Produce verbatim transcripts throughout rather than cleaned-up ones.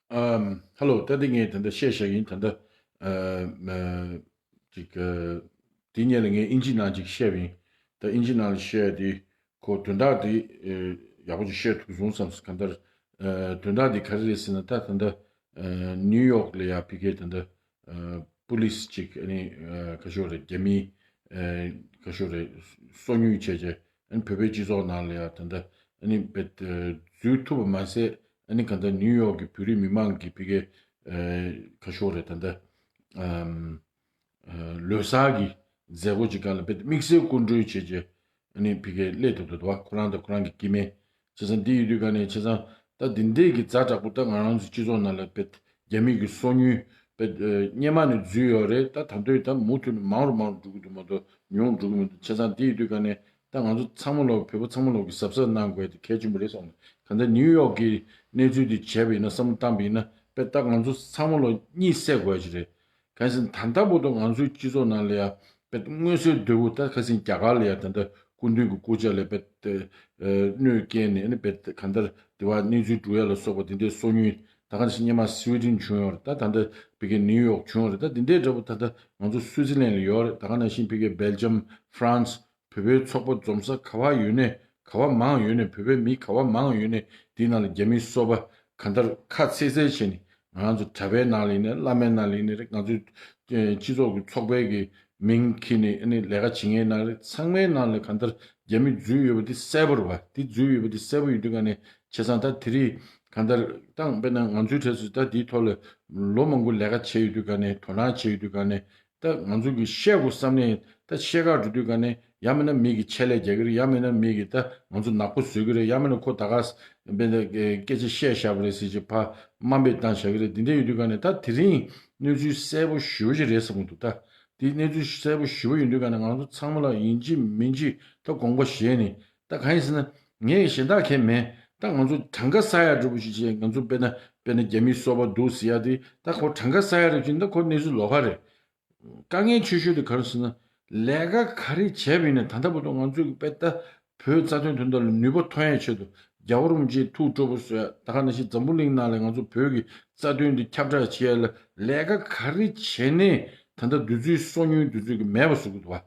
ཨམ། ཧེ་ལོ། ད་འདི་ངས་ད་ལྟ་བཤད་བཞག་ཡིན། ད་ལྟ་ཨ་མ་ཅིག་ཨ་དེ་སྔོན་ལ་ངས་ཨིན་ཇི་ནང་ཅིག་བཤད་པ་ཡིན། ད་ཨིན་ཇི་ནང་ལ་བཤད་དེ་ཁོ་དོན་དག་དེ་ཨ་ཡག་པོ་ཅིག་བཤད་ཐུབ་སོང་བསམ་སོང་། གང་ལྟར་ཨ་དོན་དག་དེ་ག་རེ་རེད་ཟེར་ན། ད་ད་ལྟ་ཨ་ནིའུ་ཡོག་ལ་ཡ་ཕ་གིའི་ད་ལྟ་ཨ་པུ་ལིས་ཅིག་ཨ་ནི་ཨ་ག་ཤོ་རེད། རྒྱ་མི་ཨ་ག་ཤོ་རེད། སོ་ཉུལ་བྱས་བྱས། ཨ་ནི་བོད་པའི་སྤྱི་ཚོགས་ནང་ལ་ཡང་ད་ལྟ་ཨ་ནི་བེད་འཛུལ་ཐུབ་པ་མ་ཟད། ཨ་ནི་གང་ལྟར་ནིའུ་ཡོག་གི་བོད་རིགས་མི་མང་གི་ཕ་གིའི་ཨ་ཁ་ཤོ་རེད། ད་ལྟ་ཨམ་ཨ་ལོ་གསར་གྱི་མཛད་སྒོ་ཅིག་སྒང་ལ་བེད་དམིགས་བསལ་སྐུ་མགྲོན་བྱས་བྱས། ཨ་ནི་ཕ་གིའི་སླེབས་ཐུབ་འདུག་བ། ཁོ་རང་དང་ཁོ་རང་གི་སྐྱེ་དམན། བྱས་ཙང་འདི་ཡོད་དུས་ག་ནས། བྱས་ཙང་ད་འདི་འདྲས་ཀྱི་ཛ་དྲག་པོ་ད་ང་རང་ཚོའི་སྤྱི་ཚོགས་ནང་ལ་བེད་རྒྱ་མི་གི་སོ་ཉུལ་བེད་ཨ་སྔོན་མ་ནས་འཛུལ་ཡོད་རེད། ད་ད་དུང་ད་མུ་མཐུད་ནས་མང་རུ་མང་རུ་འགྲོ་གི་འདུག་མ་གཏོགས་ཉུང་རུ་འགྲོ་གི་མི་འདུག། བྱས་ཙང་འདི་ཡོད་དུས་ག་ནས་ད་ང་ཚོ་ཚང་མ་ལོ། བོད་པ་ཚང་མ་ལོ་གི་གཟབ་གཟབ་གནང་དགོས་དེ་གལ་ཆེན་པོ་རེད་བསམ། གང་ལྟར་ནིའུ་ཡོག་གི་གནས་ཚུལ་འདི་བྱས་པ་ཡིན་ན། བསམ་བློ་བཏང་པ་ཡིན་ན། བེད་ད་ང་ཚོ་ཚང་མ་ལོ་གཉིད་སད་དགོས་ཀྱི་རེད། གང་ཡིན་ཟེར་ན། ད་ལྟ་བར་དུ་ང་ཚོའི་སྤྱི་ཚོགས་ནང་ལ་ཡ་བེད་མངོན་གསལ་དོད་པོ། ད་ཁ་སང་རྒྱ་གར་ལ་ཡ་ད་ལྟ་སྐུ་མདུན་གྱི་སྐུ་ཕྱྭ་ལ་བེད་ཨ་གནོད་བསྐྱལ་ནས། ཨ་ནི་བེད་གང་ལྟར་དེ་བ་གནས་ཚུལ་སྒྲུག་ཡ་ལ་སོགས་པ་དེ་འདྲའི་སོ་ཉུལ། ད་ག་ནང་བཞིན་སྔོན་མ་སི་ཝི་ཌེན་བྱུང་ཡོད་རེད། ད་ད་ལྟ་བི་གེ་ནིའུ་ཡོག་བྱུང་ཡོད་རེད། ད་དེ་འདྲའི་འདྲ་པོ་ད་ལྟ་ང་ཚོ་སུའུ་ཙི་ལན་ལ་ཡོད་རེད། ད་ག་ནང་བཞིན་བི་གེ་སྦེལ་ཇམ། ཧྥ་རན་སི། བོད་པའི་ཚོགས་པ་འཛོམས་ས་ག་བ་ཡོད་ནས་ག་བ་མང་ཡོད་ནས། བོད་པའི་མི་ག་བ་མང་ཡོད་ནས་དེའི་ནང་ལ་རྒྱ་མིའི་སོ་པ་གང་ལྟར་ཁ་ཚེག་ཚེག་བྱས་ནས། ང་ཚོ་གྲྭ་པའི་ནང་ལ་ཡིན་ནའི། བླ་མའི་ནང་ལ་ཡིན་ནའི་རེད། ང་ཚོའི་ཨེ་སྤྱི་ཚོགས་ཀྱི་ཚོགས་པའི་གི་མིང་འཁྱེར་ནས། ཨ་ནི་ལས་ཀ་བྱེད་མཁན་ནང་རེད། ཚང་མའི་ནང་ལ་གང་ལྟར་རྒྱ་མི་འཛུལ་ཡོད་པ་འདི་གསལ་པོ་རེད་པ། འདི་འཛུལ་ཡོད་པ་འདི་གསལ་པོ་ཡོད་དུས་ག་ནས། བྱས་ཙང་ད་དེ་རིང་གང་ལྟར་ད་དཔེར་ན་ང་ཚོའི་གྲས་སུ་ད་འདིའི་ཐོག་ལ་ལོ་མང་པོ་ལས་ཀ་བྱས་ཡོད་དུས་ག་ནས། དོ་སྣང་བྱས་ཡོད་དུས་ག་ནས། ད་ང་ཚོ་གིས་བཤད་དགོས་བསམ་ནས། ད་བཤད་ག་འགྲོ་དུས་ག་ནས། ཡང་མིན་ན་མི་གིས་ཆེད་ལས་རྒྱག་གི་རེད། ཡང་མིན་ན་མི་གིས་ད་ང་ཚོ་ནག་པོ་བཟོ་གི་རེད། ཡང་མིན་ན་ཁོ་ད་ག་ས་དཔེར་ན་སྐད་ཆ་བཤད་བཞག་པ་རེད་ཟེར་གྱི་ཕར་དམའ་འབེབས་བཏང་བཞག་གི་རེད། འདི་འདྲ་ཡོད་དུས་ག་ནས། ད་དེ་རིང་གནས་ཚུལ་གསལ་པོ་ཞེ་པོ་ཅིག་རེད་བསམ་གྱི་འདུག། ད་འདི་གནས་ཚུལ་གསལ་པོ་ཞེ་པོ་ཡིན་དུས་ག་ནས། ང་ཚོ་ཚང་མ་ལ་ཡིན་གཅིག་མིན་གཅིག་ད་དགོངས་པ་བཞེས་ནས། ད་གང་ཡིན་ཟེར་ན། ངས་གཞན་དག་གང་ཡང་མེད། ད་ང་ཚོ་གྲངས་ཀ་བསགས་ཡ་འདྲ་པོ་ཞིག་བྱས། ང་ཚོ་དཔེར་ན་དཔེར་ན་རྒྱ་མིའི་སོ་པ་འདུག་ཟེར་ཡ་དེ། ད་ཁོ་གྲངས་ཀ་བསགས་ཡ་རེད་ཅེ་ན། ད་ཁོ་གནས་ཚུལ་ལོགས་ཀ་རེད། དཀའ་ངལ་ཆེ་ཤོས་དེ་ག་རེ་ཟེར་ན། ལས་ཀ་ག་རེ་བྱས་པ་ཡིན་ནའི། ད་ལྟ་བར་དུ་ང་ཚོས་དཔེ་ད་བོད་རྩ་དོན་དོན་དག་ལ་ནུས་པ་ཐོན་ཡའི་ཆེད་དུ། རྒྱལ་བ་རིན་པོ་ཆེའི་ཐུགས་སྤྲོ་པོ་བཟོ་ཡ། ད་ག་ནང་བཞིན་འཛམ་བུ་གླིང་ནང་ལ་ང་ཚོ་བོད་ཀྱི་རྩ་དོན་འདི་ཁྱབ་བསྒྲགས་བྱེད་ཡ་ལ་ལས་ཀ་ག་རེ་བྱས་ནའི། ད་ལྟ་དུས་ཚོད་སོ་ཉུལ་དུས་ཚོད་ཀྱིས་མེད་པ་བཟོ་གི་འདུག་བ།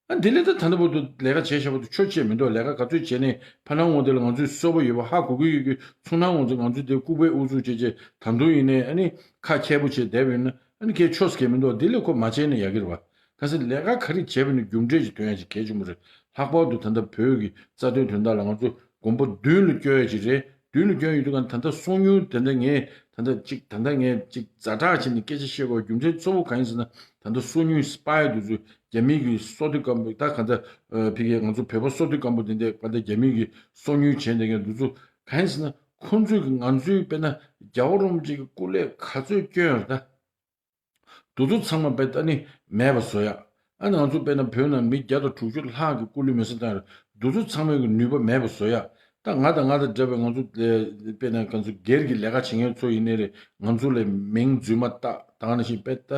ཨ། འདི་ལས་ད་ད་ལྟ་བར་དུ་ལས་ཀ་བྱས་བཞག་པ་དེ་ཆོ་ཅེས་མི་འདུག། ལས་ཀ་ག་ཚོད་བྱས་ནའི་ཕ་ནང་ངོ་དེ་ལ་ང་ཚོའི་སོ་པ་ཡོད་པ་ཧ་གོ་གི་ཡོད་ཀྱི། ཚུར་ནང་ངོ་ཚོ་ང་ཚོའི་དེ་ལྐུགས་པའི་ཨུ་ཚུགས་བྱས་བྱས། ད་དུང་ཡིན་ནའི་ཨ་ནི་ཁ་ཁྱེར་པོ་བྱས་བསྡད་པ་ཡིན་ན། ཨ་ནི་གལ་ཆོ་ཟེར་མཁན་མི་འདུག། འདི་ལས་ཁོ་མ་བྱས་ན་ཡག་གི་རེད་བ། གང་ཟེར་ལས་ཀ་ག་རེ་བྱས་པ་ཡིན་ནའི་རྒྱུ་འབྲས་ཅིག་ཐོན་ཡ་ཅིག་གལ་ཆེན་པོ་རེད། ལྷག་པར་དུ་ད་ལྟ་བོད་ཀྱི་རྩ་དོན་དོན་དག་ལ་ང་ཚོ་གོམ་པ་མདུན་ལ་སྐྱོད་ཡ་ཅིག་རེད། མདུན་ལ་སྐྱོད་ཡོང་དུས་ག་ནས། ད་ལྟ་སོ་ཉུལ་དེ་འདྲ་ངས་ད་ལྟ་ཅིག་ད་ལྟ་ངས་ཅིག་ཛ་དྲག་བྱས་ནས་སྐད་ཆ་བཤད་དགོས་རྒྱུ་མཚན་གཙོ་བོ་གང་ཡིན་ཟེར་ན། ད་ལྟ་སོ་ཉུལ་སི་པའི་དེ་ཚོས་རྒྱ་མི་གི་སོ་ཐོག་སྐམ་པོ། ད་ག་ད་ཨ་ཕ་གིའི་ང་ཚོ་བོད་པ་སོ་ཐོག་སྐམ་པོ་དེ་འདྲས་ག་ད་རྒྱ་མི་གི་སོ་ཉུལ་བྱས་བསྡད་མཁན་དེ་ཚོ་གང་ཡིན་ཟེར་ན། ཁོང་ཚོས་ཀྱི་ང་ཚོའི་དཔེར་ན་རྒྱལ་བ་རིན་པོ་ཆེ་གི་སྐུ་ལས་ག་ཚོད་བསྐྱོན་ཡོད་རེད་ད། དེ་ཚོ་ཚང་མ་དཔེ་ད་ནི་མེད་པ་བཟོ་ཡ། ཨ་ནི་ང་ཚོ་དཔེར་ན་བོད་ནང་མི་བརྒྱ་དང་དྲུག་ཅུ་ལྷག་གི་སྐུ་ལུས་མེ་སྲེག་བཏང་ཡོད་རེད། དེ་ཚོ་ཚང་མའི་གི་ནུས་པ་མེད་པ་བཟོ་ཡ། ད་ང་དང་ང་དང་འདྲ་བའི་ང་ཚོ་ལས་དཔེར་ན་ང་ཚོ་སྒེར་གྱི་ལས་ཀ་བྱེད་མཁན་ཚོ་ཡིན་ནའི་རེད། ང་ཚོ་ལ་མིང་རྫུན་མ་བཏགས། ད་ག་ནང་བཞིན་དཔེ་ད་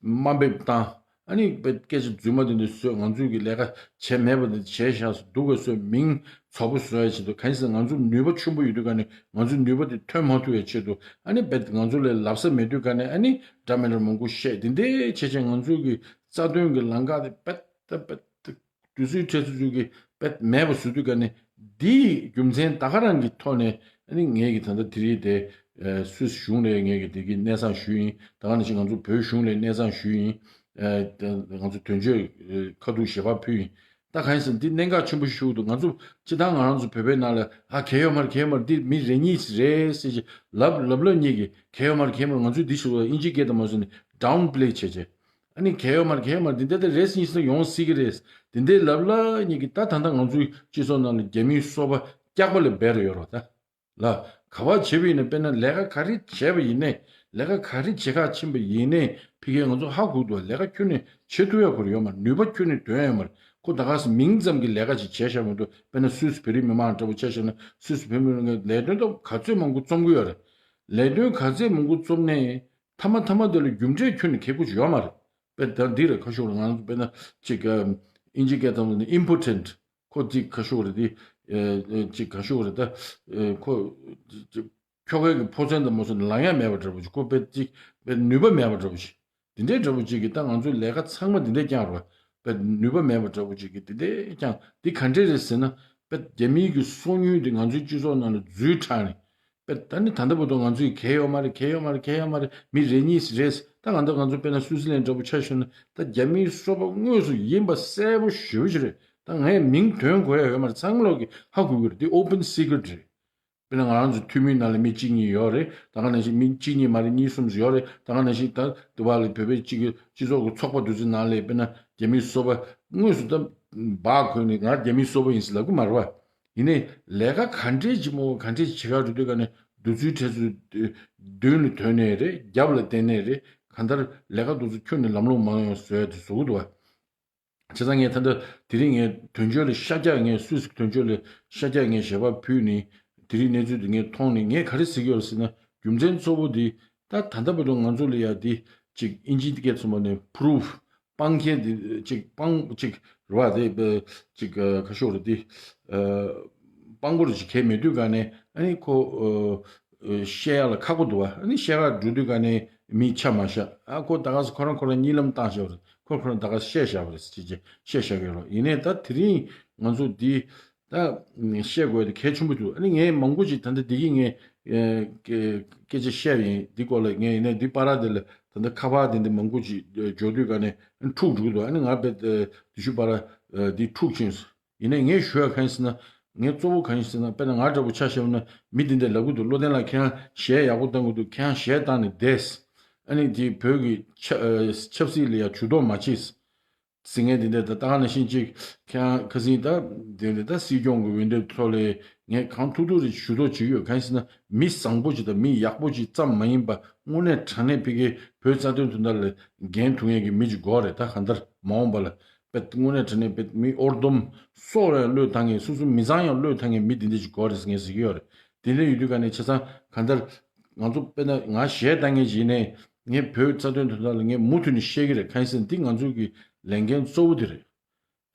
དམའ་འབེབས་བཏང་། ཨ་ནི་དཔེ་སྐད་ཆ་རྫུན་མ་དེ་འདྲ་བཟོས། ང་ཚོས་ཀྱི་ལས་ཀ་བྱས་མེད་པ་དེ་བྱས་བཞག་སྡུག་ག་བཟོས། མིང་ཚོགས་པ་བཟོ་ཡ་ཆེད་དུ། གང་ཡིན་ཟེར་ན་ང་ཚོ་ནུས་པ་ཆེན་པོ་ཡོད་དུས་ག་ནས་ང་ཚོའི་ནུས་པ་དེ་ཐོན་མ་ཐུབ་ཡ་ཆེད་དུ། ཨ་ནི་དཔེ་ང་ཚོ་ལ་ལབ་ས་མེད་དུས་ག་ནས། ཨ་ནི་འདྲ་མི་འདྲ་མང་པོ་བཤད། དེ་འདྲའི་བྱས་བྱས་ང་ཚོའི་གི་རྩ་དོན་གྱི་ལམ་ཁ་དེ་དཔེ་ད་དཔེ་ད་དུས་ཚོད་འཕྲལ་ཚུལ་ཚུལ་གྱི་དཔེ་མེད་པ་བཟོ་དུས་ག་ནས། འདིའི་རྒྱུ་མཚན་ད་ག་རང་གི་ཐོག་ནས། ཨ་ནི་ངས་ཀྱི་ད་ལྟ་དེ་རིང་དེ་ཨ་སུད་སི་གཞུང་ལ་ངས་ཀྱི་དེ་གི་གནས་སྟངས་ཞུས་ཡིན། ད་ག་ནང་བཞིན་ང་ཚོ་བོད་གཞུང་ལ་གནས་སྟངས་ཞུས་ཡིན། ཨ་ད་ང་ཚོ་དོན་གཅོད་ཨ་ཁ་ཐུག་ཞལ་པར་ཕུལ་ཡིན། ད་གང་ཡིན་ཟེར་ན། འདི་གནད་འགག་ཆེན་པོ་ཞིག་འདུག། ང་ཚོ་སྤྱིར་བཏང་ང་རང་ཚོ་བོད་པའི་ནང་ལ། ཨ་གལ་ཡོད་མ་རེད། གལ་ཡོད་མ་རེད། འདི་མི་རེ་གཉིས་རེད་ཟེར་གྱི་ལབ་ལབ་ལབ་གཉིས་ཀྱིས། གལ་ཡོད་མ་རེད། གལ་ཡོད་མ་རེད། ང་ཚོས་འདི་ཞིག་ལ་ཨིན་ཇི་སྐད་དང་མ་བཟོས་ནས་ཌའུན་པི་ལེ་བྱས་བྱས། ཨ་ནི་གལ་ཡོད་མ་རེད། གལ་ཡོད་མ་རེད། འདི་འདྲ་ད་རེས་གཉིས་སུ་ཡོང་སྲིད་ཀྱི་རེད། འདི་འདྲའི་ལབ་ལབ་གཉིས་ཀྱིས། ད་ད་ལྟ་ང་ཚོའི་སྤྱི་ཚོགས་ནང་ལ་རྒྱ་མིའི་སོ་པ་སྐྱག་པ་ལས་སྦད་རེ་ཡོད་རོགས་ད། ལ། ག་བ་བྱས་པ་ཡིན་ན། དཔེར་ན་ལས་ཀ་ག་རེ་བྱས་པ་ཡིན་ནའི། ལས་ཀ་ག་རེ་བྱེད་ག་ཕྱིན་པ་ཡིན་ནའི། ཕ་གིར་ང་ཚོ་ཧ་གོ་གི་འདུག། ལས་ཀ་ཁྱོན་ནས་བྱེད་ཐུབ་ཡ་ཁོ་རང་ཡོད་མ་རེད། ནུས་པ་ཁྱོན་ནས་འདོན་ཡ་ཡོད་མ་རེད། ཁོ་ད་ག་སེ་མིང་ཙམ་གྱི་ལས་ཀ་ཅིག་བྱས་བཞག་མི་འདུག། དཔེར་ན་སུད་སི་བོད་རིགས་མི་མང་འདྲ་པོ་ཆ་བཞག་ན། སུད་སི་བོད་མི་མང་ལས་དོན་ད་ག་ཚོད་མང་པོ་རྩོམ་གྱི་ཡོད་རེད། ལས་དོན་ག་ཚོད་མང་པོ་རྩོམ་ནའི་མཐའ་མ་མཐའ་མ་དེ་ལ་རྒྱུ་འབྲས་ཁྱོན་ནས་གལ་དགོས་ཅིག་ཡོད་མ་རེད། དཔེ་ད་འདི་རེད། ཁ་ཤོར་ང་ཚོ་དཔེར་ན་ཅིག་ཨིན་ཇི་སྐད་ཐོག་ནས་ཨིམ་པོ་ཊེན་ཊི། ཁོ་ཅིག་ཁ་ཤོར་རེད་དེ། ཨེ་ཅིག་ཁ་ཤོར་རེད་ད། ཨེ་ཁོ་ཅིག་ ཁྱོ་གའི་གི་ཕོ་མཚན་དང་མོ་མཚན་ལངས་ཡ་མེད་པ་འདྲ་པོ་ཅིག་ཁོ་དཔེ་ཅིག་དཔེ་ནུས་པ་མེད་པ་འདྲ་པོ་ཅིག་དེ་འདྲའི་འདྲ་པོ་ཅིག་གིས་ད་ང་ཚོའི་ལས་ཀ་ཚང་མ་དེ་འདྲས་བསྐྱངས་རོགས། དཔེ་ནུས་པ་མེད་པ་འདྲ་པོ་ཅིག་གིས་དེ་འདྲས་བསྐྱངས། དེ་ག་འདྲས་རེད་ཟེར་ན། དཔེ་རྒྱ་མིའི་གི་སོ་ཉུལ་དེ་ང་ཚོའི་སྤྱི་ཚོགས་ནང་ལ་འཛུལ་དྲགས་ནས། དཔེ་ད་ནི་ད་ལྟ་བར་དུ་ང་ཚོས་གལ་ཡོད་མ་རེད། གལ་ཡོད་མ་རེད། གལ་ཡོད་མ་རེད། མི་རེ་གཉིས་རེད། ད་ང་ཚོ་ང་ཚོ་དཔེར་ན་སུའུ་ཙི་ལན་འདྲ་པོ་ཆ་བཞག་ན། ད་རྒྱ་མིའི་སོ་པ་དངོས་སུ་ཡིན་པ་གསལ་པོ་ཞེ་པོ་ཅིག་རེད། ད་ངས་མིང་འདོན་དགོས་ཡ་ཡོད་མ་རེད། ཚང་མ་ལོག་གིས་ཧ་གོ་གི་རེད། དེ་ཨོ་པན་སི་ཀེ་རེཊ་རེད། དཔེར་ན་ང་རང་ཚོ་འཐུས་མིའི་ནང་ལ་མི་གཅིག་གཉིས་ཡོད་རེད། ད་ག་ནང་བཞིན་མི་གཅིག་གཉིས་མ་རེད། གཉིས་གསུམ་ཡོད་རེད། ད་ག་ནང་བཞིན་ད་དེ་བ་ལ་བོད་པའི་གཅིག་གི་སྤྱི་ཚོགས་ཀྱི་ཚོགས་པ་དེ་ཚོའི་ནང་ལ་དཔེར་ན་རྒྱ་མིའི་སོ་པ་དངོས་སུ་ད་སྦག་གོན་ནས་ང་རྒྱ་མིའི་སོ་པ་ཡིན་ཟེར་ལབ་གི་མ་རེད་བ། ཡིན་ནའི་ལས་ཀ་ག་འདྲས་ཅིག་མོ་ག་འདྲས་ཅིག་བྱེད་ག་འགྲོ་དུས་ག་ནས་བདུད་རྩིའི་ཁྲལ་ཚུལ་མདུན་ལ་དོན་ནས་རེད། རྒྱབ་ལ་བསྟན་ནས་རེད། གང་ལྟར་ལས་ཀ་དེ་ཚོ་ཁྱོན་ནས་ལམ་ལྷོང་མ་ཡོང་བཟོ་ཡ་དེ་བཟོ་གི་འདུག་བ། བྱས་ཙང་ངས་ད་ལྟ་དེ་རིང་ངས་དོན་གཅོད་ལ་ཤ་རྒྱགས། ངས་སུད་སི་དོན་གཅོད་ལ་ཤ་རྒྱགས་ངས་ཞལ་པར་ཕུལ་ནས་དེ་རིང་གནས་ཚུལ་དེ་ངས་མཐོང་ནས་ངས་ག་རེ་ཟེར་གྱི་ཡོད་རེད་ཟེར་ན། རྒྱུ་མཚན་གཙོ་བོ་དེ་ད་ད་ལྟ་བར་དུ་ང་ཚོ་ལ་ཡ་དེ་ཅིག་ཨིན་ཇིའི་སྐད་ཚུགས་པ་ནས་པུ་རུབ་སྤང་མཁན་དེ་ཅིག་སྤང་ཅིག་རེད་བ། དེ་ཅིག་ག་ཤོག་རེད་དེ། སྤང་པོ་རེད་ཅིག་གས་མེད་དུས་ག་ནས་ཨ་ནི་ཁོ་བཤད་ཡ་ལ་ཁག་པོ་འདུག་བ། ཨ་ནི་བཤད་ག་འགྲོ་དུས་ག་ནས་མི་ཆ་མ་བཞག་ཨ་ཁོ་ད་ག་སེ་ཁོ་རང་ཁོ་རང་གཉིད་ལམ་བཏང་བཞག་པ་རེད། ཁོ་ཁོ་རང་ད་ག་བཤད་བཞག་པ་རེད་ཟེར་ཅིག་བཤད་བཞག་གི་ཡོད་རེད། ཡིན་ནའི་ད་དེ་རིང་ང་ཚོ་འདི་ད་བཤད་དགོས་དེ་གལ་ཆེན་པོ་འདུག་ཨ་ནི་ངས་མང་པོ་ཅིག་ད་ལྟ་འདི་གི་ངས་སྐད་ཆ་བཤད་པ་ཡིན། འདི་སྐོར་ལ་ངས་ཡིན་ནའི་འདི་པར་དེ་ལ་ད་ལྟ་ཁ་པར་དེ་འདི་མང་པོ་ཅིག་འབྱོར་དུས་ག་ནས་འཁྲུག་འགྲོ་གི་འདུག་ཨ་ནི་ང་དཔེ་དེ་ཤུ་པར་འདི་འཁྲུག་ཕྱིན་སོང་། ཡིན་ནའི་ངས་ཞུ་ཡ་གང་ཡིན་ཟེར་ན། ངས་གཙོ་བོ་གང་ཡིན་ཟེར་ན། དཔེར་ན་ང་འདྲ་པོ་ཆ་བཞག་ན་མི་འདི་འདྲས་ལབ་གི་འདུག་བློ་བརྟན་ལགས་ཁྱེད་རང་གཞས་ཡག་པོ་བཏང་གི་འདུག་ཁྱེད་རང་གཞས་བཏང་ནས་བསྡད། ཨ་ནི་དེ་བོད་ཀྱི་ཆབ་ཆབ་སྲིད་ལ་ཡ་ཇུས་གཏོགས་མ་བྱེད་ཟེར་མཁན་དེ་འདྲས། ད་ད་ག་ནང་བཞིན་ཅིག་ཁྱེད་རང་ཁ་སང་ད་དེ་འདྲས་ད་སྲིད་སྐྱོང་གི་འོས་འདེམས་ཐོག་ལ་ངས་གང་ཐུབ་ཐུབ་རེ་ཞུ་གཏུག་བྱེད་ཀྱི་ཡོད། གང་ཡིན་ཟེར་ན་མི་བཟང་པོ་ཅིག་དང་མི་ཡག་པོ་ཅིག་ཙམ་མ་ཡིན་པ་དངོས་གནས་དྲང་གནས་ཕ་གིའི་བོད་རྩ་དོན་དོན་དག་ལ་འགན་འཁུར་མཁན་གྱི་མི་ཅིག་དགོས་རེད། ད་གང་ལྟར་མ་འོངས་པ་ལ། དཔེ་དངོས་གནས་དྲང་གནས་དཔེ་མི་ཨོར་སྡོམ་སྲོག་ཡང་བློས་བཏང་མཁན། སོ་སོའི་མི་ཚང་ཡང་བློས་བཏང་མཁན་མི་དེ་འདྲ་ཞིག་དགོས་རེད་ཟེར་ངས་ཟེར་གྱི་ཡོད་རེད། དེ་འདྲ་ཡོད་དུས་ག་ནས་བྱས་ཙང་གང་ལྟར་ང་ཚོ་དཔེར་ན་ང་གཞས་བཏང་མཁན་ཞིག་ཡིན་ནའི་ངས་བོད་རྩ་དོན་དོན་དག་ལ་ངས་མུ་མཐུད་ནས་བཤད་ཀྱི་རེད། གང་ཡིན་ཟེར་ན་འདི་ང་ཚོའི་གི་ལས་འགན་གཙོ་བོ་དེ་རེད།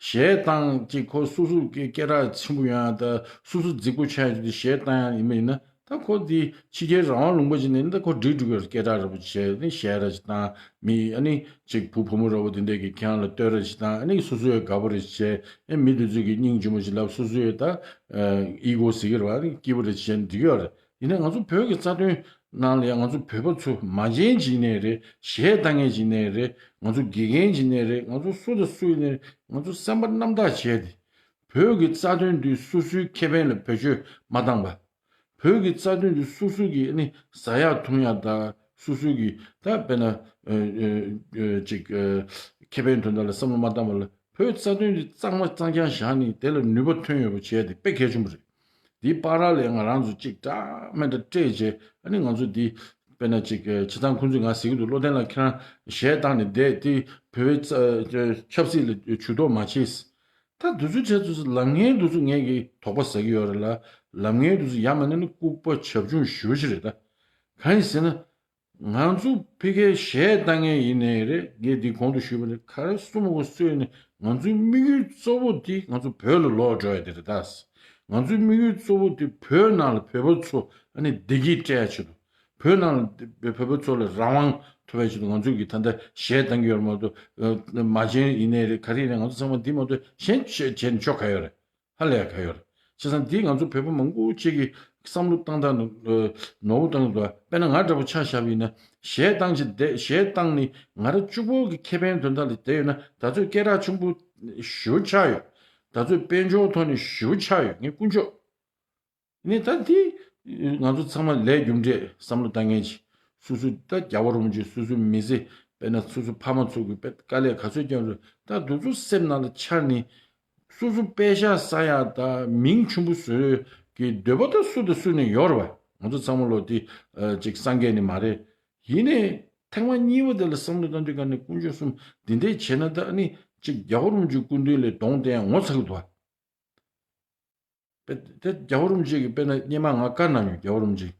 གཞས་བཏང་ཅིག་ཁོ་སོ་སོ་སྐད་སྐད་གྲགས་ཆེན་པོ་ཡོང་ཡ་ད་སོ་སོ་རྫིག་པོ་ཆགས་ཡ་ཅིག་དེ་གཞས་བཏང་ཡ་ཡིན་པ་ཡིན་ན། ད་ཁོ་འདི་ཕྱི་རྒྱལ་རང་དབང་ལུང་པ་ཅིག་ནས་ནི་ད་ཁོ་འགྲིག་འགྲོ་གི་རེད། སྐད་གྲགས་འདྲ་པོ་བྱས་ནི་གཞས་ར་ཅིག་བཏང་མི་ཨ་ནི་ཅིག་བུ་བུ་མོ་འདྲ་པོ་དེ་འདྲས་ཀྱིས་ཁྱེད་རང་ལ་བསྟོད་ར་ཅིག་བཏང་ཨ་ནི་སོ་སོ་ཡང་དགའ་པོ་རེ་བྱས་ཨ་མི་དེ་ཚོས་ཀྱིས་སྙིང་རྗེ་མོ་ཅིག་ལབ། སོ་སོ་ཡང་ད་ཨི་གོ་ཟེར་གྱི་རེད་བ། ཨ་ནི་སྐྱིད་པོ་རེ་བྱས་ནི་འགྲིག་གི་ཡོད་རེད། ཡིན་ནའི་ང་ཚོ་བོད་ཀྱི་རྩ་དོན་ནང་ལ་ཡང་ང་ཚོ་བོད་པ་ཚོ་མ་བྱན་ཅིག་ནས་རེད། གཞས་བཏང་མཁན་ཅིག་ནས་རེད། ང་ཚོ་དགེ་རྒན་ཅིག་ནས་རེད། ང་ཚོ་སུ་དང་སུ་ཡིན་ནའི་རེད། ང་ཚོ་སེམས་པ་རྣམ་དག་བྱས་ཏེ་བོད་ཀྱི་རྩ་དོན་འདི་སོ་སོའི་ཁེ་ཕན་ལ་བེད་སྤྱོད་མ་བཏང་བ། བོད་ཀྱི་རྩ་དོན་འདི་སོ་སོ་གི་ཨ་ནི་ཟ་ཡག་འཐུང་ཡག་དང་སོ་སོ་གི་ད་དཔེར་ན་ཨ་ཨ་ཨ་ཅིག་ཨ་ཁེ་ཕན་དོན་དག་ལ་བསམ་བློ་མ་བཏང་བ་ལ་བོད་རྩ་དོན་འདི་གཙང་མ་གཙང་རྐྱང་བཞག་ནས་དེ་ལ་ནུས་པ་ཐོན་ཡོད་པ་བྱས་ཏེ་དཔེ་གལ་ཆེན་པོ་རེད། འདིའི་བར་ལ་ང་རང་ཚོ་གཅིག་འདྲ་མི་འདྲ་སྤྲད་བྱས་ཨ་ནི་ང་ཚོ་འདི་དཔེར་ན་གཅིག་བྱས་ཙང་ཁོང་ཚོས་ང་ཟེར་གྱི་འདུག་བློ་བརྟན་ལགས་ཁྱེད་རང་གཞས་བཏང་ནས་བསྡད་དེ་བོད་པའི་རྩ་ཆབ་སྲིད་ལ་ཇུས་གཏོགས་མ་བྱེད། ད་འདི་ཚོའི་གྲས་ཚོ་ལབ་མཁན་འདི་ཚོ་ངས་ཀྱི་དོགས་པ་ཟ་གི་ཡོད་རེད་ལ། ལབ་མཁན་འདི་ཚོ་ཡང་མིན་ན་ནི་ལྐུགས་པ་བྱབ་ཆུང་ཞེ་པོ་ཅིག་རེད་ད། གང་ཡིན་ཟེར་ན། ང་ཚོ་ཕ་གིའི་གཞས་བཏང་མཁན་ཡིན་ནའི་རེད། ངས་འདི་གོང་དུ་ཞུས་པ་ནི་ག་རེ་གསུང་མ་དགོས་སུ་ཡིན་ནའི་ང་ཚོའི་དམིགས་ཡུལ་གཙོ་བོ་འདི་ང་ཚོ་བོད་ལ་ལོག་འགྲོ་ཡ་དེ་རེད་ད། ང་ཚོའི་དམིགས་ཡུལ་གཙོ་བོ་འདི་བོད་ནང་ལ་བོད་པ་ཚོ་ཨ་ནི་བདེ་སྐྱིད་སྤྲད་ཡ་ཆེད་དུ། བོད་ནང་ལ་བོད་པ་ཚོ་ལ་རང་དབང་ཐོབ་པའི་ཆེད་དུ་ང་ཚོས་ཀྱི་ད་ལྟ་གཞས་བཏང་གི་ཡོད་རེད་མ་གཏོགས། མ་བྱན་ཡིན་ནའི་རེད། ག་རེ་ཡིན་ནའི་ང་ཚོ་ཚང་མ་འདི་མ་གཏོགས་གཞན་བྱས་བྱས་ནས་ཆོ་ག་ཡོད་རེད། ཧ་ལས་ཡ་ག་ཡོད་རེད། བྱས་ཙང་འདི་ང་ཚོ་བོད་པ་མང་པོ་ཅིག་གིས་བསམ་བློ་བཏང་སྟངས་ནོར་བོ་བཏང་གི་འདུག་དཔེར་ན་ང་འདྲ་པོ་ཆ་བཞག་པ་ཡིན་ན་གཞས་བཏང་ཅིག་བསྡད། གཞས་བཏང་ནི་ང་རང་གཅིག་པོ་གི་ཁེ་ཕན་དོན་དག་ལ་བསྡད་ཡོད་ན་ད་ཚོད་སྐད་གྲགས་ཆེན་པོ་ཞེ་པོ་ཆགས་ཡོད། ད་ཚོད་དཔལ་འབྱོར་ཐོག་ནས་ཞེ་པོ་ཆགས་ཡོད། ངས་དཀོན་མཆོག་ནི་ད་འདི་ང་ཚོ་ཚང་མ་ལས་རྒྱུ་འབྲས་བསམ་བློ་བཏང་མཁན་ཅིག་སོ་སོའི་ད་རྒྱལ་བ་རིན་པོ་ཆེ། སོ་སོའི་མི་ཚེ། དཔེར་ན་སོ་སོའི་ཕ་མ་ཚོ་གི་དཔེ་དཀའ་ལས་ག་ཚོད་བརྒྱབ་རེད། ད་འདི་ཚོ་སེམས་ནང་ལ་འཆར་ནས་སོ་སོ་པེ་ཤག་བསགས་ཡག་དང་མིང་ཆེན་པོ་བཟོ་ཡག་གི་འདོད་པ་ད་སུ་དང་སུ་ནས་ཡོད་རེད་བ། ང་ཚོ་ཚང་མ་ལོ་དེ་ཅིག་སངས་རྒྱས་ནི་མ་རེད། ཡིན་ནའི་ཐེངས་མ་གཉིས་པ་དེ་ལ་བསམ་བློ་བཏང་དུས་ག་ནས་དཀོན་མཆོག་གསུམ་འདི་འདྲས་བྱས་ན་ད་ཨ་ནི་ཅིག་རྒྱལ་བ་རིན་པོ་ཆེའི་སྐུ་མདུན་ལ་གདོང་བསྟན་ཡག་ངོ་ཚ་གི་འདུག་བ། དཔེ་དེ་རྒྱལ་བ་རིན་པོ་ཆེ་གིས་དཔེར་ན་སྔོན་མ་ང་བཀའ་གནང་མྱོང་། རྒྱལ་བ་རིན་པོ་ཆེ།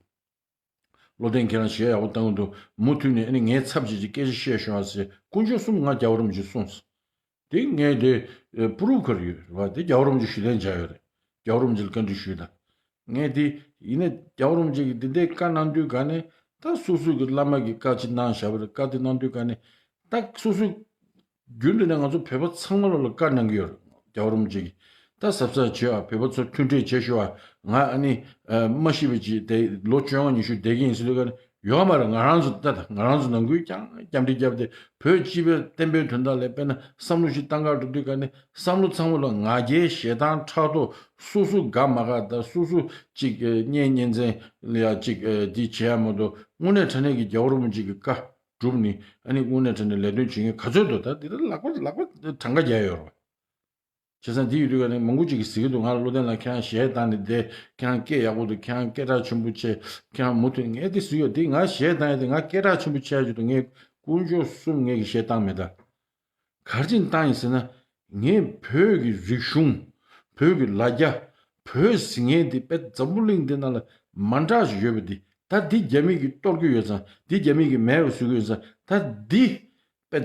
བློ་བརྟན་ཁྱེད་རང་གཞས་ཡག་པོ་བཏང་གི་འདུག་མུ་མཐུད་ནས་ཨ་ནི་ངའི་ཚབ་བྱེད་ཅིག་སྐད་ཆ་བཤད་ཤོག་ཨ་ཟེར། དཀོན་མཆོག་གསུམ་ང་རྒྱལ་བ་རིན་པོ་ཆེ་གསུངས་སོང་། དེ་ངས་དེ་པུ་རུབ་ག་རེ་ཡོད་རེད་བ། དེ་རྒྱལ་བ་རིན་པོ་ཆེ་ཞུ་ལན་བྱས་ཡོད་རེད། རྒྱལ་བ་རིན་པོ་ཆེ་ལ་བཀའ་འདྲི་ཞུས་དང་། ངས་དེ་ཡིན་ན་རྒྱལ་བ་རིན་པོ་ཆེ་གིས་འདི་འདྲའི་བཀའ་གནང་དུས་ག་ནས་ད་སོ་སོ་གི་བླ་མ་གི་བཀའ་ཅིག་གནང་བཞག་པ་རེད། བཀའ་དེ་གནང་དུས་ག་ནས་ད་སོ་སོ་རྒྱུན་དུ་ནས་ང་ཚོ་བོད་པ་ཚང་མ་ལོ་ལ་བཀའ་གནང་གི་ཡོད་རེད། རྒྱལ་བ་རིན་པོ་ཆེ་གིས་ད་གཟབ་གཟབ་བྱེད་ཨ། བོད་པ་ཚོ་མཐུན་འབྲེལ་བྱེད་ཤོག་ཨ། ང་ཨ་ནི་མ་ཤི་བའི་ཅིག་དེ་ལོ་བཅོ་ལྔ་ཉི་ཤུ་བསྡད་ཀྱི་ཡིན་ཟེར་དུས་ག་ནས་ཡོད་མ་རེད། ང་རང་ཚོ་ད་ད་ང་རང་ཚོ་ནང་ཁུལ་ཀྱང་རྒྱབ་འདྲེ་བརྒྱབ་སྟེ་བོད་སྤྱི་པའི་བསྟན་པའི་དོན་དག་ལ་དཔེར་ན་བསམ་བློ་ཞིག་བཏང་གར་འགྲོ་དུས་ག་ནས་བསམ་བློ་ཚང་མ་ལ་ང་རྒྱལ་ཞེ་སྡང་ཕྲག་དོག་སོ་སོ་དགའ་མ་དགའ་དང་སོ་སོ་ཅིག་གཉེན་ཉེ་ཚན་ལ་ཡ་ཅིག་འདི་བྱེད་ཡ་མ་གཏོགས་དངོས་གནས་དྲང་གནས་ཀྱི་རྒྱལ་བ་རིན་པོ་ཆེ་གི་བཀའ་སྒྲུབ་ནི་ཨ་ནི་དངོས་གནས་དྲང་གནས་ལས་དོན་བྱེད་མཁན་ག་ཚོད་འདུག་ད་འདི་ལ་ལག་པ་ལག་པ་གྲངས་ཀ་རྒྱག་ཡོད་རེད་བ། བྱས་ཙང་འདི་ཡོད་དུས་ཀ་ནས་མང་པོ་ཅིག་གིས་ཟེར་གྱི་འདུག་ང་བློ་ལྡན་ལགས་ཁྱེད་རང་གཞས་བཏང་ནས་བསྡད། ཁྱེད་རང་སྐད་ཡག་པོ་འདུག་ཁྱེད་རང་སྐད་གྲགས་ཆེན་པོ་ཆེ། ཁྱེད་རང་མུ་མཐུད་ངས་དེ་ཟེར་ཡོད། དེ་ང་གཞས་བཏང་ཡ་དེ་ང་སྐད་གྲགས་ཆེན་པོ་ཆེ་ཡ་ཅིག་འདུག་ངས་དཀོན་མཆོག་གསུམ་ངས་ཀྱི་གཞས་བཏང་མེད་ད། ག་རེ་བྱས་ནས་བཏང་ཡིན་ཟེར་ན། ངས་བོད་ཀྱི་རིག་གཞུང་། བོད་ཀྱི་ལ་རྒྱ། བོད་ཟེར་མཁན་དེ་དཔེ་འཛམ་བུ་གླིང་འདི་ནང་ལ་མ་འདྲ་ཞིག་ཡོད་པ་འདི་ད་འདི་རྒྱ་མི་གིས་གཏོར་གྱི་ཡོད་ཙང་འདི་རྒྱ་མི་གིས་མེད་པ་བཟོ་གི་ཡོད་ཙང་ད་འདི། དཔེ་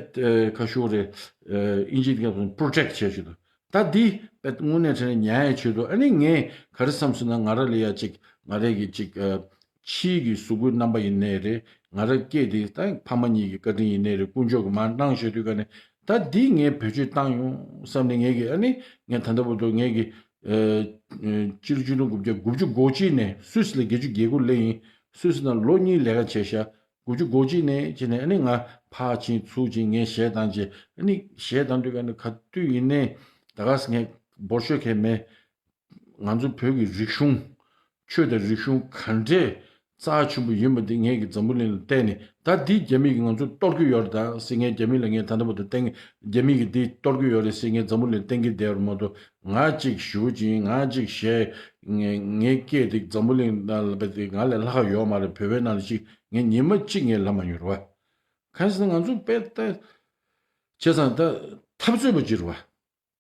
ཁ་ཤོར་རེད། ཨིན་ཇིའི་སྐད་ཐོག་ནས་པྲོ་ཊེག་བྱས་བྱས་འདུག་ད་འདི་དཔེ་དངོས་གནས་དྲང་གནས་ཉར་ཡ་བྱས་འདུག་ཨ་ནི་ངས་ག་རེ་བསམ་སོང་ན་ང་རང་ལ་ཡ་ཅིག་ང་རང་གི་ཅིག་ཕྱིའི་གི་གཟུགས་པོའི་རྣམ་པ་ཡིན་ནའི་རེད། ང་རང་སྐད་དེ་ད་ཕ་མ་གཉིས་ཀྱི་བཀའ་དྲིན་ཡིན་ནའི་རེད། དཀོན་མཆོག་གིས་མར་གནང་བཞག་དུས་ག་ནས་ད་འདི་ངས་བེད་སྤྱོད་བཏང་ཡོང་བསམ་ནས་ངས་གི་ཨ་ནི་ངས་ད་ལྟ་བར་དུ་ངས་གི་སྤྱི་ལོ་ཆིག་སྟོང་དགུ་བརྒྱ་དགུ་བཅུ་གོ་གཅིག་ནས་སུད་སི་ལ་བརྒྱད་ཅུ་གྱ་དགུ་སླེབས་ཡིན། སུད་སི་ནང་ལོ་གཉིས་ལས་ཀ་བྱས་ཤག་དགུ་བཅུ་གོ་གཅིག་ནས་བྱས་ནས་ཨ་ནི་ང་ཕར་ཕྱིན་ཚུར་ཕྱིན་ངས་གཞས་བཏང་བྱས་ཨ་ནི་གཞས་བཏང་དུས་ག་ནས་ག་དུས་ཡིན་ནའི་ད་ག་སེ་ངས་འབོར་ཤོག་གས་མེད། ང་ཚོ་བོད་ཀྱི་རིག་གཞུང་། ཆོས་དང་རིག་གཞུང་ག་འདྲས་རྩ་ཆེན་པོ་ཡིན་པ་འདི་ངས་ཀྱི་འཛམ་བུ་གླིང་ལ་བསྟན་ནས་ད་འདི་རྒྱ་མི་གིས་ང་ཚོ་གཏོར་གྱི་ཡོད་རེད་ད་ཟེར་ངས་རྒྱ་མི་ལ་ངས་ད་ལྟ་བར་དུ་བསྟན། རྒྱ་མི་གིས་འདི་གཏོར་གྱི་ཡོད་རེད་ཟེར་ངས་འཛམ་བུ་གླིང་ལ་བསྟན་གྱི་བསྡད་པ་མ་གཏོགས། ང་གཅིག་ཞུ་ཅིང་ང་གཅིག་བཤད། ངའི་ངའི་སྐད་དེ་འཛམ་བུ་གླིང་ནང་ལ་བས་དེ་ང་ལས་ལྷག་ཡོད་མ་རེད། བོད་པའི་ནང་ལ་ཅིག་ངས་ཉི་མ་གཅིག་ངས་ལབ་མ་མྱོང་རེད་བ། གང་ཟེར་ན་ང་ཚོ་དཔེ་ལྟ། བྱས་ཙང་ད་འཐབ་རྩོད་པ་ཅིག་རེད་བ།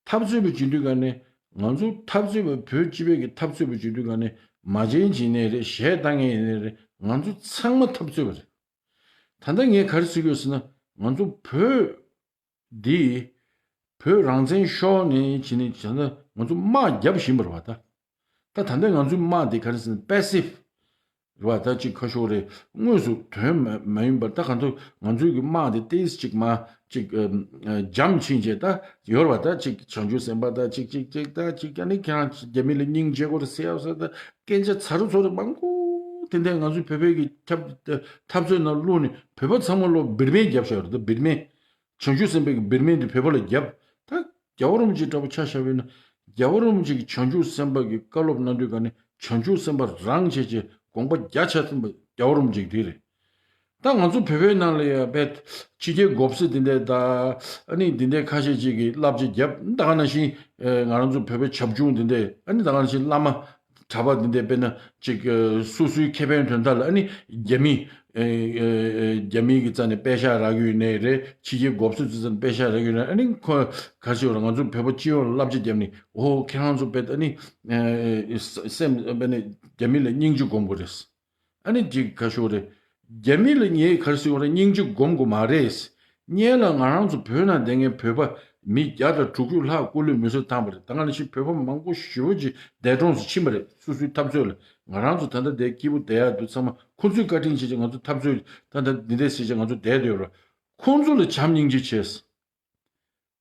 འཐབ་རྩོད་པ་ཅིག་དུས་ག་ནས་ང་ཚོ་འཐབ་རྩོད་པ་བོད་སྤྱི་པའི་གི་འཐབ་རྩོད་པ་ཅིག་དུས་ག་ནས་མ་བྱན་ཅིག་ནས་རེད། གཞས་བཏང་མཁན་ཡིན་ནས་རེད། ང་ཚོ་ཚང་མ་འཐབ་རྩོད་པ་རེད། ད་ལྟ་ངས་ག་རེ་ཟེར་གྱི་ཡོད་ཟེར་ན་ང་ཚོ་བོད་འདི་བོད་རང་བཙན་ཤོར་ནས་ཕྱིན་ནས་བྱས་ན་ང་ཚོ་དམག་རྒྱབ་བཞིན་པ་རེད་བ་ད། ད་ད་ལྟ་ང་ཚོའི་དམག་འདི་ག་རེ་ཟེར་ན་པེ་སིབ་རེད་བ། ད་ཅིག་ཁ་ཤོར་རེད། དངོས་སུ་དོན་མ་མ་ཡིན་པར་ད་གང་ཐུབ་ང་ཚོའི་གི་དམག་འདི་ཏིས་ཅིག་མ་ཅིག་འཇམ་ཕྱིན་བྱས་ད་ཡོད་རེད་བ། ད་ཅིག་བྱང་ཆུབ་སེམས་དཔའ་ད་ཅིག་ཅིག་ཅིག་ད་ཅིག་ཨ་ནི་ཁྱེད་རང་རྒྱ་མི་ལ་སྙིང་རྗེ་དགོས་རེད་ཟེར་ཡ་ཟེར་ད་སྐད་ཆ་ཚ་རུ་ཚོ་རེ་མང་པོ་དེ་འདྲ་ང་ཚོའི་བོད་པའི་གི་འཐབ་འཐབ་རྩོད་ནང་བླུགས་ནས་བོད་པ་ཚང་མ་ལོ་བིར་མེན་རྒྱབ་བཞག་རེད། ད་བིར་མེན། བྱང་ཆུབ་སེམས་དཔའི་གི་བིར་མེན་དེ་བོད་པ་ལ་རྒྱབ། ད་རྒྱལ་བ་རིན་པོ་ཆེ་འདྲ་པོ་ཆ་བཞག་པ་ཡིན་ན། རྒྱལ་བ་རིན་པོ་ཆེ་གི་བྱང་ཆུབ་སེམས་དཔའ་གི་བཀའ་སློབ་གནང་དུས་ག་ནས་བྱང་ཆུབ་སེམས་དཔའ་རང་བྱས་བྱས་དགོངས་པ་རྒྱ་ཆེ་ཐིམ་པ་རྒྱལ་བ་རིན་པོ་ཆེ་གི་དེ་རེད། ད་ང་ཚོ་བོད་པའི་ནང་ལ་ཡ་བས་ཕྱི་རྒྱལ་མགོ་སེར་དེ་འདྲས་ད་ཨ་ནི་དེ་འདྲས་ཁ་ཤས་ཅིག་གིས་བསླབ་བྱ་རྒྱབ། ད་ག་ནང་བཞིན་ང་རང་ཚོ་བོད་པའི་བྱབ་ཆུང་དེ་འདྲས་ཨ་ནི་ད་ག་ནང་བཞིན་བླ་མ། གྲྭ་པ་འདི་འདྲས་དཔེར་ན་ཅིག་སོ་སོའི་ཁེ་ཕན་དོན་དག་ལ་ཨ་ནི་རྒྱ་མི། རྒྱ་མི་གི་རྩ་ནས་པེ་ཤག་རག་གི་ཡོད་ནའི་རེད། ཕྱི་རྒྱལ་མགོ་སེར་ཚོའི་རྩ་ནས་པེ་ཤག་རག་གི་ཡོད་ནའི་ཨ་ནི་ཁོ་ག་རེ་ཟེར་ང་ཚོ་བོད་པ་སྤྱི་ཡོངས་ལ་བསླབ་བྱ་བརྒྱབ་ནས་ཨོ་ཁྱེད་རང་ཚོ་དཔེ་ཨ་ནི་སེམས་དཔེ་ནི་རྒྱ་མི་ལ་སྙིང་རྗེ་སྒོམ་དགོས་རེད། ཨ་ནི་ཅིག་ག་ཤོག་རེད། རྒྱ་མི་ལ་ངས་ག་རེ་ཟེར་དགོས་རེད། སྙིང་རྗེ་སྒོམ་དགོས་མ་རེད། སྔོན་ལ་ང་རང་ཚོ་བོད་ནང་བསྡད་མཁན་བོད་པ་མི་བརྒྱ་དང་དྲུག་ཅུ་ལྷག་སྐུ་ལུས་མེ་སྲེག་བཏང་བ་རེད། ད་ག་ནང་བཞིན་བོད་པ་མང་པོ་ཞེ་པོ་ཅིག་འདས་གྲོངས་སུ་ཕྱིན་པ་རེད། སོ་སོའི་འཐབ་རྩོད་ལ་ང་རང་ཚོ་ད་ལྟ་འདིར་སྐྱིད་པོ་བསྡད་ཡག་འདུག་ཚང་མ་ཁོ་ཚོས་བཀའ་དྲིན་ཆེ་ཆེ་ང་ཚོ་འཐབ་རྩོད་ད་ལྟ་འདི་འདྲ་བྱས་བྱས་ང་ཚོ་བསྡད་བསྡད་ཡོད་རེད། ཁོ་ཚོ་ལ་བྱམས་སྙིང་རྗེ་བྱས།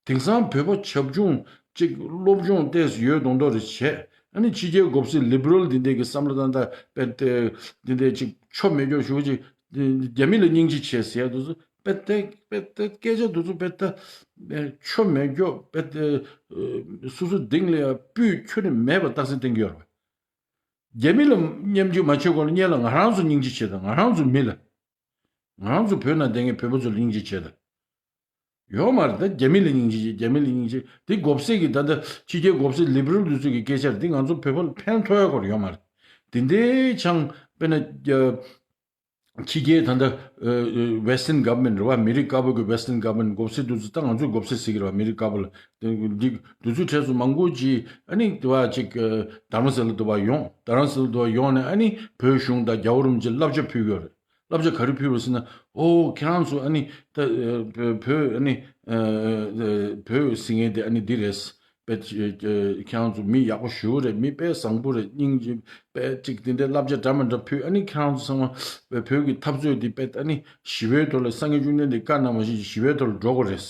དེང་སང་བོད་པ་བྱབ་ཆུང་གཅིག་སློབ་སྦྱོང་ཏོག་ཙམ་ཡོད་མདོག་མདོག་རེ་བྱས། ཨ་ནི་ཕྱི་རྒྱལ་མགོ་སེར་ལི་བྷི་རལ་འདི་འདྲས་ཀྱི་བསམ་བློ་བཏང་སྟངས་དཔེ་དེ་འདི་འདྲས་ཅིག་ཆོ་མེད་སྐྱོ་ཞུ་ཅིག་རྒྱ་མི་ལ་སྙིང་རྗེ་ཆེ་ཟེར་ཡ་དེ་ཚོ་དཔེ་དེ་དཔེ་དེ་སྐད་ཆ་དེ་ཚོ་དཔེ་ད་ཆོ་མེད་སྐྱོ་དཔེ་དེ་སོ་སོ་གདིང་ལ་ཡ་སྤུས་ཁྱོན་ནས་མེད་པ་རྟགས་གསལ་བསྟན་གྱི་ཡོད་རེད་བ། རྒྱ་མི་ལ་སྙེམས་སྐྱུར་མ་བྱེད་གོང་ལ་སྔོན་ལ་ང་རང་ཚོ་སྙིང་རྗེ་ཆེ་དང་ང་རང་ཚོ་མི་ལ་ང་རང་ཚོ་བོད་ནང་བསྡད་མཁན་བོད་པ་ཚོ་ལ་སྙིང་རྗེ་ཆེ་དང་། ཡོད་མ་རེད། ད་རྒྱ་མི་ལ་སྙིང་རྗེ་རྒྱ་མི་ལ་སྙིང་རྗེ་འདི་མགོ་སེར་གྱི་ད་ལྟ་ཕྱི་རྒྱལ་མགོ་སེར་ལི་བྷི་རལ་དེ་ཚོ་གི་སྐད་ཆ་རེད། འདི་ང་ཚོ་བོད་པ་ལ་ཕན་ཐོགས་ཡ་སྐོར་ཡོད་མ་རེད། དེ་འདྲའི་ཆང་དཔེར་ན་ཕྱི་རྒྱལ་ད་ལྟ་Western Government རེད་བ། མི་རིགས་དཀར་པོ་གི་Western Government མགོ་སེར་དེ་ཚོ་ད་ང་ཚོའི་མགོ་སེར་ཟེར་གི་རེད་བ། མི་རིགས་དཀར་པོ་ལ་འདི་དེ་ཚོའི་གྲས་སུ་མང་པོ་ཅིག་ཨ་ནི་དེ་བ་ཅིག་རྡ་རམ་ས་ལ་དེ་བ་ཡོང་རྡ་རམ་ས་ལ་དེ་བ་ཡོང་ནས་ཨ་ནི་བོད་གཞུང་དང་རྒྱལ་བ་རིན་པོ་ཆེ་བསླབ་བྱ་ཕུལ་གི་ཡོད་རེད། བསླབ་བྱ་ག་རེ་ཕུལ་བ་ཟེར་ན། ཨོ་ཁྱེད་རང་ཚོ་ཨ་ནི་ད་བོད་བོད་ཨ་ནི་བོད་ཟེར་མཁན་དེ་ཨ་ནི་འདི་རེད། དཔེ་ཁྱེད་རང་ཚོ་མི་ཡག་པོ་ཞེ་པོ་རེད། མི་དཔེ་བཟང་པོ་རེད། སྙིང་རྗེ་དཔེ་གཅིག་དེ་འདྲའི་བསླབ་བྱ་འདྲ་མི་འདྲ་ཕུལ། ཨ་ནི་ཁྱེད་རང་ཚོ་ཚང་མ་བོད་ཀྱི་འཐབ་རྩོད་འདི་དཔེ་ཨ་ནི་ཞི་བའི་ཐོག་ལ་སངས་རྒྱས་བཅོམ་ལྡན་འདས་བཀའ་གནང་བ་བཞིན་ཞི་བའི་ཐོག་ལ་འགྲོ་དགོས་རེད།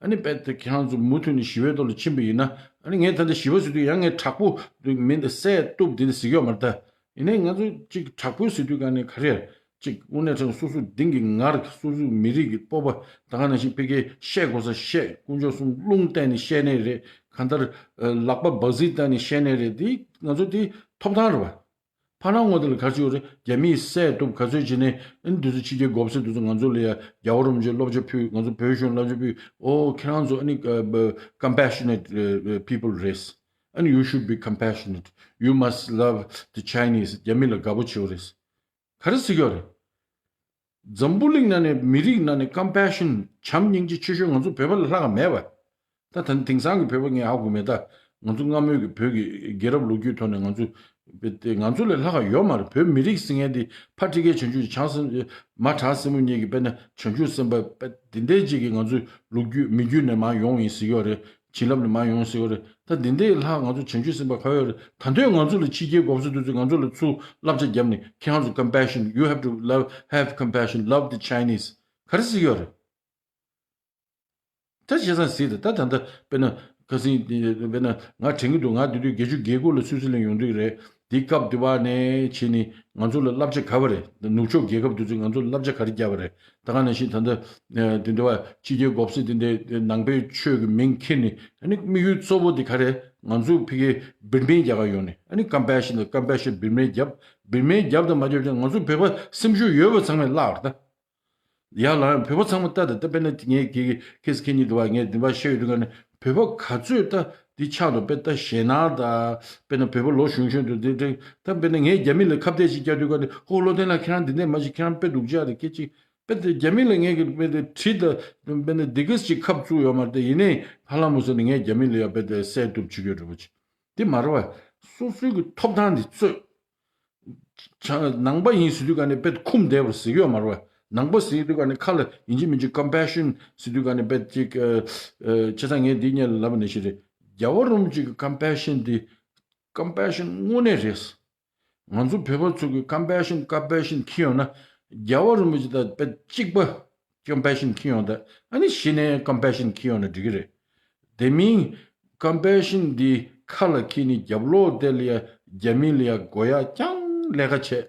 ཨ་ནི་དཔེ་དེ་ཁྱེད་རང་ཚོ་མུ་མཐུད་ནས་ཞི་བའི་ཐོག་ལ་ཕྱིན་པ་ཡིན་ན། ཨ་ནི་ངས་ད་ལྟ་ཞི་བ་ཟེར་དུས་ཡང་ངས་དྲག་པོ་མིན་ད་བསད་གཏུབ་འདི་འདྲ་ཟེར་གྱི་ཡོད་མ་རེད་ད། ཡིན་ནའི་ང་ཚོ་གཅིག་དྲག་པོ་ཟེར་དུས་ག་ནས་ག་རེ་ཡ། གཅིག་དངོས་གནས་དྲང་སོ་སོ་གདིང་གི་ངར་སོ་སོའི་མི་རིགས་ཀྱི་སྤོབས་པ་ད་ག་ནང་བཞིན་ཕ་གིའི་བཤད་དགོས་ས་བཤད། དཀོན་མཆོག་གསུམ་རླུང་བསྟན་ནས་བཤད་ནའི་རེད། གང་ལྟར་ལག་པ་འབག་རྩིས་བསྟན་ནས་བཤད་ནའི་རེད། འདི་ང་ཚོ་འདི་ཐོབ་ཐང་རེད་བ། ཕ་ནང་ངོ་དེ་ལ་ག་རེ་བྱེད་དགོས་རེད། རྒྱ་མིས་བསད་གཏུབ་ག་ཚོད་བྱས་ནའི་ཨ་ནི་འདི་ཚོ་ཕྱི་རྒྱལ་འགོ་བཙུགས་འདི་ཚོ་ང་ཚོ་ལ་ཡ་རྒྱལ་བ་རིན་པོ་ཆེ་བསླབ་བྱ་ཕུལ། ང་ཚོ་བོད་གཞུང་བསླབ་བྱ་ཕུལ། ཨོ་ཁྱེད་རང་ཚོ་ཨ་ནི་compassionate people རེད། And you should be compassionate. You must love the Chinese. རྒྱ་མི་ལ་དགའ་པོ་བྱེད་དགོས་རེད། ག་རེ་ཟེར་གྱི་ཡོད་རེད། འཛམ་བུ་གླིང་ནང་ནས་མི་རིགས་ནང་ནས་compassion བྱམས་སྙིང་རྗེ་ཆེ་ཤོས་ང་ཚོ་བོད་པ་ལ་ལྷག་ག་མེད་པ། ད་ད་དེང་སང་གི་བོད་པ་ངས་ཧ་གོ་མེད་ད། ང་ཚོ་སྔ་མོའི་གི་བོད་ཀྱི་རྒྱལ་རབས་ལོ་རྒྱུས་ཐོག་ནས་ང་ཚོ་དེ་ང་ཚོ་ལས་ལྷག་ག་ཡོད་མ་རེད། བོད་མི་རིགས་ཟེར་མཁན་དེ་ཕ་ཁྲི་ཀའི་བྱང་ཆུབ་བྱང་སེམས་མ་བྲག་སྲིན་མོ་གཉིས་ཀྱི་དཔེར་ན་བྱང་ཆུབ་སེམས་དཔའ་དཔེ་དེ་འདྲའི་ཅིག་གི་ང་ཚོའི་ལོ་རྒྱུས་མི་རྒྱུད་ནས་མར་ཡོང་ཡིན་ཟེར་གྱི་ཡོད་རེད། བྱིན་རླབས་ནས་མར་ཡོང་ཟེར་གྱི་ཡོད་རེད། ད་དེ་འདྲའི་ལྷག་ང་ཚོ་བྱང་ཆུབ་སེམས་དཔའ་ག་ཡོད་རེད། ད་དུང་ང་ཚོ་ལ་ཕྱི་རྒྱལ་འགོ་བཙུགས་དུས་ཚོད་ང་ཚོ་ལ་ཚུར་བསླབ་བྱ་བརྒྱབ་ནས་ཁྱེད་རང་ཚོ་compassion, you have to love, have compassion, love the Chinese ག་རེ་ཟེར་གྱི་ཡོད་རེད། ད་བྱས་ཙང་ཟེར་ཏེ་ད་ད་ལྟ་དཔེར་ན་ཁ་སང་དཔེར་ན་ང་དྲན་གྱི་འདུག་ང་དེ་དུས་བརྒྱད་ཅུ་གྱ་དགུ་ལ་སུད་སི་ལན་ཡོང་དུས་རེད། དེ་སྐབས་དེ་བ་ནས་བྱས་ནས་ང་ཚོ་ལ་བསླབ་བྱ་ག་བ་རེད། ནུབ་ཕྱོགས་རྒྱལ་ཁབ་དེ་ཚོས་ང་ཚོ་ལ་བསླབ་བྱ་ག་རེ་བརྒྱབ་པ་རེད། ད་ག་ནང་བཞིན་ད་ལྟ་དེ་འདྲ་བ་ཕྱི་རྒྱལ་འགོ་བཙུགས་དེ་འདྲའི་ནང་པའི་ཆོས་ཀྱི་མིང་ཁྱེར་ནས་ཨ་ནི་དམིགས་ཡུལ་གཙོ་བོ་དེ་ག་རེད། ང་ཚོ་ཕ་གིའི་བིར་མའི་རྒྱལ་ཁབ་ཡོང་ནས་ཨ་ནི་compassion དང་compassion བིར་མའི་རྒྱབ། བིར་མའི་རྒྱབ་དང་མ་རྒྱབ་ཀྱང་ང་ཚོ་བོད་པ་སེམས་ཤུགས་ཡོད་པ་ཚང་མས་བརླག་རེད་ད། ཡར་ལངས་བོད་པ་ཚང་མ་ལྟ་དང་ལྟ་དཔེར་ན་ངས་ཀྱི་ཁེ་སི་ཁེ་གཉིས་འདུག་བ། ངས་འདི་པར་བཤད་ཡོད་དུས་ག་ནས་བོད་པ་ག་ཚོད་ལྟ་འདི་ཆགས་འདུག་དཔེ་ལྟ་ཞེད་སྣང་དང་དཔེར་ན་བོད་པ་ལོ་གཞོན་གཞོན་དུ་འདི་འདྲ་ད་དཔེར་ན་ངས་རྒྱ་མི་ལ་ཁ་གཏད་ཅིག་བརྒྱབ་དུས་ག་ནས་ཧོ་བློ་ལྡན་ལགས་ཁྱེད་རང་འདི་འདྲས་མ་བྱེད། ཁྱེད་རང་དཔེ་སྡུག་ཅག་རེད། སྐད་ཅིག་དཔེ་དེ་རྒྱ་མི་ལ་ངས་ཀྱི་དཔེ་དེ་བྲིས་དང་དཔེར་ན་འདི་གས་ཅིག་ཁབ་བཙུགས་ཡོད་མ་རེད། དེ་ཡིན་ནའི་ཧ་ལམ་མུ་སོ་ནས་ངས་རྒྱ་མི་ལ་ཡང་དཔེ་དེ་བསད་གཏུབ་བྱེད་ཀྱི་ཡོད་འདྲ་པོ་ཅིག་དེ་མ་རེད་བ། སོ་སོའི་གི་ཐོབ་ཐང་དེ་རྩོད། ཆ་ནང་པ་ཡིན་ཟེར་དུས་ག་ནས་དཔེ་འཁུམས་བསྡད་པར་ཟེར་གྱི་ཡོད་མ་རེད་བ། ནང་པ་ཟེར་དུས་ག་ནས་ཁ་ལ་ཡིན་གཅིག་མིན་གཅིག་compassion ཟེར་དུས་ག་ནས་དཔེ་ཅིག་ཨ་ཨ་བྱས་ཙང་ངས་འདི་སྔོན་ལ་ལབ་པ་ནང་བཞིན་རེད། རྒྱལ་བ་རིན་པོ་ཆེ་གི་compassion འདི་compassion དངོས་གནས་རེད། ང་ཚོ་བོད་པ་ཚོ་གི་compassion compassion འཁྱེར་ཡོང་ན་རྒྱལ་བ་རིན་པོ་ཆེ་དང་དཔེ་གཅིག་པ་compassion འཁྱེར་ཡོང་ད། ཨ་ནི་གཞི་ནས་compassion འཁྱེར་ཡོང་ན་འགྲིག་གི་རེད། དེ་མིན་compassion འདི་ཁ་ལ་འཁྱེར་ནས་རྒྱབ་ལོགས་དེ་ལ་ཡ་རྒྱ་མི་ལ་ཡ་དགོས་ཡ་རྐྱང་ལས་ཀ་བྱས།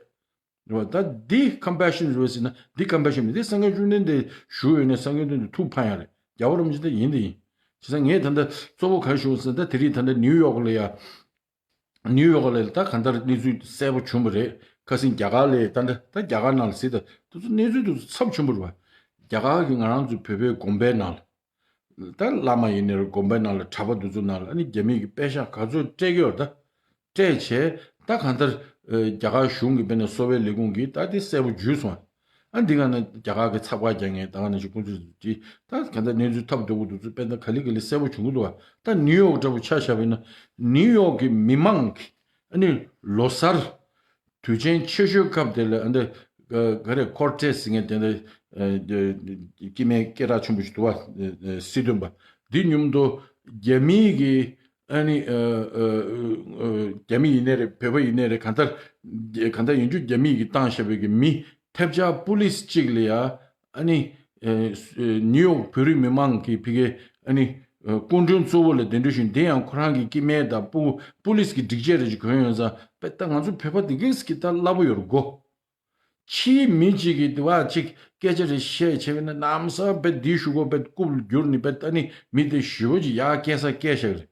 རེད་བ། ད་འདི་compassion རེད་ཟེར་ན་འདི་compassion མིན། འདི་སངས་རྒྱས་བཅོམ་ལྡན་འདས་བཞུགས་ཡོད་ནས་སངས་རྒྱས་བཅོམ་ལྡན་འདས་ཐུགས་ཕམ་ཡ་རེད། རྒྱལ་བ་རིན་པོ་ཆེ་ད་ཡིན་དེ་ཡིན། བྱས་ཙང་ངས་ད་ལྟ་གཙོ་བོ་ག་རེ་ཞུ་ཟེར་ན་ད་དེ་རིང་ད་ལྟ་ནིའུ་ཡོག་ལ་ཡ། ནིའུ་ཡོག་ལ་ད་གང་ལྟར་གནས་ཚུལ་གསལ་པོ་བྱུང་བ་རེད། ཁ་སང་རྒྱ་གར་ལ་ད་ལྟ་ད་རྒྱ་གར་ནང་ལ་ཟེར་ད་དེ་ཚོ་གནས་ཚུལ་དེ་ཚོ་ཚབས་ཆེན་པོ་རེད་བ། རྒྱ་གར་གྱི་ང་རང་ཚོའི་བོད་པའི་དགོན་པའི་ནང་ལ། ད་བླ་མ་ཡིན་ནའི་རེད། དགོན་པའི་ནང་ལ་གྲྭ་པ་འདི་ཚོ་ནང་ལ་ཨ་ནི་རྒྱ་མི་གི་པད་ཤག་ག་ཚོད་སྤྲད་ཀྱི་ཡོད་རེད་ད། སྤྲད་བྱས་ད་གང་ལྟར་ཨ་རྒྱ་གར་གཞུང་གི་དཔེར་ན་གསོ་བའི་ལས་ཁུངས་ཀྱིས་ད་དེ་གསལ་པོ་བརྗོད་སོང་། ཨ་འདི་ག་ནས་རྒྱ་གར་གྱི་ཚབ་བཀའ་རྒྱག་མཁན་ད་ག་ནང་བཞིན་ཁོང་ཚོས་ཀྱིས་ད་གང་ལྟར་གནས་ཚུལ་ཐབས་སྡུག་པོ་འདི་ཚོ་དཔེར་ན་ག་ལེ་ག་ལེ་གསལ་པོ་བྱུང་གི་འདུག་བ། ད་ནིའུ་ཡོག་འདྲ་པོ་ཆ་བཞག་པ་ཡིན་ན་ནིའུ་ཡོག་གི་མི་མང་གི་ཨ་ནི་ལོ་གསར་དུས་ཆེན་ཆེ་ཤོས་སྐབས་དེ་ལ་ཨ་འདི་ག་རེ་ཀོར་ཊེ་ཟེར་མཁན་དེ་འདྲ་སྐྱེ་དམན་སྐད་གྲགས་ཆེན་པོ་ཞིག་འདུག་བ། སྲིད་དོན་པ་འདི་མཉམ་དུ་རྒྱ་མིའི་གི་ཨ་ནི་རྒྱ་མི་ཡིན་ནའི་རེད། བོད་པ་ཡིན་ནའི་རེད། གང་ལྟར་གང་ལྟར་ཡིན་རྒྱུ་རྒྱ་མི་གིས་བཏང་བཞག་པའི་གི་མི་ཐེབས་ཆག་པུ་ལིས་གཅིག་ལ་ཡ་ཨ་ནི་ནིའུ་ཡོག་བོད་རིགས་མི་མང་གི་ཕ་གི་ཨ་ནི་སྐུ་མགྲོན་གཙོ་བོ་ལ་གདན་འདྲེན་ཞུས། དེ་ཡང་ཁོ་རང་གི་སྐྱེ་དམན་དང་པུ་པུ་ལིས་གི་སྒྲིག་ཆས་རེ་ཞིག་གོན་ཡོད་ཙང་དཔེ་ད་ང་ཚོ་བོད་པ་དེ་གས་ཀྱི་ད་སླ་པོ་ཡོད་རེད་གོ། ཕྱིའི་མི་གཅིག་གིས་དེ་བ་གཅིག་སྐད་ཆ་རེ་བཤད་བྱས་པས་ན་གནམ་ས་དཔེ་འདི་ཞུ་གོ་དཔེ་རྐུབ་བསྒྱུར་ནས་དཔེ་ད་ནི་མི་དེ་ཞེ་པོ་ཅིག་ཡག་སྐད་ས་སྐད་ཤག་རེད།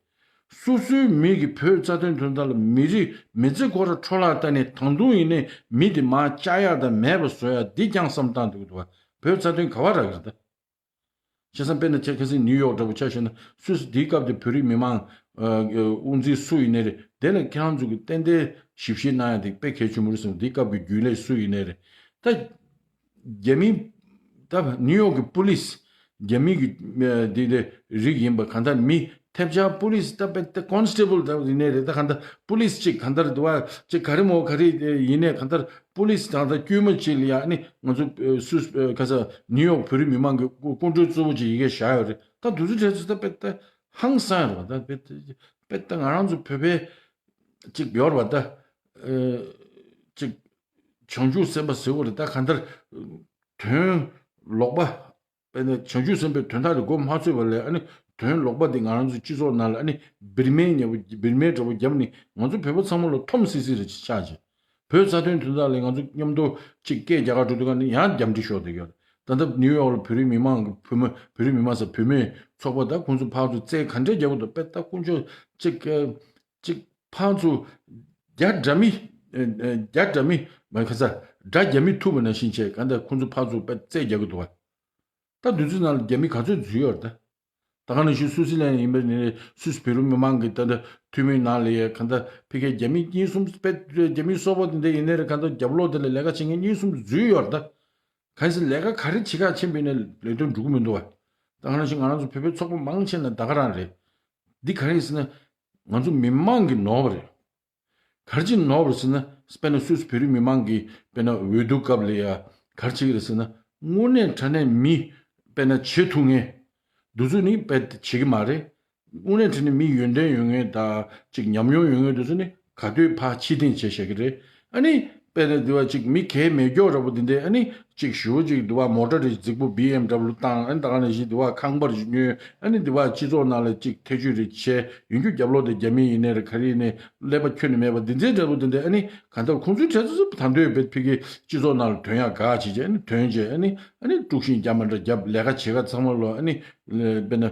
སོ་སོའི་མི་གི་བོད་རྩ་དོན་དོན་དག་ལ་མི་རིགས་མི་ཚེ་ཁོ་ར་འཕྲོ་བརླག་བཏང་ནས་ད་དུང་ཡིན་ནའི་མི་དེ་མར་བཅག་ཡག་དང་མེད་པ་བཟོ་ཡག་འདི་རྐྱང་བསམ་བཏང་འདུག་འདུག་བ། བོད་རྩ་དོན་ག་བ་རག་གི་རེད་ད། བྱས་ཙང་དཔེར་ན་ཁྱེད་ཁ་སང་ནིའུ་ཡོག་འདྲ་པོ་ཆ་བཞག་ན་སུད་སི་འདིའི་སྐབས་དེ་བོད་རིགས་མི་མང་དབུ་འཛིན་སུ་ཡིན་ནའི་རེད། དེ་ལ་ཁྱེད་རང་ཚོ་གི་ཏན་ཏན་ཞིབ་བཤེར་གནང་ཡ་དེ་དཔེ་གལ་ཆེན་པོ་རེད་བསམ། འདིའི་སྐབས་ཀྱི་རྒྱུན་ལས་སུ་ཡིན་ནའི་རེད། ད་རྒྱ་མི་ད་ནིའུ་ཡོག་གི་པུ་ལིས་རྒྱ་མི་གི་འདི་འདི་རིགས་ཡིན་པ་གང་ལྟར་མི་ཐེབས་ཆག་པུ་ལིས་ད་དཔེ་ད་ཀོན་སི་ཊེ་བལ་ད་ཡིན་ནའི་རེད། ད་གང་ལྟར་པུ་ལིས་གཅིག་གང་ལྟར་འདུག་བ་གཅིག་ག་རེ་མོ་ག་རེ་ཡིན་ནའི་གང་ལྟར་པུ་ལིས་དང་ད་དཀྱུས་མ་གཅིག་ལ་ཡ་ནི་ང་ཚོ་སུད་སི་ཁ་ས་ནིའུ་ཡོག་བོད་རིགས་མི་མང་གི་སྐུ་མགྲོན་གཙོ་བོ་གཅིག་ཡི་གེ་བཞག་ཡོད་རེད། ད་དུས་ཚོད་དེ་ཚོ་ད་དཔེ་ད། ཧང་སང་ཡོད་རེད་བ། ད་དཔེ་དཔེ་ད་ང་རང་ཚོ་བོད་པའི་ཅིག་ཡོད་རེད་བ། ད་ཨེ་ཅིག་བྱང་ཆུབ་སེམས་དཔའ་ཟེར་བ་རེད། ད་གང་ལྟར་དོན་ལོག་པ། དཔེར་ན་བྱང་ཆུབ་སེམས་དཔའི་དོན་དག་དེ་མགོ་མ་ཚོས་པ་ལས། ཨ་ནི་དོན་ལོག་པ་དེ་ང་རང་ཚོའི་སྤྱི་ཚོགས་ནང་ལ་ཨ་ནི་བིར་མའི་ཉེ་བོ་བིར་མའི་འདྲ་བོ་བརྒྱབ་ནས་ང་ཚོ་བོད་པ་ཚང་མ་ལ་འཐོམ་སི་སི་རེ་ཆགས་བྱས། བོད་རྩ་དོན་དོན་དག་ལ་ང་ཚོ་མཉམ་དུ་གཅིག་སྐད་རྒྱག་ག་འགྲོ་དུས་ཀ་ནི་ཡང་རྒྱབ་འདྲི་ཤོར་བསྡད་ཡོད། ད་ལྟ་ནིའུ་ཡོག་ལ་བོད་རིགས་མི་མང་གི་བོད་མི་བོད་རིགས་མི་མང་ཟེར་བུད་མེད་ཚོགས་པ་དང་ཁོང་ཚོ་ཕར་ཚུར་རྩོད་ག་འདྲས་རྒྱག་གི་འདུག་དཔེ་ད་དཀོན་མཆོག་གཅིག་གཅིག་ཕར་ཚུར་རྒྱ་འདྲ་མི་རྒྱ་འདྲ་མི་མ་ཁ་ས་དགྲ་རྒྱ་མི་ཐུག་པ་ནང་བཞིན་བྱས། ག་འདྲ་ཁོང་ཚོ་ཕར་ཚུར་དཔེ་རྩོད་རྒྱག་གི་འདུག་བ། ད་དུས་ཚོད་ནང་ལ་རྒྱ་མི་ག་ཚོད་འཛུལ་ཡོད་རེད་ད། ད་ག་ནང་བཞིན་སུད་སི་ལན་ཡིན་པ་ནི་སུད་སི་བོད་རིགས་མི་མང་གི་ད་ལྟ་འཐུས་མིའི་ནང་ལ་ཡ་ག་ད་ཕ་གིའི་རྒྱ་མི་གཉིས་གསུམ་དཔེ་རྒྱ་མི་སོག་པོ་དེ་འདྲ་ཡིན་ནའི་རེད། ག་ད་རྒྱབ་ལོགས་དེ་ལ་ལས་ཀ་བྱེད་མཁན་གཉིས་གསུམ་འཛུལ་ཡོད་རེད་ད། གང་ཡིན་ཟེར་ལས་ཀ་ག་རེ་བྱེད་ག་ཕྱིན་པ་ཡིན་ནའི་ལས་དོན་འགྲུབ་ཀྱི་མི་འདུག་བ། ད་ག་ནང་བཞིན་ང་རང་ཚོ་བོད་པའི་ཚོགས་པ་མང་ཆེ་ན་ད་ག་རང་རེད། འདི་ག་རེ་ཡིན་ཟེར་ན་ང་ཚོ་མི་མང་གིས་ནོར་བ་རེད། ག་རེ་བྱས་ནོར་བ་རེད་ཟེར་ན། དཔེར་ན་སུད་སི་བོད་རིགས་མི་མང་གིས་དཔེར་ན་འོས་བསྡུ་སྐབས་ལ་ཡ་ག་རེ་བྱེད་ཀྱི་རེད་ཟེར་ན། དངོས་གནས་དྲང་གནས་མི་དཔེར་ན་བྱེད་ཐུབ་མཁན་འདི་ཚོ་ནི་དཔེ་བྱེད་ཀྱི་མ་རེད། དངོས་གནས་དྲང་གནས་མི་ཡོན་ཏན་ཡོད་མཁན་དང་ཅིག་ཉམས་མྱོང་ཡོད་མཁན་འདི་ཚོ་ནི་ག་དུས་ཕར་ཕྱིར་འཐེན་བྱས་བཞག་གི་རེད། ཨ་ནི་དཔེར་ན་འདི་བ་ཅིག་མི་གལ་མེད་སྐྱོ་འདྲ་པོ་འདི་འདྲས། ཨ་ནི་ཅིག་ཞུ་ཅིག་འདི་བ་མོ་ཊ་རེ་རྫིག་པོ་བི་ཨེམ་ཌབ་ལུ་བཏང་། ཨ་ནི་ད་ག་ནང་བཞིན་འདི་བ་ཁང་པ་རེ་ཉོས། ཨ་ནི་འདི་བ་སྤྱི་ཚོགས་ནང་ལ་ཅིག་ཐེ་བྱུས་རེ་བྱས། ཡིན་རྒྱུ་རྒྱབ་ལོགས་དེ་རྒྱ་མི་ཡིན་ནའི་རེད། ག་རེ་ཡིན་ནའི་ཀླད་པ་ཁྱོན་ནས་མེད་པ་འདི་འདྲའི་འདྲ་པོ་འདི་འདྲ། ཨ་ནི་གང་ལྟར་ཁོང་ཚོའི་གྲས་ཚོ་ད་དུང་དཔེ་ཕ་གི་སྤྱི་ཚོགས་ནང་ལ་ཐོན་ཡག་ག་བྱེད་བྱས། ཨ་ནི་ཐོན་བྱས། ཨ་ནི་ཨ་ནི་དཀྲུག་ཤིང་རྒྱབ་མ་འདྲ་རྒྱབ། ལས་ཀ་བྱེད་ག་ཚང་མ་ལོ། ཨ་ནི་དཔེར་ན་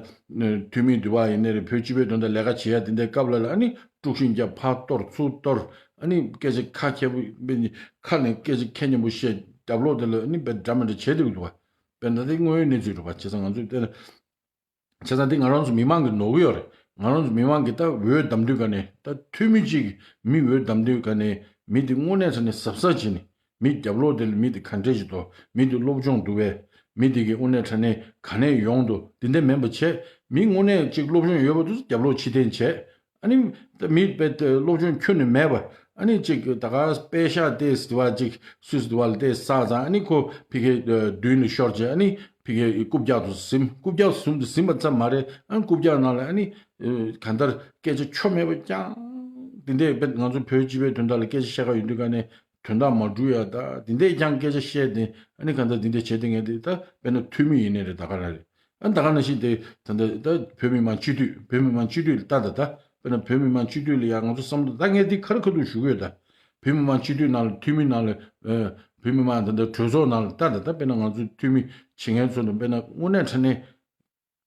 འཐུས་མི་འདི་བ་ཡིན་ནའི་རེད། བོད་སྤྱི་པའི་དོན་དག་ལས་ཀ་བྱེད་ཡག་འདི་འདྲའི་སྐབས་ལ་ལ་ཨ་ནི་དཀྲུག་ཤིང་རྒྱབ། ཕར་གཏོར་ཚུར་གཏོར། ཨ་ནི་སྐད་ཆ་ཁ་ཁྱེར་པོ་ཁ་ནས་སྐད་ཆ་ཁྱེར་སྙན་པོ་བཤད། རྒྱབ་ལོགས་དེ་ལ་ཨ་ནི་དཔེ་འདྲ་མི་འདྲ་བྱེད་བསྡད་ཀྱི་འདུག་བ། དཔེར་ན་དེ་དངོས་ཡོད་གནས་ཚུལ་རེད་བ། བྱས་ཙང་ང་ཚོས་བལྟས་ན། བྱས་ཙང་འདི་ང་རང་ཚོ་མི་མང་གིས་ནོར་གི་ཡོད་རེད། ང་རང་ཚོ་མི་མང་གིས་ད་འོས་བདམས་དུས་ག་ནས། ད་འཐུས་མི་གཅིག་གིས་མི་འོས་བདམས་དུས་ག་ནས་མི་དེ་དངོས་གནས་དྲང་གནས་གཟབ་གཟབ་བྱས་ནས། མི་རྒྱབ་ལོགས་དེ་ལ་མི་དེ་ག་འདྲས་ཞིག་འདུག་མི་དེ་སློབ་སྦྱོང་འདུག་པས། མི་དེ་གི་དངོས་གནས་དྲང་གནས་ག་ནས་ཡོང་འདུག་འདི་འདྲ་མིན་པ་བྱས། མི་དངོས་གནས་གཅིག་སློབ་སྦྱོང་ཡོད་པ་དེ་ཚོ་རྒྱབ་ལོགས་ཕྱིར་འཐེན་བྱས། ཨ་ནི་ད་མི་དཔེ་དེ་སློབ་སྦྱོང་ཁྱོན་ནས་མེད་པ། ཨ་ནི་གཅིག་ད་ག་པེ་ཤག་དེ་ཟེར་བ་གཅིག་སུད་སི་དེ་བ་ལ་དེ་བསགས་ཙང་། ཨ་ནི་ཁོ་ཕ་གི་མདུན་ལ་ཤོར་བྱས། ཨ་ནི་ཕ་གི་རྐུབ་བཀྱག་ཏུ་ཟིན། རྐུབ་བཀྱག་ཟིན་དུ་ཟིན་པ་ཙམ་མ་རེད། ཨ་ནི་རྐུབ་བཀྱག་ནང་ལ་ཨ་ནི་གང་ལྟར་སྐད་ཆ་ཆོ་མེད་པ་རྐྱང་། དེ་འདྲས་དཔེ་ང་ཚོ་བོད་སྤྱི་པའི་དོན་དག་ལ་སྐད་ཆ་བཤད་ག་ཡོང་དུས་ག་ནས་དོན་དག་མ་འགྲུབ་ཡ། ད་དེ་འདྲས་རྐྱང་སྐད་ཆ་བཤད་དེ། ཨ་ནི་གང་ལྟར་དེ་འདྲས་བྱས་དེ་ངས་དེ་ད་དཔེར་ན་འཐུས་མི་ཡིན་ནའི་རེད། ད་ག་རང་རེད། ཨ་ད་ག་ནང་བཞིན་དེ་ད་ད་ད་བོད་མི་མང་སྤྱི་འཐུས། བོད་མི་མང་སྤྱི་འཐུས་ལ་ལྟ་ད་ད། དཔེར་ན་བོད་མི་མང་སྤྱི་འཐུས་ལ་ཡང་ང་ཚོ་བསམ་བློ་ད་ངས་འདི་ཁ་རི་ཁ་ཐུག་ཞུ་གི་ཡོད་ད། བོད་མི་མང་སྤྱི་འཐུས་ནང་ལ་འཐུས་མི་ནང་ལ་ཨ་བོད་མི་མང་ད་ད་གྲོས་ཚོགས་ནང་ལ་ལྟ་ད་ད། དཔེར་ན་ང་ཚོ་འཐུས་མི་བྱེད་མཁན་ཚོ་ལ་དཔེར་ན་དངོས་གནས་དྲང་གནས་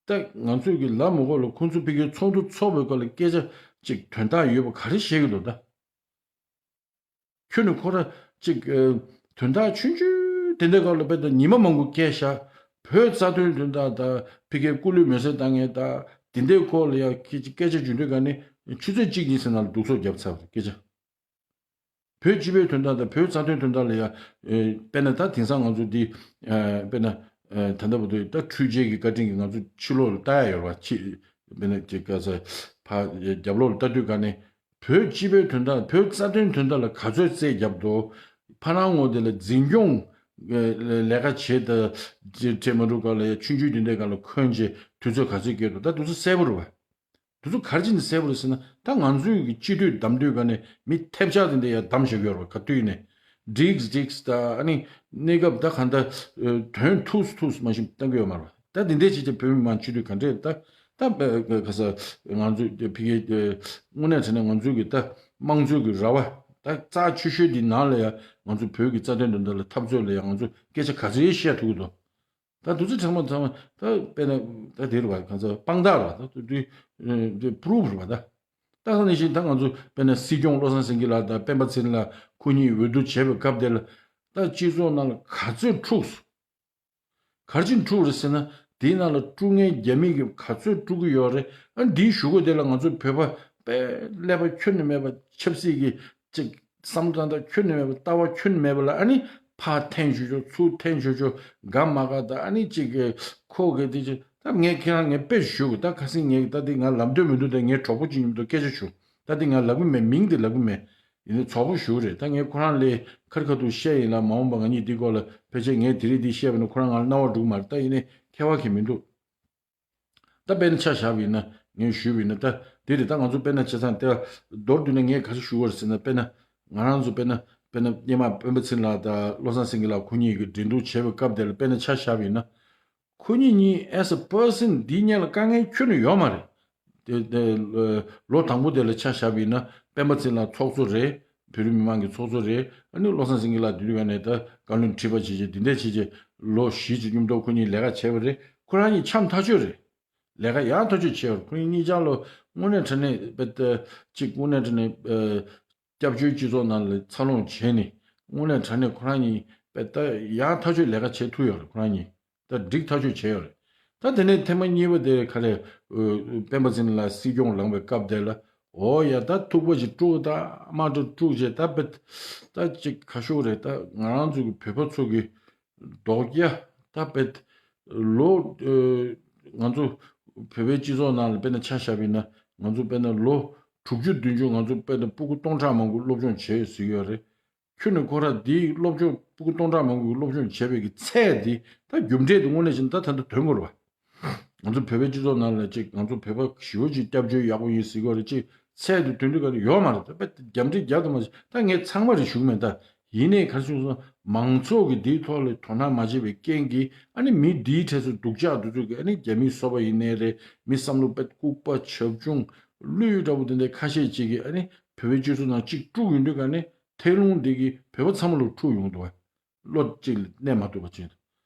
ད་ང་ཚོས་ཀྱི་ལབ་མི་དགོས་ལ། ཁོང་ཚོ་ཕ་གིའི་ཚོགས་འདུ་ཚོགས་པའི་སྐབས་ལ་སྐད་ཆ་ཅིག་དོན་དག་ཡོད་པ་ག་རེ་བཤད་ཀྱི་འདུག་ད། ཁྱོད་ནི་ཁོ་ར་ཅིག་ཨ་དོན་དག་ཆུང་ཆུང་དེ་འདྲའི་སྐབས་ལ་དཔེ་ད་ཉི་མ་མང་པོ་བསྐྱལ་བཞག་བོད་རྩ་དོན་དོན་དག་དང་ཕ་གིའི་སྐུ་ལུས་མེ་སྲེག་བཏང་མཁན་དང་དེ་འདྲའི་སྐོར་ལ་ཡང་སྐད་ཆ་སྐད་ཆ་བརྗོད་དུས་ག་ནས་ཆུ་ཚོད་གཅིག་གཉིས་ཙམ་ནང་ལ་སྡུག་སོག་བརྒྱབ་ཚར་བ་རེད་སྐད་ཆ། བོད་སྤྱི་པའི་དོན་དག་དང་བོད་རྩ་དོན་དོན་དག་ལ་ཡང་ཨ་དཔེར་ན་ད་དེང་སང་ང་ཚོ་འདི་ཨ་དཔེར་ན་ཨ་ད་ལྟ་བར་དུ་ད་འཕྲུལ་ཆས་ཀྱི་བཀའ་དྲིན་གྱིས་ང་ཚོ་ཕྱི་ལོགས་ལ་ལྟ་ཡ་ཡོད་རེད་བ། ཕྱི་དཔེར་ན་ཅིག་ག་ས་ཕ་རྒྱབ་ལོགས་ལ་ལྟ་དུས་ག་ནས། བོད་སྤྱི་པའི་དོན་དག་བོད་རྩ་དོན་དོན་དག་ལ་ག་ཚོད་རྩོད་བརྒྱབ་འདུག་ཕ་ནང་ངོ་དེ་ལ་འཛིན་སྐྱོང་ལས་ཀ་བྱེད་དང་བྱེད་མ་འགྲུབ་ག་ལ་ཡ་ཆུང་ཆུང་དེ་འདྲའི་ག་ལ་འཁོན་བྱས་དུས་ཚོད་ག་ཚོད་བསྐྱལ་འདུག་ད་དུས་ཚོད་གསལ་པོ་རེད་བ། དུས་ཚོད་ག་རེ་བྱས་ནས་གསལ་པོ་རེད་ཟེར་ན། ད་ང་ཚོའི་གི་སྤྱི་འཐུས་བདམས་དུས་ག་ནས་མི་ཐེབས་ཆག་དེ་འདྲ་ཡ་བདམས་བཞག་གི་ཡོད་རེད་བ། ག་དུས་ནས་འགྲིགས་འགྲིགས་ད་ཨ་ནི་གནས་སྐབས་ད་ག་འདྲ་དོན་ཐུགས་སུ་ཐུགས་སུ་མ་ཞིག་བཏང་གི་ཡོད་མ་རེད་བ། ད་འདི་འདྲའི་ཅིག་ཅིག་བོད་མི་མང་སྤྱི་འཐུས་ག་འདྲས་ད་ད་ག་ས་ང་ཚོ་ཕ་གི་དངོས་གནས་བྱས་ན་ང་ཚོའི་གི་ད་དམངས་གཙོའི་གི་ར་བ་ད་རྩ་ཆེ་ཤོས་འདི་ནང་ལ་ཡ་ང་ཚོ་བོད་ཀྱི་རྩ་དོན་དོན་དག་ལ་འཐབ་རྩོད་ལ་ཡ་ང་ཚོ་སྐད་ཆ་ག་ཚོད་བཤད་ཐུབ་ཀྱི་འདུག་ད་དུས་ཚོད་ཚང་མ་ཚང་མ་ད་དཔེར་ན་ད་དེ་རེད་བ། གང་ཚ་དཔང་རྟགས་རེད་བ། ད་དུས་དུས་པུ་རུབ་རེད་བ། ད་ད་ག་ནང་བཞིན་ད་ང་ཚོ་དཔེར་ན་སྲིད་སྐྱོང་བློ་བཟང་སེང་གེ་ལགས་དང་སྤེན་པ་ཚེ་རིང་ལགས་ཁོ་གཉིས་འོས་བསྡུ་བྱས་པའི་སྐབས་དེ་ལ་ད་སྤྱི་ཚོགས་ནང་ལ་ག་ཚོད་འཁྲུགས་སོང་། ག་རེ་བྱས་འཁྲུགས་རེད་ཟེར་ན། དེའི་ནང་ལ་དཀྲུག་མཁན་རྒྱ་མི་གིས་ག་ཚོད་དཀྲུག་གི་ཡོད་རེད། ཨ་འདིའི་གཞུག་གུ་དེ་ལ་ང་ཚོ་བོད་པ་དཔེ་ཀླད་པ་ཁྱོན་ནས་མེད་པ་ཆབ་སྲིད་ཀྱི་ཅིག་བསམ་བློ་ད་ཁྱོན་ནས་མེད་པ་ལྟ་བ་ཁྱོན་ནས་མེད་པ་ལ་ཨ་ནི་ཕར་འཐེན་ཆོག་ཆོག་ཚུར་འཐེན་ཆོག་ཆོག་དགའ་མ་དགའ་ད་ཨ་ནི་ཅིག་གི་ཁོ་གི་དེ་ཅིག་ད་ངས་ཁྱེད་རང་ངས་དཔེ་ཞུ་གི་ད་ཁ་སང་ངས་ད་དེ་ང་ལབ་འདོད་མི་འདུག་ད་ངའི་གྲོགས་པོ་ཅིག་མཉམ་དུ་སྐད་ཆ་ཞུ། ད་དེ་ང་ལབ་གི་མེད། མིང་དེ་ལབ་གི་མེད། ཡིན་ནའི་གྲོགས་པོ་ཞུ་རེད། ད་ངས་ཁོ་རང་ལ་ཁ་རི་ཁ་ཐུག་བཤད་ཡིན་ལ་མ་འོངས་པ་ང་གཉིས་འདི་སྐོར་ལ་ཕལ་ཆེར་ངས་དེ་རིང་འདི་བཤད་པ་ན་ཁོ་རང་ང་ལ་རྣ་བ་འགྲོ་གི་མ་རེད། ད་ཡིན་ནའི་ཁྱད་པར་གང་ཡང་མི་འདུག་ད་དཔེར་ན་ཆ་བཞག་པ་ཡིན་ན་ ངས་ཞུས་པ་ཡིན་ན། ད་དེ་རེད། ད་ང་ཚོ་དཔེར་ན་བྱས་ཙང་ད་མདོར་བསྡུས་ན་ངས་ག་རེ་ཞུ་དགོས་རེད་ཟེར་ན། དཔེར་ན་ང་རང་ཚོ་དཔེར་ན་དཔེར་ན་སྔོན་མ་སྤེན་པ་ཚེ་རིང་ལགས་དང་བློ་བཟང་སེང་གེ་ལགས་ཁོ་གཉིས་ཀྱིས་འགྲན་བསྡུར་བྱས་པའི་སྐབས་དེ་ལ་དཔེར་ན་ཆ་བཞག་པ་ཡིན་ན། ཁོ་གཉིས་གཉིས་as a person འདིའི་སྔོན་ལ་དཀའ་ངལ་ཁྱོན་ནས་ཡོད་མ་རེད། དེ་དེ་ལོ་དང་པོ་དེ་ལ་ཆ་བཞག་པ་ཡིན་ན་སྤེན་པ་ཚེ་རིང་ལགས་ཚོགས་གཙོ་རེད། བོད་རིགས་མི་མང་གི་ཚོགས་གཙོ་རེད། ཨ་ནི་བློ་བཟང་སེང་གེ་ལགས་དེ་དུས་ཀ་ནས་ད་བཀའ་བློན་ཁྲི་པ་བྱས་བྱས་འདི་འདྲ་བྱས་བྱས་ལོ་བཞི་ཅིག་མཉམ་དུ་ཁོ་གཉིས་ལས་ཀ་བྱས་པ་རེད། ཁོ་རང་གཉིས་འཆམ་ཐག་ཆོད་རེད། ལས་ཀ་ཡག་ཐག་ཆོད་བྱས་པ་རེད། ཁོ་གཉིས་གཉིས་ཆ་ལོ་དངོས་གནས་དྲང་གནས་དཔེ་ད་ཅིག་དངོས་གནས་དྲང་གནས་ཨ། སྐྱབས་བཅོལ་སྤྱི་ཚོགས་ནང་ལ་འཚར་ལོངས་བྱས་ནས་དངོས་གནས་དྲང་གནས་ཁོ་རང་གཉིས་དཔེ་ད་ཡག་ཐག་ཆོད་ལས་ཀ་བྱེད་ཐུབ་ཡོད་རེད། ཁོ་རང་གཉིས་ད་འགྲིག་ཐག་ཆོད་བྱས་ཡོད་རེད། ད་དེ་ནས་ཐེངས་མ་གཉིས་པ་དེ་ག་རེ། ཨ། སྤེན་པ་ཚེ་རིང་ལགས་སྲིད་སྐྱོང་ལངས་པའི་སྐབས་དེ་ལ། འོ་ཡ། ད་ཐུག་པ་ཅིག་དཀྲུགས། ད་དམག་གྲ་དཀྲུགས་བྱས། ད་དཔེ་ད་ཅིག་ག་ཞུ་དགོས་རེད། ད་ང་རང་ཚོ་གི་བོད་པ་ཚོ་གི་རྡོག་རྒྱ་ད་དཔེ་ལོ། ཨ། ང་ཚོ་བོད་པའི་སྤྱི་ཚོགས་ནང་ལ་དཔེར་ན་ཆ་བཞག་པ་ཡིན་ན། ང་ཚོ་དཔེར་ན་ལོ་དྲུག་ཅུ་བདུན་ཅུ་ང་ཚོ་དཔེར་ན་སྤུ་གུ་སྟོང་ཕྲག་མང་པོ་སློབ་སྦྱོང་བྱས་ཟེར་གྱི་ཡོད་རེད། ཁྱོན་ནས་ཁོ་རང་འདིའི་སློབ་སྦྱོང་སྤུ་གུ་སྟོང་ཕྲག་མང་པོ་གི་སློབ་སྦྱོང་བྱས་པའི་གི་ཚད་འདི་ད་རྒྱུ་འབྲས་དེ་དངོས་གནས་བྱས་ན་ད་ད་ལྟ་དོན་དགོས་རེད་བ། ང་ཚོ་བོད་པའི་སྤྱི་ཚོགས་ནང་ལ་ཅིག་ང་ཚོ་བོད་པ་ཞེ་པོ་ཅིག་སྐྱབས་བཅོལ་ཡག་པོ་ཡིན་ཟེར་གྱི་ཡོད་རེད། ཅིག་ཚད་དེ་དོན་དུ་ག་རེ་ཡོད་མ་རེད། ད་དཔེ་རྒྱབ་འདྲེ་རྒྱག་ཏུ་མ་བྱེད། ད་ངས་ཚང་མ་རེ་ཞུ་གི་མེད་ད། ཡིན་ནའི་ག་རེ་བྱུང་སོང་། མང་ཚོགས་ཀྱིས་འདིའི་ཐོག་ལ་དོ་སྣང་མ་བྱས་པའི་རྐྱེན་གྱིས། ཨ་ནི་མི་འདིའི་གྲས་སུ་སྡུག་ཅག་འདི་ཚོ་གིས། ཨ་ནི་རྒྱ་མིའི་སོ་པ་ཡིན་ནའི་རེད། མི་བསམ་བློ་དཔེ་ལྐུགས་པ་བྱབ་ཆུང་བླུས་འདྲ་བོ་དེ་འདྲའི་ཁ་ཤས་ཅིག་གིས། ཨ་ནི་བོད་པའི་སྤྱི་ཚོགས་ནང་ཅིག་དཀྲུགས་ཡོང་དུས་ག་ནས་ཐལ་རླུང་འདི་གིས་བོད་པ་ཚང་མ་ལ་འཁྲུག་ཡོང་འདུག་བ། བློ་གཅིག་ལ་གནས་མ་ཐུབ་པ་བྱས་འདུག།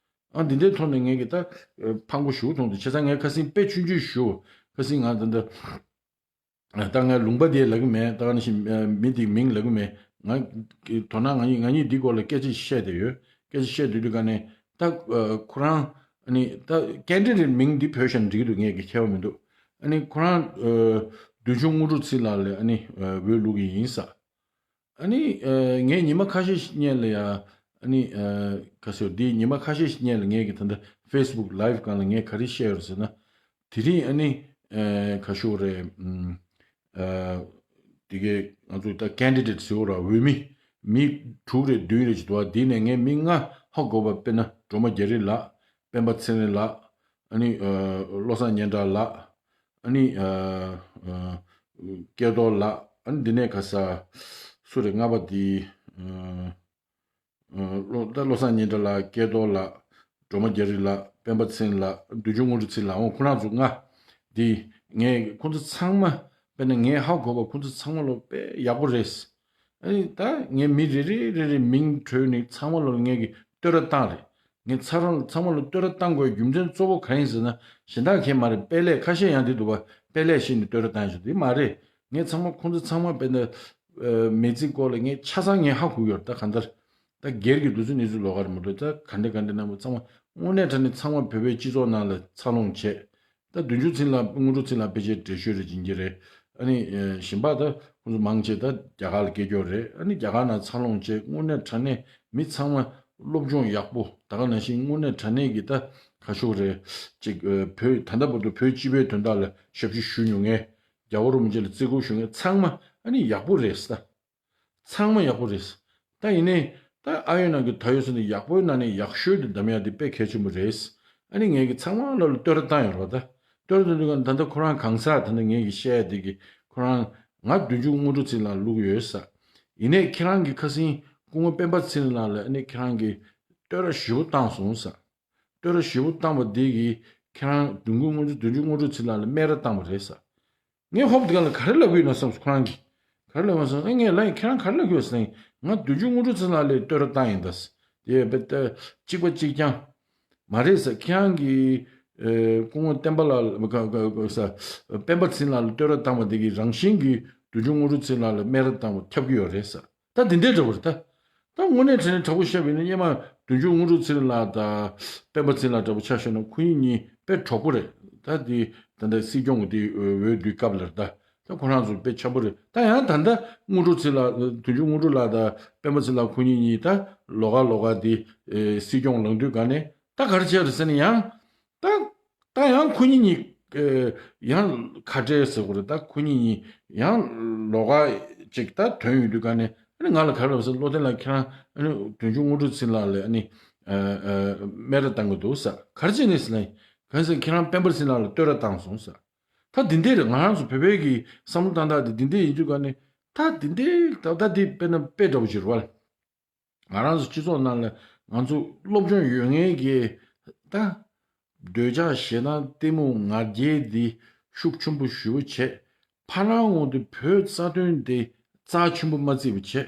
ཨ། འདི་འདྲའི་ཐོག་ནས་ངས་ཀྱི་ད་ཕངས་པོ་ཞེ་པོ་མཐོང་འདུག། བྱས་ཙང་ངས་ཁ་སང་དཔེ་ཆུང་ཆུང་ཞུ། ཁ་སང་ང་ད་ལྟ། ད་ངས་ལུང་པ་དེ་ལབ་ཀྱི་མེད། ད་ག་ནང་བཞིན་མི་དེའི་མིང་ལབ་ཀྱི་མེད། ང་གི་དོ་སྣང་། ང་གཉིས་ང་གཉིས་འདི་སྐོར་ལ་སྐད་ཆ་བཤད་བསྡད་ཡོད། སྐད་ཆ་བཤད་སྡོད་དུས་ག་ནས་ད་ཁོ་རང་། ཨ་ནི་ད་ཀན་ཌི་ཌེ་ཊི་མིང་འདི་བོས་ཤག་ན་འགྲིག་གི་འདུག། ངས་ཀྱི་ཁྱད་པར་མི་འདུག། ཨ་ནི་ཁོ་རང་བདུད་འཇོམས་དངོས་གྲུབ་ཚེ་ལགས་ལ་ཨ་ནི་འོས་བླུག་གི་ཡིན་ས། ཨ་ནི་ངས་ཉི་མ་ཁ་ཤས་ཤིག་སྔོན་ལ་ཡ། ཨ་ནི་ག་ཟེར། འདི་ཉི་མ་ཁ་ཤས་ཤིག་སྔོན་ལ་ངས་ཀྱི་ད་ལྟ་ཕེ་སི་བུག་ལའི་ཝི་སྒང་ལ་ངས་ག་རེ་བཤད་ཡོད་རེད་ཟེར་ན། དེ་རིང་ཨ་ནི་ག་ཞུ་རེད། ཨ། དེ་གའི་ང་ཚོ་ད་ཀན་ཌི་ཌེ་ཊི་ཟེར་བ་ར། འོས་མི་མི་དྲུག་རེ་བདུན་རེ་ཅིག་འདུག་བ། དེ་ནས་ངས་མི་ལྔ་ཧ་གོ་བ། དཔེར་ན་སྒྲོལ་མ་རྒྱ་རི་ལགས། སྤེན་པ་ཚེ་རིང་ལགས། ཨ་ནི་བློ་བཟང་སྙན་གྲགས་ལགས། ཨ་ནི་ཨ་ཨ་སྐལ་རྡོར་ལགས། ཨ་ནི་འདི་ནས་ག་ས་སུ་རེད། ལྔ་པ་འདི། ཨ་ཨ་བློ་ད་བློ་བཟང་སྙན་གྲགས་ལགས། སྐལ་རྡོར་ལགས། སྒྲོལ་མ་རྒྱ་རི་ལགས། སྤེན་པ་ཚེ་རིང་ལགས། བདུད་འཇོམས་དངོས་གྲུབ་ཚེ་ལགས། འོ་ཁོ་རང་ཚོ་ལྔ་འདི། ངས་ཁོ་ཚོ་ཚང་མ། དཔེར་ན་ངས་ཧ་གོ་བ་ཁོ་ཚོ་ཚང་མ་ལོ་དཔེ་ཡག་པོ་རེད། ཨ་ནི་ད་ངས་མི་རེ་རེ་རེ་རེ་མིང་གྲོས་ནས་ཚང་མ་ལོ་ངས་ཀྱི་བསྟོད་ར་བཏང་རེད། ངས་ཚ་རང་ཚང་མ་ལ་བསྟོད་ར་བཏང་དགོས་རྒྱུ་མཚན་གཙོ་བོ་གང་ཡིན་ཟེར་ན། གཞན་དག་གས་མ་རེད། དཔེ་ལས་ཁ་ཤས་ཡང་འདི་འདུག་བ། དཔེ་ལས་ཤེས་ནས་བསྟོད་ར་བཏང་ཞིག་འདི་མ་རེད། ངས་ཚང་མ་ཁོང་ཚོ་ཚང་མ་དཔེ་ན་མི་ཚེ་སྐོར་ལ་ངས་ཆ་ཚང་ངས་ཧ་གོ་ཡོད་རེད། ད་གང་ལྟར་ད་སྒེར་གྱི་འདུག་ཚུལ་གནས་ཚུལ་ལོགས་ཀ་རེད་མ་གཏོགས། ད་ག་འདྲ་ག་འདྲ་རྣམ་པ་ཚང་མ་དངོས་གནས་དྲང་གནས་ཚང་མ་བོད་པའི་སྤྱི་ཚོགས་ནང་ལ་འཚར་ལོངས་བྱས། ད་བདུད་འཇོམས་ཚེ་རིང་ལགས། དངོས་གྲུབ་ཚེ་རིང་ལགས་ཕལ་ཆེར་འགྲེལ་བཤད་རེ་བྱེད་ཀྱི་རེད། ཨ་ནི་གཞན་པ་ད་ཁོང་ཚོ་མང་ཆེ་ད་རྒྱ་གར་ལ་སྐད་སྐྱོར་རེད། ཨ་ནི་རྒྱ་གར་ནང་འཚར་ལོངས་བྱས། དངོས་གནས་དྲང་གནས་མི་ཚང་མ་སློབ་སྦྱོང་ཡག་པོ། ད་ག་ནང་བཞིན་དངོས་གནས་དྲང་གནས་ཀྱི་ད་ག་ཞུ་རེད། ཅིག་བོད་ད་ལྟ་བར་དུ་བོད་སྤྱི་པའི་དོན་དག་ལ་ཞབས་ཞུ་ཞུ་མྱོང་མཁན། རྒྱལ་བ་རིན་པོ་ཆེ་ལ་བརྩི་བཀུར་ཞུ་མཁན་ཚང་མ་ཨ་ནི་ཡག་པོ་རེད་ད། ཚང་མ་ཡག་པོ་རེད། ད་ཡིན་ནའི་ད་ཨ་ཡོད་ནང་གི་ད་ཡོད་ཟེར་ནས་ཡག་པོའི་ནང་ནས་ཡག་ཤོས་དེ་འདེམས་ཡག་དེ་དཔེ་གལ་ཆེན་པོ་རེད། ཨ་ནི་ངས་ཀྱི་ཚང་མ་ལ་ལ་བསྟོད་ར་བཏང་ཡོད་རེད་བ། ད་བསྟོད་ར་བཏང་དུས་ཀ་ད་ལྟ་ཁོ་རང་གང་ཟག་ད་ལྟ་ངས་ཀྱི་བཤད་ཡ་དེ་གི་ཁོ་རང་ང་བདུད་འཇོམས་དངོས་གྲུབ་ཚེ་རིང་ལགས་བླུག་ཡོད་ས། ཡིན་ནའི་ཁྱེད་རང་གི་ཁ་སང་སྐུ་ངོ་སྤེན་པ་ཚེ་རིང་ལགས་ལ་ཨ་ནི་ཁྱེད་རང་གི་བསྟོད་ར་ཞེ་པོ་བཏང་སོང་ས། བསྟོད་ར་ཞེ་པོ་བཏང་བ་དེ་གིས་ཁྱེད་རང་བདུད་འཇོམས་དངོས་གྲུབ་བདུད་འཇོམས་དངོས་གྲུབ་ཚེ་རིང་ལགས་ལ་སྨད་ར་བཏང་བ་རེད་ས། ངས་ཧོབ་དེ་ག་ལ་ག་རེ་ལབ་ཀྱི་ཡོད་ན་བསམ་སོང་། ཁོ་རང་གིས་ག་རེ་ལབ་ཡོད་ན་བསམ། ཨ་ངས་ལབ་ཡིན། ཁྱེད་རང་ག་རེ་ལབ་ཀྱི་ཡོད་ཟེར་ན། ང་བདུད་འཇོམས་དངོས་གྲུབ་ཚེ་རིང་ལགས་ལ་བསྟོད་ར་བཏང་ཡིན་ད་ཟེར། དེ་ཡོད་པས་ད་གཅིག་པ་གཅིག་རྐྱང་མ་རེད་ཟེར། ཁྱེད་རང་གིས་ཨེ་སྐུ་ངོ་སྤེན་པ་ལགས་ལ་ག་ག་ག་ས་སྤེན་པ་ཚེ་རིང་ལགས་ལ་བསྟོད་ར་བཏང་བ་དེ་གིས་རང་བཞིན་གྱིས་བདུད་འཇོམས་དངོས་གྲུབ་ཚེ་རིང་ལགས་ལ་སྨད་ར་བཏང་བ་ཁྱབ་ཀྱི་ཡོད་རེད་ཟེར། ད་འདི་འདྲའི་འདྲ་བོ་རེད་ད། ད་དངོས་གནས་དྲང་གནས་དྲང་པོ་བཤད་པ་ཡིན་ན། སྔོན་མ་བདུད་འཇོམས་དངོས་གྲུབ་ཚེ་རིང་ལགས་དང་སྤེན་པ་ཚེ་རིང་ལགས་འདྲ་པོ་ཆ་བཞག་ན་ཁོ་གཉིས་གཉིས་དཔེ་གྲོགས་པོ་རེད། ད་དེ་ད་ལྟ་སྲིད་སྐྱོང་གི་དེ་འོས་བསྡུའི་སྐབས་ལ་རེད། ད་ད་ཁོ་རང་ཚོ་དཔེ་འཆམ་པོ་རེད། ད་ཡང་ད་ལྟ་དངོས་གྲུབ་ཚེ་ལགས། བདུད་འཇོམས་དངོས་གྲུབ་ལགས་དང་སྤེན་པ་ཚེ་རིང་ལགས་ཁོ་གཉིས་གཉིས་ད་ལོགས་ཀ་ལོགས་ཀ་དེ་ཨེ་སྲིད་སྐྱོང་ལངས་དུས་ག་ནས་ད་ག་རེ་བྱས་རེད་ཟེར་ན། ཡང་ད་ད་ཡང་ཁོ་གཉིས་གཉིས་ཨེ་ཡང་ཁ་བྲལ་ཟེར་དགོས་རེད། ད་ཁོ་གཉིས་གཉིས་ཡང་ལོགས་ཀ་ཅིག་ད་ཐོན་ཡོང་དུས་ག་ནས། ཨ་ནི་ང་ལ་ག་རེ་ལབ་ཟེར། བློ་བརྟན་ལགས་ཁྱེད་རང་ཨ་ནི་བདུད་འཇོམས་དངོས་གྲུབ་ཚེ་རིང་ལགས་ལ་ཨ་ནི་ཨ་ཨ་སྨད་ར་བཏང་གི་འདུག་ཟེར། ག་རེ་བྱས་ནས་ཟེར་ན། གང་ཟེར་ཁྱེད་རང་སྤེན་པ་ཚེ་རིང་ལགས་ལ་བསྟོད་ར་བཏང་སོང་ཟེར། ད་ ད་འདི་འདྲ་རེད། ང་རང་ཚོ་བོད་པའི་གི་བསམ་བློ་བཏང་སྟངས་དེ་འདི་འདྲ་ཡིན་དུས་ག་ནས། ད་འདི་འདྲའི་ད་ལྟ་འདི་དཔེར་ན་དཔེ་འདྲ་བོ་ཅིག་རེད་བ། ང་རང་ཚོ་སྤྱི་ཚོགས་ནང་ལ་ང་ཚོ་སློབ་སྦྱོང་ཡོད་མཁན་གྱི་ད་འདོད་ཆགས་ཞེ་སྡང་གཏི་མུག་ང་རྒྱལ་འདི་ཤུགས་ཆེན་པོ་ཞེ་པོ་བྱས། ཕར་ལ་འོང་དུས་བོད་རྩ་དོན་འདི་རྩ་ཆེན་པོ་མ་བརྩིས་པ་བྱས།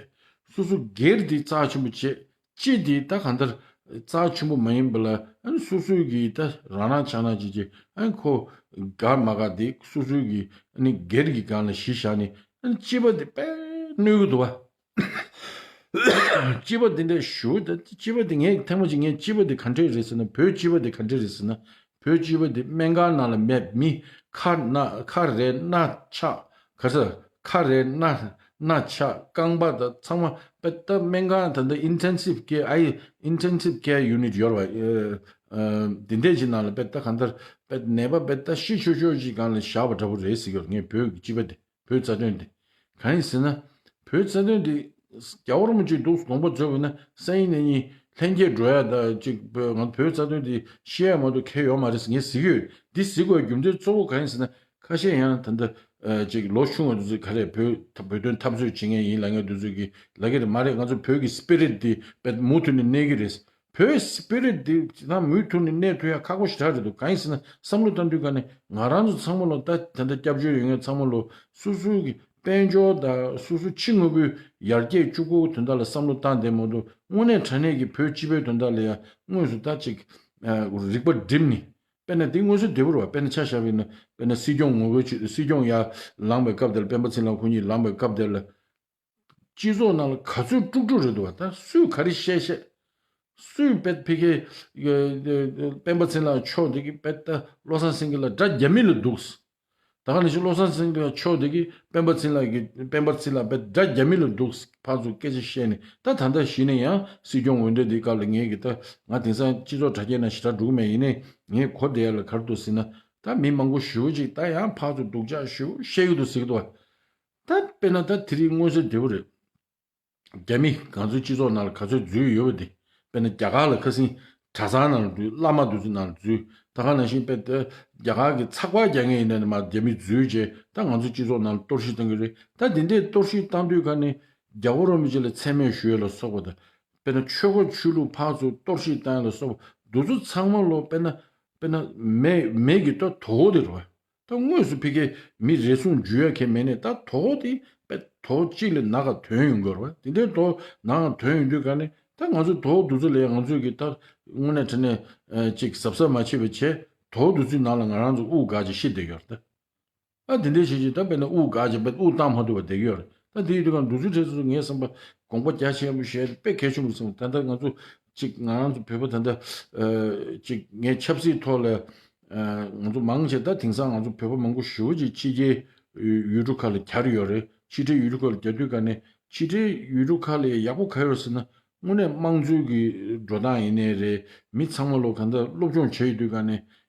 སོ་སོ་སྒེར་འདི་རྩ་ཆེན་པོ་བྱས། སྤྱི་འདི་ད་གང་ལྟར་རྩ་ཆེན་པོ་མ་ཡིན་པ་ལ། ཨ་ནི་སོ་སོའི་གི་ད་རང་རང་ཆགས་སྣང་ཅིག་ཅིག་ཨ་ནི་ཁོ་དགའ་མ་དགའ་འདི་སོ་སོའི་གི་ཨ་ནི་སྒེར་གྱི་སྒང་ལ་གཞི་བཞག་ནས། ཨ་ནི་སྤྱི་པ་འདི་དཔེ་གནོད་གི་འདུག་བ། སྤྱི་པ་འདི་འདྲ་ཞུ། ད་སྤྱི་པ་འདི་ངས་ཐེངས་མ་གཅིག་ངས་སྤྱི་པ་འདི་ག་འདྲས་རེད་ཟེར་ན། བོད་སྤྱི་པ་འདི་ག་འདྲས་རེད་ཟེར་ན། བོད་སྤྱི་པ་འདི་སྨན་ཁང་ནང་ལ་མེད་མི། ཁ་ན་ཁ་རལ་སྣ་ཆགས། ག་ས་ཁ་རལ་སྣ་སྣ་ཆགས། རྐང་པ་དང་ཚང་མ་དཔེ་ད་སྨན་ཁང་ད་ལྟ་ཨིན་ཊེན་སིབ་ཀེར་ཨའི་ཨིན་ཊེན་སིབ་ཀེར་ཡུ་ནིཊ་ཡོད་རེད་བ། ཨ་ཨ་འདི་འདྲས་ཅིག་ནང་ལ་དཔེ་ད་གང་ལྟར་དཔེ་ནད་པ་དཔེ་ད་ཤི་ཆོག་ཆོག་ཅིག་སྒང་ལ་བཞག་པ་འདྲ་པོ་རེད་ཟེར་གྱི་ཡོད་རེད། ངས་བོད་ཀྱི་སྤྱི་པ་འདི། བོད་རྩ་དོན་འདི། གང་ཡིན་ཟེར་ན། བོད་རྩ་དོན་འདི་རྒྱལ་བ་རིན་པོ་ཆེ་འདུག་དགོངས་པ་རྫོགས་པ་ཡིན་ན། སང་ཉིན་གནངས་ཉིན་ལྷན་རྒྱས་འགྲོ་ཡ་ད་ཅིག་ང་བོད་རྩ་དོན་འདི་བཤད་ཡ་མ་གཏོགས་ཁྱད་ཡོད་མ་རེད་ཟེར་ངས་ཟེར་གྱི་ཡོད། འདི་ཟེར་དགོས་རྒྱུ་མཚན་གཙོ་བོ་གང་ཡིན་ཟེར་ན། ཁ་ཤས་ཡང་ད་ལྟ་ཨ་ཅིག་ལོ་ཆུང་བ་དེ་ཚོས་ག་རེ་བོད་བོད་དོན་འཐབ་རྩོད་བྱེད་མཁན་ཡིན་ལབ་མཁན་དེ་ཚོས་གི་ལབ་ཀྱི་རེད། མ་རེད། ང་ཚོ་བོད་ཀྱི་སི་པི་རིཊ་འདི་དཔེ་མུ་མཐུད་ནས་གནས་ཀྱི་རེད། བོད་སི་པི་རིཊ་འདི་ད་མུ་མཐུད་ནས་གནས་ཐུབ་ཡ་ཁག་པོ་ཞེ་དྲག་རེད་འདུག་གང་ཡིན་ཟེར་ན། བསམ་བློ་བཏང་དུས་ག་ནས་ང་རང་ཚོ་ཚང་མ་ལོ། ད་ད་ལྟ་སྐྱབས་བཅོལ་ཡོད་མཁན་ཚང་མ་ལོ། སོ་སོའི་གི་དཔལ་འབྱོར་དང་སོ་སོ་ཕྱི་དངོས་པོའི་ཡར་རྒྱས་བཅུག་དགོས་དོན་དག་ལ་བསམ་བློ་བཏང་བསྡད་མ་གཏོགས། དངོས་གནས་དྲང་གནས་ཀྱི་བོད་སྤྱི་པའི་དོན་དག་ལ་ཡང་དངོས་སུ་ད་ཅིག་ཨ་རིག་པ་བསྒྲིམས་ནས། དཔེར་ན་འདི་དངོས་སུ་བདེ་པོ་རེད་བ། དཔེར་ན་ཆ་བཞག་པ་ཡིན་ན། དཔེར་ན་སྲིད་སྐྱོང་ངོ་རྒོལ་བྱེད། སྲིད་སྐྱོང་ཡར་ལངས་པའི་སྐབས་དེར། སྤེན་པ་ཚེ་རིང་ལགས་ཁོ་གཉིས་ལངས་པའི་སྐབས་དེར་ལ། སྤྱི་ཚོགས་ནང་ལ་ག་ཚོད་དཀྲུག་དཀྲུག་རེད་འདུག་བ། ད་སུས་ག་རེ་བཤད་བཤད། སུས་དཔེ་ཕ་གི་སྤེན་པ་ཚེ་རིང་ལགས་མཆོག་འདི་གིས་དཔེ་ད་བློ་བཟང་སེང་གེ་ལ་དགྲ་རྒྱ་མི་ལ་འདུག་ད་ག་ནང་བཞིན་བློ་བཟང་སེང་གེ་མཆོག་འདི་གིས་སྤེན་པ་ཚེ་རིང་ལགས་ཀྱིས། སྤེན་པ་ཚེ་རིང་ལགས་དཔེ་དགྲ་རྒྱ་མི་ལ་འདུག་ཕར་ཚུར་སྐད་ཆ་བཤད་ནས། ད་ད་ལྟ་གཞི་ནས་ཡང་སྲིད་སྐྱོང་འོས་འདེམས་འདིའི་སྐབས་ལ་ངས་གི་ད་ང་དེང་སང་སྤྱི་ཚོགས་དྲ་རྒྱའི་ནང་ཞེ་དྲག་འགྲོ་གི་མེད། ཡིན་ནའི་ངས་གོ་བསྡད་ཡ་ལ་ག་རེ་འདུག་ཟེར་ན། ད་མི་མང་པོ་ཞེ་པོ་ཅིག་ད་ཡང་ཕར་ཚུར་སྡུག་ཅག་ཞེ་པོ་བཤད་ཀྱི་འདུག་ཟེར་གྱི་འདུག་བ། ད་དཔེར་ན་ད་དེ་རིང་མངོན་གསལ་དོད་པོ་རེད། རྒྱ་མི་ང་ཚོའི་སྤྱི་ཚོགས་ནང་ལ་ག་ཚོད་འཛུལ་ཡོད་པ་དེ། དཔེར་ན་རྒྱ་གར་ལ་ཁ་སང་གྲྭ་ཚང་ནང་ལ་འཛུལ། བླ་མ་དེ་ཚོའི་ནང་ལ་འཛུལ། ད་ག་ནང་བཞིན་དཔེ་ད་རྒྱ་གར་གྱི་ཚགས་པར་རྒྱག་མཁན་ཡིན་ན་ནི་མར་རྒྱ་མི་འཛུལ་བྱས། ད་ང་ཚོའི་སྤྱི་ཚོགས་ནང་ལ་གཏོར་བཤིག་བཏང་གི་རེད། ད་དེ་འདྲས་གཏོར་བཤིག་བཏང་དུས་ག་ནས་རྒྱལ་བ་རིན་པོ་ཆེ་ལ་མཚན་སྨད་ཞུ་ཡ་ལ་སོགས་པ་དང་། དཔེར་ན་ཆོལ་ཁ་ཆོས་ལུགས་ཕར་ཚུར་གཏོར་བཤིག་བཏང་ཡ་ལ་སོགས་པ་དེ་ཚོ་ཚང་མ་ལོ། དཔེར་ན་དཔེར་ན་མེ་མེ་གི་ད་དོ་དེ་རེད་བ། ད་དངོས་སུ་ཕ་གིའི་མི་རེ་ཟུང་འཇུ་ཡ་གང་མེད་ནས། ད་དོ་དེ་དཔེ་དོ་གཅིག་ལ་ནམ་མཁའ་ཐོན་ཡོང་གི་རེད་བ། དེ་འདྲའི་དོ་ནམ་མཁའ་ཐོན་ཡོང་དུས་ག་ནས་ད་ང་ཚོ་དོ་དེ་ཚོ་ལ་ང་ཚོས་གི་ད་དངོས་གནས་དྲང་གནས་ཨ་ཅིག་གཟབ་གཟབ་མ་བྱས་པ་བྱས། དོ་དེ་ཚོའི་ནང་ལ་ང་རང་ཚོ་དབུགས་འགག་བྱས་ཤི་བསྡད་ཡོད་རེད་ད། ཨ་དེ་འདྲའི་བྱས་བྱས་ད་དཔེར་ན་དབུགས་འགག་བྱས་པས་དབུགས་བཏང་མ་ཐུབ་པ་བསྡད་ཀྱི་ཡོད་རེད། ད་དེ་ཡིན་དུས་ག་འདུག་ཚུལ་ཁྲིད་ཚོ་ངའི་བསམ་པ་དགོངས་པ་རྒྱ་ཆེན་པོ་བཞེས་དཔེ་གལ་ཆེན་པོ་བསམ། ད་ལྟ་ང་ཚོ་ཅིག་ང་རང་ཚོ་བོད་པ་ད་ལྟ་ཨ་ཅིག་ངས་ཆབ་སྲིད་ཐོག་ལ་ཨ་ང་ཚོ་མང་ཆེ། ད་དེང་སང་ང་ཚོ་བོད་པ་མང་པོ་ཞེ་པོ་ཅིག་ཕྱི་རྒྱལ་ཡུལ་གྲུ་ཁག་ལ་གྱར་ཡོད་རེད། ཕྱི་འབྲེལ་ཡུལ་གྲུ་ཁག་ལ་གྱར་དུས་ག་ནས་ཕྱི་འབྲེལ་ཡུལ་གྲུ་ཁག་ལ་ཡག་པོ་ག་ཡོད་ཟེར་ན། དངོས་གནས་དམངས་གཙོའི་གི་འགྲོ་སྟངས་ཡིན་ནའི་རེད། མི་ཚང་མ་ལོ་གང་ལྟར་སློབ་སྦྱོང་བྱས་ཡོད་དུས་ག་ནས།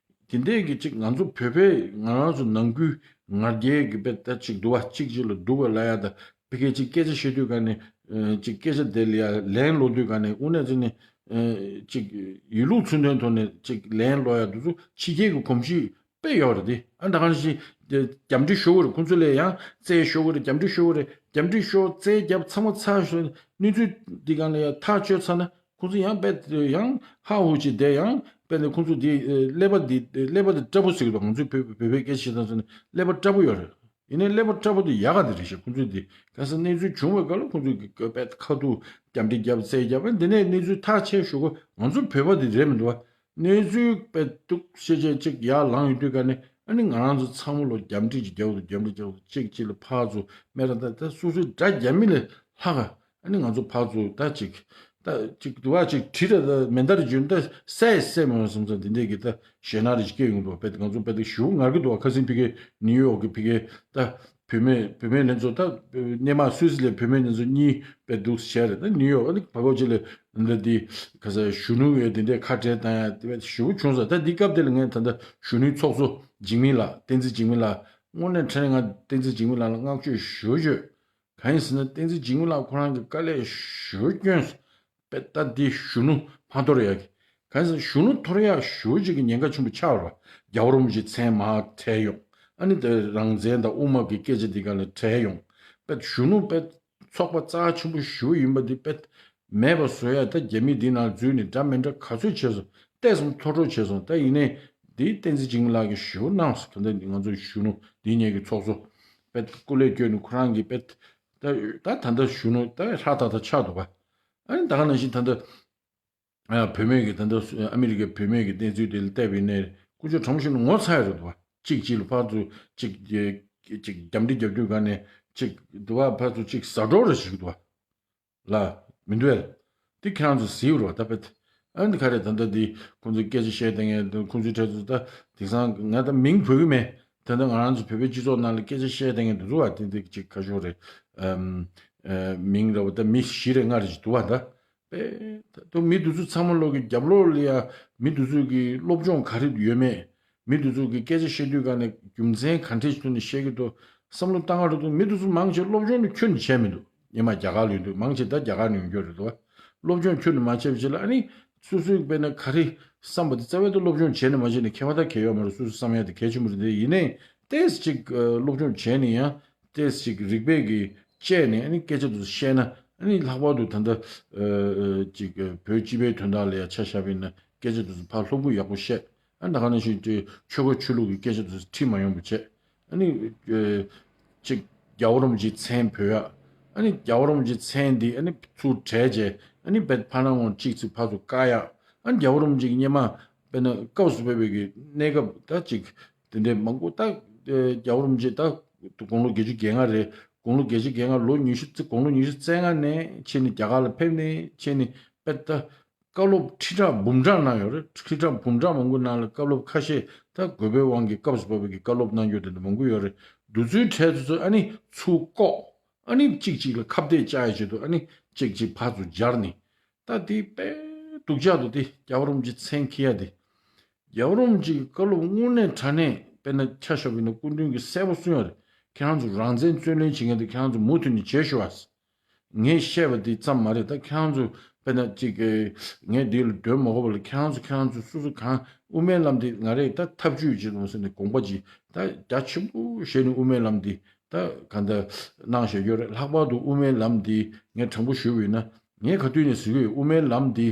དེ་འདྲའི་གི་ཅིག་ང་ཚོ་བོད་པས་ང་རང་ཚོ་ནང་ཁུལ་ང་རྒྱལ་གི་དཔེ་ལྟ་ཅིག་འདུག་བ། གཅིག་གཅིག་ལ་སྡུག་པ་ལབ་ཡ་དང་། ཕ་གིར་ཅིག་སྐད་ཆ་བཤད་དུས་ག་ནས་ཨ་ཅིག་སྐད་ཆ་དེ་ལ་ཡ་ལན་སློག་དུས་ག་ནས་དངོས་གནས་བྱས་ནས་ཨ་ཅིག་ཡིན་ལུགས་ཚུལ་ལྡན་ཐོག་ནས་ཅིག་ལན་སློག་ཡ་དེ་ཚོ་ཕྱི་རྒྱལ་གི་གོམས་གཤིས་དཔེ་ཡོད་རེད་དེ། ཨ་ད་ག་ནང་བཞིན་དེ་རྒྱབ་འདྲི་ཞུ་དགོས་རེད། ཁོང་ཚོ་ལ་ཡང་རྩད་ཞུ་དགོས་རེད། རྒྱབ་འདྲི་ཞུ་དགོས་རེད། རྒྱབ་འདྲི་ཞུ་རྩད་རྒྱབ་ཚང་མ་ཚར་ཞོར་གནས་ཚུལ་འདི་གང་ལ་ཡང་ཐག་གཅོད་ཚར་ན། ཁོང་ཚོ་ཡང་དཔེ་ཡང་ཧ་ཧུ་ཅིག་བསྡད། ཡང་དཔེ་ནས་ཁོང་ཚོ་འདི་ཀླད་པ་འདི་ཀླད་པ་འདི་སྐྲ་བོ་ཟེར་གི་འདུག་ང་ཚོའི་བོད་བོད་པའི་སྐད་ཆ་བཤད་སྟངས་སོགས་ནས་ཀླད་པ་སྐྲ་བོ་ཡོད་རེད། ཡིན་ནའི་ཀླད་པ་སྐྲ་བོ་དེ་ཡག་ག་དེ་རེད་ཤག་ཁོང་ཚོས་འདི་ག་ས་གནས་ཚུལ་བྱུང་བའི་སྐབས་ལ་ཁོང་ཚོས་ཀྱི་དཔེ་ཁ་ཐུག་རྒྱབ་འདྲི་རྒྱབ་རྩད་རྒྱབ། འདི་ནས་གནས་ཚུལ་ཐག་ཆད་ཞུ་གི། ང་ཚོ་བོད་པ་འདི་རེད་མི་འདུག་བ། གནས་ཚུལ་དཔེ་སྡུག་ཤེས་བྱས་ཅིག་ཡར་ལངས་ཡོང་དུས་ག་ནས། ཨ་ནི་ང་རང་ཚོ་ཚང་མ་ལོ་རྒྱབ་འདྲི་ཅིག་རྒྱབ་འདུག་རྒྱབ་འདྲི་རྒྱབ་འདུག་གཅིག་གཅིག་ལ་ཕར་ཚུར་སྨད་ར་ད་ད་སོ་སོའི་དགྲ་རྒྱ་མི་ལས་ལྷག་ག་ཨ་ནི་ང་ཚོ་ཕར་ཚུར་ད་ཅིག་ད་ཅིག་དུ་བ་ཅིག་བྲིས་ར་ད་མེ་མདའ་རེ་བརྒྱུད་ད་བསད་བསད་མ་ཡོང་བསམ་ཙང་འདི་འདྲས་ཀྱི་ད་ཞེད་སྣང་རེ་ཞིག་སྐྱེ་ཡོང་འདུག་དཔེ་ང་ཚོ་དཔེ་ད་ཞེ་པོ་ངར་གི་འདུག་ཁ་སང་ཕ་གི་ནིའུ་ཡོག་གི་ཕ་གི་ད་བུད་མེད་བུད་མེད་ལྷན་ཚོགས་ད་སྔོན་མ་སུད་སི་ལ་བུད་མེད་ལྷན་ཚོགས་གཉིས་དཔེ་འདུག་བྱས་རེད། ད་ནིའུ་ཡོག་ཨ་ནི་བར་སྐོར་ཅིག་ལ་འདི་འདི་ག་ས་གཞོན་ནུ་ཡོད་འདི་འདྲས་ཁ་བྲལ་བཏང་ཡ་དེ་བས་ཞེ་པོ་བྱུང་ས། ད་འདི་སྐབས་དེ་ལ་ངས་ད་ལྟ་གཞོན་ནུའི་ཚོགས་གཙོ་འཇིགས་མེད་ལགས། བསྟན་འཛིན་འཇིགས་མེད་ལགས། དངོས་གནས་དྲང་གནས་ང་བསྟན་འཛིན་འཇིགས་མེད་ལགས་ལ་བསྔགས་བརྗོད་ཞུ་བརྗོད། གང་ཡིན་ཟེར་ན་བསྟན་འཛིན་འཇིགས་མེད་ལགས་ཁོ་རང་གི་དཀའ་ལས་ཞེ་པོ་བསྐྱོན་ས། དཔེ་ད་འདི་གཞོན་ནུ་མ་འཐོར་ཡག་གི། གང་ཡིན་ཟེར་ན་གཞོན་ནུ་འཐོར་ཡག་ཞེ་པོ་ཅིག་གི་ཉེན་ཁ་ཆེན་པོ་ཆགས་པ་རེད་བ། རྒྱལ་བ་རིན་པོ་ཆེ་མཚན་མར་བྲལ་ཡོང་། ཨ་ནི་དེ་རང་བཙན་དང་དབུ་མ་གི་སྐད་ཆ་འདི་ག་ལ་བྲལ་ཡོང་། པད་གཞོན་ནུ་པད་ཚོགས་པ་རྩ་ཆེན་པོ་ཞུ་ཡིན་པ་འདི་པད་མེད་པ་བཟོ་ཡ། ད་རྒྱ་མི་འདི་ནང་འཛུལ་ནས་འདྲ་མི་འདྲ་ག་ཚོད་བྱས་སོང་། ལྟས་སོང་མཐོ་སྤྲོ་བྱས་སོང་། ད་ཡིན་ནའི་འདི་བསྟན་འཛིན་འཇིགས་མེད་ལགས་ཀྱིས་ཞུ་གནང་སོང་། ད་ལྟ་ང་ཚོ་གཞོན་ནུ་འདི་ཉིད་ཀྱི་ཚོགས་གཙོ་པད་སྐུ་ལས་བསྐྱོན་ནས་ཁོ་རང་གིས་པད་ད་ད་ད་ལྟ་གཞོན་ནུ་ད་ཧྲ་ཐག་ཐག་ཆགས་འདུག་པ། ཨ་ནི་ད་ག་ནང་བཞིན་ད་ལྟ། ཨ། བུད་མེད་ཀྱི་ད་ལྟ་ཨ་མི་རི་ཀའི་བུད་མེད་ཀྱི་གནས་ཚུལ་དེ་ལ་བལྟས་པ་ཡིན་ནའི་དཀོན་མཆོག་དྲང་པོ་ཞུས་ན་ངོ་ཚ་ཡ་རེད་འདུག་བ། གཅིག་གཅིག་ལ་ཕར་ཚུར་གཅིག་གཅིག་རྒྱབ་འདྲི་རྒྱབ་དུས་ག་ནས་གཅིག་འདུག་བ། ཕར་ཚུར་གཅིག་ཟ་འགྲོ་རེ་ཞིག་འདུག་བ་ལ་མི་འདུག་བས། དེ་ཁྱེད་རང་ཚོ་གཟིགས་རོགས། ད་པད་ཨ་ནི་ག་རེ་ད་ལྟ་དེ་ཁོང་ཚོའི་སྐད་ཆ་བཤད་བསྡད་མཁན་ཁོང་ཚོའི་གྲས་ཚོ་ད་དེང་སང་ང་ད་མིང་འབོད་གི་མེད། ད་ལྟ་ང་རང་ཚོ་བོད་པའི་སྤྱི་ཚོགས་ནང་ལ་སྐད་ཆ་བཤད་བསྡད་མཁན་དེ་ཚོ་བ་དེ་འདྲ་གཅིག་ཁ་ཤོར་རེད། ཨམ། ཨ། མིང་ར་བ་ད་མི་བཞི་རེ་ལྔ་རེ་ཞིག་འདུག་བ་ད། པས། ད་མི་དེ་ཚོ་ཚང་མ་ལོག་གི་རྒྱབ་ལོགས་ལ་ཡ་མི་དེ་ཚོ་གི་སློབ་སྦྱོང་ག་རེ་ཡོད་མེད། མི་དེ་ཚོ་གི་སྐད་ཆ་བཤད་དུས་ག་ནས་རྒྱུ་མཚན་ག་འདྲས་ཐོག་ནས་བཤད་ཀྱི་འདུག་བསམ་བློ་བཏང་ག་རེད་འདུག་མི་དེ་ཚོ་མང་ཆེ་སློབ་སྦྱོང་ནི་ཁྱོན་ནས་བྱས་མི་འདུག་སྔོན་མ་རྒྱ་གར་ལ་ཡོད་དུས་མང་ཆེ་ད་རྒྱ་གར་ནས་ཡོང་རྒྱུ་རེད་འདུག་བ། སློབ་སྦྱོང་ཁྱོན་ནས་མ་བྱས་པ་ཅིག་ལ་ཨ་ནི་སོ་སོའི་དཔེར་ན་ག་རེ་བསམ་པ་དེ་རྩ་བའི་ཐོག་སློབ་སྦྱོང་བྱས་ནས་མ་བྱས་ནས་ཁྱད་པར་ད་གལ་ཡོད་མ་རེད། སོ་སོ་བསམ་ཡ་དེ་གལ་ཆེན་པོ་རེད། དེ་ཡིན་ནའི་ཏོག་ཙམ་ཅིག་སློབ་སྦྱོང་བྱས་ནས་ཡང་ཏོག་ཙམ་ཅིག་རིག་པའི་གི་དཔྱད་ནས་ཨ་ནི་སྐད་ཆ་དེ་ཚོ་བཤད་ན་ཨ་ནི་ལྷག་པར་དུ་ད་ལྟ་ཅིག་བོད་སྤྱི་པའི་དོན་དག་ལ་ཡང་ཆ་བཞག་པ་ཡིན་ན་སྐད་ཆ་དེ་ཚོ་ཕར་ལྷུག་པོ་ཡག་པོ་བཤད། ཨ་ད་ག་ནང་བཞིན་དེ་ཆོལ་ཁ་ཆོས་ལུགས་ཀྱི་སྐད་ཆ་དེ་ཚོ་ཁྲིད་མ་ཡོང་བ་བྱས། ཨ་ནི་ཅིག་རྒྱལ་བ་རིན་པོ་ཆེའི་མཚན་འབོད་ཡག་ཨ་ནི་རྒྱལ་བ་རིན་པོ་ཆེའི་མཚན་འདི་ཨ་ནི་ཚུར་བྲལ་བྱས་ཨ་ནི་བེད་ཕར་ནང་ངོ་གཅིག་ཚིག་ཕར་ཚུར་བཀག་ཡག་ཨ་ནི་རྒྱལ་བ་རིན་པོ་ཆེ་གི་སྔོན་མ་དཔེར་ན་སྐབས་སུ་བབས་པའི་གི་གནས་སྐབས་ད་ཅིག་དེ་འདྲའི་མང་པོ་ད་རྒྱལ་བ་རིན་པོ་ཆེ་ད་དགུང་ལོ་བརྒྱད་ཅུ་གྱ་ལྔ་རེད། དགུང་ལོ་བརྒྱད་ཅུ་གྱ་ལྔ་ལོ་ཉི་ཤུ་རྩ་དགུང་ལོ་ཉི་ཤུ་རྩ་ལྔ་ནས་ཕྱིན་ནས་རྒྱ་གར་ལ་ཕེབས་ནས་ཕྱིན་ནས་དཔེ་ད་བཀའ་སློབ་ཁྲི་ཕྲག་འབུམ་ཕྲག་གནང་ཡོད་རེད། ཁྲི་ཕྲག་འབུམ་ཕྲག་མང་པོ་ནང་ལ་བཀའ་སློབ་ཁ་ཤས་ད་དགོས་པའི་དབང་གིས་སྐབས་སུ་བབས་པའི་གི་བཀའ་སློབ་གནང་རྒྱུ་དེ་འདྲ་མང་པོ་ཡོད་རེད། དེ་ཚོའི་གྲས་དེ་ཚོ་ཨ་ནི་ཚུར་བཀོག་ཨ་ནི་གཅིག་གཅིག་ལ་ཁ་གཏད་བཅག་ཡ་ཆེད་དུ་ཨ་ནི་གཅིག་གཅིག་ཕར་ཚུར་སྦྱར་ནས་ད་དེ་དཔེ་སྡུག་ཅག་ཏུ་དེ་རྒྱལ་བ་རིན་པོ་ཆེ་མཚན་འཁྱེར་ཡ་དེ། རྒྱལ་བ་རིན་པོ་ཆེ་གི་བཀའ་སློབ་དངོས་གནས་དྲང་གནས་དཔེར་ན་ཆ་བཞག་པ་ཡིན་ན་སྐུ་མདུན་གྱིས་གསལ་པོ་གསུངས་ཡོད་རེད། ཁྱེད་རང་ཚོ་རང་བཙན་རྩོད་ལེན་བྱེད་མཁན་དེ་ཁྱེད་རང་ཚོ་མུ་མཐུད་ནས་བྱེད་ཤོག་ཨ། ངས་བཤད་པ་འདི་ཙམ་མ་རེད། ད་ཁྱེད་རང་ཚོ་དཔེར་ན་ཅིག་ངས་འདི་ལ་འདོན་མ་དགོས་པ་ལ་ཁྱེད་རང་ཚོ་ཁྱེད་རང་ཚོ་སོ་སོ་གང་དབུ་མའི་ལམ་འདི་ང་རས་ད་ཐབས་ཇུས་ཅིག་ལོངས་ཟེར་ནས་དགོངས་པ་ཅིག་ད་རྒྱ་ཆེན་པོ་བཞེས་ནས་དབུ་མའི་ལམ་འདི་ད་ག་འདྲ་གནང་བཞག་ཡོད་རེད། ལྷག་པར་དུ་དབུ་མའི་ལམ་འདི་ངས་དྲང་པོ་ཞུས་པ་ཡིན་ན་ངས་ག་དུས་ནས་ཟེར་གྱི་ཡོད། དབུ་མའི་ལམ་འདི་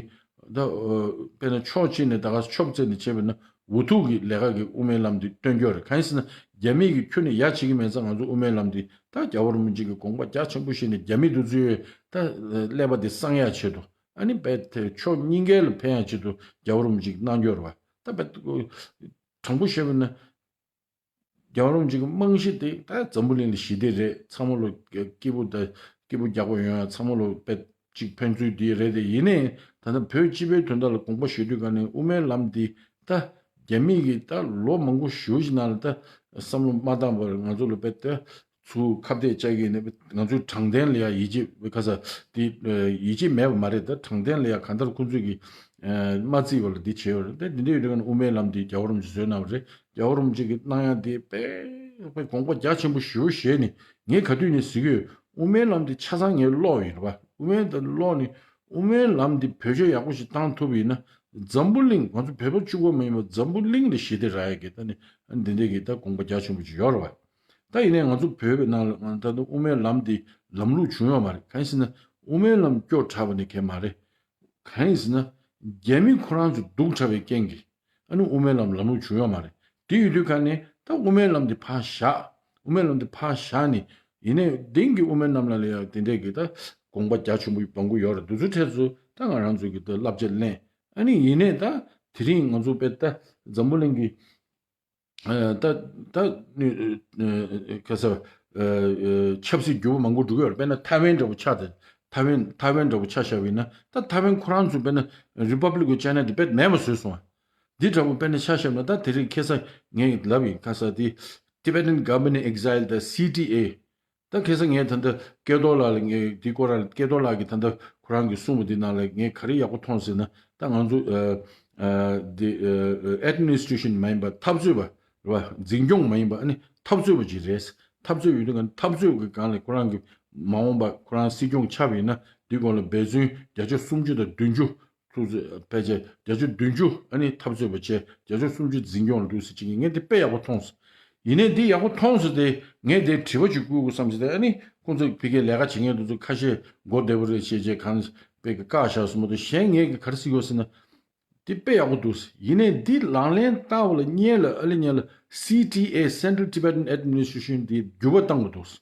ད་དཔེར་ན་ཕྱོགས་གཅིག་ནས་ད་ག་ཕྱོགས་བཙལ་ནས་བྱས་པ་ཡིན་ན། འུ་ཐུག་གི་ལས་ཀ་གི་དབུ་མའི་ལམ་འདི་སྟོན་རྒྱུ་རེད། གང་ཡིན་ཟེར་ན་རྒྱ་མི་གི་ཁྱོན་ནས་ཡ་བྱེད་ཀྱི་མེད་ཙང་ང་ཚོ་དབུ་མའི་ལམ་འདི་ད་རྒྱལ་བ་རིན་པོ་ཆེ་གི་དགོངས་པ་རྒྱ་ཆེན་པོ་བཞེས་ནས་རྒྱ་མི་འདི་ཚོའི་ད་ཀླད་པ་འདི་སངས་ཡ་ཆེད་དུ་ཨ་ནི་རྦད་དེ་ཕྱོགས་གཉིས་ཀའི་ལ་ཕན་ཡ་ཆེད་དུ་རྒྱལ་བ་རིན་པོ་ཆེ་གིས་གནང་རྒྱུ་རེད་བ། ད་རྦད་དྲང་པོ་བཤད་པ་ན་རྒྱལ་བ་རིན་པོ་ཆེ་གི་རྨང་གཞི་དེ་ད་འཛམ་བུ་གླིང་ལ་ཞི་བདེ་རེད། ཚང་མ་ལོ་སྐྱིད་པོ་ད་སྐྱིད་པོ་རྒྱག་པ་ཡོང་ཡ་ཚང་མ་ལོ་རྦད་ཅིག་ཕན་ཚུན་དེ་རེད་དེ། ཡིན་ནའི་ད་ལྟ་བོད་སྤྱི་པའི་དོན་དག་ལ་དགོངས་པ་བཞེས་དུས་ག་ནས་དབུ་མའི་ལམ་འདི་ད་རྒྱ་མི་གིས་ད་ལོ་མང་པོ་ཞེ་ཅིག་ནང་ལ་ད་བསམ་བློ་མ་བཏང་བར་ང་ཚོ་ལ་དཔེ་ད་ཚུར་ཁ་གཏད་བཅག་གི་ནས་ང་ཚོའི་དྲང་བདེན་ལ་ཡ་ཡིད་ཆེས་ཁ་ས་དེ་ཡིད་ཆེས་མེད་པ་མ་རེད། ད་དྲང་བདེན་ལ་ཡ་གང་ལྟར་ཁོང་ཚོས་ཀྱི་མ་བརྩིས་པ་ལ་འདི་བྱས་ཡོད་རེད། ད་འདི་འདྲ་ཡོད་དུས་ག་ནས་དབུ་མའི་ལམ་འདི་རྒྱལ་བ་རིན་པོ་ཆེས་བཟོས་གནང་བ་རེད། རྒྱལ་བ་རིན་པོ་ཆེ་གིས་གནང་ཡ་འདི་དཔེ་དཔེ་དགོངས་པ་རྒྱ་ཆེན་པོ་ཞེ་པོ་བཞེས་ནས་ངས་ག་དུས་ནས་ཟེར་གྱི་ཡོད། དབུ་མའི་ལམ་འདི་ཆ་ཚང་ངས་ཀློག་ཡིན་རེད་བ། དབུ་མའི་ལམ་འདི་བེད་སྤྱོད་ཡག་པོ་ཞིག་བཏང་ཐུབ་པ་ཡིན་ན་འཛམ་བུ་གླིང་ང་ཚོ་བོད་པ་གཅིག་པོ་མ་ཡིན་པར་འཛམ་བུ་གླིང་ལ་ཞི་བདེ་རག་ཡ་གི་ད་ནི་འདི་འདྲ་གི་ད་དགོངས་པ་རྒྱ་ཆེན་པོ་ཅིག་ཡོད་རེད་བ། ད་ཡིན་ནའི་ང་ཚོ་བོད་པའི་ནང་ལ་ད་དུང་དབུ་མའི་ལམ་འདི་ལམ་ལུགས་བྱུང་ཡོད་མ་རེད། གང་ཡིན་ཟེར་ན་དབུ་མའི་ལམ་སྐྱོ་དྲགས་པ་ནི་གང་ཡང་མ་རེད། གང་ཡིན་ཟེར་ན་རྒྱ་མི་ཁོ་རང་ཚོ་སྡུག་དྲགས་པའི་རྐྱེན་གྱིས་ཨ་ནི་དབུ་མའི་ལམ་ལམ་ལུགས་བྱུང་ཡོད་མ་རེད། དེ་ཡོད་དུས་ག་ནས་ད་དབུ་མའི་ལམ་འདི་ཕར་བཞག་དབུ་མའི་ལམ་འདི་ཕར་བཞག་ནས་ཡིན་ནའི་དེང་གི་དབུ་མའི་ལམ་ལ་ལ་ཡ་དེ་འདྲས་ཀྱི་ད་དགོངས་པ་རྒྱ་ཆེན་པོ་སྦོམ་པོ་ཡོད་རེད། དེ་ཚོའི་གྲས་སུ་ད་ང་རང་ཚོ་གི་ད་བསླབ་བྱ་ལེན། ཨ་ནི་ཡིན་ནའི་ད་དེ་རིང་ང་ཚོ་དཔེ་ད་འཛམ་བུ་གླིང་གི་ད་ད་ནི་ཁ་ས་ཆབ་སྲིད་འགྱུར་བ་མང་པོ་འགྲོ་གི་ཡོད་རེད། དཔེར་ན་ཐའེ་ཝན་འདྲ་པོ་ཆགས་ཏེ། ཐའེ་ཝན་ཐའེ་ཝན་འདྲ་པོ་ཆ་བཞག་པ་ཡིན་ན་ད་ཐའེ་ཝན་ཁོ་རང་ཚོ་དཔེར་ན་Republic of China དེ་དཔེ་མེད་པ་བཟོས་སོང་བ། འདི་འདྲ་པོ་དཔེར་ན་ཆ་བཞག་ན་ད་དེ་རིང་ཁ་སང་ངས་ལབ་ཡིན། ཁ་སང་དེ་Tibetan Government in Exile དང་CTA། ད་ཁ་སང་ངས་ད་ལྟ་སྐལ་རྡོར་ལགས་ལ་ངས་འདི་སྐོར་ལ་སྐལ་རྡོར་ལགས་ཀྱིས་ད་ལྟ་ཁོ་རང་གིས་གསུངས་པ་འདི་ནང་ལ་ངས་ག་རེ་ཡག་པོ་མཐོང་ཟེར་ན་ད་ང་ཚོ་འདི་administration མ་ཡིན་པ་འཐབ་རྩོད་པ་རེད་བ། འཛིན་སྐྱོང་མ་ཡིན་པ་ཨ་ནི་འཐབ་རྩོད་པ་ཅིག་རེད། འཐབ་རྩོད་ཡོད་དུས་ང་འཐབ་རྩོད་ཀྱི་སྒང་ལ་ཁོ་རང་གི་མ་འོངས་པ་ཁོ་རང་སྲིད་སྐྱོང་ཆགས་པ་ཡིན་ན་འདི་སྐོར་ལ་འབད་བརྩོན་བརྒྱ་ཆ་སུམ་ཅུ་དང་བདུན་ཅུ་ཐུགས་བརྩེ་ཕལ་ཆེར་བརྒྱ་ཆ་བདུན་ཅུ་ཨ་ནི་འཐབ་རྩོད་པ་བྱས་བརྒྱ་ཆ་སུམ་ཅུ་འཛིན་སྐྱོང་ལ་འདུག་ཟེར་ཅིག་ངས་འདི་དཔེ་ཡག་པོ་མཐོང་སོང་ ཡིན་ནའི་འདི་ཡག་པོ་མཐོང་སོང་སྟེ་ངས་དེ་དྲི་བ་ཅིག་བསྐུར་དགོས་བསམ་བྱས་ཏེ། ཨ་ནི་ཁོང་ཚོ་ཕ་གིའི་ལས་ཀ་བྱེད་མཁན་དེ་ཚོ་ཁ་ཤས་མགོ་བདེ་པོ་རེད་ཅེས་བྱས་གང་དཔེ་གི་བཀག་བཞག་སོང་མ་གཏོགས། གཞན་ངས་གི་ག་རེ་ཟེར་གྱི་ཡོད་ཟེར་ན། འདི་དཔེ་ཡག་པོ་འདུག། ཡིན་ནའི་འདི་ལག་ལེན་བསྟར་བ་ལ་སྔོན་ལ་ཨ་ལེ་སྔོན་ལ་སི་ཊི་ཨེ། Central Tibetan Administration འདི་འགྱུར་བ་བཏང་དགོས་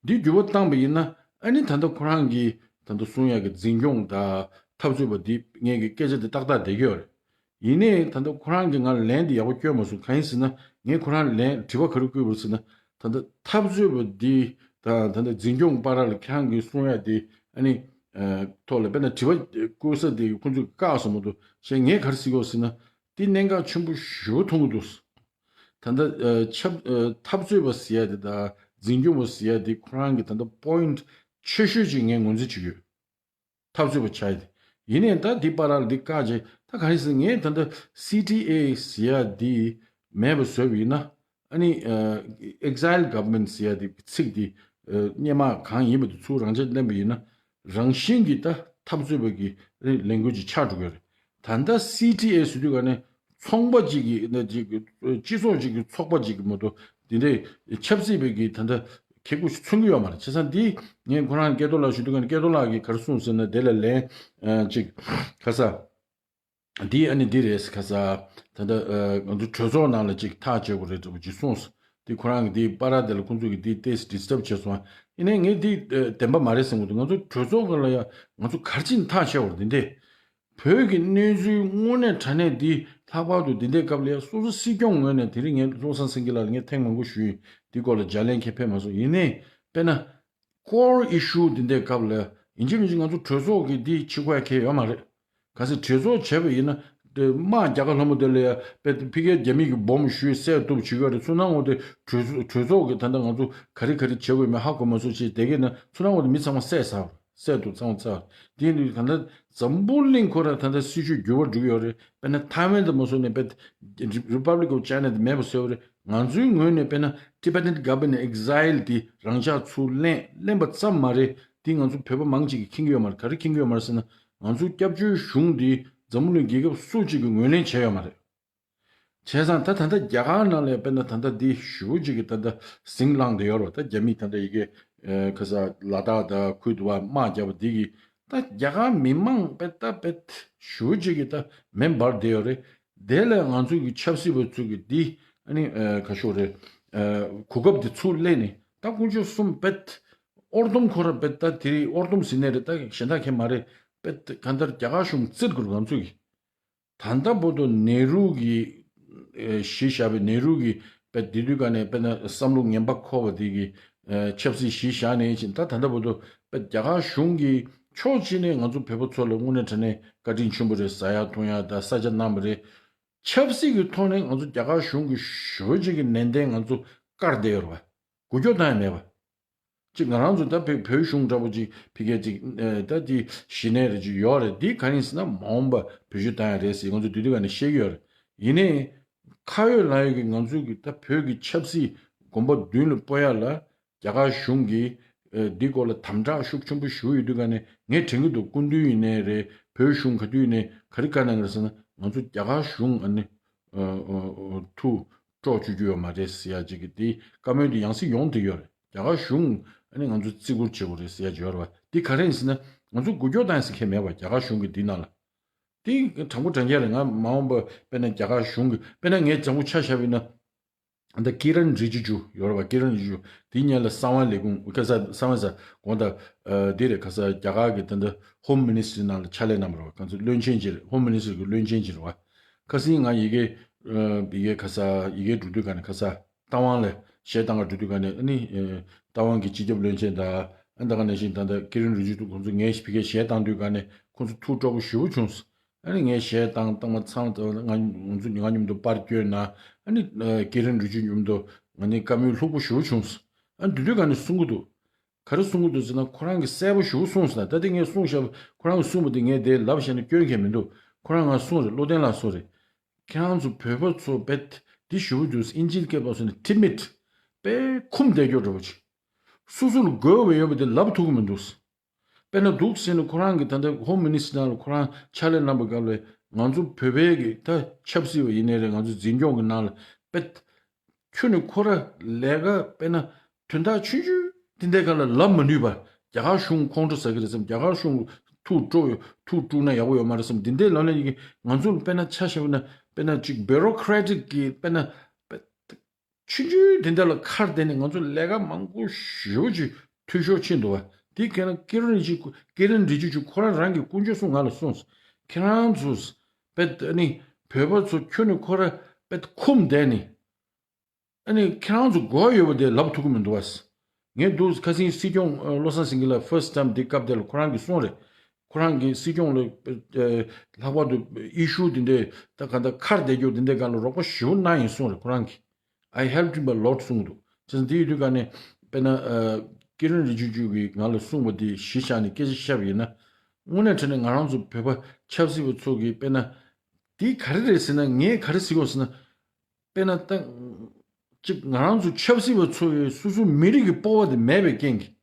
འདུག། འདི་འགྱུར་བ་བཏང་པ་ཡིན་ན། ཨ་ནི་ད་ལྟ་ཁོ་རང་གིས་ད་ལྟ་གསུང་ཡག་གི་འཛིན་སྐྱོང་དང་འཐབ་རྩོད་པ་འདི་ངས་ཀྱི་སྐད་ཆ་འདི་ཏག་ཏག་བསྡད་ཀྱི་ཡོད་རེད། ཡིན་ནའི་ད་ལྟ་ཁོ་རང་གིས་ང་ལན་འདི་ཡག་པོ་བསྐྱོན་མ་སོང་། གང་ཡིན་ཟེར་ན། ངས་ཁོ་རང་ལན་དྲི་བ་ག་རེ་བསྐུར་བ་ཟེར་ན། ད་ལྟ་འཐབ་རྩོད་པ་འདི་དང་ད་ལྟ་འཛིན་སྐྱོང་བར་ལ་ཁྱེད་རང་གིས་གསུང་ཡག་འདི་ཨ་ནི་ཐོག་ལ་དཔེར་ན་དྲི་བ་བསྐུར་ས་འདི་ཁོང་ཚོས་བཀག་སོང་མ་གཏོགས། གཞན་ངས་ག་རེ་ཟེར་གྱི་ཡོད་ཟེར་ན། འདི་གནད་འགག་ཆེན་པོ་ཞེ་པོ་མཐོང་གི་འདུག། ད་ལྟ་ཨ་ཆབ་ཨ་འཐབ་རྩོད་པ་ཟེར་ཡ་དེ་དང་འཛིན་སྐྱོང་བ་ཟེར་ཡ་དེ་ཁོ་རང་གི་ད་ལྟ་པོ་ཡིན་ཊི་ཆེ་ཤོས་ཅིག་ངས་ངོས་འཛིན་བྱེད་ཀྱི་ཡོད། འཐབ་རྩོད་པ་ཆགས་ཡ་དེ། ཡིན་ནའི་ད་འདི་བར་ལ་འདི་བཀག་བྱས། ད་ག་རེ་ཟེར། ངས་ད་ལྟ་སི་ཊི་ཨེ་ཟེར་ཡ་འདི་མེད་པ་བཟོས་པ་ཡིན་ན། ཨ་ནི་ཨ་exile government ཟེར་ཡ་དེ་ཚིག་དེ་ཨ་སྔོན་མ་གང་ཡིན་པ་དེ་ཚུར་རང་ཆས་ལེན་པ་ཡིན་ན། རང་བཞིན་གྱིས་ད་འཐབ་རྩོད་པ་གི་ལས་འགུལ་ཅིག་ཆགས་འགྲོ་གི་རེད། ད་ལྟ་སི་ཊི་ཨེ་ཟེར་དུས་ག་ནས་ཚོང་པ་ཅིག་གི་ནས་ཅིག་སྤྱི་ཚོགས་ཅིག་གི་ཚོགས་པ་ཅིག་གི་མ་གཏོགས་འདི་འདྲའི་ཆབ་སྲིད་པའི་གི་ད་ལྟ་ཁེ་ཁུ་མཚོན་གྱི་ཡོད་མ་རེད། བྱས་ཙང་འདི་ངས་ཁོ་རང་སྐལ་རྡོར་ལགས་ཞུ་དུས་ག་ནས་སྐལ་རྡོར་ལགས་ཀྱིས་ག་རེ་གསུངས་ཟེར་ན། དེ་ལ་ལན་ཨ་ཅིག་ཁ་ས། འདི་ཨ་ནི་འདི་རེད་ཁ་ས། ད་ལྟ་ཨ་ང་ཚོ་གྲོས་ཚོགས་ནང་ལ་ཅིག་ཐག་བཅད་དགོས་རེད་འདྲ་པོ་ཅིག་གསུངས། འདི་ཁོ་རང་གི་འདི་པར་དེ་ལ་ཁོང་ཚོ་གིས་འདི་ཏོག་ཙམ་ཌི་སི་ཊབ་བྱས་སོང་། ཡིན་ནའི་ངས་འདི་ཨ་བདེན་པ་མ་རེད་བསམ་གྱི་འདུག། ང་ཚོ་གྲོས་ཚོགས་སྒང་ལ་ཡ་ང་ཚོ་ག་རེ་བྱས་ནས་ཐག་བཅད་དགོས་རེད་འདི་འདྲས། བོད་ཀྱི་གནས་ཚུལ་དངོས་གནས་དྲང་གནས་འདི་ལྷག་པར་དུ་འདི་འདྲའི་སྐབས་ལ་ཡ་སོ་སོ་སྲིད་སྐྱོང་ངོས་ནས། དེ་རིང་ངས་བློ་བཟང་སེང་གེ་ལགས་ལ་ངས་ཐེངས་མང་པོ་ཞུས་ཡིན། འདི་སྐོར་ལ་ལྗགས་ལན་ཁྱེད་ཕེབས་མ་སོང་། ཡིན་ནའི་དཔེར་ན། ཀོར་ཨི་ཤུ་འདི་འདྲའི་སྐབས་ལ་ཡིན་གཅིག་མིན་གཅིག་ང་ཚོ་གྲོས་ཚོགས་ཀྱི་འདི་ཕྱི་ཁོག་ཡ་ཁེལ་ཡོད་མ་རེད། གལ་སྲིད་གྲོས་ཚོགས་བྱས་པ་ཡིན་ན། དེ་དམག་རྒྱ་གར་ལྷ་མོ་དེ་ལ་ཡ་དཔེ་ཕ་གིའི་རྒྱ་མི་གི་སྦོམ་ཞུས་བསད་གཏུབ་བྱེད་ཀྱི་ཡོད་རེད། ཚུར་སྣང་ངོ་དེ་གྲོས་ཚོགས་གྲོས་ཚོགས་ཀྱི་ད་ལྟ་ང་ཚོ་ག་རེ་ག་རེ་བྱེད་དགོས་མེད་ཧ་གོ་མ་སོང་ཞེས་དེ་གས་ན་ཚུར་སྣང་ངོ་དེ་མི་ཚང་མ་བསད་ཚར་བསད་གཏུབ་ཚང་མ་ཚར། དེ་ཡིན་དུས་ད་ལྟ་འཛམ་བུ་གླིང་ཁོ་ར་ད་ལྟ་སྲིད་ཇུས་འགྱུར་བ་འགྲོ་གི་ཡོད་རེད། དཔེར་ན་ཐའེ་ཝན་དེ་མ་སོང་ནས་དཔེ་Republic of China དེ་མེད་པ་བཟོས་པ་རེད། ང་ཚོའི་ངོས་ནས་དཔེར་ན་Tibetan Government Exile དེ་རང་འཇགས་ཚུར་ལེན་ལེན་པ་ཙམ་མ་རེད། དེ་ང་ཚོ་བོད་པ་མང་ཅིག་གིས་མཁྱེན་གྱི་ཡོད་མ་རེད། ག་རེ་མཁྱེན་གྱི་ཡོད་མ་རེད་ཟེར་ན། ང་ཚོ་སྐྱབས་བཅོལ་གཞུང་དེ་འཛམ་བུ་གླིང་རྒྱལ་ཁབ་སུ་གཅིག་གིས་ངོས་ལེན་བྱས་ཡོད་མ་རེད། བྱས་ཙང་ད་ད་ལྟ་རྒྱ་གར་ནང་ལ་དཔེར་ན་ད་ལྟ་འདི་ཞེ་པོ་ཅིག་གིས་ད་ལྟ་ཟིང་ལངས་བསྡད་ཡོད་རེད་པ། ད་རྒྱ་མིས་ད་ལྟ་ཡ་གི་ཨ་ཁ་ས་ལ་དྭགས་དང་ཁུལ་དུ་བ་དམག་བརྒྱབ་པ་འདི་གིས་ད་རྒྱ་གར་མི་མང་དཔེ་ད་དཔེ་ཞེ་པོ་ཅིག་གིས་ད་མེ་འབར་བསྡད་ཡོད་རེད། དེ་ལས་ང་ཚོ་གི་ཆབ་སྲིད་པ་ཚོ་གིས་འདི་ཨ་ནི་ཨ་ག་ཤོག་རེད། ཨ་གོ་སྐབས་འདི་ཚུར་ལེན་ནས་ད་དཀོན་མཆོག་གསུམ་དཔེ་ཨོར་ཌོམ་ཁོ་ར་དཔེ་ད་དེ་རིང་ཨོར་ཌོམ་ཟེར་ནའི་རེད། ད་གཞན་དག་གང་མ་རེད། དཔེ་གང་ལྟར་རྒྱ་གར་གཞུང་བཙིར་དགོས་རེད་ང་ཚོ་གིས། ད་ལྟ་བར་དུ་ནེ་རུ་གིས་ཨེ་གཞི་བཞག་པའི་ནེ་རུ་གིས་དཔེ་དེ་དུས་ག་ནས་དཔེར་ན་བསམ་བློ་ངན་པ་འཁོར་བ་དེ་གི་ཨེ་ཆབ་སྲིད་གཞི་བཞག་ནས་ཕྱིན། ད་ད་ལྟ་བར་དུ་དཔེ་རྒྱ་གར་གཞུང་གིས་ཕྱོགས་གཅིག་ནས་ང་ཚོ་བོད་པ་ཚོ་ལ་དངོས་གནས་དྲང་གནས་བཀའ་དྲིན་ཆེན་པོ་རེད། ཟ་ཡག་འཐུང་ཡག་དང་ས་ཆ་གནང་བ་རེད། ཆབ་སྲིད་ཀྱི་ཐོག་ནས་ང་ཚོ་རྒྱ་གར་གཞུང་གིས་ཞེ་པོ་ཅིག་གི་ནན་ཏན་ང་ཚོ་བཀར་བསྡད་ཡོད་རེད་པ། འགུལ་སྐྱོད་བཏང་ཡ་མེད་པ། ཅིག་ང་རང་ཚོ་ད་བོད་བོད་གཞུང་འདྲ་པོ་ཅིག་ཕ་གིར་ཅིག་ཨེ་ད་ཅིག་གཞི་ནས་རེ་ཅིག་ཡོད་རེད། འདི་ག་རེ་ཡིན་ཟེར་ན་མ་འོངས་པ་བེད་སྤྱོད་བཏང་ཡ་རེད་ཟེར་ང་ཚོ་དུས་དུས་ག་ནས་བཤད་ཀྱི་ཡོད་རེད། ཡིན་ནའི་ཁ་ཡོད་ལག་ཡོད་ཀྱི་ང་ཚོ་གི་ད་བོད་ཀྱི་ཆབ་སྲིད་གོམ་པ་མདུན་ལ་སྤོ་ཡ་ལ་རྒྱ་གར་གཞུང་གིས་ཨེ་འདི་སྐོར་ལ་དམ་དྲག་ཤུགས་ཆེན་པོ་ཞུ་ཡོད་དུས་ག་ནས་ངས་དྲན་གྱི་འདུག། སྐུ་མདུན་ཡིན་ནའི་རེད། བོད་གཞུང་ག་དུས་ཡིན་ནའི་ག་རེ་བཀའ་གནང་གི་རེད་ཟེར་ན། ང་ཚོ་རྒྱ་གར་གཞུང་ཨ་ནི་ཨ་ཨ་ཨ་ཐུགས་སྐྱོ་བཅུག་རྒྱུ་ཡོད་མ་རེད་ཟེར་ཡ་ཅིག་གི་དེ་བཀའ་མོལ་དེ་ཡང་སེ་ཡོང་བསྡད་ཡོད་རེད། རྒྱ་གར་གཞུང་ཨ་ནི་ང་ཚོ་བརྩི་བཀུར་བྱེད་དགོས་རེད་ཟེར་ཡ་ཅིག་ཡོད་རེད་པ། དེ་ག་རེ་ཡིན་ཟེར་ན་ང་ཚོ་འགུལ་སྐྱོད་བཏང་ཡ་ཟེར་མཁན་མེད་པ། རྒྱ་གར་གཞུང་གི་དེ་ནང་ལ་དེ་དྲང་པོ་དྲང་རྐྱང་རེད། ང་མ་འོངས་པ་དཔེར་ན་རྒྱ་གར་གཞུང་གི་དཔེར་ན་ངས་བྱང་བུ་ཆ་བཞག་པ་ཡིན་ན། ད་ཀི་རན་རི་ཇི་ཇུ་ཡོད་རེད་པ། ཀི་རན་རི་ཇི་ཇུ་དེའི་སྔོན་ལ་གསང་བ་ལས་ཁུངས་ཁ་ས་གསང་བ་ས་དགོངས་དག་ཨ་དེ་རེད། ཁ་ས་རྒྱ་གར་གི་ད་ལྟ་ཧོམ་མི་ནི་སི་ཊི་རི་ནང་ལ་ཕྱག་ལས་གནང་བ་རེད་པ། ཁོང་ཚོ་བློན་ཆེན་ཅིག་རེད། ཧོམ་མི་ནི་སི་ཊི་རི་གི་བློན་ཆེན་ཅིག་རེད་པ། ཁ་སང་ང་ཡི་གེ་ཨ་ཡི་གེ་ཁ་ས་ཡི་གེ་འབྲི་དུས་ག་ནས་ཁ་ས་རྟ་དབང་ལ་གཞས་བཏང་ག་འགྲོ་དུས་ག་ནས་ཨ་ནི་ཨ་རྟ་དབང་གི་སྤྱི་ཁྱབ་བློན་ཆེན་དང་ཨ་ད་ག་ནང་བཞིན་ད་ལྟ་ཀི་རན་རི་ཇི་ཇུ་ཁོང་ཚོ་ངའི་ཕ་གིར་གཞས་བཏང་དུས་ག་ནས་ཁོང་ཚོ་ཐུགས་སྤྲོ་པོ་ཞེ་པོ་བྱུང་སོང་། ཨ་ནི་ངས་གཞས་བཏང་བཏང་མ་ཚང་ང་ང་ཚོ་ང་མཉམ་དུ་པར་བསྐྱོན་ན། ཨ་ནི་ཨ་ཀི་རན་རི་ཇི་ཇུ་མཉམ་དུ་ང་ནི་བཀའ་མོལ་ལྷུག་པོ་ཞེ་པོ་བྱུང་སོང་། ཨ་ནི་དེ་དུས་ག་ནས་གསུང་གི་འདུག། ག་རེ་གསུང་གི་འདུག་ཟེར་ན། ཁོ་རང་གིས་གསལ་པོ་ཞེ་པོ་གསུངས་སོང་། ད་ལྟ་དེ་ངས་གསུངས་བཞག་པ་ཁོ་རང་གིས་གསུངས་པ་དེ་ངས་དེ་ལབ་བཞག་ན་སྐྱོན་གང་མི་འདུག། ཁོ་རང་ང་གསུངས་རེད། བློ་བརྟན་ལགས་གསུངས་རེད། ཁྱེད་རང་ཚོ་བོད་པ་ཚོ་དཔེ་འདི་ཞེ་པོ་འདུག། དབྱིན་ཇིའི་སྐད་པ་སོང་ནས་ཊི་མིཌ་དཔེ་ཁུམ་བསྡད་རྒྱུ་འདྲ་པོ་ཅིག། སོ་སོ་ལ་དགོས་པ་ཡོད་པ་དེ་ལབ་ཐུབ་ཀྱི་མི་འདུག། དཔེར་ན་འདུག་ཟེར་ནས་ཁོ་རང་གི་ད་ལྟ་ཧོམ་མི་ནི་སི་ཊི་རི་ནང་ལ་ཁོ་རང་ཕྱག་ལས་གནང་པའི་སྐབས་ལ་ང་ཚོ་བོད་པའི་གི་ད་ཆབ་སྲིད་པ་ཡིན་ནའི་རེད། ང་ཚོ་འཛིན་སྐྱོང་གི་ནང་ལ་དཔེ་ ཁྱོད་ནི་ཁོ་ར་ལས་ཀ་དཔེར་ན་དོན་དག་ཆུང་ཆུང་དེ་འདྲའི་སྒང་ལ་ལབ་མ་ནུས་པ། རྒྱ་གར་གཞུང་ཁོང་ཁྲོ་ཟ་གི་རེད་བསམ། རྒྱ་གར་གཞུང་ཐུགས་སྤྲོ་ཐུགས་དཀྲུགས་ན་ཡག་པོ་ཡོད་མ་རེད་བསམ། འདི་འདྲའི་ལབ་ན་ཡིན་གི། ང་ཚོ་ལ་དཔེར་ན་ཆ་བཞག་ན་དཔེར་ན་ཅིག་བྷེ་རོ་ཀེ་རེ་ཊིག་གི་དཔེར་ན་ཆུང་ཆུང་དེ་འདྲ་ལ་ཁར་བསྡད་ནས་ང་ཚོ་ལས་ཀ་མང་པོ་ཞེ་པོ་ཅིག་འཐུས་ཤོར་ཕྱིན་འདུག་བ། དེ་ཁྱེད་རང་ཀི་རན་རི་ཇི་ཀུ་ཀི་རན་རི་ཇི་ཇུ་ཁོ་རང་རང་གི་དཀོན་མཆོག་གསུམ་ང་ལ་གསུངས། ཁྱེད་རང་ཚོ་དཔེ་ནི་བོད་པ་ཚོ་ཁྱོད་ནི་ཁོ་ར་དཔེ་ཁུམ་བསྡད་ནི། ཨ་ནི་ཁྱེད་རང་ཚོ་དགོས་ཡོད་པ་དེ་ལབ་ཐུབ་ཀྱི་མི་འདུག་བ། ངས་འདུག་ཁ་སང་སྲིད་སྐྱོང་ཨ་བློ་བཟང་སེང་གེ་ལ་ཕར་སི་ཊི་ཊའིམ་འདི་སྐབས་དེ་ལ་ཁོ་རང་གིས་གསུངས་རེད། ཁོ་རང་གིས་སྲིད་སྐྱོང་ལ་ཨ་ལྷག་པར་དུ་ཨི་ཤུ་དེ་འདྲས་ད་ག་ད་ཁར་བསྡད་རྒྱུ་དེ་འདྲས་སྒང་ལ་རོགས་པ་ཞེ་པོ་གནང་ཡིན་གསུངས་རེད། ཁོ་རང་གིས། I helped him a lot གསུངས་འདུག་བྱས་ཙང་དེ་ཡོད་དུས་ག་ནས་དཔེར་ན་ཨ་ཀི་རན་རི་ཇི་ཇུ་གིས་ང་ལ་གསུངས་པ་དེ་གཞི་བཞག་ནས་སྐད་ཆ་བཤད་པ་ཡིན་ན། དངོས་གནས་དྲང་གནས་ང་རང་ཚོ་བོད་པ་ཆབ་སྲིད་པ་ཚོ་གིས་དཔེར་ན་དེ་ག་རེ་རེད་ཟེར་ན། ངས་ག་རེ་ཟེར་དགོས་ཟེར་ན། དཔེར་ན་ད་ཅིག་ང་རང་ཚོ་ཆབ་སྲིད་པ་ཚོ་ཡི་སོ་སོའི་མི་རིགས་ཀྱི་སྤོབས་པ་དེ་མེད་པའི་རྐྱེན་གྱིས།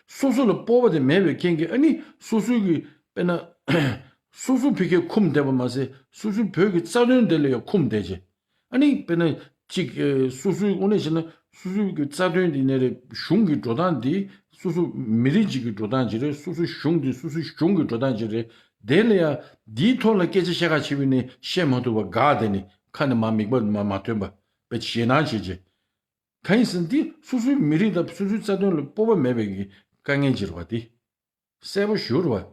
སོ་སོ་ལ་སྤོབས་པ་དེ་མེད་པའི་རྐྱེན་གྱིས་ཨ་ནི་སོ་སོའི་གི་དཔེར་ན་སོ་སོ་ཕ་གིར་འཁུམས་བསྡད་པ་མ་ཟད་སོ་སོའི་བོད་ཀྱི་རྩ་དོན་དེ་ལ་ཡང་འཁུམས་བསྡད་བྱས། ཨ་ནི་དཔེར་ན་ཅིག་ཨེ་སོ་སོའི་དངོས་གནས་བྱས་ན་སོ་སོའི་གི་རྩ་དོན་འདི་ནས་རེད། གཞུང་གི་འགྲོ་སྟངས་འདི་སོ་སོ་མི་རིགས་ཅིག་གི་འགྲོ་སྟངས་ཅིག་རེད། སོ་སོའི་གཞུང་འདི་སོ་སོའི་གཞུང་གི་འགྲོ་སྟངས་ཅིག་རེད། དེ་ལ་ཡང་འདིའི་ཐོག་ལ་སྐད་ཆ་བཤད་ག་བྱེད་པ་ནི་བཤད་མ་ཐུབ་པ་དགའ་བསྡད་ནི་ཁ་ནས་མ་མིག་པ་མ་མ་ཐོན་པ་དཔེ་ཞེད་སྣང་བྱེད་ཅིག་གང་ཡིན་ཟེར་ན་འདི་སོ་སོའི་མི་རིགས་དང་སོ་སོའི་རྩ་དོན་ལ་སྤོབས་པ་མེད་པའི་གི་དཀའ་ངལ་ཅིག་རེད་བ། དེ་གསལ་པོ་ཞུ་རེད་བ།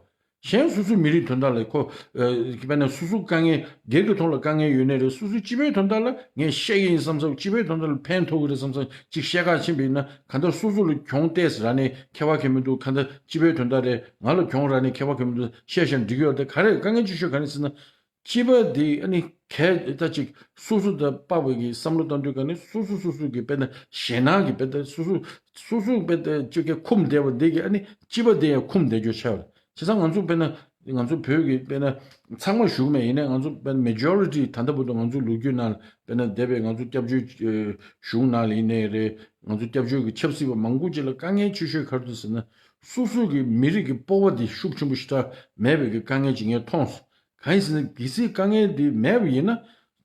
གཞན་སོ་སོའི་མི་རིགས་དོན་དག་ལ་ཁོ་ཨ་དཔེར་ན་སོ་སོའི་དཀའ་ངལ་སྒེར་གྱི་ཐོག་ལ་དཀའ་ངལ་ཡོད་ནའི་རེད། སོ་སོའི་སྤྱི་པའི་དོན་དག་ལ་ངས་བཤད་ཀྱི་ཡིན་བསམ་བསམ། སྤྱི་པའི་དོན་དག་ལ་ཕན་ཐོགས་ཀྱི་རེད་བསམ་བསམ་ཅིག་བཤད་ག་ཕྱིན་པ་ཡིན་ན་གང་ལྟར་སོ་སོ་ལ་གྱོང་ཏོག་ཙམ་རག་ནའི་ཁྱད་པར་གང་ཡང་མི་འདུག་གང་ལྟར་སྤྱི་པའི་དོན་དག་རེད། ང་ལ་གྱོང་རག་ནའི་ཁྱད་པར་གང་ཡང་མི་འདུག་བཤད་བཤད་འགྲིག་གི་ཡོད་རེད། ག་རེ་དཀའ་ངལ་ཆེ་ཤོས་ག་རེ་ཟེར་ན། སྤྱི་པ་དེ་ཨ་ནི་གལ་ད་ཅིག་སོ་སོ་དང་དཔག་པའི་གི་བསམ་བློ་བཏང་དུས་ག་ནི་སོ་སོ་སོ་སོ་གི་དཔེར་ན་ཞེད་སྣང་གི་དཔེ་ད་སོ་སོ་སོ་སོ་དཔེ་ད་ཅིག་གི་འཁུམས་བསྡད་པ་འདི་གི་ཨ་ནི་སྤྱི་པ་དེ་ཡང་འཁུམས་བསྡད་རྒྱུ་ཆགས་པ་རེད། བྱས་ཙང་ང་ཚོ་དཔེར་ན་ང་ཚོ་བོད་ཀྱི་དཔེར་ན་ཚང་མ་ཞུ་གི་མེད། ཡིན་ནའི་ང་ཚོ་དཔེར་ན་མེ་ཇོ་རི་ཊི་ད་ལྟ་བར་དུ་ང་ཚོ་ལོ་རྒྱུས་ནང་ལ་དཔེར་ན་འདས་པའི་ང་ཚོ་སྐྱབས་བཅོལ་གཞུང་ནང་ལ་ཡིན་ནའི་རེད། ང་ཚོ་སྐྱབས་བཅོལ་གྱི་ཆབ་སྲིད་པ་མང་པོ་ཅིག་ལ་དཀའ་ངལ་ཆེ་ཤོས་ག་རེ་འདུག་ཟེར་ན། སོ་སོ་གི་མི་རིགས་ཀྱི་སྤོབས་པ་དེ་ཤུགས་ཆེན་པོ་ཞེ་དྲག་མེད་པའི་གི་དཀའ་ངལ་ཅིག་ངས་མཐོང་སོང་། གང་ཡིན་ཟེར་ན་གལ་སྲིད་དཀའ་ངལ་འདི་མེད་པ་ཡིན་ན།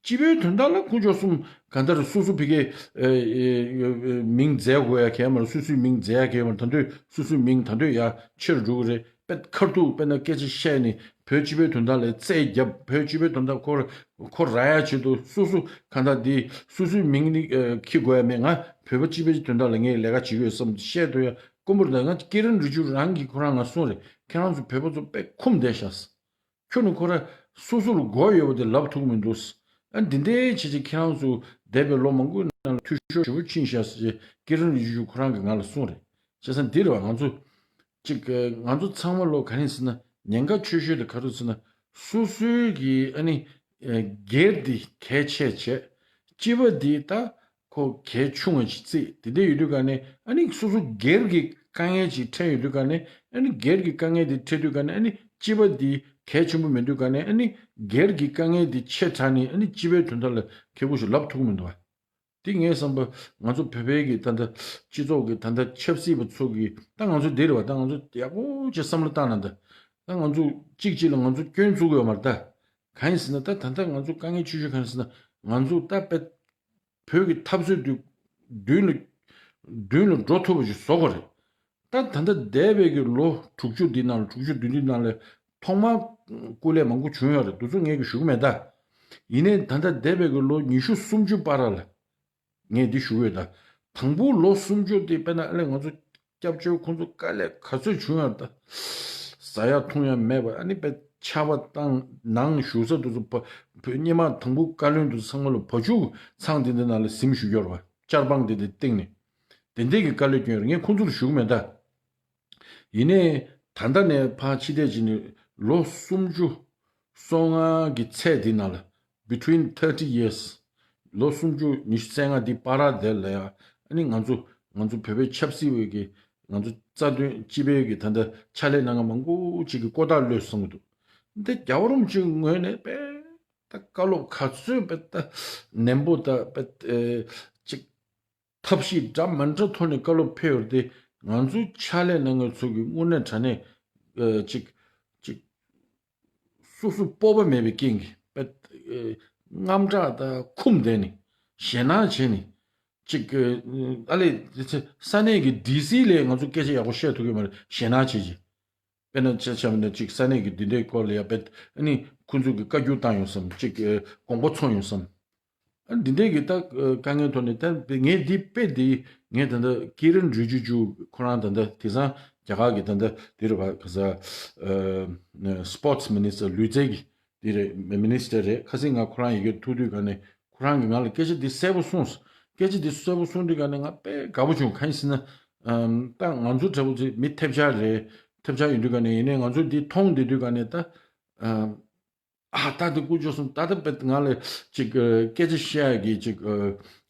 སྤྱི་པའི་དོན་དག་ལ་དཀོན་མཆོག་གསུམ་གང་ལྟར་སོ་སོ་ཕ་གིའི་ཨེ་ཨེ་མིང་མཛད་དགོས་ཡ་གལ་མ་རེད། སོ་སོའི་མིང་མཛད་ཡ་གལ་མ་རེད། ད་དུང་སོ་སོའི་མིང་ད་དུང་ཡར་ཆེ་རུ་འགྲོ་གི་རེད། དཔེ་ཁ་ཐུག་དཔེར་ན་སྐད་ཆ་བཤད་ནས་བོད་སྤྱི་པའི་དོན་དག་ལ་རྩོད་རྒྱབ། བོད་སྤྱི་པའི་དོན་དག་ཁོ་ཁོ་རག་ཡ་ཆེད་དུ་སོ་སོ་གང་ལྟར་འདི་སོ་སོའི་མིང་ནི་ཨེ་འཁྱེར་དགོས་ཡ་མེད། ང་བོད་པ་སྤྱི་པའི་དོན་དག་ལ་ངས་ལས་ཀ་བྱེད་ཀྱི་ཡོད་བསམ་བཤད་ཐུབ་ཡ་དཀོན་པོ་རེད། ད་ང་ཀི་རན་རི་ཇུ་རང་གིས་ཁོ་རང་ང་གསུངས་རེད། ཁྱེད་རང་ཚོ་བོད་པ་ཚོ་དཔེ་འཁུམས་བསྡད་ཤག་ཁྱོད་ནི་ཁོ་ར་སོ་སོ་ལ་དགོས་ཡོད་པ་དེ་ལབ་ཐུབ་ཀྱི་མི་འདུག་ཨ་འདི་འདྲའི་བྱས་བྱས་ཁྱེད་རང་ཚོ་འདས་པའི་ལོ་མང་པོའི་ནང་ལ་འཐུས་ཤོར་ཞེ་པོ་ཕྱིན་ཤག་ཟེར་ཀི་རན་རི་ཇུ་ཁོ་རང་གིས་ང་ལ་གསུངས་རེད། བྱས་ཙང་འདི་རེད་བ། ང་ཚོ་ཅིག་ང་ཚོ་ཚང་མ་ལོ་ག་རེ་ཟེར་ན་ཉེན་ཁ་ཆེ་ཤོས་དེ་ག་རེ་ཟེར་ན། སོ་སོའི་གི་ཨ་ནི་སྒེར་འདི་གལ་ཆེ་བྱས། སྤྱི་པ་འདི་ད་ཁོ་གལ་ཆུང་བ་ཅིག་བརྩིས། དེ་འདྲ་ཡོད་དུས་ག་ནས་ཨ་ནི་སོ་སོ་སྒེར་གྱི་དཀའ་ངལ་ཅིག་འཕྲད་ཡོད་དུས་ག་ནས་ཨ་ནི་སྒེར་གྱི་དཀའ་ངལ་དེ་འཕྲད་དུས་ག་ནས་ཨ་ནི་སྤྱི་པ་འདི་གལ་ཆེན་པོ་མི་འདུག་ག་ནས་ཨ་ནི་སྒེར་གྱི་དཀའ་ངལ་དེ་ཆེ་དྲགས་ནས་ཨ་ནི་སྤྱི་པའི་དོན་དག་ལ་ཁེ་པོ་ཞིག་ལབ་ཐུབ་ཀྱི་མི་འདུག་བ། དེ་ངའི་བསམ་པ་ང་ཚོ་བོད་པའི་གི་ད་ལྟ་སྤྱི་ཚོགས་ཀྱི་ད་ལྟ་ཆབ་སྲིད་པ་ཚོ་གི་ད་ང་ཚོ་འདི་རེད་བ། ད་ང་ཚོ་ཡག་པོ་ཅིག་བསམ་བློ་བཏང་ན་ད་ད་ང་ཚོ་གཅིག་གཅིག་ལ་ང་ཚོ་སྐྱོན་འཛུགས་ཡོད་མ་རེད་ད། གང་ཡིན་ཟེར་ན་ད་ད་ལྟ་ང་ཚོ་དཀའ་ངལ་ཆེ་ཤོས་གང་ཡིན་ཟེར་ན་ང་ཚོ་ད་དཔེ་བོད་ཀྱི་འཐབ་རྩོད་དུ་མདུན་ལ་མདུན་ལ་འགྲོ་ཐུབ་པ་ཞིག་བཟོ་དགོས་རེད། ད་ད་ལྟ་འདས་པའི་གི་ལོ་དྲུག་ཅུ་འདི་ནང་ལ་དྲུག་ཅུ་བདུན་ཅུ་ནང་ལ་ཐོག་མར་སྐུ་ལས་མང་པོ་བྱུང་ཡོད་རེད། དེ་ཚོ་ངས་གི་ཞུ་གི་མེད་ད། ཡིན་ནའི་ད་ལྟ་འདས་པའི་གི་ལོ་ཉི་ཤུ་སུམ་ཅུ་བར་ལ་ངས་འདི་ཞུ་གི་ཡོད་ད། དང་པོ་ལོ་སུམ་ཅུ་དེ་དཔེར་ན་ཨ་ལས་ང་ཚོ་སྐྱབས་བཅོལ་ཁོང་ཚོ་དཀའ་ལས་ག་ཚོད་བྱུང་ཡང་ད། ཟ་ཡ་འཐུང་ཡ་མེད་པ་ཨ་ནི་དཔེ་ཆར་པ་བཏང་ནང་བཞུགས་ས་དེ་ཚོ་བ་བོད་སྙེ་མ་དང་པོ་བཀའ་བློན་དེ་ཚོ་ཚང་མ་ལ་བ་ཕྱུགས་ཚང་དེ་འདྲ་ནང་ལ་གཟིམ་བཞུགས་ཡོད་རེད་བ། ཅར་པང་དེ་འདྲ་སྟེང་ནས་དེ་འདྲས་ཀྱི་དཀའ་ལས་སྐྱོན་ཡོད་རེད། ངས་ཁོང་ཚོ་ལ་ཞུ་གི་མེད་ད། ཡིན་ནའི་ད་ལྟ་ནས་ཕར་ཕྱི་བལྟས་བྱས་ནས་ལོ་སུམ་ཅུ་སོ་ལྔ་གི་ཚད་འདི་ནང་ལ་between thirty years ལོ་སུམ་ཅུ་ཉི་ཤུ་རྩ་ལྔ་འདི་བར་དེ་ལ་ཡང་ཨ་ནི་ང་ཚོ་ང་ཚོ་བོད་པའི་ཆབ་སྲིད་པའི་གི་ང་ཚོ་རྩ་དོན་སྤྱི་པའི་གི་ད་ལྟ་ཕྱག་ལས་གནང་མཁན་མང་པོ་ཅིག་གི་ལྐོག་རྟགས་ལོས་སོང་གི་འདུག་འདི་རྒྱལ་བ་རིན་པོ་ཆེའི་ངོས་ནས་དཔེ་ད་བཀའ་སློབ་ག་ཚོད་དཔེ་ད་ནན་པོ་ད་དཔེ་ཅིག་ཐབས་ཤེས་འདྲ་མི་འདྲ་ཐོག་ནས་བཀའ་སློབ་ཕེབས་ཡོད་དེ་ང་ཚོའི་ཕྱག་ལས་གནང་མཁན་ཚོ་གི་དངོས་གནས་དྲང་གནས་ཨ་ཅིག་ཅིག་སོ་སོ་སྤོབས་པ་མེད་པའི་རྐྱེན་གྱིས་དཔེ་ཨ་དངངས་སྐྲག་དང་འཁུམས་བསྡད་ནས་ཞེད་སྣང་བྱས་ནས་ ཅིག་ཨ་ལས་ས་གནས་ཀྱི་ཌི་སི་ལས་ང་ཚོ་སྐད་ཆ་ཡག་པོ་བཤད་ཐུབ་ཀྱི་མ་རེད། ཞེད་སྣང་བྱེད་ཀྱི། དཔེར་ན་ཆ་བཞག་ན་ཅིག་ས་གནས་ཀྱི་འདི་འདྲའི་སྐོར་ལ་ཡ་དཔེ་ཨ་ནི་ཁོང་ཚོ་གི་བཀའ་བཀྱོན་བཏང་ཡོང་བསམ། ཅིག་དགོངས་པ་ཚོམས་ཡོང་བསམ། ཨ་འདི་འདྲའི་གི་ད་དཀའ་ངལ་ཐོག་ནས་ད་ངས་འདི་དཔེ་འདི་ངས་ད་ལྟ་ཀི་རན་རི་ཇི་ཇུ་ཁོ་རང་ད་ལྟ་དེང་སང་རྒྱ་གར་གི་ད་ལྟ་འདི་རེད་པ། ག་ས་སྤོར་ཊི་མི་ནི་སི་ཊར། ལུས་རྩལ་གྱི་འདི་རེད། མི་ནི་སི་ཊར་རེད། ཁ་སང་ང་ཁོ་རང་ཡི་གེ་ཐུག་དུས་ག་ནས་ཁོ་རང་གིས་ང་ལ་སྐད་ཆ་འདི་གསལ་པོ་གསུངས། སྐད་ཆ་འདི་གསལ་པོ་གསུངས་དུས་ག་ནས་ང་དཔེ་དགའ་པོ་བྱུང་། གང་ཡིན་ཟེར་ན་ད་ང་ཚོ་འདྲ་པོ་ཅིག་མི་ཐེབས་ཆག་རེད། ཐེབས་ཆག་ཡིན་དུས་ག་ནས་ཡིན་ནའི་ང་ཚོ་འདི་མཐོང་བསྡད་དུས་ག་ནས་ད། ཨ་ད་དེ་ཀུ་ཅོ་སོང་། ད་ལྟ་བེད་ང་ལ་ཅིག་སྐད་ཆ་བཤད་ཡ་གི་ཅིག་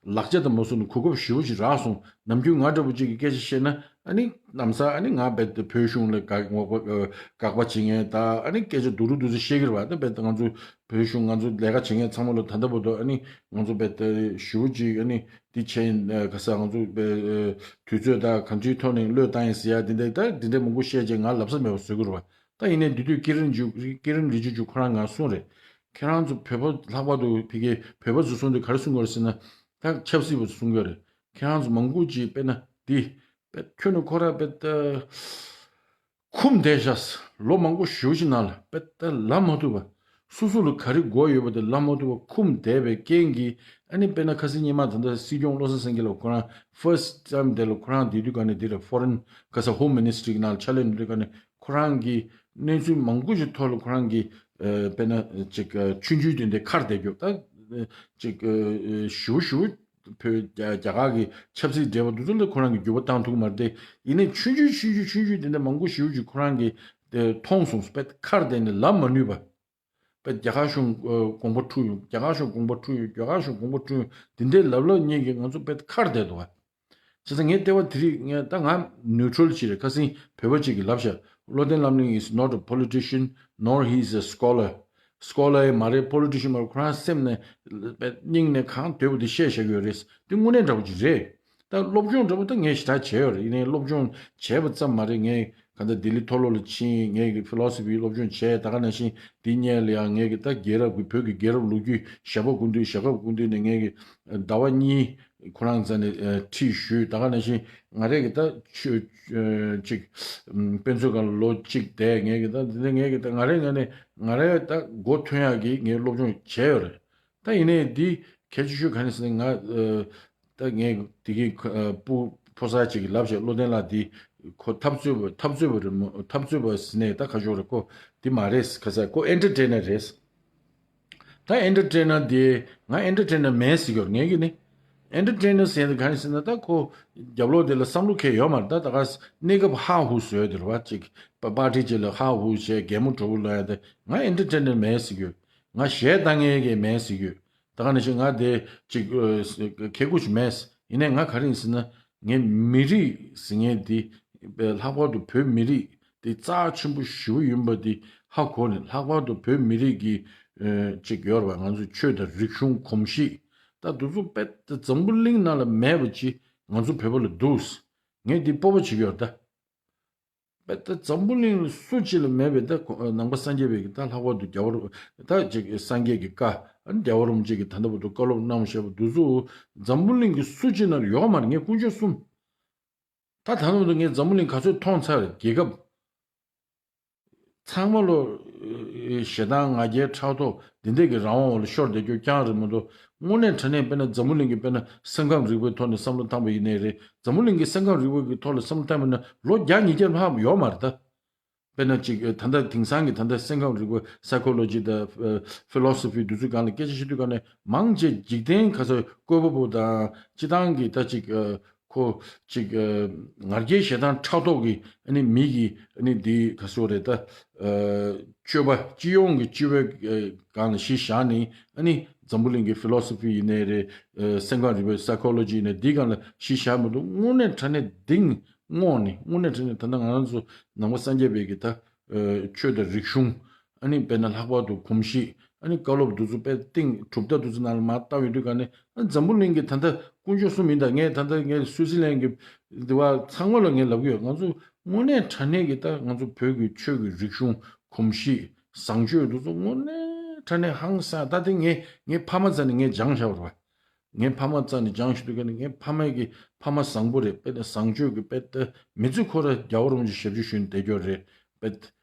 ལག་ཆ་དང་མ་སོང་ནས་གོ་སྐབས་ཞེ་པོ་ཅིག་རག་སོང་། ནམ་རྒྱུན་ང་འདྲ་པོ་ཅིག་གི་སྐད་ཆ་བཤད་ན་ཨ་ནི་ལམ་སང་ཨ་ནི་ང་བེད་བོད་གཞུང་ལ་དགག་ངོ་དགག་པ་བྱེད་མཁན་ད་ཨ་ནི་སྐད་ཆ་སྡུག་རུ་སྡུག་ས་བཤད་ཀྱི་རེད་པ། ད་བེད་ང་ཚོ་བོད་གཞུང་ང་ཚོ་ལས་ཀ་བྱེད་མཁན་ཚང་མ་ལ་ད་ལྟ་བར་དུ་ཨ་ནི་ང་ཚོ་བེད་ཞེ་པོ་ཅིག་ཨ་ནི་འདི་བྱས་ཡིན། ག་ས་ང་ཚོ་དུས་ཚོད་ད་གང་ཅིའི་ཐོག་ནས་བློས་བཏང་ཡིན་ཟེར་ཡ་འདི་འདྲ་ད་འདི་འདྲ་མང་པོ་བཤད་རྗེས་ང་ལབ་ས་མེད་པ་བཟོ་གི་རེད་པ། ད་ཡིན་ནའི་དེ་དུས་ཀི་རན་ཇུ་ཀི་རན་རི་ཇི་ཇུ་ཁོ་རང་ང་གསུངས་རེད། ཁྱེད་རང་ཚོ་བོད་པ་ལྷག་པར་དུ་ཕ་གིའི་བོད་པ་ཚོ་གསུངས་དུས་ག་རེ་གསུང་གི་རེད་ཟེར་ན། ད་ཆབ་སྲིད་པ་ཚོ་གསུང་གི་རེད། ཁྱེད་རང་ཚོ་མང་པོ་ཅིག་དཔེར་ན་འདི་དཔེ་ཁྱོད་ནི་ཁོ་ར་དཔེ་ད་འཁུམས་བསྡད་ཤག་ལོ་མང་པོ་ཞེ་པོ་ཅིག་ནང་ལ་དཔེ་ད་ལབ་མ་ཐུབ་པ། སོ་སོ་ལ་ག་རེ་དགོས་ཡོད་པ་དེ་ལབ་མ་ཐུབ་པ་འཁུམས་བསྡད་པའི་རྐྱེན་གྱིས་ཨ་ནི་དཔེར་ན་ཁ་སང་སྔོན་མ་ད་ལྟ་སྲིད་སྐྱོང་བློ་བཟང་སེང་གེ་ལགས་ཁོ་རང་ཕར་སི་ཊི་ཊའིམ་དེ་ལ་ཁོ་རང་དེ་དུས་ག་ནས་དེ་ལ་ཕོ་རེན་ག་ས་ཧོམ་མི་ནི་སི་ཊི་རི་གི་ནང་ལ་ཕྱག་ལས་གནང་དུས་ག་ནས་ཁོ་རང་གིས་གནས་ཚུལ་མང་པོ་ཞིག་ཐོག་ལ་ཁོ་རང་གིས་ཨ་དཔེར་ན་ཅིག་ཨ་ཆུང་ཆུང་དེ་འདྲའི་ཁར་བསྡད་རྒྱུ་ད་ཨ་ཅིག་ཨ་ཞུ་ཞུ་བོད་རྒྱ་རྒྱ་གར་གྱི་ཆབ་སྲིད་འབྲེལ་བ་དེ་ཚོ་ལ་ཁོ་རང་གིས་འགྱུར་བ་བཏང་ཐུབ་ཀྱི་མ་རེད་དེ། ཡིན་ནའི་ཆུང་ཆུང་ཆུང་ཆུང་ཆུང་ཆུང་དེ་འདྲ་མང་པོ་ཞེ་པོ་ཅིག་ཁོ་རང་གིས་དེ་མཐོང་སོང་། དཔེ་ཁར་བསྡད་ནས་ལབ་མ་ནུས་པ། དཔེ་རྒྱ་གར་གཞུང་ཨ་དགོངས་པ་འཁྲུག་ཡོང་། རྒྱ་གར་གཞུང་དགོངས་པ་འཁྲུག་ཡོང་། རྒྱ་གར་གཞུང་དགོངས་པ་འཁྲུག་ཡོང་། དེ་འདྲའི་ལབ་ལབ་ཉན་གྱི་ང་ཚོ་དཔེ་ཁར་བསྡད་འདུག་བ། བྱས་ཙང་ངས་ལྟེ་བ་དེ་རིགས་ངས་ད་ང་ནིའུ་ཊྲལ་ཅིག་རེད། ཁ་སང་བོད་པ་ཅིག་གིས་ལབ་ཤག་བློ་བརྟན་ལྷ་མོ་གླིང་is not a politician, nor he is a scholar. སྐོ་ལ་ཡང་མ་རེད། པོ་ལི་ཊི་ཤན་མ་རེད། ཁོ་རང་སེམས་ནས་སྙིང་ནས་གང་འདོད་པ་དེ་བཤད་བཞག་གི་ཡོད་རེད། དེ་དངོས་གནས་འདྲ་པོ་ཅིག་རེད། ད་སློབ་སྦྱོང་འདྲ་པོ་ད་ངས་ཞེ་དྲག་བྱས་ཡོད་རེད། ཡིན་ནའི་སློབ་སྦྱོང་བྱས་པ་ཙམ་མ་རེད། ངས་ག་ད་ལྡི་ལི་མཐོ་སློབ་ལ་ཕྱིན། ངས་ཀྱི་ཕི་ལོ་སོ་ཕི་སློབ་སྦྱོང་བྱས། ད་ག་ནང་བཞིན་འདི་སྔོན་ལ་ཡང་ངས་ཀྱི་ད་རྒྱལ་རབས་ཀྱི་བོད་ཀྱི་རྒྱལ་རབས་ལོ་རྒྱུས་ཞབས་པ་སྐུ་མདུན། ཞབས་པ་སྐུ་མདུན་ནས་ངས་ཀྱི་ཟླ་བ་གཉིས་ཁོ་རང་རྩ་ནས་ཨ་ཁྲིད་ཞུས། ད་ག་ནང་བཞིན་ང་རས་ཀྱི་ད་ཆོས་ཨ་ཅིག་ཨམ་དཔེ་མཛོད་ཁང་ལ་ལོ་གཅིག་བསྡད། ངས་ཀྱི་ད་འདི་ནས་ངས་ཀྱི་ད་ང་རས་ང་ནས་ང་རས་ད་མགོ་ཐོན་ཡག་གི་ངས་སློབ་སྦྱོང་བྱས་ཡོད་རེད། ད་ཡིན་ནའི་འདི་གལ་ཆེ་ཤོས་ག་རེ་ཟེར་ན་ང་ཨ་ད་ངས་འདི་གི་ཨ་སྤུ་ཕོ་གསར་ཅིག་གིས་ལབ་བྱས། བློ་བརྟན་ལགས་འདི་ཁོ་འཐབ་རྩོད་པ་འཐབ་རྩོད་པ་རེད་མོ། འཐབ་རྩོད་པ་ཟེར་ནས་ད་ཁ་ཤོར་རེད། ཁོ་འདི་མ་རེད། ག་ས་ཁོ་ཨེན་ཊར་ཊེན་ནར་རེད། ད་ཨེན་ཊར་ཊེན་ནར་དེ་ང་ཨེན་ཊར་ཊེན་ནར་མེད་ཟེར་གྱི་ཡོད་རེད། ངས་ཀྱི་ནི་ཨེན་ཊར་ཊེན་ནར་ཟེར་ཡ་དེ་ག་རེ་ཟེར་ན་ད་ཁོ་རྒྱབ་ལོགས་དེ་ལ་བསམ་བློ་འཁྱེར་ཡོད་མ་རེད། ད་ད་ག་གནས་སྐབས་ཧ་ཧུ་བཟོས་དེ་རེད་བ། ཅིག་པ་པར་ཊི་ཅིག་ལ་ཧ་ཧུ་བྱས་གད་མོ་དྲོ་པོ་ལབ་ཡ་དེ། ང་ཨེན་ཊར་ཊེན་ནར་མེད་ཟེར་གྱི་ཡོད། ང་གཞས་བཏང་མཁན་གྱི་མེད་ཟེར་གྱི་ཡོད། ད་ག་ནང་བཞིན་ང་དེ་ཅིག་ཨ་ཁེ་ཁུ་ཅིག་མེད། ཡིན་ནའི་ང་ག་རེ་ཡིན་ཟེར་ན་ངའི་མི་རིགས་ཟེར་མཁན་དེ་ལྷག་པར་དུ་བོད་མི་རིགས་དེ་རྩ་ཆེན་པོ་ཞེ་པོ་ཡིན་པ་དེ་ཧ་གོ་ནས། ལྷག་པར་དུ་བོད་མི་རིགས་ཀྱི་ཨ་ཅིག་ཡོད་རེད་བ། ང་ཚོའི་ཆོས་དང་རིག་གཞུང་གོམས་གཤིས་ད་དེ་ཚོ་དཔེ་འཛམ་བུ་གླིང་ནང་ལ་མེད་པ་ཅིག་ང་ཚོ་བོད་པ་ལ་འདུག་ངས་འདི་སྤོབས་པ་བྱེད་ཀྱི་ཡོད་ད། དཔེ་ད་འཛམ་བུ་གླིང་ལ་སུ་གཅིག་ལ་མེད་པའི་ད་ཁོ་ནང་པ་སངས་རྒྱས་པའི་གི་ད་ལྷག་པར་དུ་རྒྱལ་བ་རིན་ད་ཅིག་སངས་རྒྱས་ཀྱི་བཀའ། ཨ་ནི་རྒྱལ་བ་རིན་པོ་ཆེ་གིས་ད་ལྟ་བར་དུ་བཀའ་སློབ་གནང་བཞག་པ་དེ་ཚོ་འཛམ་བུ་གླིང་གི་སུ་གཅིག་ན་ཡོད་མ་རེད། ངས་དཀོན་མཆོག་གསུམ། ད་ད་ལྟ་བར་དུ་ངས་འཛམ་བུ་གླིང་ག་ཚོད་མཐོང་ཚར་རེད། རྒྱལ་ཁབ་ཚང་མ་ལོ་ཞེ་སྡང་ང་རྒྱལ་ཕྲག་དོག་འདི་འདྲས་ཀྱི་རང་དབང་འོག་ལ་ཤོར་བསྡད་རྒྱུ་རྐྱང་རེད་མ་གཏོགས། དངོས་གནས་དྲང་གནས་དཔེར་ན་འཛམ་བུ་གླིང་གི་དཔེར་ན་སེམས་ཁམས་རིག་པའི་ཐོག་ནས་བསམ་བློ་བཏང་པ་ཡིན་ནའི་རེད། འཛམ་བུ་གླིང་གི་སེམས་ཁམས་རིག་པའི་གི་ཐོག་ལ་བསམ་བློ་བཏང་པ་ཡིན་ན་ལོ་བརྒྱ་ཉིས་བརྒྱ་ལྷག་ཡོད་མ་རེད་ད། དཔེར་ན་ཅིག་ད་ལྟ་དེང་སང་གི་ད་ལྟ་སེམས་ཁམས་རིག་པ་སའི་ཁོ་ལོ་ཇི་དང་ཕི་ལོ་སོ་ཕི་འདི་ཚོའི་སྒང་ལ་སྐད་ཆ་བཤད་དུས་སྒང་ནས་མང་ཆེ་འཇིག་རྟེན་ག་ཚོད་བཀོད་པ་པོ་དང་སྤྱི་བཏང་གི་ད་ཅིག་ཁོ་ཅིག་ང་རྒྱལ་ཞེ་སྡང་ཕྲག་དོག་གི་ཨ་ནི་མི་གི་ཨ་ནི་འདི་ག་ཚོད་རེད་ད། སྤྱོད་པ་སྤྱི་ཡོངས་ཀྱི་སྤྱོད་པའི་སྒང་ལ་གཞི་བཞག་ནས་ཨ་ནི་འཛམ་བུ་གླིང་གི་ཕི་ལོ་སོ་ཕི་ཡིན་ནའི་རེད། སེམས་ཁམས་རིག་པའི་སའི་ཁོ་ལོ་ཇི་ཡིན་ནའི་འདི་སྒང་ལ་གཞི་བཞག་མི་འདུག་དངོས་གནས་དྲང་གནས་གཏིང་སྔོག་ནས། དངོས་གནས་དྲང་གནས་ད་ལྟ་ང་རང་ཚོ་ནང་པ་སངས་རྒྱས་པའི་གི་ད་ཆོས་དང་རིག་གཞུང་། ཨ་ནི་དཔེར་ན་ལྷག་པར་དུ་གོམས་གཤིས། ཨ་ནི་བཀའ་སློབ་འདི་ཚོ་དཔེ་གཏིང་གྲུབ་མཐའ་འདི་ཚོ་ནང་ལ་མར་བལྟ་ཡོང་དུས་ག་ནས་ཨ་འཛམ་བུ་གླིང་གི་ད་ལྟ་དཀོན་མཆོག་གསུམ་ཡིན་ད། ངས་ད་ལྟ་ངས་སུའི་ཙི་ལན་གྱི་འདི་བ་ཚང་མ་ལ་ངས་ལབ་ཀྱི་ཡོད། ང་ཚོ་དངོས་གནས་དྲང་གནས་ཀྱི་ད་ང་ཚོ་བོད་ཀྱི་ཆོས་ཀྱི་རིག་གཞུང་གོམས་གཤིས་བཟང་སྤྱོད་འདི་ཚོ་དངོས་གནས་དྲང་གནས་ཧང་སང་། ད་དེ་ངས་ངའི་ཕ་མ་རྩ་ནས་ངས་སྦྱངས་བཞག་པ་རེད་བ། ངའི་ཕ་མ་རྩ་ནས་སྦྱང་ཞུ་དུས་ཀ་ནས་ངའི་ཕ་མ་གི་ཕ་མ་བཟང་པོ་རེད། དཔེ་བཟང་སྤྱོད་ཀྱི་དཔེ་མི་ཚེ་ཁོ་ར་རྒྱལ་བ་རིན་པོ་ཆེ་ཞབས་ཕྱི་ཞུས་ནས་བསྡད་རྒྱུ་རེད། དཔེ་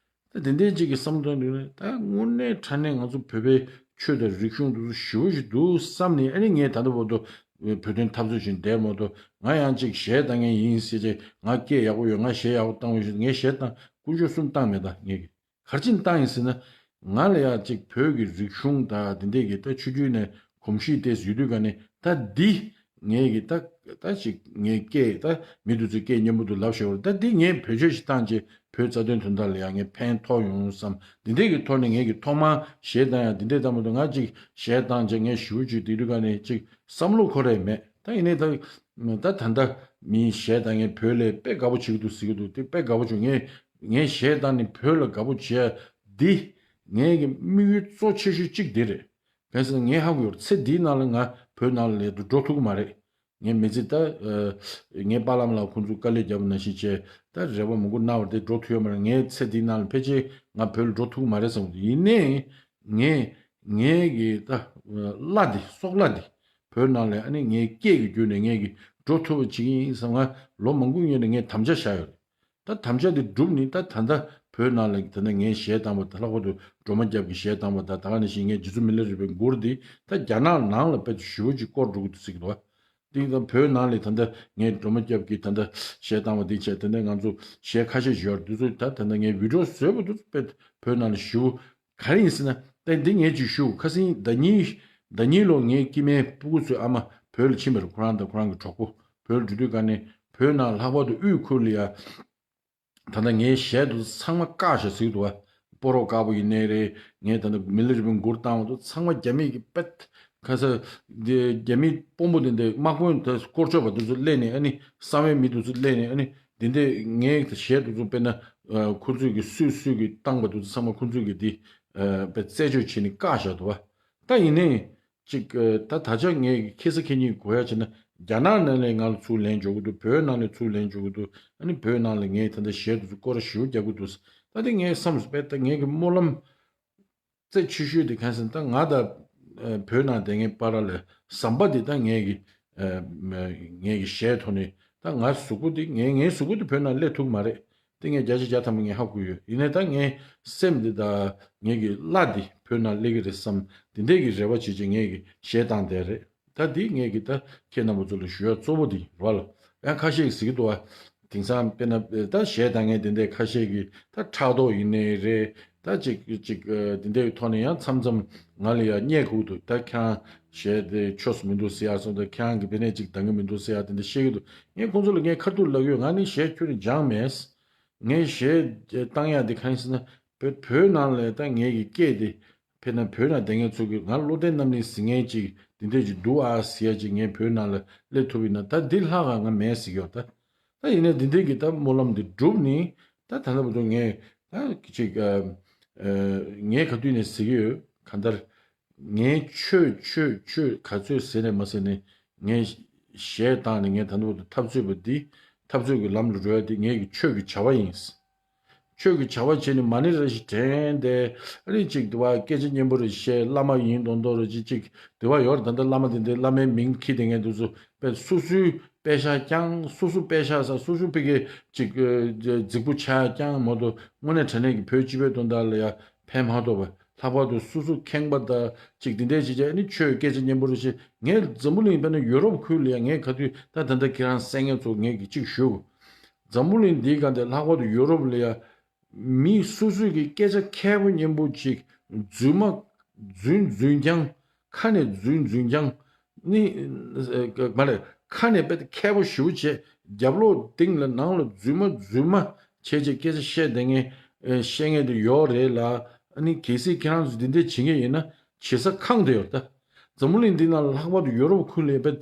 ད་དེ་འདྲའི་ཅིག་གི་བསམ་བློ་བཏང་དུས་ནས་ད་དངོས་གནས་དྲང་གནས་ང་ཚོ་བོད་པའི་ཆོས་དང་རིག་གཞུང་དེ་ཚོ་ཞེ་པོ་ཞིག་འདུག་བསམ་ནས། ཨ་ནི་ངས་ད་ལྟ་བར་དུ་བོད་དོན་འཐབ་རྩོད་བྱས་བསྡད་མ་གཏོགས། ང་ཡང་ཅིག་གཞས་བཏང་མཁན་ཡིན་ཟེར་ཅིག་ང་སྐད་ཡག་པོ་ཡོད། ང་གཞས་ཡག་པོ་བཏང་བ་ཞིག་ངས་གཞས་བཏང་དཀོན་མཆོག་གསུམ་བཏང་མེད། ད་ངས་ག་རེ་བྱས་ནས་བཏང་ཡིན་ཟེར་ན། ང་ལ་ཡང་ཅིག་བོད་ཀྱི་རིག་གཞུང་དང་དེ་འདྲས་ཀྱི་ད་ཆོས་བརྒྱུད་ནས་གོམས་གཤིས་དེ་ཡོད་དུས་ཀ་ནས། ད་འདི་ངས་ཀྱི་ད་ད་ཅིག་ངའི་སྐད་ད་མི་དེ་ཚོའི་སྐད་སྙན་པོ་འདུག་ལབ་ཤེས་པ་རེད། ད་འདི་ངས་བེད་སྤྱོད་ཞིག་བཏང་རྗེས་བོད་རྩ་དོན་དོན་དག་ལ་ཡང་ངས་ཕན་ཐོགས་ཡོང་བསམ། འདི་འདྲས་ཀྱི་ཐོག་ནས་ངས་ཀྱི་ཐོག་མར་གཞས་བཏང་ཡང་འདི་འདྲས་བཏང་མ་གཏོགས། ང་ཅིག་གཞས་བཏང་རྗེས་ངས་ཞེ་པོ་ཅིག་དེ་དུས་ཀ་ནས་ཅིག་བསམ་བློ་འཁོར་ཡ་མེད། ད་ཡིན་ནའི་ད་ད་ད་ལྟ་མི་གཞས་བཏང་མཁན་བོད་ལ་དཔེ་དགའ་པོ་བྱེད་ཀྱི་འདུག་ཟེར་གྱི་འདུག་དེ་དཔེ་དགའ་པོ་བྱུང་། ངས་ངས་གཞས་བཏང་ནས་བོད་ལ་དགའ་པོ་བྱས་འདི་ངའི་གི་དམིགས་ཡུལ་གཙོ་ཆེ་ཤོས་གཅིག་འདི་རེད། གང་ཟེར་ན་ངས་ཧ་གོ་ཡོད། ཚེ་འདིའི་ནང་ལ་ང་བོད་ནང་ལ་ལས་དུ་འགྲོ་ཐུབ་ཀྱི་མ་རེད། ངའི་མི་ཚེ་ད་ཨ་ངའི་པཱ་ལགས་ལ་ཁོང་ཚོས་དཀའ་ལས་བརྒྱབ་པ་ནང་བཞིན་བྱས་ད་རེ་བ་མང་པོ་གནང་བ་དེ་འགྲོ་ཐུབ་ཡོད་མ་རེད། ངའི་ཚེ་འདིའི་ནང་ལ་ཕལ་ཆེར་ང་བོད་ལ་འགྲོ་ཐུབ་ཀྱི་མ་རེད་བསམ་གྱི་འདུག་ཡིན་ནའི་ངས་ངའི་གི་ད་བླ་འདི་སྲོག་བླ་འདི་བོད་ནང་ལ་ཨ་ནི་ངའི་སྐད་ཀྱི་བརྒྱུད་ནས་ངས་གི་འགྲོ་ཐུབ་པ་བྱེད་ཀྱི་ཡིན་བསམ། ང་ལོ་མང་པོ་སྔོན་ནས་ངས་དམ་བཅའ་བཞག་ཡོད། ད་དམ་བཅའ་འདི་བསྒྲུབས་ནས་ད་ད་ལྟ་བོད་ནང་ལ་ད་ལྟ་ངས་གཞས་བཏང་བ་ད་ལྷག་པར་དུ་སྒྲོལ་མ་སྐྱབས་ཀྱི་གཞས་བཏང་བ་ད་ད་ག་ནང་བཞིན་ངས་རྗེ་བཙུན་མི་ལ་རས་པའི་མགུར་འདི་ད་རྒྱ་ནག་ནང་ལ་དཔེ་ཞེ་པོ་ཅིག་སྐོར་འགྲོ་གི་འདུག་ཟེར་གྱི་འདུག་བ། འདི་ད་བོད་ནང་ལ་ད་ལྟ་ངས་སྒྲོལ་མ་སྐྱབས་ཀྱི་ད་ལྟ་གཞས་བཏང་བ་འདི་བྱས། ད་ལྟ་ང་ཚོ་གཞས་ཁ་ཤས་ཤིག་ཡོད་རེད། འདི་ཚོ་ད་ད་ལྟ་ངས་བི་ཌིའོ་བཟོས་པ་འདི་ཚོ་དཔེ་བོད་ནང་ལ་ཞེ་པོ་ག་རེ་ཡིན་ཟེར་ན། ད་འདི་ངས་ཅིག་ཞུ། ཁ་སང་ཟླ་ཉིན་ཟླ་ཉིན་ལོ་ངའི་སྐྱེ་དམན་སྤུ་གུ་ཚོའི་ཨ་མ་བོད་ལ་ཕྱིན་པ་རེད། ཁོ་རང་དང་ཁོ་རང་གི་གྲོགས་པོ་བོད་ལ་འགྲོ་དུས་ཀ་ནས་བོད་ནང་ལྷག་པར་དུ་དབུས་ཁུལ་ལ་ཡ་ད་ལྟ་ངའི་གཞས་དེ་ཚང་མ་བཀག་བཞག་ཟེར་གྱི་འདུག་བ། སྤོ་རོག་དཀར་པོ་ཡིན་ནའི་རེད། ངས་ད་ལྟ་མི་ལ་རས་པའི་མགུར་བཏང་བ་དེ་ཚང་མ་རྒྱ་མི་གི་དཔེ་ཁ་ས་འདི་རྒྱ་མི་དཔོན་པོ་དེ་འདྲ་དམག་དཔོན་དེ་སྐོར་སྐྱོད་པ་དེ་ཚོ་སླེབས་ནས། ཨ་ནི་གསང་བའི་མི་དེ་ཚོ་སླེབས་ནས། ཨ་ནི་འདི་འདྲས་ངའི་གཞས་དེ་ཚོ་དཔེར་ན་ཨ་ཁོ་ཚོས་ཀྱི་སུས་སུས་ཀྱི་བཏང་བ་དེ་ཚོ་ཚང་མ་ཁོ་ཚོས་ཀྱི་འདི་ཨ་དཔེ་རྩད་གཅོད་བྱས་ནས་བཀག་བཞག་འདུག་བ། ད་ཡིན་ནའི་ཅིག་ཨ་ད་ད་ཆ་ངས་ཁེ་ས་ཁེ་ཉིན་གོ་ཡ་བྱས་ན། རྒྱ་ནག་ནང་ལ་ང་ལ་ཚུར་ལན་འཇོག་གི་འདུག་བོད་ནང་ལ་ཚུར་ལན་འཇོག་གི་འདུག་ཨ་ནི་བོད་ནང་ལ་ངས་ད་ལྟ་གཞས་དེ་ཚོ་སྐོར་ར་ཞེ་པོ་རྒྱག་གི་འདུག་ད་དེ་ངའི་བསམ་སོང་། དཔེ་ད་ངའི་གི་སྨོན་ལམ་རྩེ་ཆེ་ཤོས་དེ་གང་ཟེར་ན། ད་ང་དང་ཨ་བོད་ནང་བསྡད་མཁན་བར་ལ་ཟམ་པ་དེ་ད་ངའི་གི་ཨ་ངའི་གི་གཞས་ཐོག་ནས། ད་ང་གཟུགས་པོ་དེ་ངའི་ངའི་གཟུགས་པོ་དེ་བོད་ནང་སླེབས་ཐུབ་ཀྱི་མ་རེད། དེ་ངས་བརྒྱ་ཆ་བརྒྱ་ཐམ་པ་ངས་ཧ་གོ་ཡོད། ཡིན་ནའི་ད་ངའི་སེམས་འདི་དང་ངའི་གི་བླ་འདི་བོད་ནང་སླེབས་ཀྱི་རེད་བསམ། འདི་འདྲས་ཀྱི་རེ་བ་བྱེད་ཅིག་ངས་གི་གཞས་བཏང་བསྡད་རེད། ད་འདི་ངས་གི་ད་ཁྱེད་རྣམ་པ་ཚོ་ལ་ཞུ་ཡ་གཙོ་བོ་འདི་རེད་བ་ལ། ཡང་ཁ་ཤས་ཀྱིས་ཟེར་གྱི་འདུག་བ། དེང་སང་དཔེར་ན་ད་གཞས་བཏང་མཁན་དེ་འདྲས་ཁ་ཤས་ཀྱིས་ད་ཕྲག་དོག་ཡིན་ནའི་རེད། ད་ཅིག་ཅིག་ཨ་དེ་འདྲའི་ཐོག་ནས་ཡང་མཚམས་མཚམས་ང་ལ་ཡང་བསྙད་ཁུག་འདུག་ད་ཁྱེད་རང་གཞས་དེ་ཆོས་སུ་མི་འདུག་ཟེར་ཡ་སོང་། ད་ཁྱེད་རང་གིས་དེ་ནས་ཅིག་འདང་གི་མི་འདུག་ཟེར་ཡ་དེ་འདྲ་བཤད་ཀྱི་འདུག་ངས་ཁོང་ཚོ་ལ་ངས་ཁ་ཐུག་ལབ་ཡོད། ང་ནི་གཞས་ཁྱོན་ནས་སྦྱངས་མེད། ངས་གཞས་བཏང་ཡ་དེ་གང་ཡིན་ཟེར་ན། བོད་བོད་ནང་ལ་ད་ངའི་གི་སྐད་དེ་དཔེར་ན་བོད་ནང་བསྡད་མཁན་ཚོ་གིས་ང་བློ་བརྟན་རྣམ་གླིང་ཟེར་མཁན་ཅིག་འདི་འདྲས་ཅིག་འདུག་ཨ་ཟེར་ཡ་ཅིག་ངས་བོད་ནང་ལ་སླེབས་ཐུབ་ཡིན་ན། ད་འདི་ལྷག་ག་ང་མེད་ཟེར་གྱི་ཡོད་ད། ད་ཡིན་ནའི་འདི་འདྲས་ཀྱི་ད་སྨོན་ལམ་འདི་བསྒྲུབས་ནི། ད་ད་ལྟ་བར་དུ་ངས་ད་ཅིག་ཨ་ཨ་ངས་ག་དུས་ནས་ཟེར་གྱི་ཡོད། གང་ལྟར་ངའི་ཆོས་ཆོས་ཆོས་ག་ཚོད་ཟེར་ནས་མ་ཟེར་ནས། ངས་གཞས་བཏང་ནས་ངས་ད་ལྟ་བར་དུ་འཐབ་རྩོད་པ་འདི་འཐབ་རྩོད་ཀྱི་ལམ་ལ་འགྲོ་ཡ་འདི་ངའི་གི་ཆོས་ཀྱི་བྱ་བ་ཡིན། ཆོས་ཀྱི་བྱ་བ་བྱས་ནས་མ་ཎི་རེ་ཞིག་བགྲངས་ཏེ། ཨ་ནི་ཅིག་དེ་བ་སྐད་ཆ་སྙན་པོ་རེ་བཤད། བླ་མ་ཡིན་མདོག་མདོག་རེ་ཅིག་ཅིག་དེ་བ་ཡོད་རེད། ད་ལྟ་བླ་མ་དེ་འདྲའི་བླ་མའི་མིང་འཁྱེར་བསྡད་མཁན་དེ་ཚོ་དཔེ་སོ་སོའི་པད་ཤག་བརྐྱངས། སོ་སོ་པད་ཤག་ཟེར། སོ་སོ་ཕ་གི་ཅིག་ཨ་རྫིག་པོ་ཆགས་བརྐྱངས་མ་གཏོགས། དངོས་གནས་དྲང་གནས་ཀྱི་བོད་སྤྱི་པའི་དོན་དག་ལ་ཡ་ཕན་མ་ཐོགས་པ། ལྷག་པར་དུ་སོ་སོ་ཁེངས་པ་དང་ཅིག་དེ་འདྲས་བྱས་བྱས། ཨ་ནི་ཆོས་སྐད་ཆ་སྙན་པོ་རེ་བཤད། ངས་འཛམ་བུ་གླིང་དཔེར་ན་ཡུ་རོབ་ཁུལ་ལ་ཡ་ངས་ག་དུས་ད་ད་ལྟ་ཁྱེད་རང་གསན་མཁན་ཚོ་ངས་གི་ཅིག་ཞུ། འཛམ་བུ་གླིང་འདིའི་སྒང་དེ་ལྷག་པར་དུ་ཡུ་རོབ་ལ་ཡ་མི་སོ་སོས་ཀྱི་སྐད་ཆ་མཁས་པོ་སྙན་པོ་ཅིག་རྫུན་མ་རྫུན་རྫུན་རྐྱང་། ཁ་ནས་རྫུན་རྫུན་རྐྱང་ནི་མ་རེད། ཁ་ནས་དཔེ་མཁས་པོ་ཞེ་པོ་བྱས། རྒྱབ་ལོགས་སྟེང་ལ་ནང་ལ་རྫུན་མ་རྫུན་མ་བྱས་བྱས་སྐད་ཆ་བཤད་བསྡད་མཁན་ཨེ་བཤད་མཁན་དེ་ཡོད་རེད་ལ། ཨ་ནི་གལ་སྲིད་ཁྱེད་རང་ཚོ་འདི་འདྲས་བྱེད་མཁན་ཡིན་ན་བྱེད་ས་ཁང་དེ་ཡོད་རེད་ད། འཛམ་བུ་གླིང་འདི་ནང་ལ་ལྷག་པར་དུ་ཡོ་རོབ་ཁུལ་ལ་དཔེ་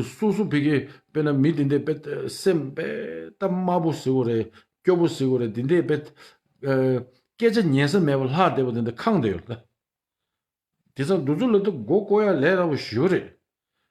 སོ་སོ་ཕ་གི་དཔེར་ན་མི་འདི་འདྲས་དཔེ་སེམས་དཔེ་ད་དམར་པོ་ཟེར་དགོས་རེད། སྐྱོ་པོ་ཟེར་དགོས་རེད། འདི་འདྲས་དཔེ་ཨ་སྐད་ཆ་ཉན་ས་མེད་པ་ལྷག་བསྡད་པ་དེ་འདྲ་ཁང་དེ་ཡོད་རེད་ད། དེ་ཚོ་འདི་ཚོ་ལ་ད་མགོ་སྐོར་ཡ་ལས་སླ་པོ་ཞེ་པོ་རེད།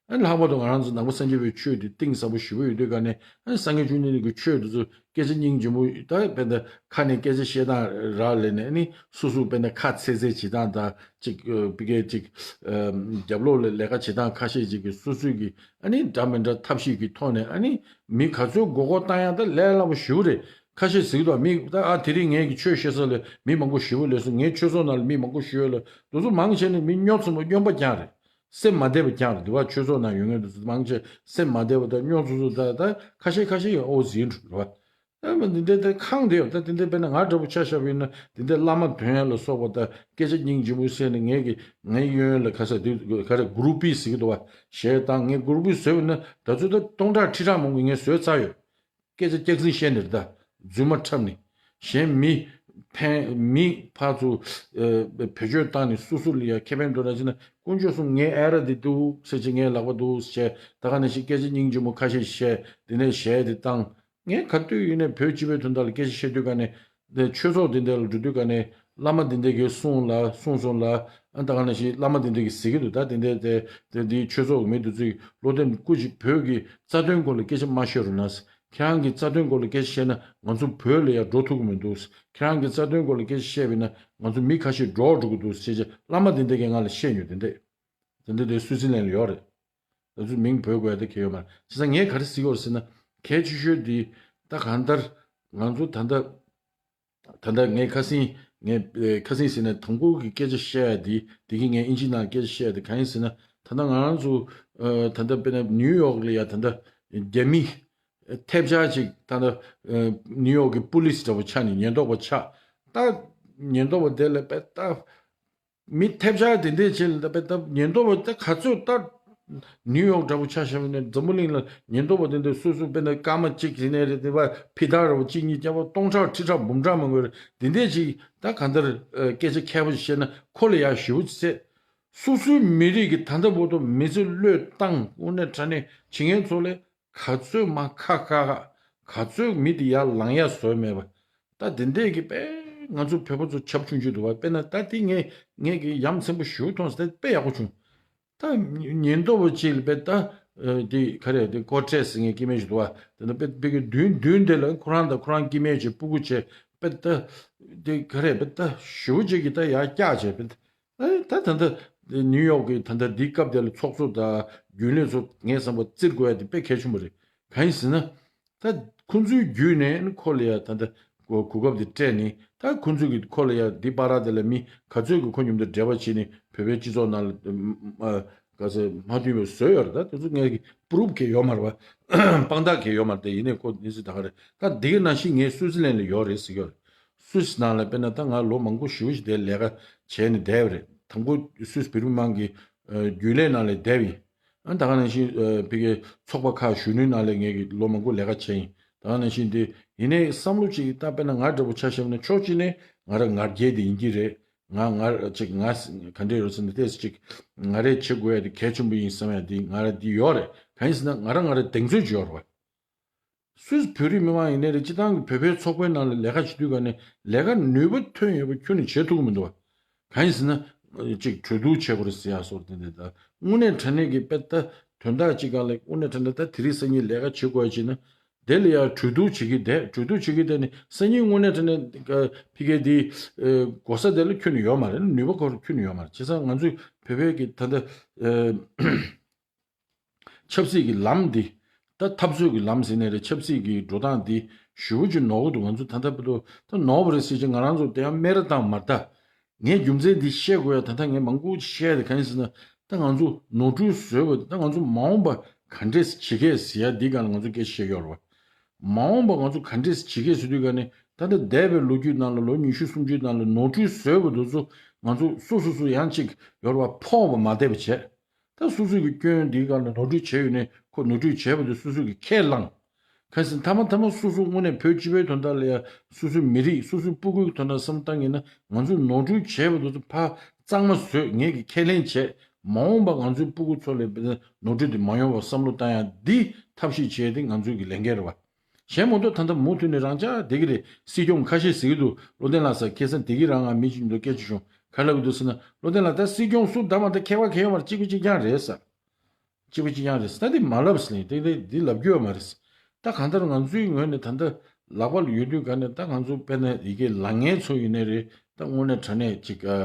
ཨ་ནི་ལྷག་པར་དུ་ང་རང་ཚོ་ནང་པ་སངས་རྒྱས་པའི་ཆོས་དེ་གཏིང་ཟབ་པོ་ཞེ་པོ་ཡོད་དུས་ག་ནས། ཨ་ནི་སངས་རྒྱས་བཅོམ་ལྡན་འདས་ཀྱི་ཆོས་དེ་ཚོ་སྐད་ཆ་སྙིང་རྗེ་མོ་ད་དཔེར་ན་ཁ་ནས་སྐད་ཆ་བཤད་སྟངས་རག་ལས་ནས། ཨ་ནི་སོ་སོ་དཔེར་ན་ཁ་ཚེག་ཚེག་བྱེད་སྟངས་དང་། ཅིག་ཨ་ཕ་གི་ཅིག་ཨ་རྒྱབ་ལོགས་ལ་ལས་ཀ་བྱེད་སྟངས་ཁ་ཤས་ཅིག་གིས་སོ་སོའི་གི་ཨ་ནི་འདྲ་མི་འདྲ་ཐབས་ཤེས་ཀྱི་ཐོག་ནས། ཨ་ནི་མི་ག་ཚོད་མགོ་སྐོར་བཏང་ཡག་ད་ལས་སླ་པོ་ཞེ་པོ་རེད། ཁ་ཤས་ཟེར་གྱི་འདུག་མི་ད། ཨ་དེ་རིང་ངས་ཀྱི་ཆོས་བཤད་ས་ལ་མི་མང་པོ་ཞེ་པོ་སླེབས་སོང་། ངའི་ཆོས་ཚོགས་ནང་ལ་མི་མང་པོ་ཞེ་པོ་ལ། དེ་ཚོ་མང་ཆེ་ནི་མི་སྨྱོ་ཚོང་པ་སྨྱོན་པ་རྐྱང་རེད། སེམས་མ་བདེ་བ་རྐྱང་རེད། འདི་བ་ཆོས་ཚོགས་ནང་ཡོད་མཁན་དེ་ཚོ་མང་ཆེ་སེམས་མ་བདེ་བ་དང་སྨྱོ་ཚོང་ཚོ། ད་ད་ཁ་ཤས་ཁ་ཤས་ཡོད། ཨོ་ཟིན་འགྲོ་རེད་བ། ཨ་མ་འདི་འདྲ་ད་ཁེངས་བསྡད་ཡོད། ད་འདི་འདྲ་དཔེར་ན་ང་འདྲ་པོ་ཆ་བཞག་པ་ཡིན་ན། འདི་འདྲ་བླ་མ་དོན་ཡོད་ལ་སོགས་པ་དང་སྐད་ཆ་སྙིང་རྗེ་མོ་བཤད་ནས། ངས་ཀྱི་ངའི་གཡོན་ལ་ག་ས་འདི་ག་རེ་གུ་རུབ་པི་ཟེར་གྱི་འདུག་བ། གཞས་བཏང་། ངས་གུ་རུབ་པི་བཟོས་པ་ཡིན་ན་ད་ཚོད་ད་སྟོང་ཕྲག་ཁྲི་ཕྲག་མང་པོ་ངས་བཟོས་ཚར་ཡོད། སྐད་ཆ་སྐྱག་རྫུན་བཤད་ནས་རེད། ད་རྫུན་མ་འཁྲབ་ནས། གཞན་མི་ཕན་མི་ཕར་ཚུར་ཨ་བེད་སྤྱོད་བཏང་ནས་སོ་སོ་ལ་ཡ་ཁེ་ཕན་འདོད་ན་ཅི་ན། དཀོན་མཆོག་གསུམ་ངའི་ཨེ་ར་འདི་འདུག་ཟེར་བྱས། ངའི་ལག་པ་འདུག་ཟེར་བྱས། ད་ག་ནང་བཞིན་སྐད་ཆ་སྙིང་རྗེ་མོ་ཁ་ཤས་བཤད། དེ་ནས་གཞས་དེ་བཏང་། ངས་ག་དུས་ཡིན་ནའི་བོད་སྤྱི་པའི་དོན་དག་ལ་སྐད་ཆ་བཤད་དུས་ག་ནས། དེ་ཆོས་ཚོགས་དེ་འདྲ་ལ་འགྲོ་དུས་ག་ནས། བླ་མ་དེ་འདྲ་གིས་གསུངས་ལ་གསུངས་སོང་ལ། ཨ་ད་ག་ནང་བཞིན་བླ་མ་དེ་འདྲ་གིས་ཟེར་གྱི་འདུག་ད་དེ་འདྲ་དེ་དེ་འདིའི་ཆོས་ཚོགས་ཀྱི་མི་དེ་ཚོས་བློ་བརྟན་སྐུ་མཁྱེན། བོད་ཀྱི་རྩ་དོན་སྐོར་ལ་སྐད་ཆ་མ་བཤད་རོགས་གནང་། ཁྱེད་རང་གི་རྩ་དོན་སྐོར་ལ་སྐད་ཆ་བཤད་ན་ང་ཚོ་བོད་ལ་ཡང་འགྲོ་ཐུབ་ཀྱི་མི་འདུག་ཁྱེད་རང་གི་རྩ་དོན་སྐོར་ལ་སྐད་ཆ་བཤད་པ་ཡིན་ན་ང་ཚོ་མི་ཁ་ཤས་འབྲོག་འགྲོ་གི་འདུག་ཟེར་བྱས་བླ་མ་དེ་འདྲ་གིས་ང་ལ་བཤད་མྱོང་། དེ་འདྲ་དེ་འདྲ་དེ་སུད་སི་ལན་ལ་ཡོད་རེད། ང་ཚོ་མིང་འབོད་དགོས་ཡ་དེ་གལ་ཡོད་མ་རེད། བྱས་ཙང་ངས་ག་རེ་ཟེར་གྱི་ཡོད་རེད་ཟེར་ན། གལ་ཆེ་ཤོས་དེ་ད་གང་ལྟར་ང་ཚོ་ད་ལྟ་ད་ལྟ་ངས་ཁ་སང་། ངས་ཨེ་ཁ་སང་ཟེར་ན་དང་པོ་གི་སྐད་ཆ་བཤད་ཡ་དེ། དེ་གི་ངས་ཨིན་ཇི་ནང་སྐད་ཆ་བཤད་ཡ་དེ་གང་ཡིན་ཟེར་ན། ད་ལྟ་ང་རང་ཚོ་ཨ་ད་ལྟ་དཔེར་ན་ནིའུ་ཡོག་ལ་ཡ་ད་ལྟ་རྒྱ་མི་ཐེབས་ཆག་ཅིག་ད་ལྟ་ཨ་ནིའུ་ཡོག་གི་པུ་ལིས་འདྲ་པོ་ཆགས་ནས། ཉེན་རྟོག་པ་ཆགས། ད་ཉེན་རྟོག་པ་དེ་ལ་དཔེ་ད་མི་ཐེབས་ཆག་དེ་འདྲས་བྱས་ལ། ད་དཔེ་ད་ཉེན་རྟོག་པ་ད་ག་ཚོད་ད་ནིའུ་ཡོག་འདྲ་པོ་ཆ་བཞག་པ་ཡིན་ན། འཛམ་བུ་གླིང་ལ་ཉེན་རྟོག་པ་དེ་འདྲ་སོ་སོ་དཔེར་ན་སྐར་མ་གཅིག་ཟིན་ནའི་རེད། དེ་བ་ཕི་ཐག་ར་བ་གཅིག་གཉིས་བརྒྱབ་པ་སྟོང་ཕྲག་ཁྲི་ཕྲག་འབུམ་ཕྲག་མང་པོ་རེད། དེ་འདྲས་ཅིག་ད་གང་ལྟར་ཨ་སྐད་ཆ་ཁྱད་པར་ཅིག་བཤད་ན་ཁོ་ལ་ཡག་ཞེ་པོ་ཅིག་བྱས། སོ་སོའི་མི་རིགས་ཀྱི་ད་ལྟ་བར་དུ་མི་ཚེ་བློས་བཏང་། དངོས་གནས་དྲང་གནས་བྱེད་མཁན་ཚོ་ལ་ག་ཚོད་མ་ཁ་བཀག་ག་ག་ཚོད་མི་དེ་ཡར་ལངས་ཡ་བཟོས་མེད་པ། ད་དེ་འདྲས་ཀྱི་དཔེ་ང་ཚོ་བོད་པ་ཚོ་ཁྱབ་ཆུང་ཆུང་འདུག་བ། དཔེར་ན་ད་དེ་ངས་ངས་ཀྱི་ཡ་མཚན་པོ་ཞེ་པོ་མཐོང་སོང་། ད་དཔེ་ཡག་པོ་བྱུང་། ད་ཉེན་རྟོག་པ་ཅིག་ལ་དཔེ་ད་ཨ་དེ་ག་རེ་དེ་ཀོ་ཊེ་སི་ངའི་སྐྱེ་དམན་ཞིག་འདུག་བ། དེ་འདྲ་དཔེ་དཔེ་གི་མདུན་མདུན་དེ་ལ་ཁོ་རང་དང་ཁོ་རང་སྐྱེ་དམན་ཅིག་སྤུ་གུ་བྱས། དཔེ་ད་དེ་ག་རེ་དཔེ་ད་ཞེ་པོ་ཅིག་གི་ད་ཡར་བཀྱགས་བྱས། དཔེ་ཨེ་ད་ད་ལྟ་ནིའུ་ཡོག་གི་ད་ལྟ་འདི་སྐབས་དེ་ལ་ཚོགས་གཙོ་དང་རྒྱུན་ལས་ཚོ་ངའི་བསམ་པ་བཙིར་དགོས་ཡ་དེ་དཔེ་གལ་ཆེན་པོ་རེད། གང་ཡིན་ཟེར་ན། ད་ཁོང་ཚོའི་བརྒྱུད་ནས་ཁོ་ལ་ཡ་ད་ལྟ་གོ་གོ་སྐབས་དེ་སྤྲད་ནས། ད་ཁོང་ཚོ་གིས་ཁོ་ལ་ཡ་འདི་བར་དེ་ལ་མི་ག་ཚོད་ཀྱིས་ཁོ་མཉམ་དུ་འབྲེལ་བ་བྱས་ནས་བོད་པའི་སྤྱི་ཚོགས་ནང་ལ་ཨ་ག་ཚོད་མ་མཐུན་པ་བཟོས་ཡོད་རེད། ད་དེ་ཚོ་ངས་ཀྱི་པུ་རུབ་གི་ཡོད་མ་རེད་བ། དཔང་རྟགས་གི་ཡོད་མ་རེད། དེ་ཡིན་ནའི་ཁོ་ནི་སི་ད་ག་རེད། ད་འདི་གི་ནང་བཞིན་ངས་སུད་སི་ལན་ལ་ཡོད་རེད་ཟེར་གྱི་ཡོད་རེད། སུད་སི་ནང་ལ་དཔེར་ན་ད་ང་ལོ་མང་པོ་ཞེ་པོ་ཞིག་དེ་ལས་ཀ་བྱས་ནས་བསྡད་པ་རེད། དང་པོ་སུད་སི་བོད་རིགས་མི་མང་གི་ཨ་རྒྱུན་ལས་ནང་ལ་བསྡད་པ་ཡིན། ཨ་ད་ག་ནང་བཞིན་ཨ་ཕ་གིའི་ཚོགས་པ་ཁག་གཞོན་ནུའི་ནང་ལ་ངས་ཀྱི་ལོ་མང་པོ་ལས་ཀ་བྱས་ཡིན། ད་ག་ནང་བཞིན་དེ་ཡིན་ནའི་བསམ་བློ་ཅིག་ད་དཔེར་ན་ང་འདྲ་པོ་ཆ་བཞག་ན་ཕྱོགས་གཅིག་ནས་ང་རང་ང་རྒྱལ་དེ་ཡིན་གྱི་རེད། ང་ང་ཅིག་ང་ག་འདྲས་ཡོད་ཟེར་ན། ཏོག་ཙམ་ཅིག་ང་རས་བྱེད་དགོས་ཡ་དེ་གལ་ཆེན་པོ་ཡིན་བསམ་ཡ་དེ་ང་ར་དེ་ཡོད་རེད། གང་ཡིན་ཟེར་ན་ང་རང་ང་ར་གདེང་ཚོད་ཅིག་ཡོད་རེད་བ། སུད་སི་བོད་རིགས་མི་མང་ཡིན་ནའི་རེད། སྤྱི་བཏང་གི་བོད་པའི་ཚོགས་པའི་ནང་ལ་ལས་ཀ་བྱེད་དུས་ག་ནས་ལས་ཀ་ནུས་པ་ཐོན་ཡོད་པ་ཁྱོན་ནས་བྱེད་ཐུབ་ཀྱི་མི་འདུག་བ། གང་ཡིན་ཟེར་ན་ཅིག་གྲོས་བསྡུར་བྱེད་དགོས་རེད་ཟེར་ཡ་སོགས་དེ་འདྲ། ད་དངོས་གནས་དྲང་གནས་ཀྱི་དཔེ་ད་དོན་དག་ཅིག་ག་ལ་དངོས་གནས་དྲང་གནས་ད་དེ་རིང་སང་ཉིན་ལས་ཀ་བྱེད་དགོས་ཡ་བྱས་ན། དེ་ལ་ཡང་གྲོས་བསྡུར་བྱེད་ཀྱི་བསྡད། གྲོས་བསྡུར་བྱེད་ཀྱི་བསྡད་ནས་སང་ཉིན་དངོས་གནས་དྲང་གནས་ཕ་གི་དེ་གོ་ས་དེ་ལ་ཁྱོན་ནས་ཡོད་མ་རེད། ནུས་པ་ཁོ་རང་ཁྱོན་ནས་ཡོད་མ་རེད། བྱས་ཙང་ང་ཚོས་བོད་པའི་གི་ད་ལྟ་ཆབ་སྲིད་ཀྱི་ལམ་འདི། ད་འཐབ་རྩོད་ཀྱི་ལམ་ཟེར་ནའི་རེད། ཆབ་སྲིད་ཀྱི་འགྲོ་སྟངས་འདི་ཞེ་པོ་ཅིག་ནོར་གི་འདུག་ང་ཚོ་ད་ལྟ་བར་དུ་ད་ནོར་བ་རེད་ཟེར་གྱི་ང་རང་ཚོ་དེ་ཡང་སྨད་ར་བཏང་མ་རེད། ད་ངས་རྒྱུ་མཚན་འདི་བཤད་དགོས་ཡ། ད་ལྟ་ངས་མང་པོ་བཤད་དེ་གང་ཡིན་ཟེར་ན། ད་ང་ཚོ་ནོར་འཁྲུལ་བཟོས་པ་ད་ང་ཚོ་མ་འོངས་པ་ག་འདྲས་བྱེད་གས་ཟེར་ཡ་འདི་སྒང་ལ་ང་ཚོ་སྐད་ཆ་བཤད་ཀྱི་ཡོད་རེད་བ། མ་འོངས་པ་ང་ཚོ་ག་འདྲས་བྱེད་གས་ཟེར་དུས་ག་ནས། ད་ལྟ་འདས་པའི་ལོ་རྒྱུས་ནང་ལ་ལོ་ཉི་ཤུ་སུམ་ཅུའི་ནང་ལ་ནོར་འཁྲུལ་བཟོས་པ་དེ་ཚོ་ང་ཚོ་སོ་སོ་སོ་ཡང་ཅིག་ཡོད་རེད་བ། ཕོག་པ་མ་བསྡད་པ་བྱས། ད་སོ་སོ་གི་སྐྱོན་འདིའི་སྒང་ལ་ནོར་འཁྲུལ་བྱས་ཡོད་ནས་ཁོ་ནོར་འཁྲུལ་བྱས་པ་དེ་སོ་སོ་གིས་ཁས་བླངས། གལ་སྲིད་མཐའ་མ་མཐའ་མ་སོ་སོ་དངོས་གནས་བོད་སྤྱི་པའི་དོན་དག་ལ་ཡ་སོ་སོའི་མི་རིགས་སོ་སོའི་སྤུ་གུའི་དོན་དག་བསམ་བློ་བཏང་ཡིན་ན། ང་ཚོས་ནོར་འཁྲུལ་བྱས་པ་དེ་ཚོ་ཕར་གཙང་མ་བཟོས། ངེད་ཀྱིས་ཁས་ལེན་བྱས། མ་འོངས་པ་ང་ཚོའི་སྤུ་གུ་ཚོ་ལ་ནོར་འཁྲུལ་དེ་མ་ཡོང་བ་བསམ་བློ་བཏང་ཡ་འདི་ཐབས་ཤེས་བྱས་ཏེ་ང་ཚོའི་གི་ལས་འགན་རེད་བ། གཞན་མ་གཏོགས་ད་ལྟ་མུ་མཐུད་ནས་རང་ཅག་བསྡད་ཀྱི་རེད། སྲིད་སྐྱོང་ཁ་ཤས་ཟེར་གྱི་འདུག་བློ་བརྟན་ལགས་ཟེར། ཁ་སང་དེ་གི་རིང་ང་མི་གཅིག་འདུག་སྐད་ཆ་བྱུང་། ག་ལབ་ཀྱི་འདུག་ཟེར་ན། བློ་བརྟན་ལགས་ད་སྲིད་སྐྱོང་སུ་བདམས་པ་ད་ཁྱད་པར་གང་ཡོད་མ་རེད། གཅིག་པ་གཅིག་རྐྱང་རེད་ཟེར། གཅིག་པ་གཅིག་རྐྱང་རེད། ད་དེ་མ་ལབ་ཟེར་ལེ། དེ་དེ་དེ་ལབ་རྒྱུ་ཡོད་མ་རེད། ད་གང་ལྟར་ང་ཚོའི་ངོས་ནས་ད་ལྟ་ལག་པ་ལ་ཡོད་དུས་ག་ནས་ད་ང་ཚོ་དཔེར་ན་ཡི་གེ་ལངས་མཁན་ཚོ་ཡིན་ནའི་རེད། ད་དངོས་གནས་དྲང་གནས་ཅིག་ཨ་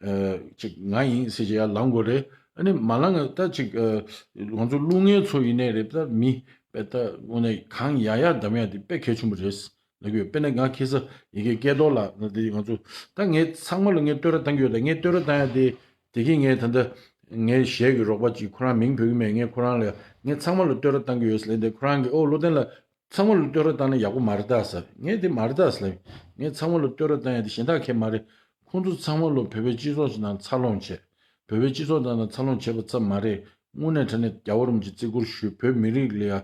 ཨ་ཅིག་ང་ཡིན་ཟེར་ཅིག་ཡར་ལངས་དགོས་རེད། ཨ་ནི་མ་ལངས་ད་ཅིག་ཨ་ང་ཚོ་བླུག་མཁན་ཚོ་ཡིན་ནའི་རེད། ད་མི་དཔེ་ད་དངོས་གནས་གང་ཡག་ཡག་གདམ་ཡག་དེ་དཔེ་གལ་ཆེན་པོ་རེད། ལབ་ཀྱི་ཡོད། དཔེར་ན་ང་ཁ་སང་ཡི་གེ་སྐལ་རྡོར་ལགས་ན་དེ་ང་ཚོ་ད་ངས་ཚང་མ་ལ་ངས་བསྟོད་ར་བཏང་གི་ཡོད། ད་ངས་བསྟོད་ར་བཏང་ཡ་དེ་དེ་གིན་ངས་ད་ལྟ་ངའི་ཞལ་གྱི་རོགས་པ་ཅིག་ཁོ་རང་མིང་བོས་ཀྱི་མེད། ངས་ཁོ་རང་ལ་ངས་ཚང་མ་ལ་བསྟོད་ར་བཏང་གི་ཡོད་ཟེར་ལབ་དེ་ཁོ་རང་གིས་ཨོ་བློ་བརྟན་ལགས་ཚང་མ་ལ་བསྟོད་ར་བཏང་ན་ཡག་པོ་མ་རེད་ད་ཟེར། ངས་དེ་མ་རེད་ད་ཟེར་ལབ། ངས་ཚང་མ་ལ་བསྟོད་ར་བཏང་ཡ་དེ་གཞན་དག་གས་མ་རེད། ཁོང་ཚོ་ཚང་མ་ལ་བོད་པའི་སྤྱི་ཚོགས་ཀྱི་ནང་འཚར་ལོངས་བྱས། བོད་པའི་སྤྱི་ཚོགས་ནང་ལ་འཚར་ལོངས་བྱས་པ་ཙམ་མ་རེད། དངོས་གནས་དྲང་གནས་རྒྱལ་བ་རིན་པོ་ཆེ་བརྩི་བཀུར་ཞུས། བོད་མི་རིགས་ལ་ཡ་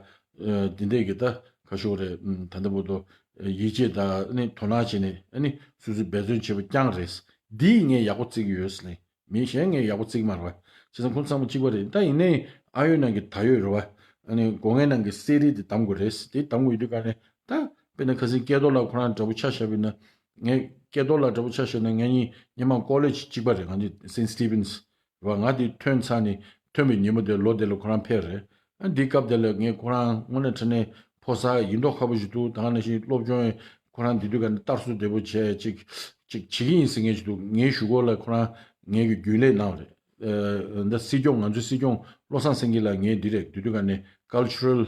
འདི་འདྲས་ཀྱི་ད་ག་ཤོག་རེད། ད་ལྟ་བར་དུ་ཡིད་ཆེས་དང་ཨ་ནི་དོ་སྣང་བྱས་ནས་ཨ་ནི་སོ་སོས་འབད་བརྩོན་བྱས་པ་རྐྱང་རེད། འདིས་ངས་ཡག་པོ་བརྩི་གི་ཡོད་ཟེར་ལེ། མི་གཞན་ངས་ཡག་པོ་བརྩི་གི་མ་རེད་བ། བྱས་ཙང་ཁོང་ཚང་མ་གཅིག་པ་རེད། ད་ཡིན་ནའི་ཨ་ཡོད་ནང་གི་ད་ཡོད་རེད་བ། ཨ་ནི་སྒོ་ངའི་ནང་གི་གསེར་རིལ་དེ་གདམ་དགོས་རེད། དེ་གདམ་དགོས་ཡོད་དུས་ག་ནས་ད་དཔེར་ན་ཁ་སང་སྐལ་རྡོར་ལགས་ཁོ་རང་འདྲ་པོ་ཆ་བཞག་པ་ཡིན་ན། ངས་སྐལ་རྡོར་ལགས་འདྲ་པོ་ཆ་བཞག་ན་ངེད་གཉིས་སྔོན་མ་ཀོ་ལེཇ་གཅིག་པ་རེད། ང་ཚོ་སེན་སི་ཊི་ཝན་སི་རེད་བ། ང་དེ་ཐོན་ཚར་ནས་ཐོན་པའི་ཉིན་མོ་དེ་ལོ་དེ་ལ་ཁོ་རང་ཕེབས་རེད། ཨ་འདི་སྐབས་དེ་ལ་ངས་ཁོ་རང་དངོས་གནས་དྲང་གནས་ཕོ་གསར་ཡིན་མདོག་ཁ་པོ་ཞིག་འདུག་ད་ག་ནང་བཞིན་སློབ་སྦྱོང་ཁོ་རང་དེ་དུས་ག་ནས་བསྟར་སྲུང་བདེ་པོ་བྱས་ཅིག་ཅིག་བྱེད་ཀྱི་ཡིན་ཟེར་མཁན་ཞིག་འདུག་ངའི་གཞུག་གུ་ལ་ཁོ་རང་ངའི་གི་རྒྱུན་ལས་གནང་རེད། ཨ་འདི་སྲིད་སྐྱོང་ང་ཚོའི་སྲིད་སྐྱོང་བློ་བཟང་སེང་གེ་ལགས་ངའི་འདི་རེད། དེ་དུས་ག་ནས་ཀལ་ཅུ་རལ་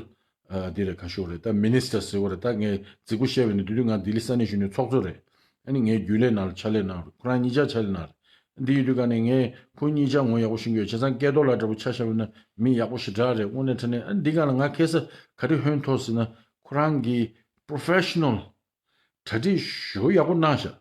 ཨ་འདི་རེད། ག་ཤོག་རེད། ད་མི་ནི་སི་ཊར་ཟེར་བ་རེད། ད་ངས་རྫིག་པོ་བཤད་པ་ཡིན་ན་དེ་དུས་ང་ལྡི་ལི་ས་གནས་གཞོན་ནུའི་ཚོགས་གཙོ་རེད། ཨ་ནི་ངའི་རྒྱུན་ལས་ནང་ལ་ཕྱག་ལས་གནང་རེད། ཁོ་རང་གཉིས་ཆ་ཕྱག་ལས་གནང་རེད། འདི་ཡོད་དུས་ག་ནས་ངས་ཁོ་གཉིས་ཆ་ངོ་ཡག་པོ་ཤེས་ཀྱི་ཡོད། བྱས་ཙང་སྐལ་རྡོར་ལགས་འདྲ་པོ་ཆ་བཞག་པ་ཡིན་ན་མི་ཡག་པོ་ཞེ་དྲག་རེད། དངོས་གནས་དྲང་གནས། ཨ་འདི་ག་ལ་ང་ཁ་སང་ག་རེ་ཧོན་ཐོར་ཟེར་ན་ཁོ་རང་གི་པོ་རོ་ཕེ་ཤི་ནལ་གྲ་སྒྲིག་ཞེ་པོ་ཡག་པོ་གནང་ཤག་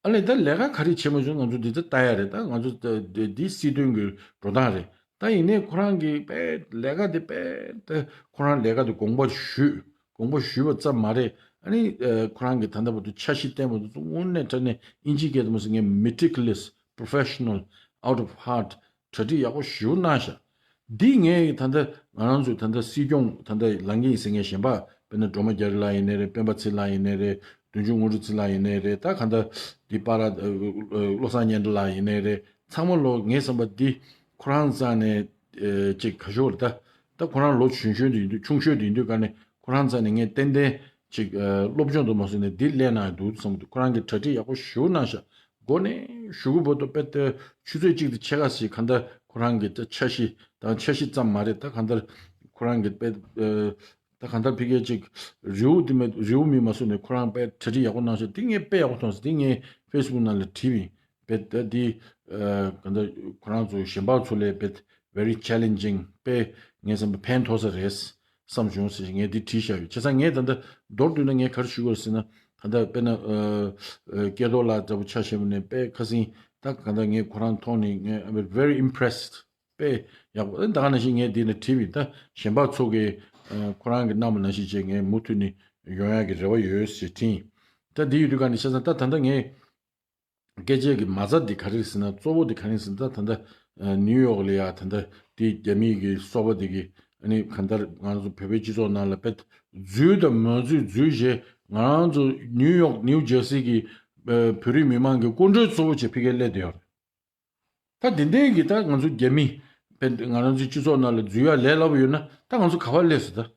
ཨ་ལས་ད་ལས་ཀ་ག་རེ་བྱེད་མ་བྱུང་ང་ཚོ་འདི་ལྟ་ལྟ་ཡ་རེད། ད་ང་ཚོ་ད་འདི་འདི་སྲིད་དོན་གྱི་འགྲོ་སྟངས་རེད། ད་ཡིན་ནའི་ཁོ་རང་གིས་དཔེ་ལས་ཀ་དེ་དཔེ་ད་ཁོ་རང་ལས་ཀ་དེ་དགོངས་པ་ཞུས། དགོངས་པ་ཞུས་པ་ཙམ་མ་རེད། ཨ་ནི་ཨ་ཁོ་རང་གིས་ད་ལྟ་བར་དུ་འཆར་གཞི་བཏིང་བ་དེ་ཚོ་དངོས་གནས་དྲང་གནས་ཨིན་ཇིའི་སྐད་དུ་མ་ཟེར་ངས་meticulous professional out of heart གྲ་སྒྲིག་ཡག་པོ་ཞེ་པོ་གནང་ཤག་འདི་ངས་ད་ལྟ་ང་རང་ཚོའི་ད་ལྟ་སྲིད་སྐྱོང་ད་ལྟ་ལངས་ཀྱི་ཡིན་ཟེར་མཁན་གཞན་པ་དཔེར་ན་སྒྲོལ་མ་རྒྱ་རི་ལགས་ཡིན་ནའི་རེད། སྤེན་པ་ཚེ་ལགས་ཡིན་ནའི་རེད། བདུད་འཇོམས་དངོས་གྲུབ་ཚེ་ལགས་ཡིན་ནའི་རེད། ད་ག་ད་འདི་པ་ར་ཨ་བློ་བཟང་སྙན་གྲགས་ལགས་ཡིན་ནའི་རེད། ཚང་མ་ལོ་ངས་བསམ་པ་འདི་ཁོ་རང་རྩ་ནས་ཨ་ཅིག་ག་ཤོག་རེད། ད་ད་ཁོ་རང་ལོ་གཞོན་གཞོན་དུ་ཡིན་དུས་ཆུང་ཤོས་དུ་ཡིན་དུས་ག་ནས་ཁོ་རང་རྩ་ནས་ངས་ཏན་ཏན་ཅིག་ཨ་སློབ་སྦྱོང་དུ་མ་སོང་ནས་འདི་ལས་གནང་ཡ་འདུག་བསམ་འདུག་ཁོ་རང་གིས་གྲ་སྒྲིག་ཡག་པོ་ཞེ་པོ་གནང་ཤག་མགོ་ནས་གཞུག་གུ་བར་དུ་དཔེ་ད་ཆུ་ཚོད་གཅིག་དང་ཕྱེད་ཀ་ཞིག་གང་ལྟར་ཁོ་རང་གི་ད་འཆར་གཞི་དང་འཆར་གཞི་ཙམ་མ་རེད། ད་གང་ལྟར་ཁོ་རང་གི་དཔེ་ཨ་ད་གང་ལྟར་ཕ་གིའི་ཅིག་རེའུ་དེ་མེད་རེའུ་མིག་མ་བཟོ་ནས་ཁོ་རང་དཔེ་གྲ་སྒྲིག་ཡག་པོ་གནང་ཤག་དེ་ངས་དཔེ་ཡག་པོ་མཐོང་སོང་། དེ་ངས་ཕེ་སི་བུག་ནང་ལ་བྲིས་པ་ཡིན། དཔེ་ད་དེ་ཨ་གང་ལྟར་ཁོ་རང་ཚོ་གཞན་པ་ཚོ་ལས་དཔེ་very challenging དཔེ་ངས་བསམ་པ་ཕན་ཐོགས་ས་རེད་བསམ་བྱུང་ཟེར་ངས་འདི་བྲིས་བཞག་ཡོད། བྱས་ཙང་ངས་ད་ལྟ་མདོར་བསྡུས་ན་ངས་ག་རེ་ཞུ་དགོས་ཟེར་ན། ད་ལྟ་དཔེར་ན་ཨ་ཨ་སྐལ་རྡོར་ལགས་འདྲ་པོ་ཆ་བཞག་པ་ནས་དཔེ་ཁ་སང་ད་གང་ལྟར་ངས་ཁོ་རང་མཐོང་ནས་ངས་I'm very impressed དཔེ་ཡག་པོ། ད་ག་ནང་བཞིན་ངས་འདི་ནས་བྲིས་པ་ཡིན། ད་གཞན་པ་ཚོ་གིས་ཨ་ཁོ་རང་གིས་གནང་བ་ནང་བཞིན་བྱས་ངས་མུ་མཐུད་ནས་ཡོང་ཡག་གི་རེ་བ་ཡོད་ཟེར་བྲིས་ཡིན། ད་འདི་ཡོད་དུས་ག་ནས་བྱས་ཙང་ད་ད་ལྟ་ངས་སྐད་ཆའི་གི་མ་རྩ་འདི་ག་རེ་རེད་ཟེར་ན། གཙོ་བོ་འདི་ག་རེ་རེད་ཟེར་ན། ད་ད་ལྟ་ཨ་ནིའུ་ཡོག་ལ་ཡ་ད་ལྟ་འདི་རྒྱ་མིའི་གི་སོ་པ་འདི་གི་ཨ་ནི་གང་ལྟར་ང་རང་ཚོ་བོད་པའི་སྤྱི་ཚོགས་ནང་ལ་དཔེ་འཛུལ་དང་མ་འཛུལ་འཛུལ་རྗེས་ང་རང་ཚོ་ནིའུ་ཡོག་ནིའུ་ཇར་སི་གི་ཨ་བོད་རིགས་མི་མང་གི་སྐུ་མགྲོན་གཙོ་བོ་བྱས་ཕ་གིར་སླེབས་བསྡད་ཡོད་རེད། ད་དེ་འདྲའི་གི་ད་ང་ཚོ་རྒྱ་མི་དཔེ་ང་རང་ཚོའི་སྤྱི་ཚོགས་ནང་ལ་འཛུལ་ཡ་ལས་སླ་པོ་ཡོད་ན་ད་ང་ཚོ་ག་པར་སླེབས་སོང་ད།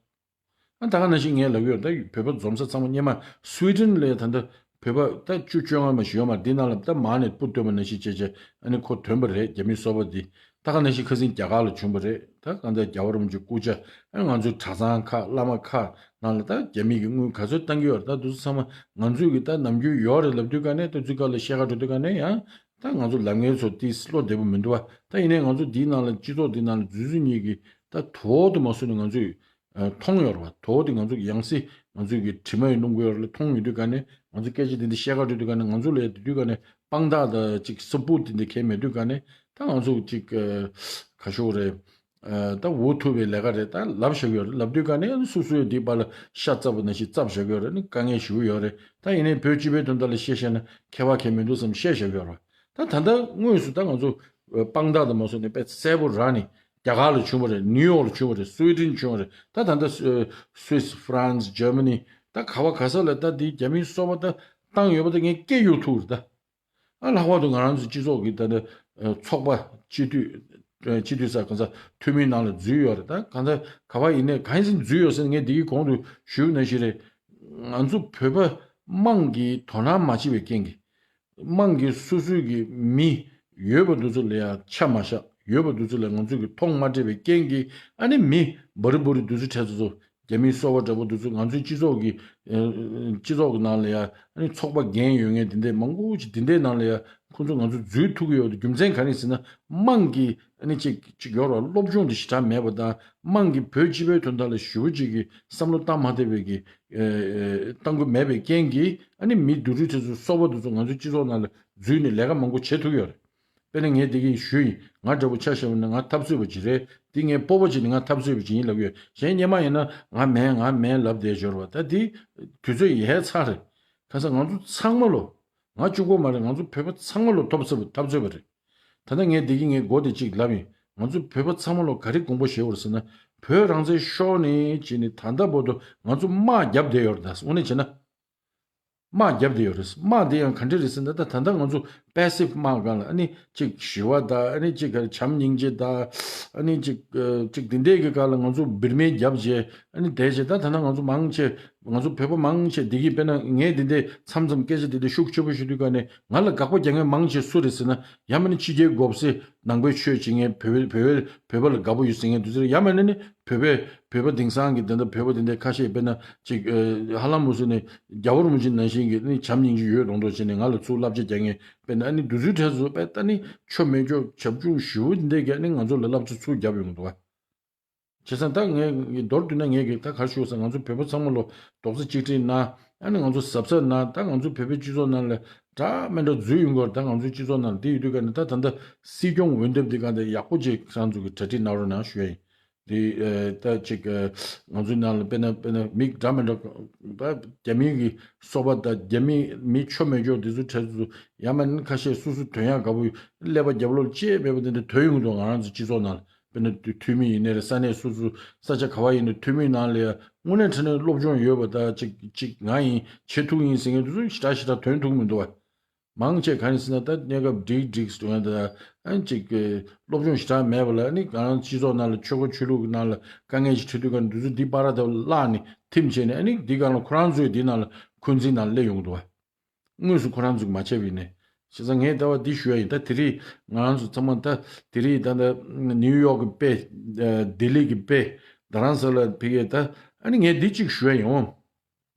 ཨ་ད་ག་ནང་བཞིན་ངས་ལབ་ཡོད། ད་བོད་པ་འཛོམས་ས་ཚང་མ་སྔོན་མ་སུའི་ཌེན་ལ་ད་ལྟ་བོད་པ་ད་བཅུ་བཅོ་ལྔ་མ་ཞིག་ཡོད་མ་རེད། འདི་ནང་ལ་ད་མར་ནས་སྤུ་བཏོན་པ་ནང་བཞིན་བྱས་བྱས་ཨ་ནི་ཁོ་ཐོན་པ་རེད། རྒྱ་མིའི་སོ་པ་འདི་ད་ག་ནང་བཞིན་ཁ་སང་རྒྱ་གར་ལ་བྱུང་བ་རེད། ད་གང་ལྟར་རྒྱལ་བ་རིན་པོ་ཆེའི་སྐུ་ཕྱྭ་ཨ་ང་ཚོའི་གྲྭ་ཚང་ཁག་བླ་མ་ཁག་ནང་ལ་ད་རྒྱ་མི་གི་དངུལ་ག་ཚོད་བཏང་གི་ཡོད་རེད། ད་འདུག་སེ་ཚང་མ་ང་ཚོས་གི་ད་ནམ་རྒྱུན་ཡོད་རེད་ལབ་དུས་ག་ནས་ད་ཚུར་ཁ་ལ་བཤད་ག་འགྲོ་དུས་ག་ནས་ཡང་ད་ང་ཚོ་ལབ་མཁན་ཚོ་ཏིས་བློ་བདེ་པོ་མི་འདུག་བ། ད་ཡིན་ནའི་ང་ཚོ་འདིའི་ནང་ལ་སྤྱི་ཚོགས་འདིའི་ནང་ལ་འཛུལ་འཛུལ་གཉིས་ཀྱི་ད་དོ་དུ་མ་སོང་ནས་ང་ཚོས་ཨ་མཐོང་ཡོད་རེད་བ། དོ་དེ་ང་ཚོ་གི་ཡང་སྲིད་ང་ཚོས་གི་དྲི་མ་ཡི་སྣུམ་འཁོལ་ཡོད་རེད་ལ་མཐོང་ཡོད་དུས་ག་ནས་ང་ཚོ་སྐད་ཆ་དེ་འདྲ་བཤད་ག་འགྲོ་དུས་ག་ནས་ང་ཚོ་ལ་དེ་དུས་ག་ནས་དཔང་རྟགས་དང་ཅིག་སབ་པོར་ཊི་དེ་འདྲ་གང་ཡང་མེད་དུས་ག་ནས་ད་ང་ཚོ་ཅིག་ཨ་ག་ཤོག་རེད། ཨ་ད་འུ་ཐུག་པའི་ལས་ཀ་རེད། ད་ལབ་བཞག་གི་ཡོད་རེད། ལབ་དུས་ག་ནས་སོ་སོའི་འདི་པ་ལ་ཤ་བཙབ་པ་ནང་བཞིན་བཙབ་བཞག་གི་ཡོད་རེད། ནི་དཀའ་ངལ་ཞེ་པོ་ཡོད་རེད། ད་ཡིན་ནའི་བོད་སྤྱི་པའི་དོན་དག་ལ་བཤད་བཤད་ན་ཁྱད་པར་གང་ཡང་མི་འདུག་བསམ་བཤད་བཞག་གི་ཡོད་རེད། ད་ད་ལྟ་དངོས་སུ་ད་ང་ཚོ་དཔང་རྟགས་དང་མ་སོང་ནས་དཔེ་གསལ་པོ་རག་ནས་རྒྱ་གར་ལ་བྱུང་བ་རེད། ནིའུ་ཡོག་ལ་བྱུང་བ་རེད། སུའི་ཌེན་བྱུང་བ་རེད། ད་ད་ལྟ་སུ་སུད་སི་ཧྥ་རན་སི་ཇར་མ་ནི་ད་ག་བ་ག་ས་ལ་ད་འདི་རྒྱ་མིའི་སོ་པ་ད་བཏང་ཡོད་པ་ད་ངས་སྐད་གཡུག་ཐུབ་རེད་ད། ཨ་ལྷག་པར་དུ་ང་རང་ཚོ་སྤྱི་ཚོགས་ཀྱི་ད་ལྟ་ཚོགས་པ་སྤྱི་འཐུས་ སྤྱི་འཐུས་ས་གང་ས་འཐུས་མིའི་ནང་ལ་འཛུལ་ཡོད་རེད། ད་གང་ས་ག་བ་ཡིན་ནའི་གང་ཡིན་ཟེར་འཛུལ་ཡོད་ཟེར་ངས་འདི་གི་གོང་དུ་ཞུས་ནང་བཞིན་རེད། ང་ཚོ་བོད་པ་དམངས་ཀྱི་དོ་སྣང་མ་བྱེད་པའི་རྐྱེན་གྱིས། དམངས་ཀྱི་སོ་སོའི་གི་མི་ཡོད་པ་འདི་ཚོ་ལ་ཡང་ཆ་མ་བཞག་ཡོད་པ་འདི་ཚོ་ལ་ང་ཚོས་གི་མཐོང་མ་སྤྲད་པའི་རྐྱེན་གྱིས། ཨ་ནི་མི་འབུ་རི་འབུ་རི་འདི་ཚོ་འཕྲད་ཚོ་ཚོ་རྒྱ་མིའི་སོ་པ་འདྲ་པོ་འདི་ཚོ་ང་ཚོའི་སྤྱི་ཚོགས་ཀྱི་ཨ་སྤྱི་ཚོགས་ཀྱི་ནང་ལ་ཡང་ཨ་ནི་ཚོགས་པ་འགན་ཡོད་མཁན་དེ་འདྲས་མང་པོ་ཅིག་དེ་འདྲས་ནང་ལ་ཡང་ཁོང་ཚོ་ང་ཚོ་འཛུལ་ཐུབ་ཀྱི་ཡོད་རྒྱུ་མཚན་ག་རེ་ཟེར་ན། དམངས་ཀྱི་ཨ་ནི་ཅིག་ཅིག་ཡོད་ར་སློབ་སྦྱོང་དེ་ཞེ་དྲག་མེད་པ་དང་། དམངས་ཀྱི་བོད་སྤྱི་པའི་དོན་དག་ལ་ཞེ་པོ་ཅིག་གི་བསམ་བློ་བཏང་མ་ཐུབ་པའི་གི་ཨེ་ཨེ་བཏང་གི་མེད་པའི་རྐྱེན་གྱིས། ཨ་ནི་མི་དེ་ཚོའི་གྲས་སུ་སོ་པ་དེ་ཚོ་ང་ཚོའི་སྤྱི་ཚོགས་ནང་ལ་འཛུལ་ནས་ལས་ཀ་མང་པོ་བྱེད་ཐུབ་ཡོད་རེད། དཔེར་ན་ངས་འདི་གི་ཞུས་ཡིན། ང་འདྲ་པོ་ཆ་བཞག་པ་ན་ང་འཐབ་རྩོད་པ་ཅིག་རེད། འདི་ངའི་སྤོབས་པ་ཅིག་ནི་ང་འཐབ་རྩོད་པ་ཅིག་ཡིན་ལབ་ཀྱི་ཡོད། གཞན་སྔོན་མ་ཡིན་ན་ང་མེན་ང་མེན་ལབ་བསྡད་ཡོད་རེད་བ། ད་འདི་དུས་ཚོད་ཡལ་ཚར་རེད། གང་ཟེར་ང་ཚོ་ཚང་མ་ལོ། ང་གཅིག་པོ་མ་རེད། ང་ཚོ་བོད་པ་ཚང་མ་ལོ་འཐབ་རྩོད་པ་འཐབ་རྩོད་པ་རེད། ད་ལྟ་ངས་འདི་གི་ངའི་མགོ་དེ་གཅིག་ལབ་ཡིན། ང་ཚོ་བོད་པ་ཚང་མ་ལོ་ག་རེ་དགོངས་པ་བཞེས་པ་རེད་ཟེར་ན། བོད་རང་བཙན་ཤོར་ནས་བྱས་ནས་ད་ལྟ་བར་དུ་ང་ཚོ་དམག་བརྒྱབ་བསྡད་ཡོད་རེད། ད་དངོས་གནས་བྱས་ན། དམག་བརྒྱབ་བསྡད་ཡོད་རེད། དམག་དེ་ཡང་ག་འདྲ་རེད་ཟེར་ན། ད་ད་ལྟ་ང་ཚོ་པེ་སིབ་དམག་སྒང་ལ་ཨ་ནི་ཅིག་ཞི་བ་དང་། ཨ་ནི་ཅིག་ག་རེ་བྱམས་སྙིང་རྗེ་དང་། ཨ་ནི་ཅིག་ཨ་ཅིག་དེ་འདྲས་ཀྱི་སྒང་ལ་ང་ཚོ་འབུར་མེད་བརྒྱབ་བྱས། ཨ་ནི་དེ་བྱས་ད་ད་ལྟ་ང་ཚོ་མང་ཆེ་ང་ཚོ་བོད་པ་མང་ཆེ་འདི་གི་དཔེར་ན་ངས་འདི་འདྲས་མཚམས་མཚམས་སྐད་ཆ་འདི་འདྲས་ཤུགས་ཆེ་པོ་ཞུ་དུས་ག་ནས་ང་ལ་དགག་པ་རྒྱག་མཁན་མང་ཆེ་སུ་རེད་ཟེར་ན། ཡང་མིན་ན་ཕྱི་རྒྱལ་མགོ་སེར་ནང་པའི་ཆོས་བྱེད་མཁན། བོད་བོད་བོད་པ་ལ་དགའ་པོ་ཡོད་ཟེར་མཁན་དེ་ཚོ་རེད། ཡང་མིན་ན་ནི་བོད་པའི་བོད་པ་དེང་སང་གི་དེ་འདྲ་བོད་པ་དེ་འདྲ་ཁ་ཤས་དཔེར་ན་ཅིག་ཨ་ཧ་ལམ་མུ་སུ་ནས་རྒྱལ་བ་རིན་པོ་ཆེ་ནང་བཞིན་གྱི་ནི་བྱམས་སྙིང་རྗེ་ཡོད་མདོག་མདོག་བྱས་ནས་ང་ལ་ཚུར་བསླབ་བྱ་རྒྱག་མཁན། དཔེར་ན་ཨ་ནི་དེ་ཚོའི་གྲས་སུ་དཔེ་ད་ནི་ཆོ་མེད་ཆོ་བྱབ་ཆུང་ཞེ་པོ་འདི་འདྲས་ཀྱིས་ཨ་ནི་ང་ཚོ་ལ་བསླབ་བྱ་ཚུར་རྒྱབ་ཡོང་གི་འདུག་བ། བྱས་ཙང་ད་ངས་མདོར་བསྡུས་ན་ངས་གི་ད་ག་རེ་ཞུ་ཟེར། ང་ཚོ་བོད་པ་ཚང་མ་ལོ་རྡོག་རྩ་གཅིག་སྒྲིལ་གནང་། ཨ་ནི་ང་ཚོ་གཟབ་གཟབ་གནང་། ད་ང་ཚོ་བོད་པའི་སྤྱི་ཚོགས་ནང་ལ་འདྲ་མི་འདྲ་འཛུལ་ཡོང་གི་ཡོད་རེད། ད་ང་ཚོའི་སྤྱི་ཚོགས་ནང་ལ་དེ་ཡོད་དུས་ག་ནས་ད་ད་ལྟ་སྲིད་སྐྱོང་འོས་འདེམས་འདི་ག་འདྲ་ཡག་པོ་ཅིག་ཁྱེད་རང་ཚོ་གི་གྲ་སྒྲིག་གནང་རོགས་གནང་ཞུ་ཡ་ཡིན། དེ་ཨ་ད་ཅིག་ཨ་ང་ཚོའི་ནང་ལ་དཔེར་ན་དཔེར་ན་མི་འདྲ་མི་འདྲ་ད་རྒྱ་མི་གི་སོ་པ་དང་རྒྱ་མི་མི་ཆོ་མེད་ཆོ་དེ་ཚོའི་གྲས་སུ་ཡང་མིན་ན་ཁ་ཤས་སོ་སོ་དོན་ཡག་དགའ་པོ་ཀླད་པ་རྒྱབ་ལོགས་བཅད་མེད་པ་དེ་འདྲ་ཐོན་ཡོང་གི་འདུག་ང་རང་ཚོ་སྤྱི་ཚོགས་ནང་ལ། དཔེར་ན་འཐུས་མི་ཡིན་ནའི་རེད། ས་གནས་སོ་སོ་ས་ཆ་ག་བ་ཡིན་ནའི་འཐུས་མིའི་ནང་ལ་ཡང་དངོས་གནས་དྲང་གནས་སློབ་སྦྱོང་ཡོད་པ་དང་། ཅིག་ཅིག་ང་ཡིན་བྱེད་ཐུབ་ཡིན་ཟེར་མཁན་དེ་ཚོ་ཞེ་དྲག་ཞེ་དྲག་ཐོན་ཐུབ་མི་འདུག་བ། མང་ཆེ་ག་རེ་ཟེར་ན་ད་གནས་སྐབས་འགྲིག་འགྲིག་འགྲོ་མཁན་དང་། ཨ་ཅིག་སློབ་སྦྱོང་ཞེ་དྲག་མེད་པ་ལ་ཨ་ནི་ང་རང་སྤྱི་ཚོགས་ནང་ལ་ཆོལ་ཁ་ཆོས་ལུགས་ཀྱི་ནང་ལ་དཀའ་ངལ་ཞིག་འཕྲད་དུས་ག་འདི་ཚོ་འདི་པར་དང་བརླག་ནས་ཐིམ་བྱས་ནས། ཨ་ནི་འདི་སྒང་ལ་ཁོ་རང་ཚོས་འདི་ནང་ལ་འཁོན་འཛིན་ནང་སླེབས་ཡོང་གི་འདུག་བ། དངོས་སུ་ཁོ་རང་ཚོས་མ་བྱས་པ་ཡིན་ནའི། བྱས་ཙང་ངས་ལྟ་བ་འདི་ཞུ་ཡ་ཡིན། ད་དེ་རིང་ང་རང་ཚོ་ཚང་མ་ད་དེ་རིང་ད་ད་ནིའུ་ཡོག་གི་དཔེ། ཨ་ལྡི་ལི་གི་དཔེ། རྡ་རམ་ས་ལ་ཕ་གིའི་ད། ཨ་ནི་ངས་འདི་གཅིག་ཞུ་ཡ་ཡིན། འོང་།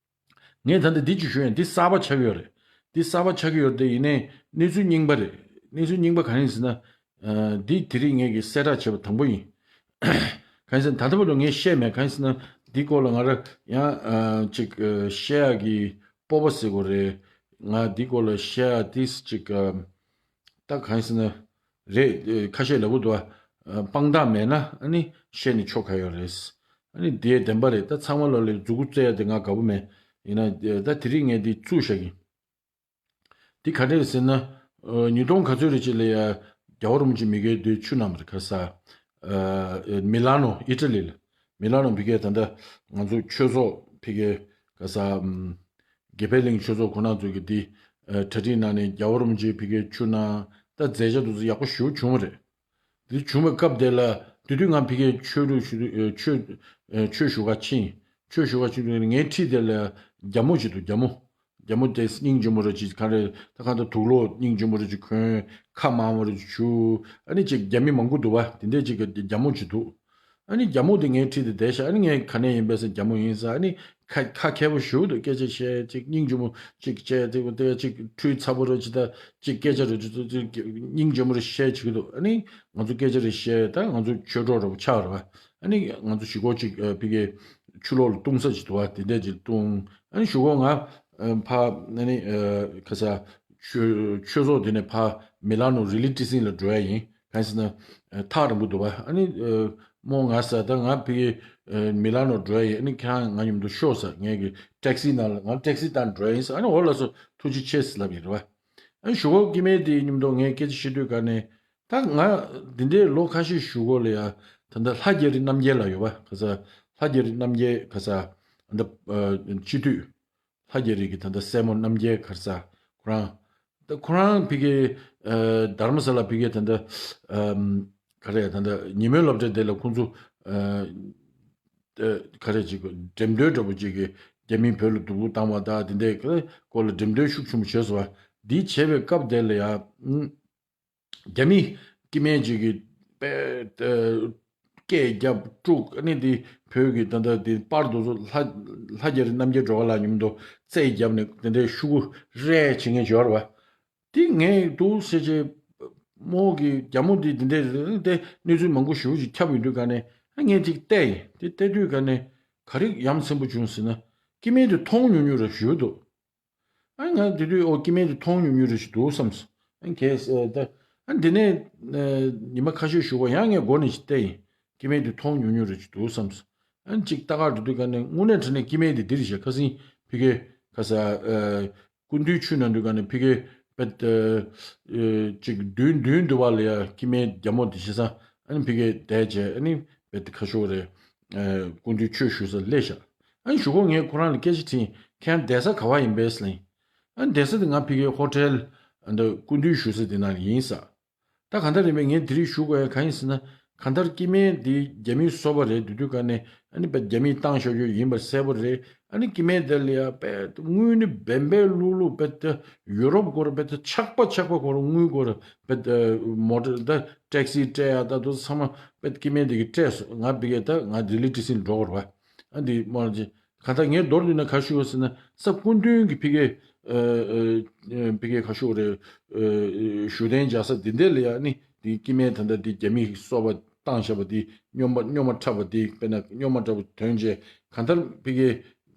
ངས་ད་ལྟ་འདི་གཅིག་ཞུ་ཡ་ཡིན། འདི་གསར་པ་ཆགས་ཀྱི་ཡོད་རེད། འདི་གསར་པ་ཆགས་ཀྱི་ཡོད་རེད་དེ། ཡིན་ནའི་གནས་ཚུལ་རྙིང་པ་རེད། གནས་ཚུལ་རྙིང་པ་ག་རེ་ཡིན་ཟེར་ན། ཨ་འདི་དེ་རིང་ངས་ཀྱི་གསལ་བསྒྲགས་བྱས་པ་དང་པོ་ཡིན། གང་ཡིན་ཟེར་ན་ད་ལྟ་བར་དུ་ངས་བཤད་མེད། གང་ཡིན་ཟེར་ན་འདི་སྐོར་ལ་ང་རང་ཡང་ཨ་ཅིག་ཨ་བཤད་ཡག་གི་སྤོབས་པ་ཟེར་དགོས་རེད། ང་འདི་སྐོར་ལ་བཤད་ཡག་ཏིས་ཅིག་ཨ་ད་གང་ཡིན་ཟེར་ན་རེད། ཨ་ཁ་ཤས་ལབ་གི་འདུག་ཨ་དཔང་རྟགས་མེད་ན་ཨ་ནི་བཤད་ནས་ཆོག་ག་ཡོད་རེད། ཨ་ནི་དེ་བདེན་པ་རེད། ད་ཚང་མ་ལོ་ལ་མཛུ་གུ་རྩེ་ཡ་དེ་ང་དགའ་པོ་མེད། ཡིན་ན་ད་དེ་རིང་ངས་འདི་བཙུགས་བཞག་གི་ཡིན། འདི་ག་འདྲ་རེད་ཟེར་ན། ཨ་ཉིས་སྟོང་ག་ཚོད་རེད་ཅིག་ལ་ཡ་རྒྱལ་བ་རིན་པོ་ཆེ་མི་རྒན་དེ་ཆུ་ནང་རེད། ག་ས། ཨ་མི་ལ་ནོ་ཨི་ཊ་ལི་ལ། མི་ལ་ནོ་ཕ་གིའི་ད་ལྟ་ང་ཚོ་ཆོས་ཚོགས་ཕ་གིའི་ག་ས། ཨམ་དགེ་འཕེལ་གླིང་ཆོས་ཚོགས་ཁོ་རང་ཚོ་གི་འདི་ཨ་གྲ་སྒྲིག་གནང་ནས་རྒྱལ་བ་རིན་པོ་ཆེ་ཕ་གིའི་ཆུ་ནང་ད་མཛད་འཆར་དེ་ཚོ་ཡག་པོ་ཞེ་པོ་བྱུང་བ་རེད། དེ་བྱུང་བའི་སྐབས་དེ་ལ་དེ་དུས་ང་ཕ་གིའི་ཆོས་ལུགས་ཞུ་ཨ་ཆོས་ཨ་ཆོས་ཞུ་ག་ཕྱིན། ཆོས་ཞུ་ག་ཕྱིན་དུས་ངའི་འཁྲིས་དེ་ལ་རྒྱ་མོ་ཅིག་འདུག་རྒྱ་མོ། རྒྱ་མོ་དེ་སྙིང་རྗེ་མོ་རེ་ཅིག་ག་རེ་ད་གང་ལྟར་དུག་ལོག་སྙིང་རྗེ་མོ་རེ་ཅིག་གོན། ཁ་མང་བོ་རེ་ཅིག་བྱུག་ཨ་ནི་ཅིག་རྒྱ་མི་མང་པོ་འདུག་བ། དེ་འདྲས་ཅིག་གི་རྒྱ་མོ་ཅིག་འདུག་ཨ་ནི་རྒྱ་མོ་དེ་ངའི་འཁྲིས་དེ་བསྡད་ཤག་ཨ་ནི་ངས་ག་ནས་ཡིན་པས་ཟེར་རྒྱ་མོ་ཡིན་ཟེར། ཨ་ནི་ཁ་ཁ་མཁས་པོ་ཞེ་པོ་འདུག་སྐད་ཆ་བཤད། ཅིག་སྙིང་རྗེ་མོ་ཅིག་བྱས། དེ་དེ་ཅིག་ཁྲུས་ཚ་པོ་རེ་ཅིག་ད་ཅིག་སྐད་ཆ་རེ་ཅིག་ཅིག་སྙིང་རྗེ་མོ་རེ་བཤད་བྱེད་ཀྱི་འདུག་ཨ་ནི་ང་ཚོ་སྐད་ཆ་རེ་བཤད། ད་ང་ཚོ་ཆོས་གྲོགས་འདྲ་པོ་ཆགས་རེད་བ། ཨ་ནི་ང་ཚོ་གཞིས་ཁོག་ཅིག་ཨ་ཕ་གིའི་ཆུ་ལོག་ལ་བཏུང་ས་ཅིག་འདུག་བ། དེ་འདྲས་ཅིག་བཏུང་། ཨ་ནི་གཞུག་གུ་ང་ཨ་ཕ་ཨ་ནི་ཨ་ག་ས་ཆོས་ཆོས་ཚོགས་དེ་ནས་ཕ་མི་ལ་ནོ་རི་ལི་ཊི་སིང་ལ་འགྲོ་ཡ་ཡིན། གང་ཡིན་ཟེར་ན་ཨ་ཐག་རིང་པོ་འདུག་བ། ཨ་ནི་ཨ་རྨོ་ང་ཟེར། ད་ང་ཕ་གི་ཨ་མི་ལ་ནོ་འགྲོ་ཡ་ཡིན། ཨ་ནི་ཁྱེད་རང་ང་མཉམ་དུ་ཤོག་ཟེར། ངས་གི་ཊེག་སི་ནང་ལ་ང་ཊེག་སི་བཏང་འགྲོ་ཡ་ཡིན་ཟེར། ཨ་ནི་འོ་ལགས་སོ་ཐུགས་རྗེ་ཆེ་ཟེར་ལབ་ཡིན་རེད་བ། ཨ་ནི་གཞུག་གུ་སྐྱེ་དམན་དེ་མཉམ་དུ་ངས་སྐད་ཆ་བཤད་དུས་ག་ནས། ད་ང་འདི་འདྲའི་ལོ་ཁ་ཤས་གཞུག་གུ་ལ་ཡ་ད་ལྟ་ལྷ་རྒྱ་རི་རྣམ་རྒྱལ་ལགས་ཡོད་པ། ག་ས་ལྷ་རྒྱ་རི་རྣམ་རྒྱལ་ག་ས་ད་ལྟ་ཨ་སྤྱི་འཐུས་ལྷ་རྒྱ་རི་གི་ད་ལྟ་སྲས་མོ་རྣམ་རྒྱལ་ག་ས་ཁོ་རང་ད་ཁོ་རང་ཕ་གི་ཨ་རྡ་རམ་ས་ལ་ཕ་གི་ད་ལྟ་ཨམ་ ག་རེ་ད་ལྟ་ཉིན་མོའི་སློབ་གྲྭ་དེ་ལ་ཁོང་ཚོ་ཨ་ཨ་ག་རེ་ཅིག་འགྲེམས་སྟོན་འདྲ་པོ་ཅིག་གིས་རྒྱ་མིས་བོད་ལ་སྡུག་པོ་བཏང་བ་དང་དེ་འདྲའི་སྐོར་ལ་འགྲེམས་སྟོན་ཤུགས་ཆེན་པོ་བྱས་སོང་བ། འདི་བྱས་པའི་སྐབས་དེ་ལ་ཡང་། རྒྱ་མི་སྐྱེ་དམན་ཅིག་གིས་པས་ཨ་སྐད་བརྒྱབ་དཀྲུགས། ཨ་ནི་འདི་བོད་ཀྱི་ད་ལྟ་འདི་པར་དུ་ལྷ་ལྷ་རྒྱལ་རི་རྣམ་རྒྱལ་སྒྲོལ་དཀར་ལགས་མཉམ་དུ་རྩེད་བརྒྱབ་ནས་དེ་འདྲའི་ཤུ་གུ་རེ་བྱེད་མཁན་ཡོད་རེད་བ། དེ་ངས་འདུག་ཟེར་བྱས་མོ་གི་རྒྱ་མོ་འདི་འདི་འདྲའི་དེ་གནས་ཚུལ་མང་པོ་ཞེ་པོ་ཅིག་ཁྱབ་ཡོང་དུས་ག་ནས། ཨ་ངས་ཅིག་བལྟས་ཡིན། དེ་བལྟས་དུས་ག་ནས་ག་རེ་ཡ་མཚན་པོ་བྱུང་ཟེར་ན། སྐྱེ་དམན་དེ་མཐོང་མྱོང་མྱོང་རེད་ཞུས་འདུག་ཨ་ང་དེ་དུས་ཨོ་སྐྱེ་དམན་དེ་མཐོང་མྱོང་མྱོང་རེད་ཞིག་འདུག་བསམས། ཨ་གས་ཨ་ད་ཨ་འདི་ནས་ཨ་ཉི་མ་ཁ་ཤས་བཞུགས་པ་ཡང་ངས་སྒོ་ནས་ཞིག་བལྟས་ཡིན། སྐྱེ་དམན་དེ་མཐོང་མྱོང་མྱོང་རེད་ཞིག་འདུག་བསམས། ཨ་གཅིག་ལྟ་གར་འགྲོ་དུས་ག་ནས་དངོས་གནས་དྲང་གནས་སྐྱེ་དམན་དེ་འདི་རེད་ཤག་ཁ་སང་ཕ་གིའི་ཁ་ས་ཨ་སྐུ་མདུན་ཆོས་གནང་དུས་ག་ནས་ཕ་གིའི་པད་ཨ་ཅིག་མདུན་མདུན་དུ་བ་ལ་ཡ་སྐྱེ་དམན་རྒྱ་མོ་དེ་བྱས་ཙང་ཨ་ནི་ཕ་གིའི་བསྡད་བྱས་ཨ་ནི་པད་ཁ་ཤོར་རེད། ཨ་སྐུ་མདུན་ཆོས་ཞུ་ས་སླེབས་ཤག་ཨ་ནི་གཞུག་གུ་ངས་ཁོ་རང་ལ་སྐད་ཆ་དྲིས། ཁྱེད་རང་བསྡད་ས་ག་བ་ཡིན་པས་ལབ་ཡིན། ཨ་ནི་བསྡད་ས་དེ་ང་ཕ་གིའི་ཧོ་ཊེལ་ཨ་འདི་སྐུ་མདུན་བཞུགས་ས་དེ་ནང་ཡིན་ས། ད་གང་ལྟར་ཡིན་པས་ངས་དེ་རིང་ཞུ་དགོས་ཡ་གང་ཡིན་ཟེར་ན། གང་ལྟར་སྐྱེ་དམན་འདི་རྒྱ་མིའི་སོ་པ་རེད་འདུག་དུས་ག་ནས་ཨ་ནི་བས་རྒྱ་མིས་བཏང་ཤོར་རྒྱུ་ཡིན་པ་གསལ་པོ་རེད། ཨ་ནི་སྐྱེ་དམན་དེ་ལ་ཡ་བས་དངུལ་ནི་བེམ་བེམ་ལུག་ལུག་བས་ད་ཡུ་རོབ་སྐོར་བས་ད་ཆག་པ་ཆག་པ་སྐོར་དངུལ་སྐོར་བས་ད་མོ་ཊ་ད་ཊེག་སི་སྤྲད་ཡ་ད་དུ་ཚང་མ་བས་སྐྱེ་དམན་དེ་གིས་སྤྲད་སོང་། ང་བི་གས་ད་ང་ལྡི་ལི་ཊི་སི་འགྲོ་དགོས་རེད་བ། ཨ་འདི་མོ་ཅི། གང་ལྟར་ངས་མདོར་བསྡུས་ན་ག་ཞུ་བ་ཟེར་ན། ས་སྐུ་མདུན་གྱི་ཕ་གིའི་ཨ་ཨ་ཕ་གིའི་ག་ཞུ་རེད། ཨ་བཞུགས་གདན་འཇགས་ས་འདི་འདྲ་ལ་ཡ་ནི་འདི་སྐྱེ་དམན་ད་ལྟ་འདི་རྒྱ་མིའི་སོ་པ་བཏང་བཞག་པ་འདི་སྨྱོན་པ་སྨྱོན་པ་འཁྲབ་པ་འདི་དཔེར་ན་སྨྱོན་པ་འཁྲབ་པ་དོན་བྱས། གང་ལྟར་ཕ་གིའི་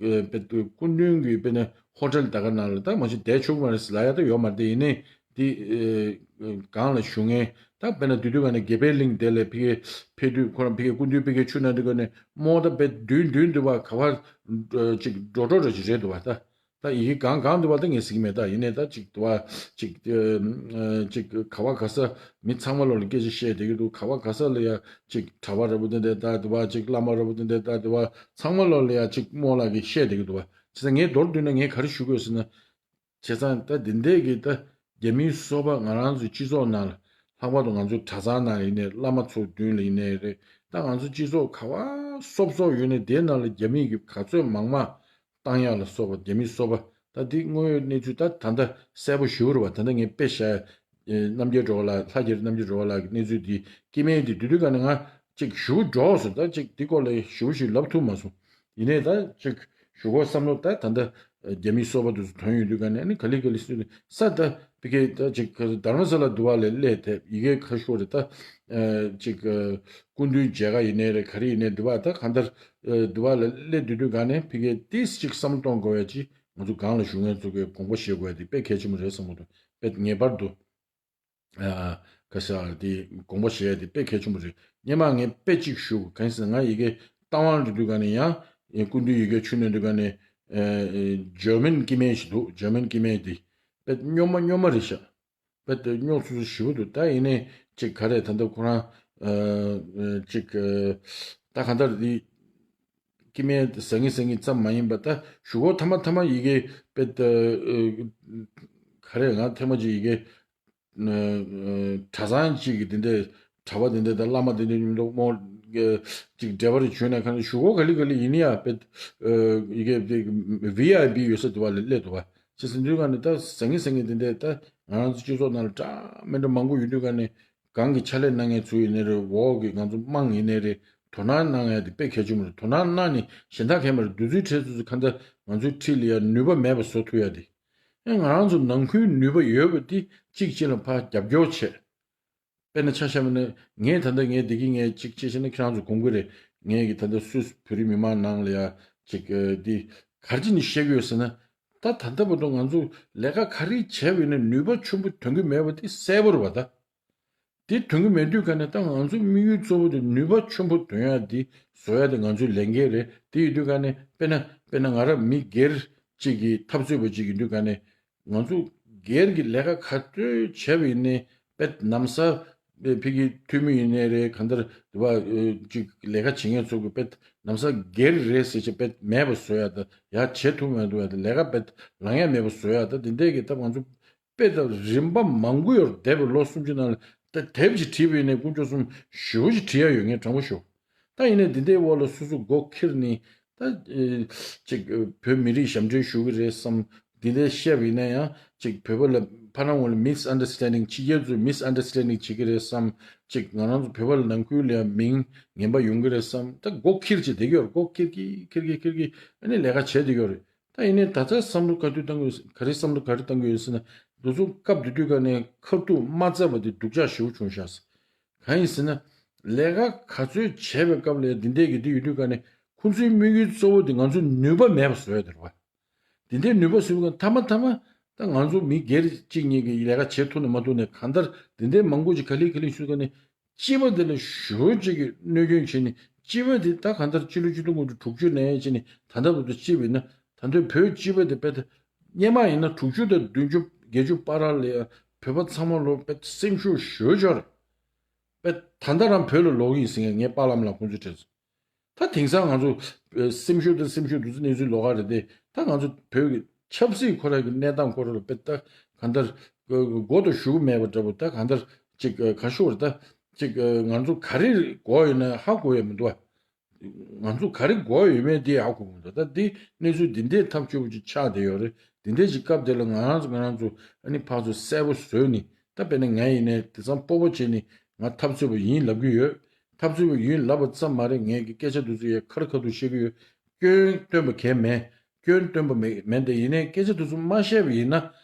ཨ་དཔེ་སྐུ་མདུན་གྱི་དཔེར་ན་ཧོ་ཊེལ་ད་ག་ནང་ལ་ད་མ་གཞི་བསྡད་ཆོག་གི་མ་རེད་ཟེར་ལབ་ཡ་ད་ཡོད་མ་རེད། དེ་ཡིན་ནའི་འདི་ཨ་སྒང་ལ་བཞུགས་མཁན་ད་དཔེར་ན་དུས་དུས་ག་ནས་དགེ་འཕེལ་གླིང་དེ་ལ་ཕ་གིའི་ཕེབས་དུས་ཁོ་རང་ཕ་གིའི་སྐུ་མདུན་ཕ་གིའི་ཆོས་གནང་དུས་ག་ནས་མོ་ད་དཔེ་མདུན་མདུན་དུ་བ་ག་བ་ཅིག་འགྲོ་འགྲོ་ར་ཅིག་རེད་འདུག་བ། ད་ད་ཡི་གེ་གང་གང་འདུག་བ་ད་ངས་ཟེར་གྱི་མེད། ད་ཡིན་ནའི་ད་ཅིག་འདུག་བ་ཅིག་ཨ་ཅིག་ག་བ་ག་ས་མི་ཚང་མ་ལོ་ལ་སྐད་ཆ་བཤད་བསྡད་ཀྱི་འདུག་ག་བ་ག་ས་ལ་ཡ་ཅིག་གྲྭ་པ་ར་བོ་དེ་འདྲ་ད་འདུག་བ། ཅིག་བླ་མ་ར་བོ་དེ་འདྲ་ད་འདུག་བ། ཚང་མ་ལོ་ལ་ཡ་ཅིག་རྨོ་ལགས་ཀྱིས་བཤད་བསྡད་ཀྱི་འདུག་བ། བྱས་ཙང་ངས་མདོར་བསྡུས་ན་ངས་ག་རེ་ཞུ་དགོས་ཟེར་ན། བྱས་ཙང་ད་འདི་འདྲས་ཀྱི་ད་རྒྱ་མིའི་སོ་པ་ང་རང་ཚོའི་སྤྱི་ཚོགས་ནང་ལ་ལྷག་པར་དུ་ང་ཚོའི་གྲྭ་ཚང་ནང་ཡིན་ནའི་བླ་མ་ཚོའི་མདུན་ལ་ཡིན་ནའི་རེད། ད་ང་ཚོ་སྤྱི་ཚོགས་ག་བ་སོབ་སོབ་ཡོད་ནའི་དེའི་ནང་ལ་རྒྱ་མིས་ཀྱི་ག་ཚོད་མང་མང་བཏང་ཡག་ལ་སོགས་པ་རྒྱ་མིའི་སོ་པ་ད་འདི་དངོས་ཡོད་གནས་ཚུལ་ད་ད་ལྟ་གསལ་པོ་ཞེ་པོ་རེད་བ། ད་ལྟ་ངས་དཔེ་བཞག་ཡ་རྣམ་རྒྱལ་སྒྲོལ་དཀར་ལགས་ལྷ་རྒྱལ་རི་རྣམ་རྒྱལ་སྒྲོལ་དཀར་ལགས་ཀྱི་གནས་ཚུལ་འདི་སྐྱེ་དམན་འདི་དུས་དུས་ག་ནས་ང་ཅིག་ཞུ་འགྲོ་སོང་། ད་ཅིག་འདི་སྐོར་ལ་ཞེ་པོ་ཞིག་ལབ་ཐུབ་མ་སོང་། ཡིན་ནའི་ད་ཅིག་ཞུ་དགོས་བསམ་བློ་ད་ད་ལྟ་རྒྱ་མིའི་སོ་པ་དེ་ཚོ་ཐོན་ཡོང་དུས་ག་ནས་ཨ་ནི་ག་ལེ་ག་ལེ་སུ་ས་ད་ཕ་གི་ད་ཅིག་དྷ་རམ་ས་ལ་འདུག་བ་ལས་སླེབས་ཐེབས་ཡི་གེ་ཁ་ཤོར་རེད། ད་ཅིག་སྐུ་མདུན་མཇལ་ཁ་ཡིན་ནའི་རེད། ག་རེ་ཡིན་ནའི་འདུག་བ། ད་གང་ལྟར་འདུག་བ་ལས་སླེབས་དུས་དུས་ག་ནས་ཕ་གི་ཏིས་ཅིག་བསམ་བློ་གཏོང་དགོས་ཡ་ཅིག་ང་ཚོ་སྒང་ལ་བཞུགས་མཁན་ཚོ་གིས་དགོངས་པ་བཞེས་དགོས་ཡ་དེ་དཔེ་གལ་ཆེན་པོ་རེད་བསམ་གྱི་འདུག་དཔེ་ངེས་པར་དུ། ཨ་ག་ས་དེ་དགོངས་པ་བཞེས་ཡ་དེ་དཔེ་གལ་ཆེན་པོ་རེད། སྔོན་མ་ངས་དཔེ་གཅིག་ཞུ། གང་ཡིན་ཟེར་ན་ང་ཡི་གེ་བཏང་བ་འགྲོ་དུས་ག་ནས་ཡང་སྐུ་མདུན་ཡི་གེ་ཆོས་གནང་དུས་ག་ནས་ཨ་འཇར་མན་སྐྱེ་དམན་ཞིག་འདུག་འཇར་མན་སྐྱེ་དམན་དེ་དཔེ་སྨྱོན་མ་སྨྱོན་མ་རེད་ཤག་དཔེ་སྨྱོ་སུ་སུ་ཞེ་པོ་འདུག་ད་ཡིན་ནའི་ཅིག་ག་རེ་ད་ལྟ་ཁོ་རང་ཨ་ཅིག་ད་གང་ལྟར་དེ་སྐྱེ་དམན་ཟ་ངེ་ཟ་ངེ་ཙམ་མ་ཡིན་པ་ད་ཞུ་སྒོ་ཐ་མ་ཐ་མ་ཡི་གེ་དཔེ་ག་རེ་ང་ཐེངས་མ་ཅིག་ཡི་གེ་གྲྭ་ཚང་གཅིག་གི་དེ་འདྲའི་གྲྭ་པ་དེ་འདྲ་དང་བླ་མ་དེ་འདྲ་མཉམ་དུ་རྨོ་ཅིག་འབྲེལ་བ་རེ་བྱུང་ནས་གང་ཞུ་སྒོ་ག་ལེ་ག་ལེ་ཡིན་ཡ་དཔེ་ཡི་གེ་བི་ཨའི་པི་ཡོད་ས་དེ་བ་ལ་སླེབས་འདུག་བ། ཅི་ཟེར་དུས་ག་ནས་ད་ཟ་ངེ་ཟ་ངེ་དེ་འདྲ་ད་ང་རང་ཚོ་སྤྱི་ཚོགས་ནང་ལ་འདྲ་མི་འདྲ་མང་པོ་ཡོད་དུས་ག་ནས་གང་གི་ཕྱག་ལས་གནང་མཁན་ཚོ་ཡིན་ནའི་རེད། འོག་གི་ང་ཚོ་དམངས་ཡིན་ནའི་རེད། དོ་སྣང་གནང་ཡ་དེ་དཔེ་གལ་ཆེན་པོ་རེད། དོ་སྣང་གནང་ནས་གཞན་དག་གས་མ་རེད། དུས་ཚོད་འཕྲད་ཚུལ་ཚོ་ག་འདྲ་ང་ཚོའི་འཁྲིས་ལ་ཡ་ནུས་པ་མེད་པ་བཟོ་ཐུབ་ཡ་དེ། ཨེ་ང་རང་ཚོ་ནང་ཁུལ་ནུས་པ་ཡོད་པ་དེ་གཅིག་གཅིག་ལ་ཕར་རྒྱབ་སྐྱོར་བྱས། དཔེར་ན་ཆ་བཞག་པ་ན་ངས་ད་ལྟ་ངས་བདེ་སྐྱིད་ངས་གཅིག་བྱས་བྱས་ན་ཁྱེད་རང་ཚོ་དགོངས་ཀྱི་རེད། ངས་ཀྱི་ད་ལྟ་སུད་སི་བོད་རིགས་མི་མང་ནང་ལ་ཡ་གཅིག་ཨ་འདི་ག་རེ་བྱས་ནས་བཤད་ཀྱི་ཡོད་ཟེར་ན། ད་ད་ལྟ་བར་དུ་ང་ཚོ་ལས་ཀ་ག་རེ་བྱས་པ་ཡིན་ན་ནུས་པ་ཆེན་པོ་ཐོན་གྱི་མེད་པ་དེ་གསལ་པོ་རེད་བ་ད། དེ་ཐོན་གྱི་མེད་དུས་ག་ནས་ད་ང་ཚོ་དམིགས་ཡུལ་གཙོ་བོ་དེ་ནུས་པ་ཆེན་པོ་ཐོན་ཡ་དེ་བཟོ་ཡ་དེ་ང་ཚོའི་ལས་འགན་རེད། དེ་ཡིན་དུས་ག་ནས་དཔེར་ན་དཔེར་ན་ང་རང་མི་སྒེར་གཅིག་གི་འཐབ་རྩོད་པ་གཅིག་ཡིན་དུས་ག་ནས་ང་ཚོ་སྒེར་གྱི་ལས་ཀ་ག་ཚོད་བྱས་པ་ཡིན་ནའི་དཔེ་ན་བཟའ་ཕ་གི་འཐུས་མི་ཡིན་ནའི་རེད། གང་ལྟར་དེ་བ་ཅིག་ལས་ཀ་བྱེད་མཁན་ཚོ་གི་དཔེ་ན་བཟའ་སྒེར་རེད་ཟེར་བྱས་དཔེ་མེད་པ་བཟོ་ཡ་ད་ཡ་བྱེད་ཐུབ་མ་ཐུབ་ཡ་ད་ལས་ཀ་དཔེ་ལང་ཡ་མེད་པ་བཟོ་ཡ་ད་དེ་འདྲས་ཀྱི་ད་ང་ཚོ་དཔེ་ད་རིམ་པ་མང་པོ་ཡོད་རེད། འདས་པའི་ལོ་སུམ་ཅུ་ནང་ལ་ ད་དེབ་ཅིག་བྲིས་པ་ཡིན་ནའི་དཀོན་མཆོག་གསུམ་ཞེ་པོ་ཅིག་བྲིས་ཡ་ཡོད་ངེས་དྲང་པོ་ཞུ། ད་ཡིན་ནའི་འདི་འདྲའི་འོག་ལ་སོ་སོ་མགོ་འཁྱེར་ནས་ད་ཨེ་ཅིག་བོད་མི་རིགས་ཞབས་འདྲེན་ཞུ་གི་རེད་བསམ། འདི་འདྲའི་བཤད་པ་ཡིན་ན་ཡང་ཅིག་བོད་པ་ལ་ཕར་ནང་འོག་ལ་མིས་ཨན་ཌར་སི་ཊེན་ཌིང་། ཕྱི་རྒྱལ་ཚོས་མིས་ཨན་ཌར་སི་ཊེན་ཌིང་བྱེད་ཀྱི་རེད་བསམ། ཅིག་ང་རང་ཚོ་བོད་པ་ལ་ནང་ཁུལ་ལ་ཡང་མིང་ངན་པ་ཡོང་གི་རེད་བསམ། ད་མགོ་འཁྱེར་བྱས་བསྡད་ཀྱི་ཡོད་རེད། མགོ་འཁྱེར་གྱིས་འཁྱེར་གྱིས་འཁྱེར་གྱིས་ཨ་ནི་ལས་ཀ་བྱས་བསྡད་ཀྱི་ཡོད་རེད། ད་ཡིན་ནའི་ད་ལྟ་བསམ་བློ་ག་དུས་བཏང་དགོས། ག་རེ་བསམ་བློ་ག་རེ་བཏང་དགོས་ཡོད་ཟེར་ན། འདི་ཚོ་སྐབས་དེ་དུས་ག་ནས་ཁ་ཐུག་མ་བརྩམས་པ་དེ་སྡུག་ཅག་ཞེ་པོ་བྱུང་ཤག། གང་ཡིན་ཟེར་ན། ལས་ཀ་ག་ཚོད་བྱས་པའི་སྐབས་ལ་འདི་འདྲས་ཀྱི་འདི་ཡོད་དུས་ག་ནས་ཁོང་ཚོའི་དམིགས་ཡུལ་གཙོ་བོ་དེ་ང་ཚོ་ནུས་པ་མེད་པ་བཟོ་ཡ་དེ་རེད་བ། འདི་འདྲའི་ནུས་པ་ཟེར་བ་ག་མཐའ་མ་མཐའ་མ་ད་ང་ཚོ་མི་སྒེར་གཅིག་གཉིས་ཀྱིས་ལས་ཀ་བྱེད་ཐུབ་ནས་མ་ཐུབ་ནས་གང་ལྟར་འདི་འདྲའི་མང་པོ་ཅིག་ག་ལེ་ག་ལེ་ཞུ་ག་ནས། སྤྱི་པ་དེ་ལ་ཞེ་པོ་ཅིག་གི་གནོད་སྐྱོན་བྱས་ནས། སྤྱི་པ་དེ་ད་གང་ལྟར་སྤྱི་ལོ་ཆིག་སྟོང་དགུ་བརྒྱ་དྲུག་ཅུ་ནས་བྱས་ནས་ད་ལྟ་བར་དུ་སྤྱི་པ་ཡིན་ན། ད་ལྟའི་བོད་སྤྱི་པ་དེ་དཔེ་ད་སྔོན་མ་ཡིན་ན་དྲུག་ཅུ་དང་བདུན་ཅུ་བརྒྱད་ཅུ་བར་ལ་ཡ་བོད་པ་ཚང་མ་ལོ་དཔེ་སེམས་ཤུགས་ཞེ་པོ་ཅིག་ཡོད་རེད། དཔེ་ད་ལྟ་རང་བོད་ལ་ལོག་གི་ཡིན་ཟེར་མཁན་ངའི་པཱ་ལགས་ལ་ཁོང་ཚོའི་གྲས་སུ། ད་དེང་སང་ང་ཚོ་ཨ་སེམས་ཤུགས་དང་སེམས་ཤུགས་འདུག་ཚེ་གནས་ཚུལ་ལོགས་ཀ་རེད་དེ། ད་ང་ཚོ་བོད་ཀྱི་ཆབ་སྲིད་ཁོ་རང་གི་གནས་སྟངས་ཁོ་རང་ལ་དཔེ་ད་གང་ལྟར་མགོ་དང་གཞུག་མེད་པ་འདྲ་པོ། ད་གང་ལྟར་ཅིག་ཨ་ག་ཤོར་ད་ཅིག་ཨ་ང་ཚོ་ག་རེ་དགོས་ཡོད་ན་ཧ་གོ་ཡ་མི་འདུག་ཨ། ང་ཚོ་ག་རེ་དགོས་ཡོད་མེད་དེ་ཧ་གོ་མི་འདུག། ད་འདི་གནས་ཚུལ་འདི་འདྲའི་ཐབས་སྐྱོ་པོ་ཅིག་ཆགས་བསྡད་ཡོད་རེད། འདི་འདྲའི་ཅིག་སྐབས་དེ་ལ་ང་རང་ཚོ་ང་རང་ཚོ་ཨ་ནི་ཕར་ཚུར་གསལ་པོ་བཟོས་ནས། ད་དཔེར་ན་ང་ཡིན་ནའི་དེང་སང་སྤོབས་པ་བྱས་ནས་ང་འཐབ་རྩོད་པ་ཡིན་ལབ་ཀྱི་ཡོད། འཐབ་རྩོད་པ་ཡིན་ལབ་པ་ཙམ་མ་རེད། ངས་ཀྱི་སྐད་ཆ་དེ་ཚོ་ཡ་ཁ་རི་ཁ་ཐུག་བཤད་ཀྱི་ཡོད། སྐྱོན་སྟོན་པ་གང་ཡང་མེད། སྐྱོན་སྟོན་པ་མེད་མེད་དེ། ཡིན་ནའི་སྐད་ཆ་དེ་ཚོ་མ་བཤད་པ་ཡིན་ན་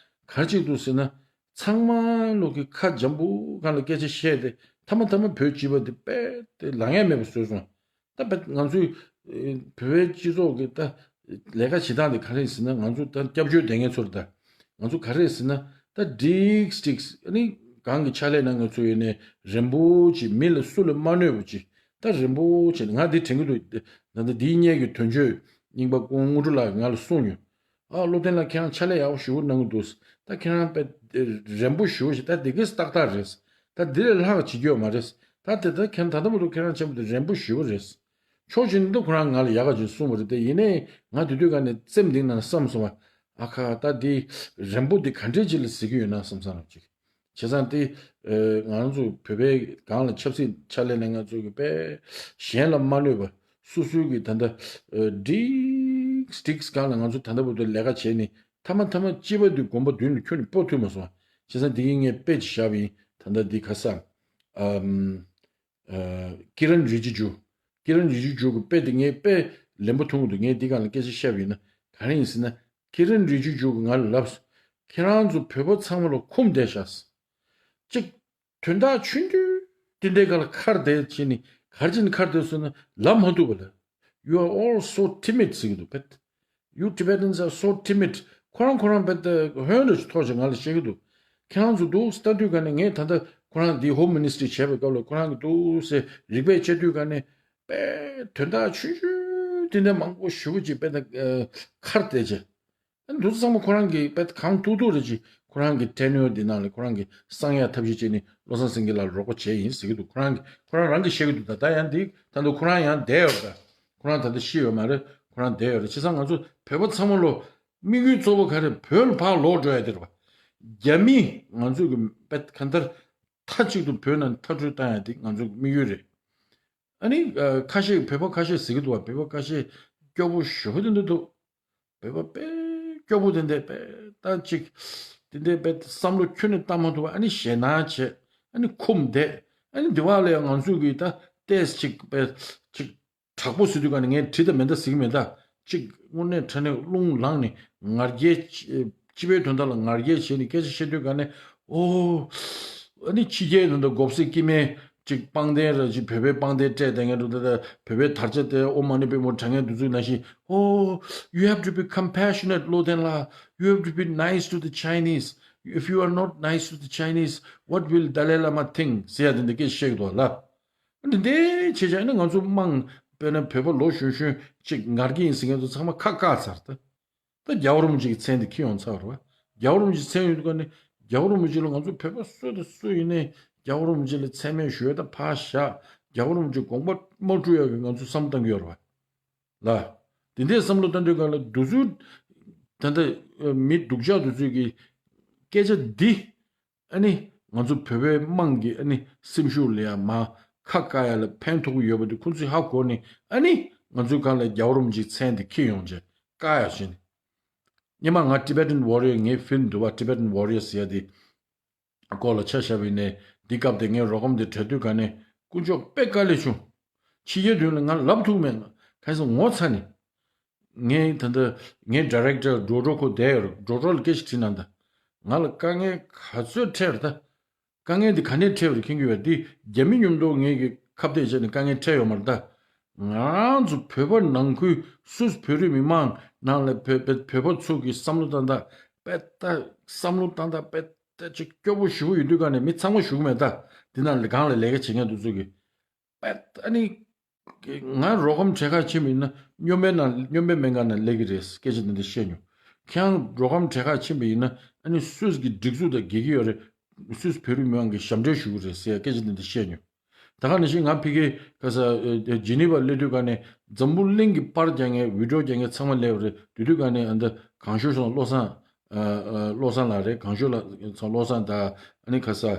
ག་རེ་ཅིག་འདུག་ཟེར་ན། ཚང་མ་ལོག་གི་ཁ་འཇམ་པོ་སྒང་ལ་སྐད་ཆ་བཤད་དེ་མཐའ་མ་མཐའ་མ་བོད་སྤྱི་པ་དེ་དཔེ་དེ་ལངས་ཡ་མེད་པ་བཟོས་སོང་། ད་བེད་ང་ཚོའི་ཨེ་བོད་པའི་སྤྱི་ཚོགས་ཀྱི་ད་ལས་ཀ་བྱེད་སྟངས་དེ་ག་རེ་ཟེར་ན། ང་ཚོ་ད་སྐྱབས་བཅོལ་བསྡད་མཁན་ཚོར་ད་ང་ཚོ་ག་རེ་ཟེར་ན། ད་འགྲིག་འགྲིག་ཨ་ནི་གང་གི་ཕྱག་ལས་གནང་མཁན་ཚོ་ཡོད་ནའི་རན་པོ་ཅིག་མི་ལ་སུ་ལ་མ་གནོད་པ་ཅིག་ད་རན་པོ་ཅིག་ང་འདི་དྲན་གྱི་འདུག། ད་ལྟ་འདིའི་སྔོན་གྱི་དོན་གཅོད་རྙིང་པ་སྐུ་ངོ་དངོས་གྲུབ་ལགས་ཀྱིས་ང་ལ་གསུངས་མྱོང་། ཨ་བློ་བརྟན་ལགས་ཁྱེད་རང་ཕྱག་ལས་ཡག་པོ་ཞེ་པོ་གནང་གི་འདུག། ད་ཁྱེད་རང་དཔེ་རན་པོ་ཞེ་པོ་ཞིག། ད་འདི་གས་ཏག་ཏག་རེད། ད་འདི་ལས་ལྷག་བྱེད་རྒྱུ་ཡོད་མ་རེད། ད་དེ་ད་ཁྱེད་ད་ལྟ་བར་དུ་ཁྱེད་རང་བྱས་པ་དེ་རན་པོ་ཞེ་པོ་རེད། ཕྱོགས་གཅིག་ནས་ཁོ་རང་ང་ལ་ཡག་ག་ཅིག་གསུངས་པ་རེད་དེ། ཡིན་ནའི་ང་དེ་དུས་ག་ནས་རྩེད་མོ་འདི་ནང་བསམ་སོང་བ། ཨ་ཁ། ད་འདི་རན་པོ་འདི་ག་འདྲས་ཅིག་ལ་ཟེར་གྱི་ཡོད་ན་བསམ་བསམ་རང་ཅིག། བྱས་ཙང་དེ་ཨ་ང་རང་ཚོ་བོད་པའི་སྒང་ལ་ཆབ་སྲིད་ཕྱག་ལས་གནང་མཁན་ཚོ་གི་དཔེ་གཞན་ལ་མ་གནོད་པ། སོ་སོའི་གི་ད་ལྟ་ཨ་འགྲིག་འགྲིག་སྒང་ལ་ང་ཚོ་ད་ལྟ་བར་དུ་ལས་ཀ་བྱས་ནས་མཐའ་མ་མཐའ་མ་སྤྱི་པ་འདི་དགོན་པ་མདུན་ལ་ཁྱོན་ནས་སྤོ་ཐུབ་མ་སོང་། བྱས་ཙང་འདི་གི་ངས་དཔེ་ཅིག་བཞག་པ་ཡིན། ད་ལྟ་འདི་ཁ་སང་ཨམ། ཨ་ཀི་རན་རི་ཇི་ཇུ། ཀི་རན་རི་ཇི་ཇུ་གི་དཔེ་དེ་ངས་དཔེ་ལན་པོ་ཐུང་གི་འདུག། ངས་འདི་སྒང་ལ་སྐད་ཆ་བཤད་པ་ཡིན་ན་ག་རེ་ཡིན་ཟེར་ན། ཀི་རན་རི་ཇི་ཇུ་གིས་ང་ལ་ལབ་སོང་། ཁྱེད་རང་ཚོ་བོད་པ་ཚང་མ་ལ་འཁུམས་བསྡད་ཤག། གཅིག། དོན་དག་ཆུང་ཆུང་དེ་འདྲའི་སྒང་ལ་ཁ་བརྡ་བྱས་ནས་ག་རེ་བྱས་ནས་ཁ་བརྡ་སོང་ན་ལབ་མ་ཐུབ་པ་ལ། You are all so timid ཟེར་གྱི་འདུག་པས། You Tibetans are so timid. ཁོ་རང་ཁོ་རང་དཔེ་ད་ཧོན་རེ་ཞིག་ཐོགས་བྱས་ང་ལ་བཤད་ཀྱི་འདུག། ཁྱེད་རང་ཚོ་འདུག་ལྟ་དུས་ག་ནས། ངས་ད་ལྟ་ཁོ་རང་འདི་ཧོམ་མི་ནི་སི་ཊི་རི་བྱས་པའི་སྐབས་ལ་ཁོ་རང་གི་འདུག་ཟེར་རིག་པས་དཔྱད་དུས་ག་ནས་དཔེ་དོན་དག་ཆུང་ཆུང་དེ་འདྲ་མང་པོ་ཞེ་པོ་ཅིག་དཔེ་ད་ཁ་བརྡ་བྱས། ཨ་འདུག་ཚང་མ་ཁོ་རང་གི་དཔེ་གང་ཐུབ་ཐུབ་རེ་ཅིག་ཁོ་རང་གི་ཊེ་ནུར་འདི་ནང་ལ་ཁོ་རང་གི་གསང་ཡག་ཐབས་ཤེས་བྱས་ནས་བློ་བཟང་སེང་གེ་ལགས་རོགས་པ་བྱས་ཡིན་ཟེར་གྱི་འདུག། ཁོ་རང་གི་ཁོ་རང་རང་གིས་བཤད་ཀྱི་འདུག། ད་ད་ཡང་འདི་ད་དུང་ཁོ་རང་ཡང་བསྡད་ཡོད་རེད། ད་ཁོ་རང་ད་ལྟ་ཤི་ཡོད་མ་རེད། ཁོ་རང་བསྡད་ཡོད་རེད། བྱས་ཙང་ང་ཚོ་བོད་པ་ཚང་མ་ལོ་དམིགས་ཡུལ་གཙོ་བོ་ག་རེ། བོད་ལ་ཕར་ལོག་འགྲོ་ཡ་དེ་རེད་པ། རྒྱ་མི་ང་ཚོ་གི་དཔེ་གང་ལྟར་མཐའ་གཅིག་ཏུ་བོད་ནང་མཐར་སྐྲོད་བཏང་ཡ་དེ་ང་ཚོ་གི་དམིགས་ཡུལ་རེད། ཨ་ནི་ཨ་ཁ་ཤས་བོད་པ་ཁ་ཤས་ཟེར་གྱི་འདུག་བ། བོད་པ་ཁ་ཤས་སྐྱོ་པོ་ཞེ་པོ་དེ་འདྲ་འདུག། བོད་པ་དཔེ་སྐྱོ་པོ་དེ་འདྲ་དཔེ་ད་ཅིག་དེ་འདྲ་དཔེ་བསམ་བློ་ཁྱོན་ནས་བཏང་མ་ཐུབ་པ། ཨ་ནི་ཞེད་སྣང་བྱས། ཨ་ནི་འཁུམས་བསྡད། ཨ་ནི་འདི་བ་ལ་ཡང་ང་ཚོས་ཀྱི་ད་ཏོག་ཙམ་ཅིག་དཔེ་ཅིག་དྲག་པོ་ཟེར་དུས་ག་ནས་ངས་བྲིས་དང་མེད་ད་ཟེར་གྱི་མེད་ད། ཅིག་དངོས་གནས་དྲང་གནས་རླུང་ལངས་ནས་ང་རྒྱལ་སྤྱི་པའི་དོན་དག་ལ་ང་རྒྱལ་བྱས་ནས་སྐད་ཆ་བཤད་དུས་ག་ནས། ཨོ། ཨ་ནི་ཕྱི་རྒྱལ་དུ་འདི་མགོ་སེར་སྐྱེ་དམན་ཅིག་པང་གདན་ར་ཅིག་བོད་པའི་པང་གདན་སྤྲད་བསྡད་མཁན་འདྲ་བོ། ད་ད་བོད་པའི་དར་ཆ་དེ་ཨོཾ་མ་ཎི་པདྨེ་དྲངས་མཁན་འདི་ཚོ་ནང་བཞིན། Oh, you have to be compassionate, བློ་བརྟན་ལགས. You have to be nice to the Chinese. If you are not nice to the Chinese, what will Dalai Lama think? ཟེར་ཡ་དེ་འདྲ་སྐད་ཆ་བཤད་ཀྱི་འདུག་ལ། འདི་འདྲའི་བྱས་བྱས་ནི་ང་ཚོ་དམངས་དཔེར་ན་བོད་པ་ལོ་གཞོན་གཞོན་ཅིག་ངར་གྱི་ཡིན་ཟེར་མཁན་ཚོ་ཚང་མ་ཁ་བཀག་ཚར་ད། ད་རྒྱལ་བ་རིན་པོ་ཆེ་གི་མཚན་དེ་འཁྱེར་ཡོང་ཚར་བ་རེད་བ། རྒྱལ་བ་རིན་པོ་ཆེ་མཚན་ཡོད་དུས་ག་ནས་རྒྱལ་བ་རིན་པོ་ཆེ་ལ་ང་ཚོ་བོད་པ་སུ་དང་སུ་ཡིན་ནའི་རྒྱལ་བ་རིན་པོ་ཆེ་ལ་མཚན་སྨད་ཞུ་ཡ་ད་ཕར་བཞག། རྒྱལ་བ་རིན་པོ་ཆེ་དགོངས་པ་མ་སྤྲོད་ཡ་གི་ང་ཚོ་བསམ་བློ་བཏང་གི་ཡོད་རེད་བ། ལ། དེ་འདྲའི་བསམ་བློ་བཏང་དུས་ག་ལ་འདི་ཚོའི་ད་ལྟ་མི་སྡུག་ཅག་འདི་ཚོས་ཀྱི་སྐད་ཆ་འདི། ཨ་ནི་ ང་ཚོ་བོད་པའི་དམངས་ཀྱི་ཨ་ནི་སེམས་ཤུགས་ལ་ཡང་མ་ཁ་བཀག་ཡ་ལ་ཕན་ཐོགས་ཀྱི་ཡོད་པ་དེ་ཁོང་ཚོས་ཧ་གོ་ནས། ཨ་ནི་ང་ཚོའི་སྒང་ལ་རྒྱལ་བ་རིན་པོ་ཆེའི་མཚན་དེ་འཁྱེར་ཡོང་བྱས་བཀག་ཡ་བྱས་ནས། སྔོན་མ་ང་Tibetan Warrior ངའི་ཕིལམ་འདུག་པ། Tibetan Warrior ཟེར་ཡ་དེ་སྐོར་ལ་ཆ་བཞག་པ་ཡིན་ནའི། འདི་སྐབས་དེ་ངས་རོགས་རམ་དེ་གྲ་དུས་ག་ནས་དཀོན་མཆོག་དཔེ་དཀའ་ལས་བྱུང་། ཕྱི་རྒྱལ་དུས་ལ་ང་ལབ་ཐུབ་མེད། གང་ཟེར་ངོ་ཚ་ནས། ངའི་ད་ལྟ་ངའི་ཌི་རེག་ཊར་ཌོ་ཌོ་ཁོ་བསྡད་ཡོད་རེད། ཌོ་ཌོ་ལ་སྐད་ཆ་དྲིས་ན་ད། ང་ལ་དཀའ་ངལ་ག་ཚོད་འཕྲད་རེད་ད། དཀའ་ངལ་འདི་ག་ནས་འཕྲད་པ་རེད་མཁྱེན་གྱི་ཡོད། འདི་རྒྱ་མི་མཉམ་དུ་ངེད་ཀྱི་ཁ་གཏད་བྱས་ནས་དཀའ་ངལ་འཕྲད་ཡོད་མ་རེད་ད། ང་རང་ཚོ་བོད་པ་ནང་ཁུལ་སུད་སི་བོད་རིགས་མི་མང་ནང་ལ་བོད་བོད་བོད་པ་ཚོ་གི་བསམ་བློ་བཏང་སྟངས་དཔེ་ད། བསམ་བློ་བཏང་སྟངས་དཔེ་ད་ཅིག་སྐྱོ་པོ་ཞེ་པོ་ཡོད་དུས་ག་ནས་མི་ཚང་མ་ཞུ་གི་མེད་ད། འདི་ནང་ལ་སྒང་ལ་ལས་ཀ་བྱེད་མཁན་དེ་ཚོ་གི་དཔེ་ད་ཨ་ནི། ང་རོགས་རམ་གྲལ་ཁར་ཕྱིན་པ་ཡིན་ན་སྨྱོན་པའི་ནང་སྨྱོན་པའི་སྨན་ཁང་ནང་སླེབས་ཀྱི་རེད། སྐད་ཆ་འདི་འདྲ་བཤད་མྱོང་། ཁྱེད་རང་རོགས་རམ་གྲལ་ཁར་ཕྱིན་པ་ཡིན་ན་ཨ་ནི་སུད་སི་གི་སྒྲིག་འཛུགས་དང་འགལ་གྱི་ཡོད་རེད། སུད་སི་བོད་རིགས་མི་མང་གིས་ཞབས་འདྲེན་ཞུ་གི་རེད་ཟེར་སྐད་ཆ་འདི་འདྲ་བཤད་མྱོང་། ད་ག་ནང་བཞིན་ང་ཕ་གིར་ག་ས་ཇི་ནི་ཝར་སླེབས་དུས་ག་ནས་འཛམ་བུ་གླིང་གི་པར་རྒྱག་མཁན་བི་ཌི་ཡོ་རྒྱག་མཁན་ཚང་མ་སླེབས་པ་རེད། དེ་དུས་ག་ནས་ཨ་འདི་གངས་ཤོར་སོང་བློ་བཟང་། ཨ་ཨ་བློ་བཟང་ལགས་རེད། གངས་ཤོར་ལགས་ཚང་བློ་བཟང་དང་ཨ་ནི་ག་ས་ཨ་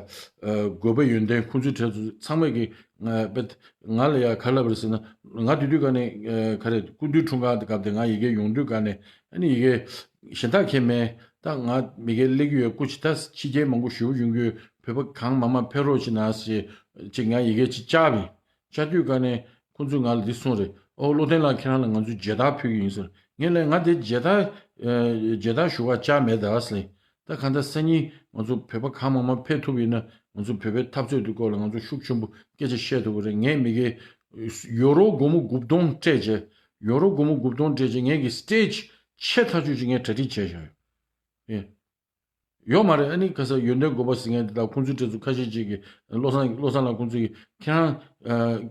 དགོས་པ་ཡོན་ཏན་ཁོང་ཚོའི་གྲས་ཚོ་ཚང་མས་ཀྱི་ང་དཔེ་ང་ལ་ཡ་ག་ལབ་རེད་ཟེར་ན། ང་དེ་དུས་ག་ནས་ཨ་ག་རེ་སྐུ་མདུན་འཁྲུངས་སྐར་དེ་སྐབས་དེ་ང་ཡི་གེ་ཡོང་དུས་ག་ནས་ཨ་ནི་ཡི་གེ་གཞན་དག་ཁྱེད་མེད་ད། ང་མི་གེ་སླེབས་ཀྱི་ཡོད། སྐུ་ཅི་ད་ཕྱི་རྒྱལ་མང་པོ་ཞུ་ཡོང་གི་ཡོད། བོད་པ་གང་མང་མང་ཕེབས་རོགས་བྱེད་ན་ཟེར་ཅིག་ང་ཡི་གེ་ཅིག་བཅར་བས། བཅར་དུས་ག་ནས་ཁོང་ཚོས་ང་ལ་འདི་གསུངས་རེད། ཨོ་བློ་བརྟན་ལགས་ཁྱེད་རང་ལ་ང་ཚོས་མཇལ་དར་ཕུལ་གྱི་ཡིན་ཟེར། ངས་ལབ་ང་དེ་མཇལ་དར་ཨ་མཇལ་དར་ཞུ་བར་བཅར་མེད་ད་ཟེར། ད་གང་ལྟར་སང་ཉིན་ང་ཚོ་བོད་པ་གང་མང་མང་ཕེབས་ཐུབ་ཡིན་ན་ང་ཚོ་བོད་པའི་འཐབ་རྩོད་དེ་སྐོར་ལ་ང་ཚོ་ཤུགས་ཆེན་པོ་སྐད་ཆ་བཤད་ཐུབ་ཀྱི་རེད། ངས་མི་གེ་ཡོ་རོ་སྒོར་མོ་དགུ་སྟོང་སྤྲད་བྱས། ཡོ་རོ་སྒོར་མོ་དགུ་སྟོང་སྤྲད་བྱས་ངས་ཀྱི་སི་ཊེ་ཇི་ཆེ་ཐག་ཆོད་ཅིག་ངས་གྲ་སྒྲིག་བྱས་བཞག་ཡོད། ཡོད་མ་རེད། ཨ་ནི་ག་ས་ཡོན་ཏན་དགོན་པ་ཟེར་མཁན་དེ་དག་ཁོང་ཚོའི་གྲས་ཚོ་ཁ་ཤས་ཅིག་གིས་བློ་བཟང་བློ་བཟང་ལགས་ཁོང་ཚོ་གིས་ཁྱེད་རང་ཨ་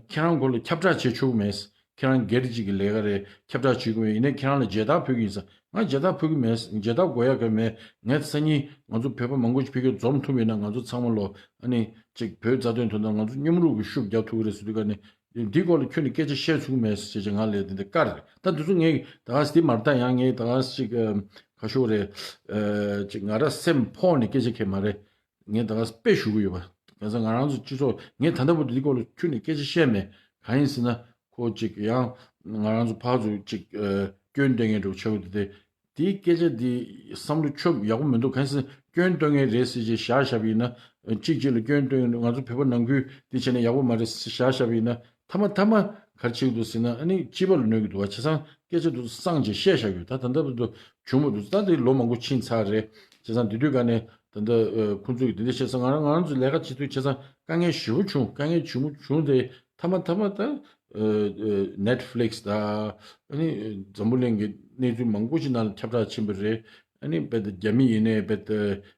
ཁྱེད་རང་སྐོར་ལ་ཁྱབ་བསྒྲགས་བྱེད་ཆོག་གི་མེད། ཁྱེད་རང་སྒེར་གཅིག་གི་ལས་ཀ་རེད། ཁྱབ་བསྒྲགས་བྱེད་དགོས་མེད། ཡིན་ནའི་ཁྱེད་རང་ལ་མཇལ་དར་ཕུལ་གྱི་ཡིན་ཟེར། ང་མཇལ་དར་ཕུལ་གྱི་མེད། མཇལ་དར་དགོས་ཡ་ག་མེད། ངས་སང་ཉིན་ང་ཚོ་བོད་པ་མང་པོ་ཞིག་ཕ་གིར་འཛོམས་ཐུབ་ཡིན་ན་ང་ཚོ་ཚང་མ་ལོ་ཨ་ནི་ཅིག་བོད་རྩ་དོན་དོན་དག་ང་ཚོ་མཉམ་རུབ་ཀྱི་ཤུགས་རྒྱག་ཐུབ་ཀྱི་རེད་ཟེར་དུས་ག་ནས། འདི་སྐོར་ལ་ཁྱོན་ནས་སྐད་ཆ་བཤད་ཚུགས་མེད་ཟེར་བྱས་ང་ལ་འདི་འདྲ་བཀའ་རེད། ད་འདི་ཚོ་ངས་ད་ག་སེ་འདི་མ་རེད། ད་ཡང་ངས་ད་ག་སེ་ཅིག་ཨ་ཁ་ཤོར་རེད། ཨ་ཅིག་ང་ར་སེམས་ཕོག་ནས་སྐད་ཆ་ཁས་མ་རེད། ངས་ད་ག་སེ་དཔེ་ཞུ་གི་ཡོད་པ། གང་ཟེར་ང་རང་ཚོ་སྤྱི་ཚོགས་ངས་ད་ལྟ་བར་དུ་འདི་སྐོར་ལ་ཁྱོན་ནས་སྐད་ཆ་བཤད་མེད། གང་ཡིན་ཟེར་ན་ཁོ་ཅིག་ཡང་ང་རང་ཚོ་ཕར་ཚུར་ཅིག་ཨ་སྐྱོན་འདོན་མཁན་འདྲ་བོ་ཆགས་ཀྱི་འདུག་སྟེ། དེའི་སྐད་ཆ་འདི་བསམ་བློ་ཆོབ་ཡག་པོ་མི་འདུག་གང་ཟེར་སྐྱོན་གཏོང་མཁན་རེད་ཟེར་བྱས་བཞག་བཞག་པ་ཡིན་ན། གཅིག་གཅིག་ལ་སྐྱོན་གཏོང་མཁན་ང་ཚོ་བོད་པ་ནང་ཁུལ་འདི་བྱས་ན་ཡག་པོ་མ་རེད་ཟེར་བཞག་བཞག་པ་ཡིན་ན། མཐའ་མ་མཐའ་མ་ག་རེ་བྱེད་ཀྱི་འདུག་ཟེར་ན་ཨ་ནི་སྤྱི་པ་ལ་གནོད་ཀྱི་འདུག་བ། བྱས་ཙང་སྐད་ཆ་འདི་ཚོ་སངས་རྒྱས་བཤད་བཞག་ཡོད། ད་ད་ལྟ་བར་དུ་བྱུང་མ་འདུག་ད་འདི་ལོ་མང་པོ་ཕྱིན་ཚར་རེད། བྱས་ཙང་འདི་དུས་ག་ནས་ད་ལྟ་ཨ་ཁོང་ཚོ་གིས་འདི་འདྲ་བཤད་ཙང་ང་རང་ང་རང་ཚོ་ལས་ཀ་བྱེད་དུས་བྱས་ཙང་དཀའ་ངལ་ཞེ་པོ་བྱུང་། དཀའ་ངལ་ཞེ་པོ་བྱུང་སྟེ་མཐའ་མ་མཐའ་མ་ད་ཨ་ཨ་Netflix་དང་ཨ་ནི་འཛམ་བུ་གླིང་གི་གནས་ཚུལ་མང་པོ་ཞིག་ནང་ལ་ཁྱབ་བསྒྲགས་ཕྱིན་པ་རེད། ཨ་ནི་རྦད་དེ་རྒྱ་མི་ཡིན་ནའི་རྦད་དེ་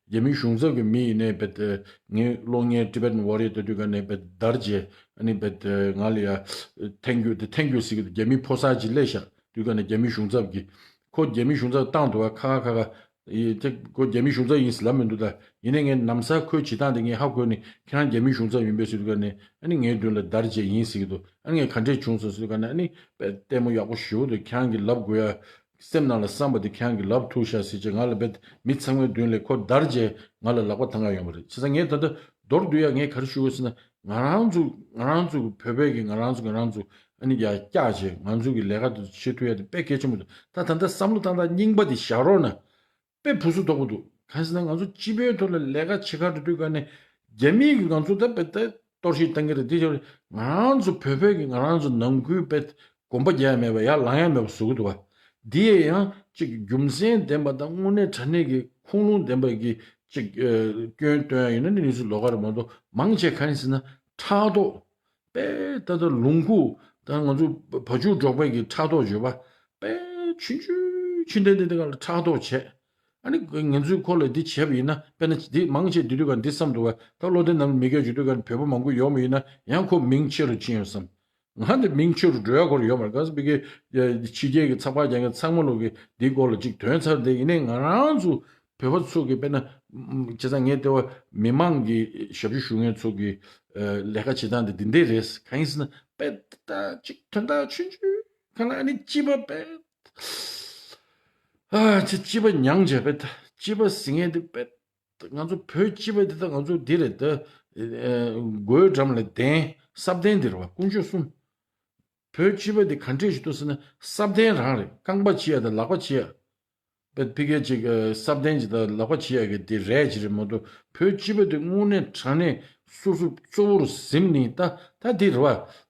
རྒྱ་མིའི་གཞུང་ཚབ་ཀྱི་མི་ཡིན་ནའི་རྦད་དེ་ངའི་གློག་བརྙན་Tibetan Warrior་ལྟ་དུས་ག་ནས་རྦད་དེ་དར་རྗེས་ཨ་ནི་རྦད་དེ་ང་ལ་ཡ་ཐེངས་རྒྱུ་དེ་ཐེངས་རྒྱུ་ཟེར་གི་འདུག་རྒྱ་མིའི་ཕོ་གསར་ཅིག་སླེབས་ཤག་དུས་ག་ནས་རྒྱ་མིའི་གཞུང་ཚབ་ཀྱིས་ཁོ་རྒྱ་མིའི་གཞུང་ཚབ་བཏང་འདུག་བ། ཁ་ཁ་ཁ་ཁ་ཡི་དེ་ཁོ་རྒྱ་མིའི་གཞུང་ཚབ་ཡིན་ཟེར་ལབ་མི་འདུག་ད་ཡིན་ནའི་ངས་ནམ་སང་ཁོའི་བྱེད་སྟངས་དེ་ངས་ཧ་གོ་ནས་ཁྱེད་རང་རྒྱ་མིའི་གཞུང་ཚབ་ཡིན་པས་ཟེར་དུས་ག་ནས་ཨ་ནི་ངའི་མདུན་ལ་དར་རྗེས་ཡིན་ཟེར་གི་འདུག་ཨ་ནི་ངས་ག་འདྲས་བྱུང་སོང་ཟེར་དུས་ག་ནས་ཨ་ནི་དཔེ་ལྟད་མོ་ཡག་པོ་ཞེ་པོ་འདུག་ཁྱེད་རང་གིས་ལབ་དགོས་ཡ། སེམས་ནང་ལ་བསམ་པ་དེ་ཁྱེད་རང་གིས་ལབ་ཐུབ་ཤག་ཟེར་བྱས་ང་ལ་རྦད་མི་ཚང་མའི་མདུན་ལས་ཁོ་དར་རྗེས་ང་ལ་ལག་པ་ཐང་ག་ཡོང་བ་རེད། བྱས་ཙང་ངས་ད་ལྟ་མདོར་བསྡུས་ཡ་ངས་ག་རེ་ཞུ་དགོས་ཟེར་ན་ང་རང་ཚོ་ང་རང་ཚོ་བོད་པའི་གི་ང་རང་ཚོ་ང་རང་ཚོ་ཨ་ནི་ཡར་བཀྱག་བྱས་ང་ཚོ་གི་ལས་ཀ་དེ་ཚོ་བྱེད་ཐུབ་ཡ་དེ་དཔེ་གལ་ཆེན་པོ་འདུག་ད་ད་ལྟ་བསམ་བློ་བཏང་སྟངས་རྙིང་པ་དེ་བཞག་རོགས་གནང་། དཔེ་ཕུན་སུམ་ཚོགས་པོ་འདུག་གང་ཟེར་ན་ང་ཚོ་སྤྱི་པའི་ཐོག་ལ་ལས་ཀ་བྱེད་གར་འགྲོ་དུས་ག་ནས་རྒྱ་མིས་ཀྱིས་ང་ཚོ་ད་དཔེ་ད་གཏོར་བཤིག་བཏང་གི་རེད། དེ་ཕྱིར་ང་རང་ཚོ་བོད་པས་ཀྱིས་ང་རང་ཚོ་ནང་ཁུལ་དཔེ་གོམ་པ་རྒྱག་ཡ་མེད་པ་ཡར་ལངས་ཡ་མེད་པ་བཟོ་གི་འདུག་བ། འདི་ཡས་ཡང་ཅིག་རྒྱུ་མཚན་ལྡན་པ་དང་དངོས་གནས་དྲང་གནས་ཀྱི་ཁུངས་ལུང་ལྡན་པ་གི་ཅིག་ཨ་སྐྱོན་སྟོན་ཡ་ཡིན་ན་ནི་ནི་ཚོ་ལོགས་ཀ་རེད་མ་གཏོགས་མང་ཆེ་ག་རེ་ཟེར་ན་ཕྲག་དོག་དཔེ་ད་ལྟ་ལུང་ཁུག་ད་ང་ཚོ་བ་ཕྱུགས་འབྲོག་པའི་གི་ཕྲག་དོག་བརྗོད་པ་དཔེ་ཆུང་ཆུང་ཆུང་ལྡན་ལྡན་དེ་ག་ལ་ཕྲག་དོག་བྱས། ཨ་ནི་ང་ཚོའི་ཁོ་ལ་འདི་བྱས་པ་ཡིན་ན་དཔེར་ན་འདི་མང་ཆེ་འདི་དུས་ག་འདི་བསམ་འདུག་བ། ད་བློ་བདེ་ནང་མི་སྐད་བརྗོད་དུས་ག་བོད་པ་མང་པོ་ཡོང་བ་ཡིན་ན་ཡང་ཁོ་མིང་ཆེ་རུ་ཕྱིན་ཡོང་བསམ། ང་འདི་མིང་ཆེ་རུ་འགྲོ་ཡ་སྐོར་ཡོད་མ་རེད། ག་ས་པི་ཀའི་ཕྱི་རྒྱལ་གི་ཚགས་པར་རྒྱག་མཁན་ཚང་མ་ལོག་གི་འདིའི་སྐོར་ལ་ཅིག་དོན་ཚར་འདི་ཡིན་ནའི་ང་རང་ཚོ་བོད་པ་ཚོ་གི་དཔེར་ན་བྱས་ཙང་ངས་ལྟེ་བ་མི་མང་གི་ཞབས་ཞུ་ཞུ་མཁན་ཚོ་གི་ལས་ཀ་བྱེད་སྟངས་འདི་འདི་འདྲས་རེད། གང་ཡིན་ཟེར་ན་དཔེ་ད་ཅིག་དོན་དག་ཆུང་ཆུང་གང་ལ་ཨ་ནི་སྐྱིད་པ་དཔེ་ཨ་ཅི་སྐྱིད་པ་མྱངས་བྱས་དཔེ་ད་སྐྱིད་པ་ཟིན་ངེས་འདི་དཔེ་ ང་ཚོ་བོད་སྤྱི་པ་འདི་ད་ང་ཚོ་འདི་རེད་ད། ཨེ་ཨེ་མགོའི་འགྲམ་ལ་གདན་སྲབ་གདན་འདི་རེད་བ། དཀོན་མཆོག་གསུམ། བོད་སྤྱི་པ་འདི་ག་འདྲས་ཞིག་འདུག་ཟེར་ན་སྲབ་གདན་རང་རེད། རྐང་པ་ཕྱིས་ཡ་དང་ལག་པ་ཕྱིས་ཡ། བོད་ཕ་གི་ཅིག་ཨེ་སྲབ་གདན་ཅིག་དང་ལག་པ་ཕྱིས་ཡ་གི་འདི་རེད་ཅིག་རེད་མ་གཏོགས། བོད་སྤྱི་པ་འདི་དངོས་གནས་དྲང་གནས་སོ་སོ་གཙོ་བོར་ཟིན་ནས་ད་ད་འདི་རེད་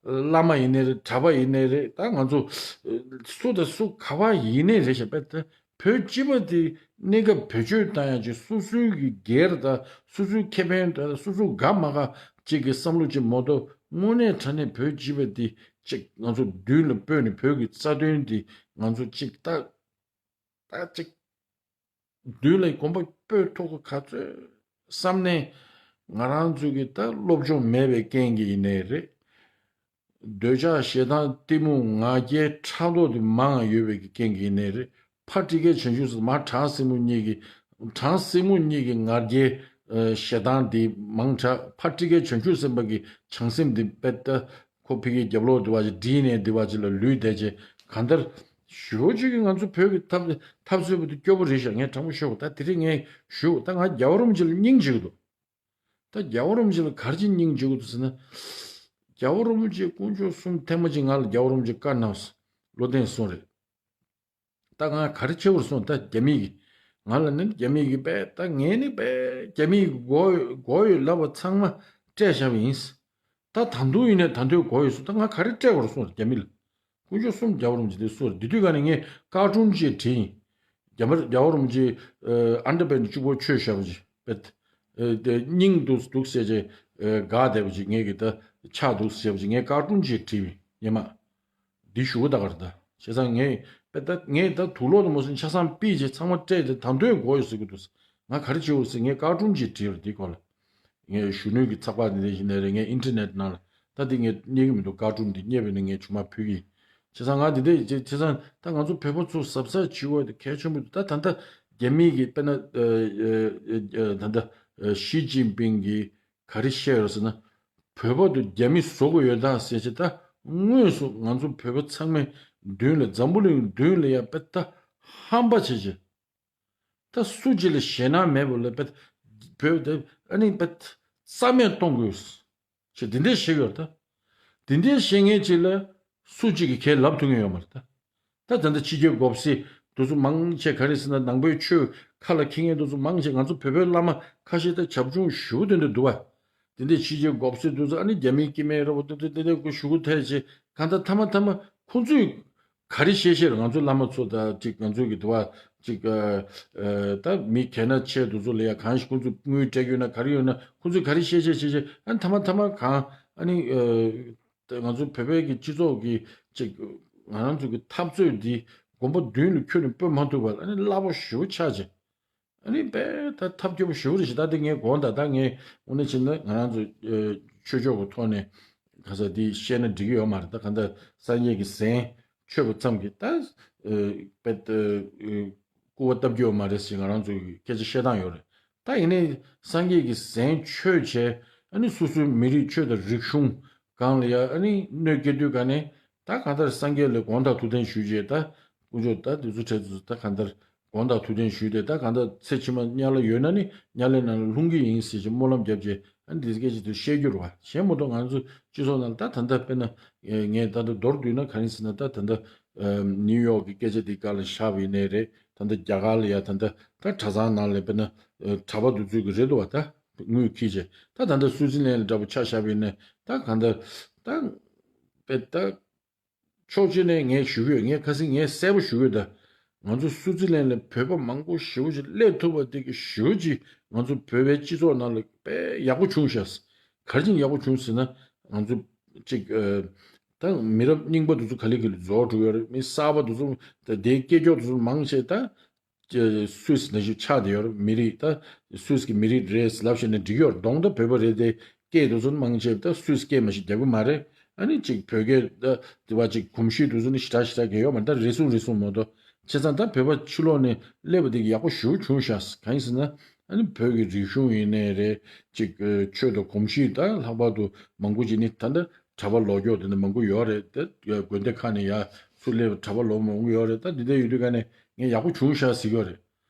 བ། བླ་མ་ཡིན་ནའི་རེད། གྲྭ་པ་ཡིན་ནའི་རེད། ད་ང་ཚོ་ཨེ་སུ་དང་སུ་ག་བ་ཡིན་ནའི་རེད་ཤག་པ་ད། བོད་སྤྱི་པ་དེ་གནས་སྐབས་བེད་སྤྱོད་བཏང་ཡག་ཅིག་སོ་སོའི་གི་སྒེར་དང་སོ་སོའི་ཁེ་ཕན་དང་སོ་སོ་དགའ་མ་དགའ་ཅིག་གི་བསམ་བློ་ཅིག་མ་གཏོགས། དངོས་གནས་དྲང་གནས་བོད་སྤྱི་པ་དེ་ཅིག་ང་ཚོ་མདུན་ལ་སྤོས་ནས་བོད་ཀྱི་རྩ་དོན་དེ་ང་ཚོ་ཅིག་ད་ད་ཅིག་མདུན་ལ་གོམ་པ་སྤོས་ཐུབ་ཀྱི་ག་ཚོད་བསམ་ནས། ང་རང་ཚོ་གི་ད་སློབ་སྦྱོང་མེད་པའི་རྐྱེན་གྱིས་ཡིན་ནའི་རེད། འདོད་ཆགས་ཞེ་སྡང་གཏི་མུག་ང་རྒྱལ་ཕྲག་དོག་དེ་མང་ཡོད་པའི་གི་རྐྱེན་གྱིས་ནས་རེད། ཕ་ཊི་ཀའི་བྱང་ཆུབ་སེམས། མ་དྲང་སྲིང་མོ་གཉིས་ཀྱི། དྲང་སྲིང་མོ་གཉིས་ཀྱི་ང་རྒྱལ་ཨ་ཞེ་སྡང་དེ་མང་དྲགས། ཕ་ཊི་ཀའི་བྱང་ཆུབ་སེམས་དཔའ་གི་བྱང་སེམས་དེ་དཔེ་ལྟ། ཁོ་ཕ་གིའི་རྒྱབ་ལོགས་དེ་བ་ཅིག་བསྒྲིལ་ནས་དེ་བ་ཅིག་ལ་ལུས་བསྡད་ཅེས་གང་ལྟར་ཞུ་ཅིག་གི་ང་ཚོ་བོད་ཀྱི་འཐབ་འཐབ་རྩོད་པ་དེ་སྐྱོ་པོ་རེད་ཤག་ངས་དྲང་པོ་ཤོད་དགོས། ད་དེ་རིང་ངས་ཞུ། ད་ང་རྒྱལ་བ་རིན་པོ་ཆེ་ལ་སྙིང་རྗེ་གི་འདུག་ད་རྒྱལ་བ་རིན་པོ་ཆེ་ལ་ག་རེ་བྱས་སྙིང་རྗེ་གི་འདུག་ཟེར་ན། རྒྱལ་བ་རིན་པོ་ཆེ་དཀོན་མཆོག་གསུམ་ཐེངས་མ་གཅིག་ང་ལ་རྒྱལ་བ་རིན་པོ་ཆེ་བཀའ་གནང་སོང་། བློ་བརྟན་གསུང་རེད། ད་ང་ག་རེ་བྱེད་དགོས་སོང་། ད་རྒྱ་མི་གིས་ང་ལ་ནི་རྒྱ་མི་གིས་དཔེ་ད་ངས་ནི་དཔེ་རྒྱ་མི་གིས་མགོ་མགོ་ཡོད་ལབ་པ་ཚང་མ་སྤྲད་བཞག་པ་ཡིན། ད་ད་དུང་ཡིན་ནའི་ད་དུང་མགོ་ཡོད་སོང་། ད་ང་ག་རེ་སྤྲད་དགོས་སོང་རྒྱ་མི་ལ། དཀོན་མཆོག་གསུམ་རྒྱལ་བ་རིན་པོ་ཆེ་དེ་སུ་རེད། དེ་དུས་ག་ནས་ངས་བཀའ་དྲུང་ཅིག་བྲིས་ཡིན། རྒྱ་མར་རྒྱལ་བ་རིན་པོ་ཆེ་ཨ་འདྲ་པའི་གཅིག་པོ་ཆོས་བཤད་པ་ཅིག་པད། ཨ་དེ་སྙིང་སྡུག་སྡུག་ཟེར་ཅིག་ཨ་དགའ་བསྡད་པ་ཅིག་ངས་གི་ད་ཆགས་འདུག་ཟེར་བ་ཅིག་ངས་བཀའ་དྲུང་ཅིག་བྲིས་ཡིན་ངས་མ། འདི་ཞུ་གི་ད་གར་ད། བྱས་ཙང་ངས་པད་ད་ངས་ད་དུག་ལོག་དུ་མ་སོང་ཆ་ཚང་པིས་ཅིག་ཚང་མ་སྤྲད་དེ་ད་དུང་མགོ་ཡོད་ཟེར་གི་འདུག་ང་ག་རེ་བྱེད་འོ་ཟེར་ངས་བཀའ་དྲུང་ཅིག་བྲིས་པ་འདི་སྐོར་ལ། ངས་གཞོན་ནུ་གི་ཚགས་པར་འདི་འདྲ་ཞིག་ནས་རེད། ངས་ཨིན་ཊར་ནེཊ་ནང་ལ་ད་འདི་ངས་རྙེད་ཀྱི་མི་འདུག་བཀའ་དྲུང་འདི་རྙེད་པ་ཡིན་ན་ངས་ཆུང་མ་ཕུལ་གྱི་ཡིན། བྱས་ཙང་ང་འདི་འདྲ་བྱས་བྱས་ཙང་ད་ང་ཚོ་བོད་པ་ཚོ་གཟབ་གཟབ་བྱེད་དགོས་དེ་གལ་ཆེན་པོ་འདུག་ད་ད་ལྟ་རྒྱ་མི་གི་དཔེར་ན་ད་ལྟ་ཞི་ཅིན་ཕིང་གིས་ག་རེ་བཤད་ཡོད་ཟེར་ན། བོད་པ་དང་རྒྱ་མི་བཟོ་དགོས་ཡོད་ད་ཟེར་བྱས། ད་དངོས་སུ་ང་ཚོ་བོད་པ་ཚང་མའི་མདུན་ལ་འཛམ་བུ་གླིང་མདུན་ལ་ཡ་དཔེ་ད་ཧམ་པ་བྱེད་བྱས། ད་སུ་གཅིག་ལ་ཞེད་སྣང་མེད་པ་ལ་དཔེ་བོད་དེ་ཨ་ནི་དཔེ་རྩ་མེད་གཏོང་དགོས་ཞེས་འདི་འདྲས་བཤད་ཡོད་ད། འདི་འདྲས་བཤད་མཁན་གཅིག་ལ་སུ་གཅིག་གིས་ཁས་ལབ་ཐུབ་མཁན་ཡོད་མ་རེད་ད། ད་ད་ལྟ་ཕྱི་རྒྱལ་མགོ་སེར་དེ་ཚོ་མང་ཆེ་ག་རེ་ཟེར་ན་ནང་པའི་ཆོས་ཁ་ལ་འཁྱེར་མཁན་དེ་ཚོ་མང་ཆེ་ང་ཚོ་བོད་པའི་བླ་མ་ཁ་ཤས་ད་བྱབ་ཆུང་ཞུ་དེ་འདྲ་འདུག་བ། དེ་འདྲའི་ཕྱི་རྒྱལ་མགོ་སེར་དེ་ཚོ་ཨ་ནི་རྒྱ་མིའི་སྐྱེ་དམན་ར་བ་དེ་དེ་དེ་དེ་ཞུ་གུ་ཐལ་ཆེ་གང་ལྟར་ཐ་མ་ཐ་མ་ཁོང་ཚོས་ག་རེ་བཤད་བཤད་རེད། ང་ཚོ་བླ་མ་ཚོ་ད་ཅིག་ང་ཚོའི་གི་དུ་བ་ཅིག་ཨ་ཨ་ད་མི་གལ་སྣ་ཆེ་དེ་ཚོ་ལ་ཡ་གང་ཞིག་ཁོང་ཚོ་དངུལ་སྤྲད་ཀྱི་ཡོད་ན་ག་རེ་ཡོད་ན་ཁོང་ཚོས་ག་རེ་བཤད་བཤད་བཤད་བཤད་ཨ་ནི་ཐ་མ་ཐ་མ་གང་ཨ་ནི་ཨ། ང་ཚོ་བོད་པའི་གི་སྤྱི་ཚོགས་ཀྱི་ཅིག་ང་རང་ཚོ་གི་འཐབ་རྩོད་འདི་དགོན་པ་མདུན་ལ་ཁྱོན་ནས་སྤོ་མ་ཐུབ་པ་ཨ་ནི་སླ་པོ་ཞེ་པོ་ཆགས་ཅིང་། ཨ་ནི་དཔེ་ད་ཐབས་སྐྱོ་པོ་ཞེ་པོ་རེད་ཤག་ད་དེ་ངས་དགོངས་དག་ད་ངས་དངོས་གནས་བྱས་ན་ང་རང་ཚོ་ཨ་ཆོས་ཕྱོགས་ཀྱི་ཐོག་ནས་ག་ས་འདི་བཤད་ན་འགྲིག་གི་ཡོད་མ་རེད། ད་གང་ལྟར་སངས་རྒྱས་ཀྱི་ཟན་མཆོད་པ་ཙམ་གྱིས་ད་ཨ་དཔེ་ད་ཨ་སྐུར་བ་བཏབ་རྒྱུ་ཡོད་མ་རེད་ཟེར་ང་རང་ཚོ་གི་སྐད་ཆ་བཤད་སྟངས་ཡོད་རེད། ད་ཡིན་ནའི་སངས་རྒྱས་ཀྱི་ཟན་མཆོད་བྱས་ཨ་ནི་སོ་སོའི་མི་རིགས་ཆོས་དང་རིག་གཞུང་སྒང་ལ་ཡ་ཨ་ནི་གནོད་སྐྱེལ་དུས་ག་ནས་ད་གང་ལྟར་སངས་རྒྱས་ལ་དགོངས་དག་ཐུགས་བདེན་ཞུས་རྗེས་ད་དཀོན་མཆོག་ད་དེ་ཚོ་འཕྲལ་དུ་ད་གང་ལྟར་དགོངས་དག་ཐུགས་བདེན་ཞུས་ཏེ་ད་གང་ལྟར་ཚེ་ཕྱི་མ་དམྱལ་བ་ཡོད་ན་ནི་དམྱལ་བའི་ནང་ལ་ལྷུང་གི་ཡིན་ཟེར་ཞིག་སྨོན་ལམ་བརྒྱབ་རྗེས་ཨ་ནི་དེ་སྐད་ཅིག་ཏུ་བཤད་རྒྱུ་རེད་བ། གཞན་མ་གཏོགས་ང་ཚོ་སྤྱི་ཚོགས་ནང་ལ་ད་ད་ལྟ་དཔེར་ན་ངས་ད་ལྟ་མདོར་བསྡུས་ན་ག་རེ་ཟེར་ན་ད་ད་ལྟ་ནིའུ་ཡོག་གི་སྐད་ཆ་དེ་ག་ལ་བཞག་པ་ཡིན་ནའི་རེད། ད་ལྟ་རྒྱ་གར་ལ་ཡ་ད་ལྟ་ད་གྲྭ་ཚང་ནང་ལ་དཔེར་ན་གྲྭ་པ་དེ་ཚོས་གི་རེད་འདུག་བ། ད་དངུལ་འཁྱེར་བྱས་ད་ད་ལྟ་སུའུ་ཙི་ལན་ལ་འདྲ་པོ་ཆ་བཞག་པ་ཡིན་ན་ད་གང་ལྟར་ད་དཔེ་ད་ཕྱོགས་གཅིག་ནས་ངས་ཞུ་གི་ཡོད། ངས་ཁ་སང་ངས་གསལ་པོ་ཞུ་གི་ཡོད། ད་ང་ཚོ་སུའུ་ཙི་ལན་ལ་བོད་པ་མང་པོ་ཞེ་པོ་ཅིག་སླེབས་ཐུབ་པ་དེ་གི་ཞེ་པོ་ཅིག་ང་ཚོ་བོད་པའི་སྤྱི་ཚོགས་ནང་ལ་དཔེ་ཡག་པོ་བྱུང་ཤག་ག་རེ་བྱས་ཡག་པོ་བྱུང་ཟེར་ན་ང་ཚོ་ཅིག་ཨ་ད་མི་རབས་རྙིང་པ་དེ་ཚོ་ག་ལེ་ག་ལེ་རྫོགས་འགྲོ་གི་ཡོད་རེད། མི་གསར་པ་དེ་ཚོ་ད་དེའི་སྐད་ཅོར་དེ་ཚོ་མང་ཆེ་ད་སུད་སི་ནང་བཞིན་ཆགས་བསྡད་ཡོད་རེད། མི་རིགས་ད་སུད་སི་གི་མི་རིགས་རེད་ལབ་བཞག་ན་འགྲིག་ཡོད་རེད། གདོང་ད་བོད་པ་རེད་དེ་སྐད་དེ་ཚོ་མང་ཆེ་ད་སུད་སི་སྐད་མ་ཞིག་རྒྱག་གི་མ་རེད། ཨ་ནི་ཅིག་བོད་སྐད་ད་དེ་བ་ཅིག་གོམས་གཤིས་དེ་ཚོ་ནི་ཞེ་དྲག་ཞེ་དྲག་གི་ཡོད་མ་རེད། ད་རེ་ཟུང་རེ་ཟུང་མ་གཏོགས་བྱས་ཙང་ད་བོད་པ་ཕྱི་ལོགས་ནས་སླེབས་པ་དེ་གི་ཡག་པོ་ཞེ་པོ་བྱུང་ཤག་གང་ཡིན་ཟེར་ན་ཨ་ནི་བོད་ཀྱི་རིག་གཞུང་ཡིན་ནའི་རེད། ཅིག་ཆོས་དང་གོམས་གཤིས་ད་ལྷག་པར་དུ་མང་པོ་ཅིག་ནི་ད་ལྟ་གྲྭ་པ་ལོག་སྐྱོག་དེ་འདྲ་མང་པོ་ཡོད་རེད། དེ་དགོན་སྡེ་ཁག་ནས་ཡར་ཚུར་སླེབས་གྲྭ་པ་ལོག་མང་པོ་ཡོད་རེད། ད་འདི་འདྲ་ཡོད་དུས་ག་ནས་ངས་ཡག་པོ་བྱུང་ཤག་ཟེར་གྱི་ཡོད་རེད།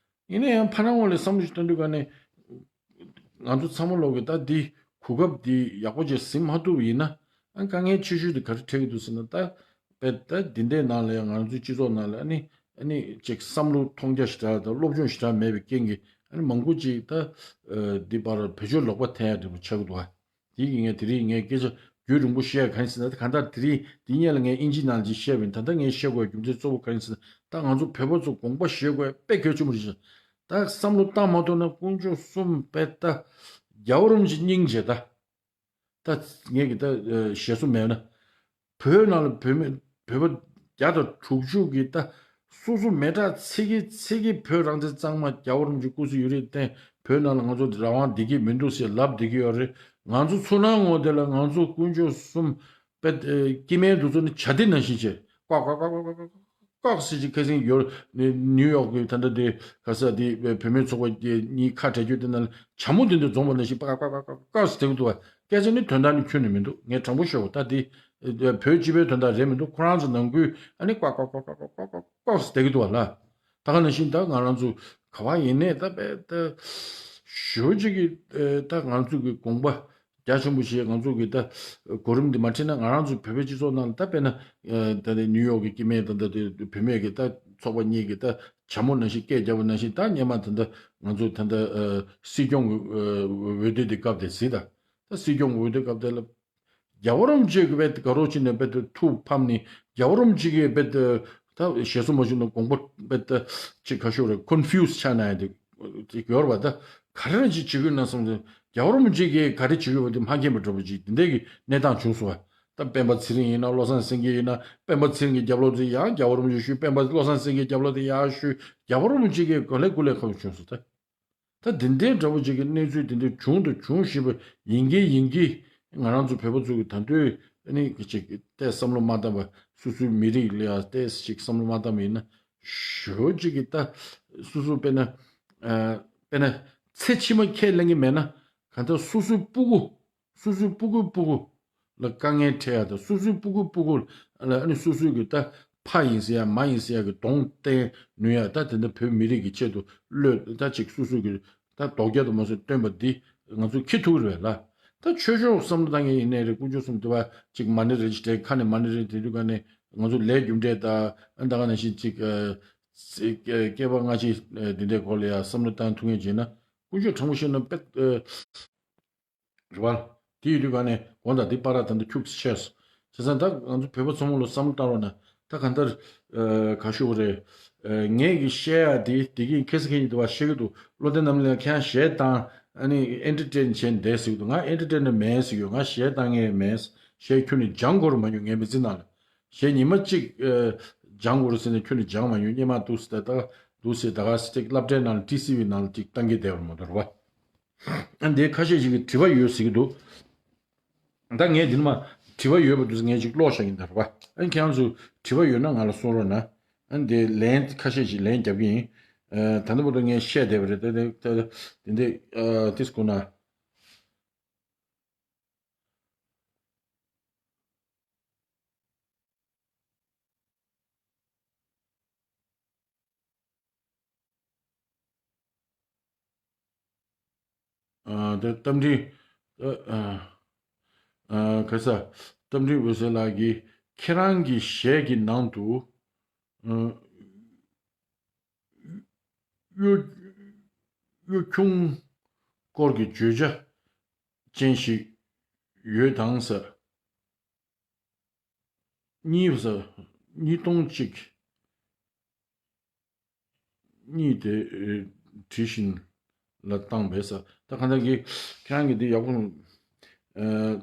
ཡིན་ན་ཡང་ཕ་ནང་ངོས་ལ་བསམ་བློ་ཞིག་གཏོང་དུས་ག་ནས་ ང་ཚོ་ཚང་མ་ལོག་གི་ད་འདི་གོ་སྐབས་འདི་ཡག་པོ་ཅིག་ཟིན་མ་ཐུབ་པ་ཡིན་ན། ཨ་དཀའ་ངལ་ཆེ་ཤོས་དེ་ག་རེ་འཕྲད་ཀྱི་འདུག་ཟེར་ན། ད་དཔེ་ད་འདི་འདྲའི་ནང་ལ་ཡང་ང་ཚོའི་སྤྱི་ཚོགས་ནང་ལ་ཨ་ནི་ཨ་ནི་ཅིག་བསམ་བློ་མཐོང་རྒྱ་ཞེ་དྲག་དང་སློབ་སྦྱོང་ཞེ་དྲག་མེད་པའི་རྐྱེན་གྱིས། ཨ་ནི་མང་པོ་ཅིག་ད་འདི་བར་བེད་སྤྱོད་ལོག་པ་འཐེན་ཡ་འདྲ་པོ་ཆགས་ཀྱི་འདུག་ཨ། དེ་གི་ངས་དེ་རིང་ངས་སྐད་ཆ་རྒྱུན་རིང་པོ་བཤད་ཡ་གང་ཡིན་ཟེར་ན། གང་ལྟར་དེ་རིང་འདི་སྔོན་ལ་ངས་ཨིན་ཇི་ནང་ལ་ཅིག་བཤད་པ་ཡིན། ད་ལྟ་ངས་བཤད་དགོས་རྒྱུ་མཚན་གཙོ་བོ་གང་ཡིན་ཟེར་ན། ད་ང་ཚོ་བོད་པ་ཚོ་དགོངས་པ་བཞེས་དགོས་དཔེ་གལ་ཆེན་པོ་རེད་ཤག་ད་བསམ་བློ་བཏང་མ་ཐུབ་ན་དཀོན་མཆོག་གསུམ་དཔེ་ད་རྒྱལ་བ་རིན་པོ་ཆེ་སྙིང་རྗེ། ད་ད་ངས་གི་ད་ཨ་ཞེད་སོང་མེད་ན། བོད་ནང་ལ་བོད་མི་བོད་པ་བརྒྱ་དང་དྲུག་ཅུ་གི་ད་སོ་སོ་མི་དྲག་ཚིག་གི་ཚིག་གི་བོད་རང་བཙན་གཙང་མ། རྒྱལ་བ་རིན་པོ་ཆེ་སྐུ་ཚེ་ཡུན་རིང་བརྟན། བོད་ནང་ལ་ང་ཚོ་རང་དབང་བསྡད་ཀྱི་མི་འདུག་ཟེར་ལབ་བསྡད་ཀྱི་ཡོད་རེད། ང་ཚོ་ཚུར་སྣང་ངོ་དེ་ལ་ང་ཚོ་དཀོན་མཆོག་གསུམ་དཔེ་ཨ་སྐྱེ་དམན་དེ་ཚོ་ནི་བྱ་དེ་ནང་བཞིན་བྱས། ཀོག་ཀོག་ཀོག་ཀོག་ཀོག་ཀོག་ཟེར་གྱི་ཁ་སང་ཡོར་ནི་ནིའུ་ཡོག་གི་ད་ལྟ་དེ་ག་ས་དེ་བོད་མིའི་ཚོགས་པ་གཉིས་ཁ་བྲལ་རྒྱུ་དེ་ནང་ལ་བྱ་མོ་དེ་འདྲ་འཛོམས་པ་ནང་བཞིན་ཀོག་ཀོག་ཀོག་ཀོག་ཟེར་གྱི་འདུག་བ། སྐད་ཆ་ནི་དོན་དག་ནི་ཁྱོན་ནས་མི་འདུག་ངས་དྲང་པོ་ཤོད་པ། ད་དེ་བོད་སྤྱི་པའི་དོན་དག་རེད་མི་འདུག་ཁོ་རང་ཚོ་ནང་ཁུལ་ཨ་ནི་ཀོག་ཀོག་ཀོག་ཀོག་ཟེར་གྱི་འདུག་བ་ལ། ད་ག་ནང་བཞིན་ད་ང་རང་ཚོ་ག་བ་ཡིན་ནས་ད་དཔེ་ད་ཞོ་གཅིག་གི་ད་ང་ཚོ་གི་དགོངས་པ་རྒྱ་ཆེན་པོ་ཞིག་ང་ཚོ་གི་ད་གོ་རིམ་འདི་མ་ཁྲིད་ན། ང་རང་ཚོ་བོད་པའི་སྤྱི་ཚོགས་ནང་ལ་ད་དཔེར་ན་ད་ནི་ནིའུ་ཡོག་གི་སྐྱེ་དམན་ད་ད་དེ་བུད་མེད་ཀྱི་ད་ཚོགས་པ་གཉིས་ཀྱི་ད་བྱ་མོ་ནང་བཞིན་སྐད་རྒྱབ་པ་ནང་བཞིན། ད་སྔོན་མ་ད་ད་ང་ཚོ་ད་ད་སྲིད་སྐྱོང་གི་འོས་བསྡུ་དེ་སྐབས་དེ་གཟིགས་ད། ད་སྲིད་སྐྱོང་གི་འོས་བསྡུ་སྐབས་དེ་ལ། རྒྱལ་བ་རིན་པོ་ཆེ་གི་དཔེ་དགའ་རོགས་བྱས་ནས་དཔེ་དེ་ཐུགས་ཕམ་ནས། རྒྱལ་བ་རིན་པོ་ཆེ་གིས་དཔེ་དེ་ད་ཞེ་སོང་མ་བྱུང་ན་དགོངས་པ་དཔེ་ད་ཅིག་ག་ཤོད་རེད། ཀོན་ཕིའུ་སི་ཆགས་ན་ཡང་དེ་ཅིག་ཡོད་རེད་པ། ད་ག་རེ་ཅིག་བྱེད་ཀྱི་ཡོད་ན་བསམ་ཚེ། རྒྱལ་བ་རིན་པོ་ཆེ་གིས་ག་རེ་བྱེད་ཀྱི་ཡོད་པ་དེ་མ་མཁྱེན་པ་འདྲ་པོ་ཅིག་དེ་འདྲའི་གི་གནས་སྟངས་བྱུང་སོང་བ། ད་སྤེན་པ་ཚེ་རིང་ཡིན་ན་བློ་བཟང་སེང་གེ་ཡིན་ན། སྤེན་པ་ཚེ་རིང་གི་རྒྱབ་ལོགས་དེ་ཡང་རྒྱལ་བ་རིན་པོ་ཆེ་ཞུས། སྤེན་པ་བློ་བཟང་སེང་གེའི་རྒྱབ་ལོགས་དེ་ཡང་ཞུས། རྒྱལ་བ་རིན་པོ་ཆེ་གིས་ག་ལེ་གུ་ལེ་ཁ་བ་བྱུང་སོང་ད། ད་འདི་འདྲའི་འདྲ་པོ་ཅིག་གི་གནས་ཚུལ་འདི་འདྲ་བྱུང་དང་འབྱུང་བཞིན་པ་ཡིན་གྱི་ཡིན་གྱི། ང་རང་ཚོ་བོད་པ་ཚོ་གི་ད་དུང་ཨ་ནི་ཅིག་ཏོག་ཙམ་བསམ་བློ་མ་བཏང་བ། སོ་སོའི་མི་རིགས་ལ་ཡང་ཏོག་ཙམ་ཅིག་བསམ་བློ་མ་བཏང་བ་ཡིན་ན། ཞོ་ཅིག་གི་ད་སོ་སོ་དཔེར་ན་ཨ་དཔེར་ན་ཚེ་ཕྱི་མ་ཁས་ལེན་གྱི་མེད་ན། གང་ལྟར་སོ་སོའི་སྤུ་གུ། སོ་སོའི་སྤུ་གུའི་སྤུ་གུ་ལ་དཀའ་ངལ་འཕྲད་ཡ་དང་། སོ་སོའི་སྤུ་གུའི་སྤུ་གུ་ལ་ཨ་ནི་སོ་སོའི་གི་ད་ཕ་ཡིན་ཟེར་ཡ་མ་ཡིན་ཟེར་ཡ་གི་གདོང་བསྟན་ནུས་ཡ། ད་དེ་འདྲ་བོད་མི་རིགས་ཀྱི་ཆེད་དུ་བློས་ད་ཅིག་སོ་སོའི་གི་ད་དོགས་རྒྱ་དང་མ་སོ་བཏོན་པ་འདི་ང་ཚོ་ཁྱི་ཐུག་རེད་ལ། ད་ཆོས་ཕྱོགས་བསམ་བློ་བཏང་མཁན་ཡིན་ནའི་རེད། དཀོན་མཆོག་གསུམ་དེ་བ་ཅིག་མ་ཎི་རེ་ཅིག་དྲན། ཁ་ནས་མ་ཎི་རེ་དྲན་དུས་ག་ནས་ང་ཚོ་ལས་རྒྱུ་འབྲས་ད་ཨ་ད་ག་ནང་བཞིན་ཅིག་ཨ་སྐྱེས་པ་སྔ་ཕྱི་འདི་འདྲའི་སྐོར་ལ་ཡ་བསམ་བློ་བཏང་ཐུབ་མཁན་བྱས་ན། དཀོན་མཆོག་དྲང་པོ་བཤད་ན་དཔེ་ཨ། རེད་བ། དེ་ཡོད་དུས་ག་ནས་དགོངས་དག་འདི་བར་ད་ལྟ་ཁྱུག་ཙམ་ཆེ་སོང་། བྱས་ཙང་ད་ང་ཚོ་བོད་པ་ཚང་མ་ལ་བསམ་བློ་བཏང་རོགས་གནང་། ད་གང་ལྟར་ཨ་ག་ཞུ་བ་རེད། ཨ་ངས་གི་བཤད་ཡ་དེ་དེ་གིན་ཁ་སང་ཁ་ཉིན་དུ་བ་བཤད་གི་འདུག་བློ་བརྟན་རྣམ་གླིང་ལ་ཁྱེད་རང་གཞས་བཏང་། ཨ་ནི་ཨེན་ཊར་ཊེན་བྱས་བསྡད་ཟེར་གི་འདུག་ང་ཨེན་ཊར་ཊེ་ནར་མིན་ཟེར་གི་ཡོད། ང་གཞས་བཏང་མཁན་མིན། གཞས་ཁྱོན་ནས་སྦྱང་དགོས་རེད་མ་ཡོང་ངའི་མི་ཚེ་ནང་ལ། གཞས་ཉི་མ་གཅིག་ཨ་སྦྱང་དགོས་རེད་ཟེར་ནས་ཁྱོན་ནས་སྦྱང་མ་མྱོང་། སྔོན་མ་འདུག་ཟེར་ད་ད་འདུག་ཟེར་ད་ག་ཟེར་ཅིག་སློབ་གྲྭའི་ནང་ལ་ཊི་སི་ཝི་ནང་ལ་ཅིག་བཏང་གི་བསྡད་པ་རེད་མ་གཏོགས་རེད་བ། ཨ་འདིའི་ཁ་ཤས་ཤིག་གིས་དྲི་བ་ཡོད་ཟེར་གྱི་འདུག་ད་ངས་འདི་ནས་མ་དྲི་བ་ཡོད་པ་འདུག་ཟེར་ངས་ཅིག་ཀློག་བཞག་གི་ཡིན་ད་རེད་བ། ཨ་ཁྱེད་རང་ཚོ་དྲི་བ་ཡོད་ན་ང་ལ་གསུང་རོགས་གནང་། ཨ་འདི་ལན་ཁ་ཤས་ཤིག་ལན་རྒྱབ་ཀྱི་ཡིན། ཨ་ད་ལྟ་བར་དུ་ངས་བཤད་བསྡད་པ་རེད། ད་ད་ད་འདི་འདི་ཨ་ཏིས་ཁོ་ན། ཨ་ད་རྟ་མགྲིན་ཨ་ཨ་ཨ་ག་ས་རྟ་མགྲིན་འོད་ཟེར་ལགས་ཀྱིས་ཁྱེད་རང་གི་གཞས་ཀྱི་ནང་དུ་ཨ་གཡོ་གཡོ་ཁྱུང་སྐོར་གྱི་བརྗོད་བྱ་ཅན་ཞིག་ཡོད་དང་ཟེར། གཉིས་པ་ཟེར། གཉིས་སྟོང་གཅིག་གཉིས་དེ་ཨེ་བྲིས་བཞིན་ལ་བཏང་བས་ཟེར། ད་གང་ལྟར་གྱི་ཁྱེད་རང་གི་འདི་ཡག་པོ་ཨེ་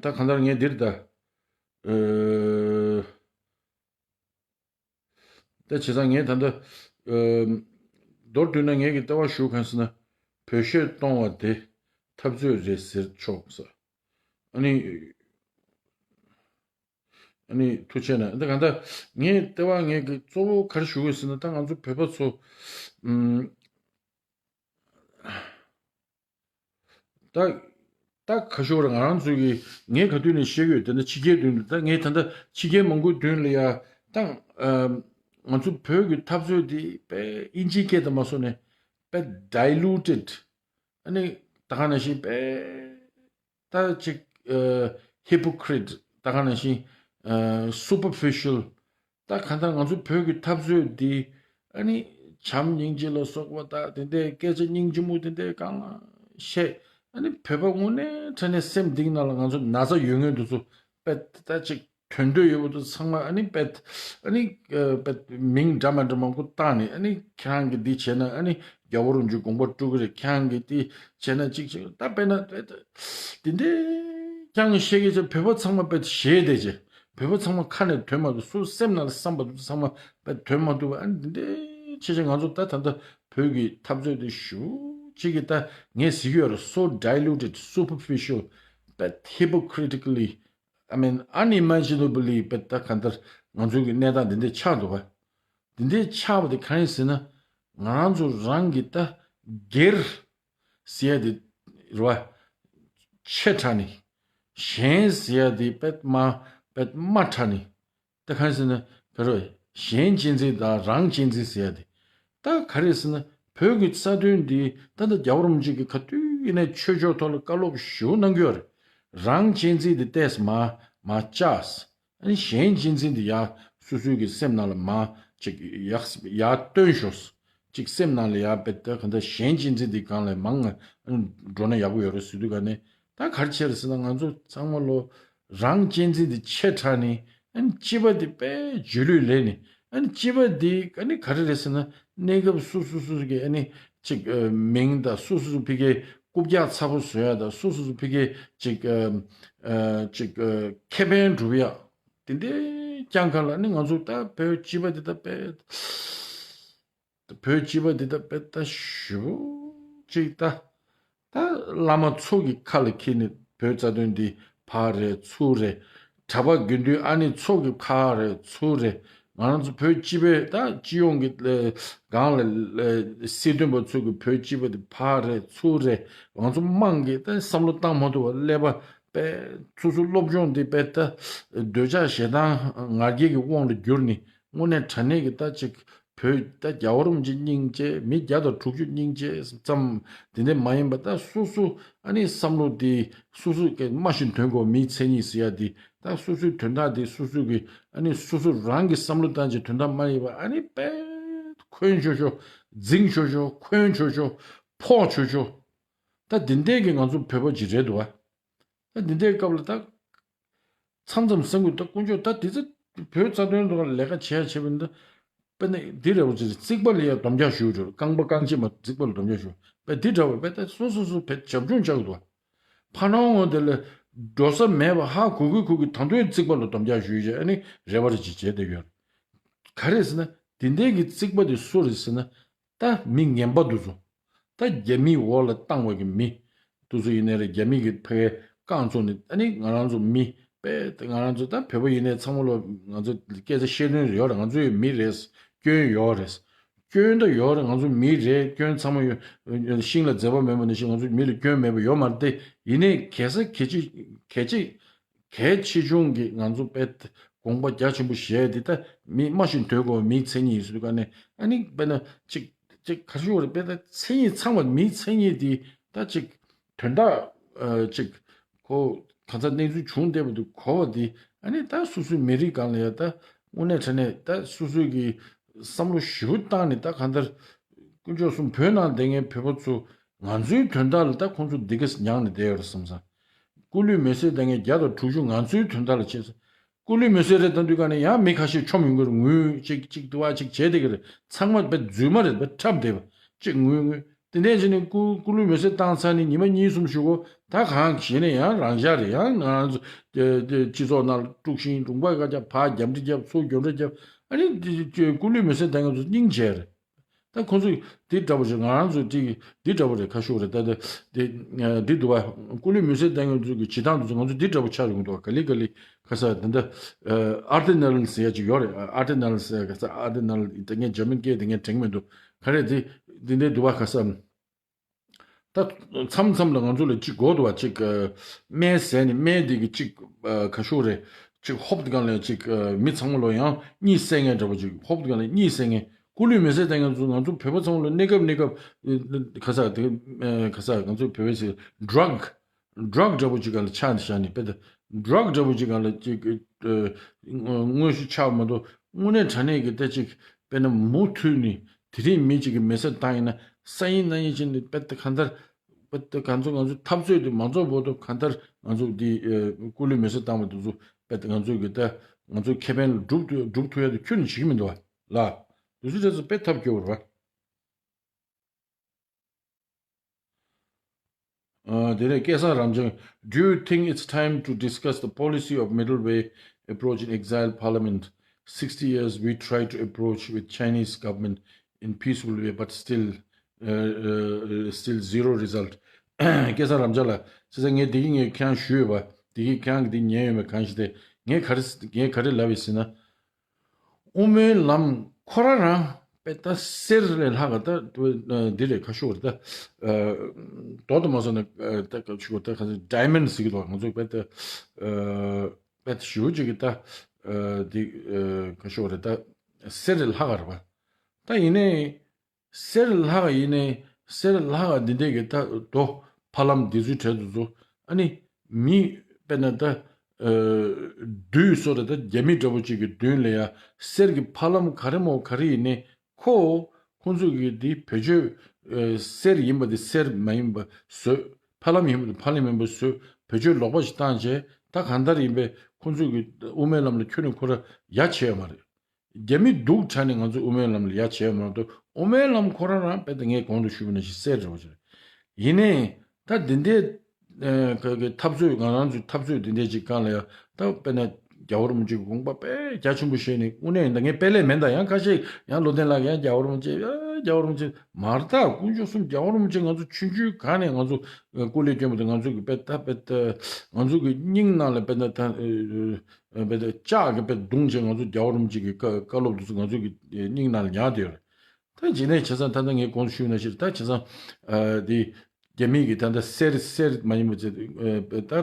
ད་གང་ལྟར་ངས་འདིར་ད་ཨེ་ད་བྱས་ཙང་ངས་ད་ལྟ་ཨེ་མདོར་བསྡུས་ན་ངས་ཀྱི་ལྟ་བ་ཞུ་གང་ཟེར་ན། བོད་གཞས་གཏོང་བ་དེ་འཐབ་རྩོད་རེད་ཟེར་ཆོག་ཟེར། ཨ་ནི། ཨ་ནི་ཐུགས་རྗེ་གནང་། འདི་གང་ལྟར་ངས་ལྟེ་བ་ངས་ཀྱི་གཙོ་བོ་ག་རེ་ཞུ་དགོས་ཟེར་ན། ད་ང་ཚོ་བོད་པ་ཚོ་ཨུམ་ད་ད་ག་ཞུ་བར་ང་རང་ཚོ་གི་ངས་ག་དུས་ནས་བཤད་ཀྱི་ཡོད། དེ་ནི་ཕྱི་རྒྱལ་དུས་ནས། ད་ངས་ད་ལྟ་ཕྱི་རྒྱལ་མང་པོའི་དུས་ལ་ཡ་ད་ཨ་ང་ཚོ་བོད་ཀྱི་འཐབ་རྩོད་དེ་དཔེ་ཨིན་ཇིའི་སྐད་དུ་མ་སོང་ནས་དཔེ་ཌའི་ལུ་ཊེཌ། ཨ་ནི་ ད་ག་ནང་བཞིན་དཔེ་ད་ཅིག་ཨ་ཧི་པོ་ཀི་རིད། ད་ག་ནང་བཞིན་ཨ་སུ་པར་ཕི་ཤལ། ད་གང་ལྟར་ང་ཚོ་བོད་ཀྱི་འཐབ་རྩོད་འདི་ཨ་ནི་བྱམས་སྙིང་རྗེ་ལ་སོགས་པ་ད་དེ་འདྲའི་སྐད་ཆ་སྙིང་རྗེ་མོ་དེ་འདྲའི་གང་ལ་བཤད། ཨ་ནི་བོད་པ་དངོས་གནས་དྲང་གནས་སེམས་གཏིང་ནང་ལ་ང་ཚོ་ན་ཚ་ཡོད་མཁན་དེ་ཚོ་དཔེ་ད་ཅིག་དོན་འདོད་ཡོད་པ་དེ་ཚང་མ་ཨ་ནི་དཔེ་ཨ་ནི་ཨ་དཔེ་མིང་འདྲ་མ་འདྲ་མང་པོ་བཏགས་ནས། ཨ་ནི་ཁྱེད་རང་གིས་འདི་བྱས་ན་ཨ་ནི་རྒྱལ་བ་རིན་པོ་ཆེའི་དགོངས་པ་སྤྲོད་ཀྱི་རེད། ཁྱེད་རང་གིས་འདི་བྱས་ན་ཅིག་ཅིག་ད་དཔེར་ན་དེ་འདྲའི་ཀྱང་བཤད་ཀྱི་ཅིག་བོད་པ་ཚང་མ་དཔེ་ཞེད་བསྡད་ཅིག་བོད་པ་ཚང་མ་ཁ་ནས་ཐོན་མ་ཐུབ། སུ་སེམས་ནང་ལ་བསམ་པ་ཚང་མ་དཔེ་ཐོན་མ་ཐུབ་པ། ཨ་ནི་འདི་འདྲའི་བྱས་བྱས་ང་ཚོ་ད་ད་ལྟ་བོད་ཀྱི་འཐབ་རྩོད་དེ་ཞེ་ཅིག་གི་ད་ངས་ཟེར་གྱི་ཡོད་རེད། so diluted, superficial, but hypocritically, I mean, unimaginably, but ད་གང་ལྟར་ང་ཚོའི་གི་གནས་སྟངས་འདི་འདྲ་ཆགས་འདུག་བ། འདི་འདྲའི་ཆགས་པ་དེ་གང་ཡིན་ཟེར་ན། ང་རང་ཚོ་རང་གི་ད་སྒེར་ཟེར་ཡ་དེ་རེད་བ། ཆེ་དྲགས་ནས། གཞན་ཟེར་ཡ་དེ་དཔེ་མ་དཔེ་དམའ་དྲགས་ནས། ད་གང་ཟེར་ན་བོད་རོ། གཞན་གཅེས་འཛིན་དང་རང་གཅེས་འཛིན་ཟེར་ཡ་དེ། ད་ག་རེ་ཟེར་ན་བོད་ཀྱི་རྩ་དོན་འདི་ད་ལྟ་རྒྱལ་བ་རིན་པོ་ཆེ་གིས་ག་དུས་ཡིན་ནའི་ཆོས་ཕྱོགས་ཐོག་ལ་བཀའ་སློབ་ཞེ་པོ་གནང་གི་ཡོད་རེད། རང་གཅེས་འཛིན་དེ་ཏོག་ཙམ་མར་མར་བཅག། ཨ་ནི་གཞན་གཅེས་འཛིན་དེ་ཡར་སོ་སོའི་གི་སེམས་ནང་ལ་མར་ཅིག་ཡར་ཡར་བཏོན་ཤོག། ཅིག་སེམས་ནང་ལ་ཡར་དཔེ་ད་ག་འདྲ་གཞན་གཅེས་འཛིན་དེ་སྒང་ལ་མང་ང་འགྲོ་ན་ཡག་པོ་ཡོད་རེད་ཟེར་དུས་ག་ནས། ད་ག་རེ་བྱས་རེད་ཟེར་ན། ང་ཚོ་ཚང་མ་ལོ་རང་གཅེས་འཛིན་དེ་ཆེ་དྲགས་ནས། ཨ་ནི་སྤྱི་པ་དེ་དཔེ་སྒྱིད་ལུག་ལས་ནས། ཨ་ནི་སྤྱི་པ་དེ་ཨ་ནི་ག་རེ་རེད་ཟེར་ན། གནས་སྐབས་སོ་སོ་སོ་སོ་གི་ཨ་ནི་ཅིག་ཨ་མིང་དང་། སོ་སོ་སོ་ཕ་གིའི་རྐུབ་བཀྱག་ཚ་པོ་བཟོ་ཡ་དང་། སོ་སོ་སོ་ཕ་གིའི་ཅིག་ཨ་ཨ་ཅིག་ཨ་ཁེ་ཕན་སྒྲུབ་ཡ་དེ་འདྲའི་རྐྱང་ཁ་ལ། ཨ་ནི་ང་ཚོ་ད་བོད་སྤྱི་པ་དེ་ད་དཔེ། བོད་སྤྱི་པ་འདི་ད་དཔེ་ད་ཞེ་པོ་ཅིག་ད། ད་བླ་མ་ཚོ་གི་ཁ་ལ་འཁྱེར་ནས་བོད་རྩ་དོན་འདི་ཕར་རེད་ཚུར་རེད། གྲྭ་པ་དགེ་འདུན་ཨ་ནེ་ཚོ་གི་ཁ་རེད་ཚུར་རེད། ང་རང་ཚོ་བོད་སྤྱི་པའི་ད་སྤྱི་ཡོངས་ཀྱི་ལས་སྒང་ལ་ལས་སྲིད་དོན་པ་ཚོ་གི་བོད་སྤྱི་པ་འདི་ཕར་རེད་ཚུར་རེད། ང་ཚོ་དམངས་ཀྱི་ད་བསམ་བློ་བཏང་མ་ཐུབ་པ་ཀླད་པ་དཔེ། སོ་སོ་སློབ་སྦྱོང་འདི་དཔེ་ད་འདོད་ཆགས་ཞེ་སྡང་ང་རྒྱལ་གྱི་དབང་དུ་གྱུར་ནས། དངོས་གནས་དྲང་གནས་ཀྱི་ད་ཅིག་བོད་ད་རྒྱལ་བ་རིན་པོ་ཆེ་སྙིང་རྗེ། མི་བརྒྱ་དང་དྲུག་ཅུ་སྙིང་རྗེ་ཙམ་དེ་འདྲ་མ་ཡིན་པ། ད་སོ་སོ་ཨ་ནི་བསམ་བློ་དེ་སོ་སོ་གི་སྨྲ་ཤེས་དོན་གོ་མིའི་མཚན་ཉིད་ཟེར་ཡ་དེ། ད་སོ་སོའི་དོན་དག་དེ་སོ་སོ་གི་ཨ་ནི་སོ་སོ་རང་གི་བསམ་བློ་བཏང་བྱས་དོན་དག་མ་ཡིན་པ། ཨ་ནི་དཔེ་འཁོན་ཆོག་ཆོག་འཛིང་ཆོག་ཆོག་འཁོན་ཆོག་ཆོག་ཕོག་ཆོག་ཆོག་ད་འདི་འདྲས་ཀྱི་ང་ཚོ་བོད་པ་ཅིག་རེད་འདུག་བ། ད་འདི་འདྲའི་སྐབས་ལ་ད་མཚམས་མཚམས་སེམས་ཁུར། ད་དཀོན་མཆོག་ད་དེ་ཚོ་བོད་རྩ་དོན་ཐོག་ལ་ལས་ཀ་བྱེད་ཡ་བྱེད་པ་ཡིན་ད། དཔེར་ན་འདི་འདྲ་བོ་ཅིག་རྩིག་པ་ལ་ཡ་སྡོམ་རྒྱག་ཞུ་འགྲོ། རྐང་པ་རྐང་རྗེས་མ་རྩིག་པ་ལ་སྡོམ་རྒྱག་ཞུ། དཔེ་འདི་འདྲ་བོ་དཔེ་ད་སོ་སོ་སོ་བས་བྱབ་ཆུང་བཅག་འདུག་ཕ་ནོ་ངོ་དེ་ལ་འགྲོ་ས་མེད་པ་ཧ་གོ་གི་གོ་གི་ད་དུང་རྩིག་པ་ལ་སྡོམ་རྒྱག་ཞུ་བྱས། ཨ་ནི་རེ་བ་རེ་ཅིག་བྱས་བསྡད་ཡོད། ག་རེ་ཟེར་ན་འདི་འདྲའི་གི་རྩིག་པ་དེ་སུ་རེད་ཟེར་ན། ད་མི་ངན་པ་འདུག་ཚོ། ད་རྒྱ་མིའི་འོག་ལ་བཏང་བ་གི་མི་འདུག་ཚོ་ཡིན་ནའི་རེད། རྒྱ་མི་གི་ཕ་གིའི་རྐང་བཙུགས་ནས། ཨ་ནི་ང་རང་ཚོ་མི་དཔེ་ང་རང་ཚོ་ད་བོད་པ་ཡིན་ནའི་ཚང་མ་ལོ་ང་ཚོ་སྐད་ཆ་བཤད་དོན་ཡོད་རེད། ང་ཚོ་ཡི་མི་རེད། སྐྱོན་ཡོད་རེད། སྐྱོན་ད་ཡོད་རེད། ང་ཚོ་མི་རེད། སྐྱོན་ཚང་མ་ཡོད། ཤིང་ལ་འཛེར་བ་མེད་པ་ནང་བཞིན་ང་ཚོ་མི་ལ་སྐྱོན་མེད་པ་ཡོད་མ་རེད་དེ། ཡིན་ནའི་གལ་སྲིད་གལ་ཆེ་གལ་ཆེ་གལ་ཆེ་ཆུང་གི་ང་ཚོ་དཔེ་དགོངས་པ་རྒྱ་ཆེན་པོ་བཞེས་ཏེ། ད་མི་སྨྲ་ཤེས་དོན་གོ་མིའི་མཚན་ཉིད་ཡིན་ཟེར་དུས་ག་ནས། ཨ་ནི་དཔེར་ན་ཅིག་ཅིག་ག་ཞུ་བ་རེད། དཔེ་ད་མཚན་ཉིད་ཚང་བ་མིའི་མཚན་ཉིད་དེ་ད་ཅིག་དོན་དག་ཨ་ཅིག་ཁོ་གང་ཟག་གནས་ཚུལ་བྱུང་བསྡད་པ་དེ་གོ་བ་དེ། ཨ་ནི་ད་སོ་སོའི་མི་རིགས་སྒང་ལ་ཡ་ད་དངོས་གནས་དྲང་གནས་ད་སོ་སོའི་གི་བསམ་བློ་ཞེ་པོ་བཏང་ནས། ད་གང་ལྟར་དཀོན་མཆོག་གསུམ་བོད་ནང་བསྡད་མཁན་བོད་པ་ཚོ་ང་ཚོའི་དོན་དག་ལ་ད་ཁོང་ཚོ་འདི་ག་མྱངས་ནས་བསྡད་ཡོད་རེད་བསམ་སོང་། སྐུ་ལུས་མེ་སྲེག་བཏང་མཁན་བརྒྱ་དང་དྲུག་ཅུ་ང་ཚོའི་དོན་དག་ལ་བྱས་སོང་། སྐུ་ལུས་མེ་སྲེག་རེད་བཏང་དུས་ག་ནས་ཡང་མི་ཁ་ཤས་མཆོང་ཡོང་གི་རེད། ངུས་ཅིག་ཅིག་དུ་བ་ཅིག་བྱས་བསྡད་ཀྱི་རེད། ཚང་མ་དཔེ་རྫུན་མ་རེད། དཔེ་འཁྲབ་བསྡད་པ་ཅིག་ངུས་ངུས། དེ་འདྲས་བྱས་ནས་སྐུ་སྐུ་ལུས་མེ་སྲེག་བཏང་ཚར་ནས་ཉི་མ་གཉིས་གསུམ་ཞུ་གོ། ད་གང་བྱས་ནས་ཡང་རང་འཇགས་རེད། ཡང་ང་རང་ཚོ་སྤྱི་ཚོགས་ནང་དཀྲུག་ཤིང་རུང་པ་ཁ་རྒྱབ། ཕར་རྒྱབ་འདྲི་རྒྱབ། ཚུར་རྒྱབ་འདྲི་རྒྱབ། ཨ་ནི་སྐུ་ལུས་མེ་སྲེག་བཏང་མཁན་ཚོ་སྙིང་རྗེ་རེད། ད་ཁོང་ཚོས་འདི་འདྲ་པོ་རེད། ང་རང་ཚོས་འདི་འདི་འདྲ་པོ་རེད། ཁ་ཤོག་རེད། ད་ད་འདི་འདི་འདུག་བ། སྐུ་ལུས་མེ་སྲེག་བཏང་མཁན་ཚོ་གི་བྱེད་སྟངས་འདི་ཚོ་ང་ཚོ་འདི་འདྲ་པོ་ཆགས་ཡོང་འདུག་བ། ག་ལེ་ག་ལེ་ཁ་ས་ད་ད་ཨར་ཏི་ནལ་ཟེར་ཡ་ཅིག་ཡོད་རེད། ཨར་ཏི་ནལ་ཟེར་ཡ། ཁ་ས་ཨར་ཏི་ནལ་དེ་ངས་འཇར་མན་སྐད་དེ་ངས་དྲན་གྱི་མི་འདུག་ག་རེ་དེ་འདི་འདྲ་འདུག་བ། ཁ་ས། ད་མཚམས་མཚམས་ལ་ང་ཚོ་ལ་གཅིག་དགོས་འདུག་བ། གཅིག་ཨ་སྨན་ཟས་ནས་སྨན་དེ་གི་གཅིག་ཨ་ཁ་ཤོག་རེད། གཅིག་ཧོབ་དེ་གང་ལ་གཅིག་ཨ་མི་ཚང་མ་ལོ་ཡང་གཉིད་སད་མཁན་འདྲ་པོ་ཅིག་ཧོབ་དེ་གང་ལ་གཉིད་སད་མཁན། སྐུ་ལུས་མེ་སྲེག་བཏང་མཁན་ཚོ་ང་ཚོ་བོད་པ་ཚང་མ་ལ་གནས་སྐབས་གནས་སྐབས་ཨེ་ཁ་ས་དེ་ཨེ་ཁ་ས་ང་ཚོ་བོད་པའི་ཟེར་ཌག་ཌག་འདྲ་པོ་ཅིག་སྒང་ལ་ཆགས་ནས་བཞག་ནས་དཔེ་ད་ཌག་འདྲ་པོ་ཅིག་སྒང་ལ་ཅིག་ཨེ་དངོས་གཞི་ཆགས་མ་གཏོགས་དངོས་གནས་དྲང་གནས་ཀྱི་ད་ཅིག་དཔེར་ན་མུ་མཐུད་ནས་དེ་རིང་མི་གཅིག་གིས་མེ་སྲེག་བཏང་ཡིན་ན་ས་ཡིན་གནམ་ཡིན་བྱས་ནས་དཔེ་ད་གང་ལྟར་དཔེ་ད་གང་ཚོ་ང་ཚོ་འཐབ་རྩོད་དེ་མ་རྫོགས་བར་དུ་གང་ལྟར་ང་ཚོ་འདི་ཨེ་སྐུ་ལུས་མེ་སྲེག་བཏང་བ་དེ་ཚོ་དཔེ་ད་ང་ཚོ་གི་ད་ང་ཚོ་ཁེ་ཕན་ལ་སྒྲུབ་ཐུབ་སྒྲུབ་ཐུབ་ཡ་དེ་ཁྱོན་ནས་བྱེད་ཀྱི་མི་འདུག་བ་ལ། དེ་ཚོ་རེད་ཚོ་དཔེ་ཐབས་སྐྱོ་བོ་རེད་བ། ཨ། དེ་ནས་སྐལ་བཟང་རབ་འབྱམས། Do you think it's time to discuss the policy of middle way approach in exile parliament? Sixty years we tried to approach with Chinese government in peaceful way, but still, uh, uh, still zero result. སྐལ་བཟང་རབ་འབྱམས་ལགས། བྱས་ཙང་ངས་འདི་གི་ངས་ཁྱེད་རང་ཞུས་ཡོད་པ། འདི་གི་ཁྱེད་རང་གི་འདི་ཉན་ཡོད་མེད་གང་ཞིག་དེ། ངས་ག་རེ་ངས་ག་རེ་ལབ་ཡོད་ཟེར་ན། དབུ་མའི་ལམ་ཁོ་རང་རང་དཔེ་ད་གསེར་ལས་ལྷག་ག་ད་འདི་རེད་ཁ་ཤོར་ད། མདོག་ཏུ་མ་སོང་ན་ད་ཁ་ཤོར་ད་ཁ་ཌའི་མོན་ཌི་ཟེར་གི་འདུག་ང་ཚོ་དཔེ་ད་དཔེ་ད་ཞེ་པོ་ཅིག་གི་ད་འདི་ཁ་ཤོར་རེད་ད། གསེར་ལས་ལྷག་ག་རེད་པ། ད་ཡིན་ནའི་གསེར་ལྷག་ཡིན་ནའི་གསེར་ལྷག་འདི་འདྲས་ཀྱི་ད་རྡོ་ཕ་ལམ་འདི་ཚོའི་གྲས་དེ་ཚོ་ཨ་ནི་མི་དཔེར་ན་ད་བདུད་སོགས་རེད་ད་རྒྱ་མི་འདྲ་པོ་ཅིག་གི་མདུན་ལ་ཡ་གསེར་གྱི་ཕ་ལམ་ག་རེ་མོ་ག་རེ་ཡིན་ནའི་ཁོ་ཁོང་ཚོ་གི་འདི་བེད་སྤྱོད་གསེར་ཡིན་པ་འདི་གསེར་མ་ཡིན་པ་བཟོས། ཕ་ལམ་ཡིན་པ་འདི་ཕ་ལམ་ཡིན་པ་བཟོས། བེད་སྤྱོད་ལོག་པ་ཞིག་བཏང་བྱས་ད་གང་ལྟར་ཡིན་པས་ཁོང་ཚོ་གི་དབུ་མའི་ལམ་ལ་ཁྱོན་ནས་ཁོ་ར་ཡ་བྱས་ཡོད་མ་རེད། རྒྱ་མི་སྡུག་དྲགས་ནས་ང་ཚོ་དབུ་མའི་ལམ་ལ་ཡ་བྱས་མ་གཏོགས་དབུ་མའི་ལམ་ཁོ་རང་རང་དཔེ་ད་ངས་གོང་དུ་ཞུས་པ་ནང་བཞིན་གསེར་རེད་བ་ཅིག་རེད། ཡིན་ནའི་ད་འདི་འདྲའི་ཨ་ག་གི་འཐབ་རྩོད་ང་རང་ཚོའི་འཐབ་རྩོད་འདི་འདྲའི་ཅིག་སྒང་ལ་ཡ་ད་དཔེར་ན་རྒྱལ་བ་རིན་པོ་ཆེའི་དགོངས་པ་དཔེ་རྒྱ་ཆེན་པོ་བཞེས་ནས་དངོས་གནས་ཡིན་ད་ངས་དཔེ་ལས་མེད་ད་ཡང་ཁ་ཤས་ཡང་བློ་ལྡན་ལགས་ཡང་རྒྱལ་བ་རིན་པོ་ཆེ་ཡ་རྒྱལ་བ་རིན་པོ་ཆེ་མར་ད་དཀོན་མཆོག་གསུམ་རྒྱལ་བ་རིན་པོ་ཆེ་ང་ཚོ་ཆུང་ཆུང་སྒང་ནས་ང་ཚོ་སྐུ་ལས་བསྐྱོན་པ་དང་ང་ཚོ་གི་དཔེ་ད་དཔེ་ད་ང་ཚོ་གི་སྙིང་ནང་ལ་དཔེ་ད་ད། དཔེ་ལྕགས་ཀྱི་དཔེ་བརྡུངས་བྱས་ང་ཚོ་རྒྱལ་བ་རིན་པོ་ཆེ་གི་བཀའ་བཀའ་སློབ་དེ་ཚོ་ང་ཚོ་གི་སྙིང་ནང་ལ་ཉར་བསྡད་ཡོད་རེད། ད་རྗེས་ནས་བྱས་ཙང་ད་ལྟ་ངས་གོང་དུ་ཞུས་ནང་བཞིན་ད་བྱས་ཙང་ཨ་འདི་རྒྱ་མི་གི་ད་ལྟ་གསེར་གསེར་མ་ཡིན་པ་ཚོ་ད་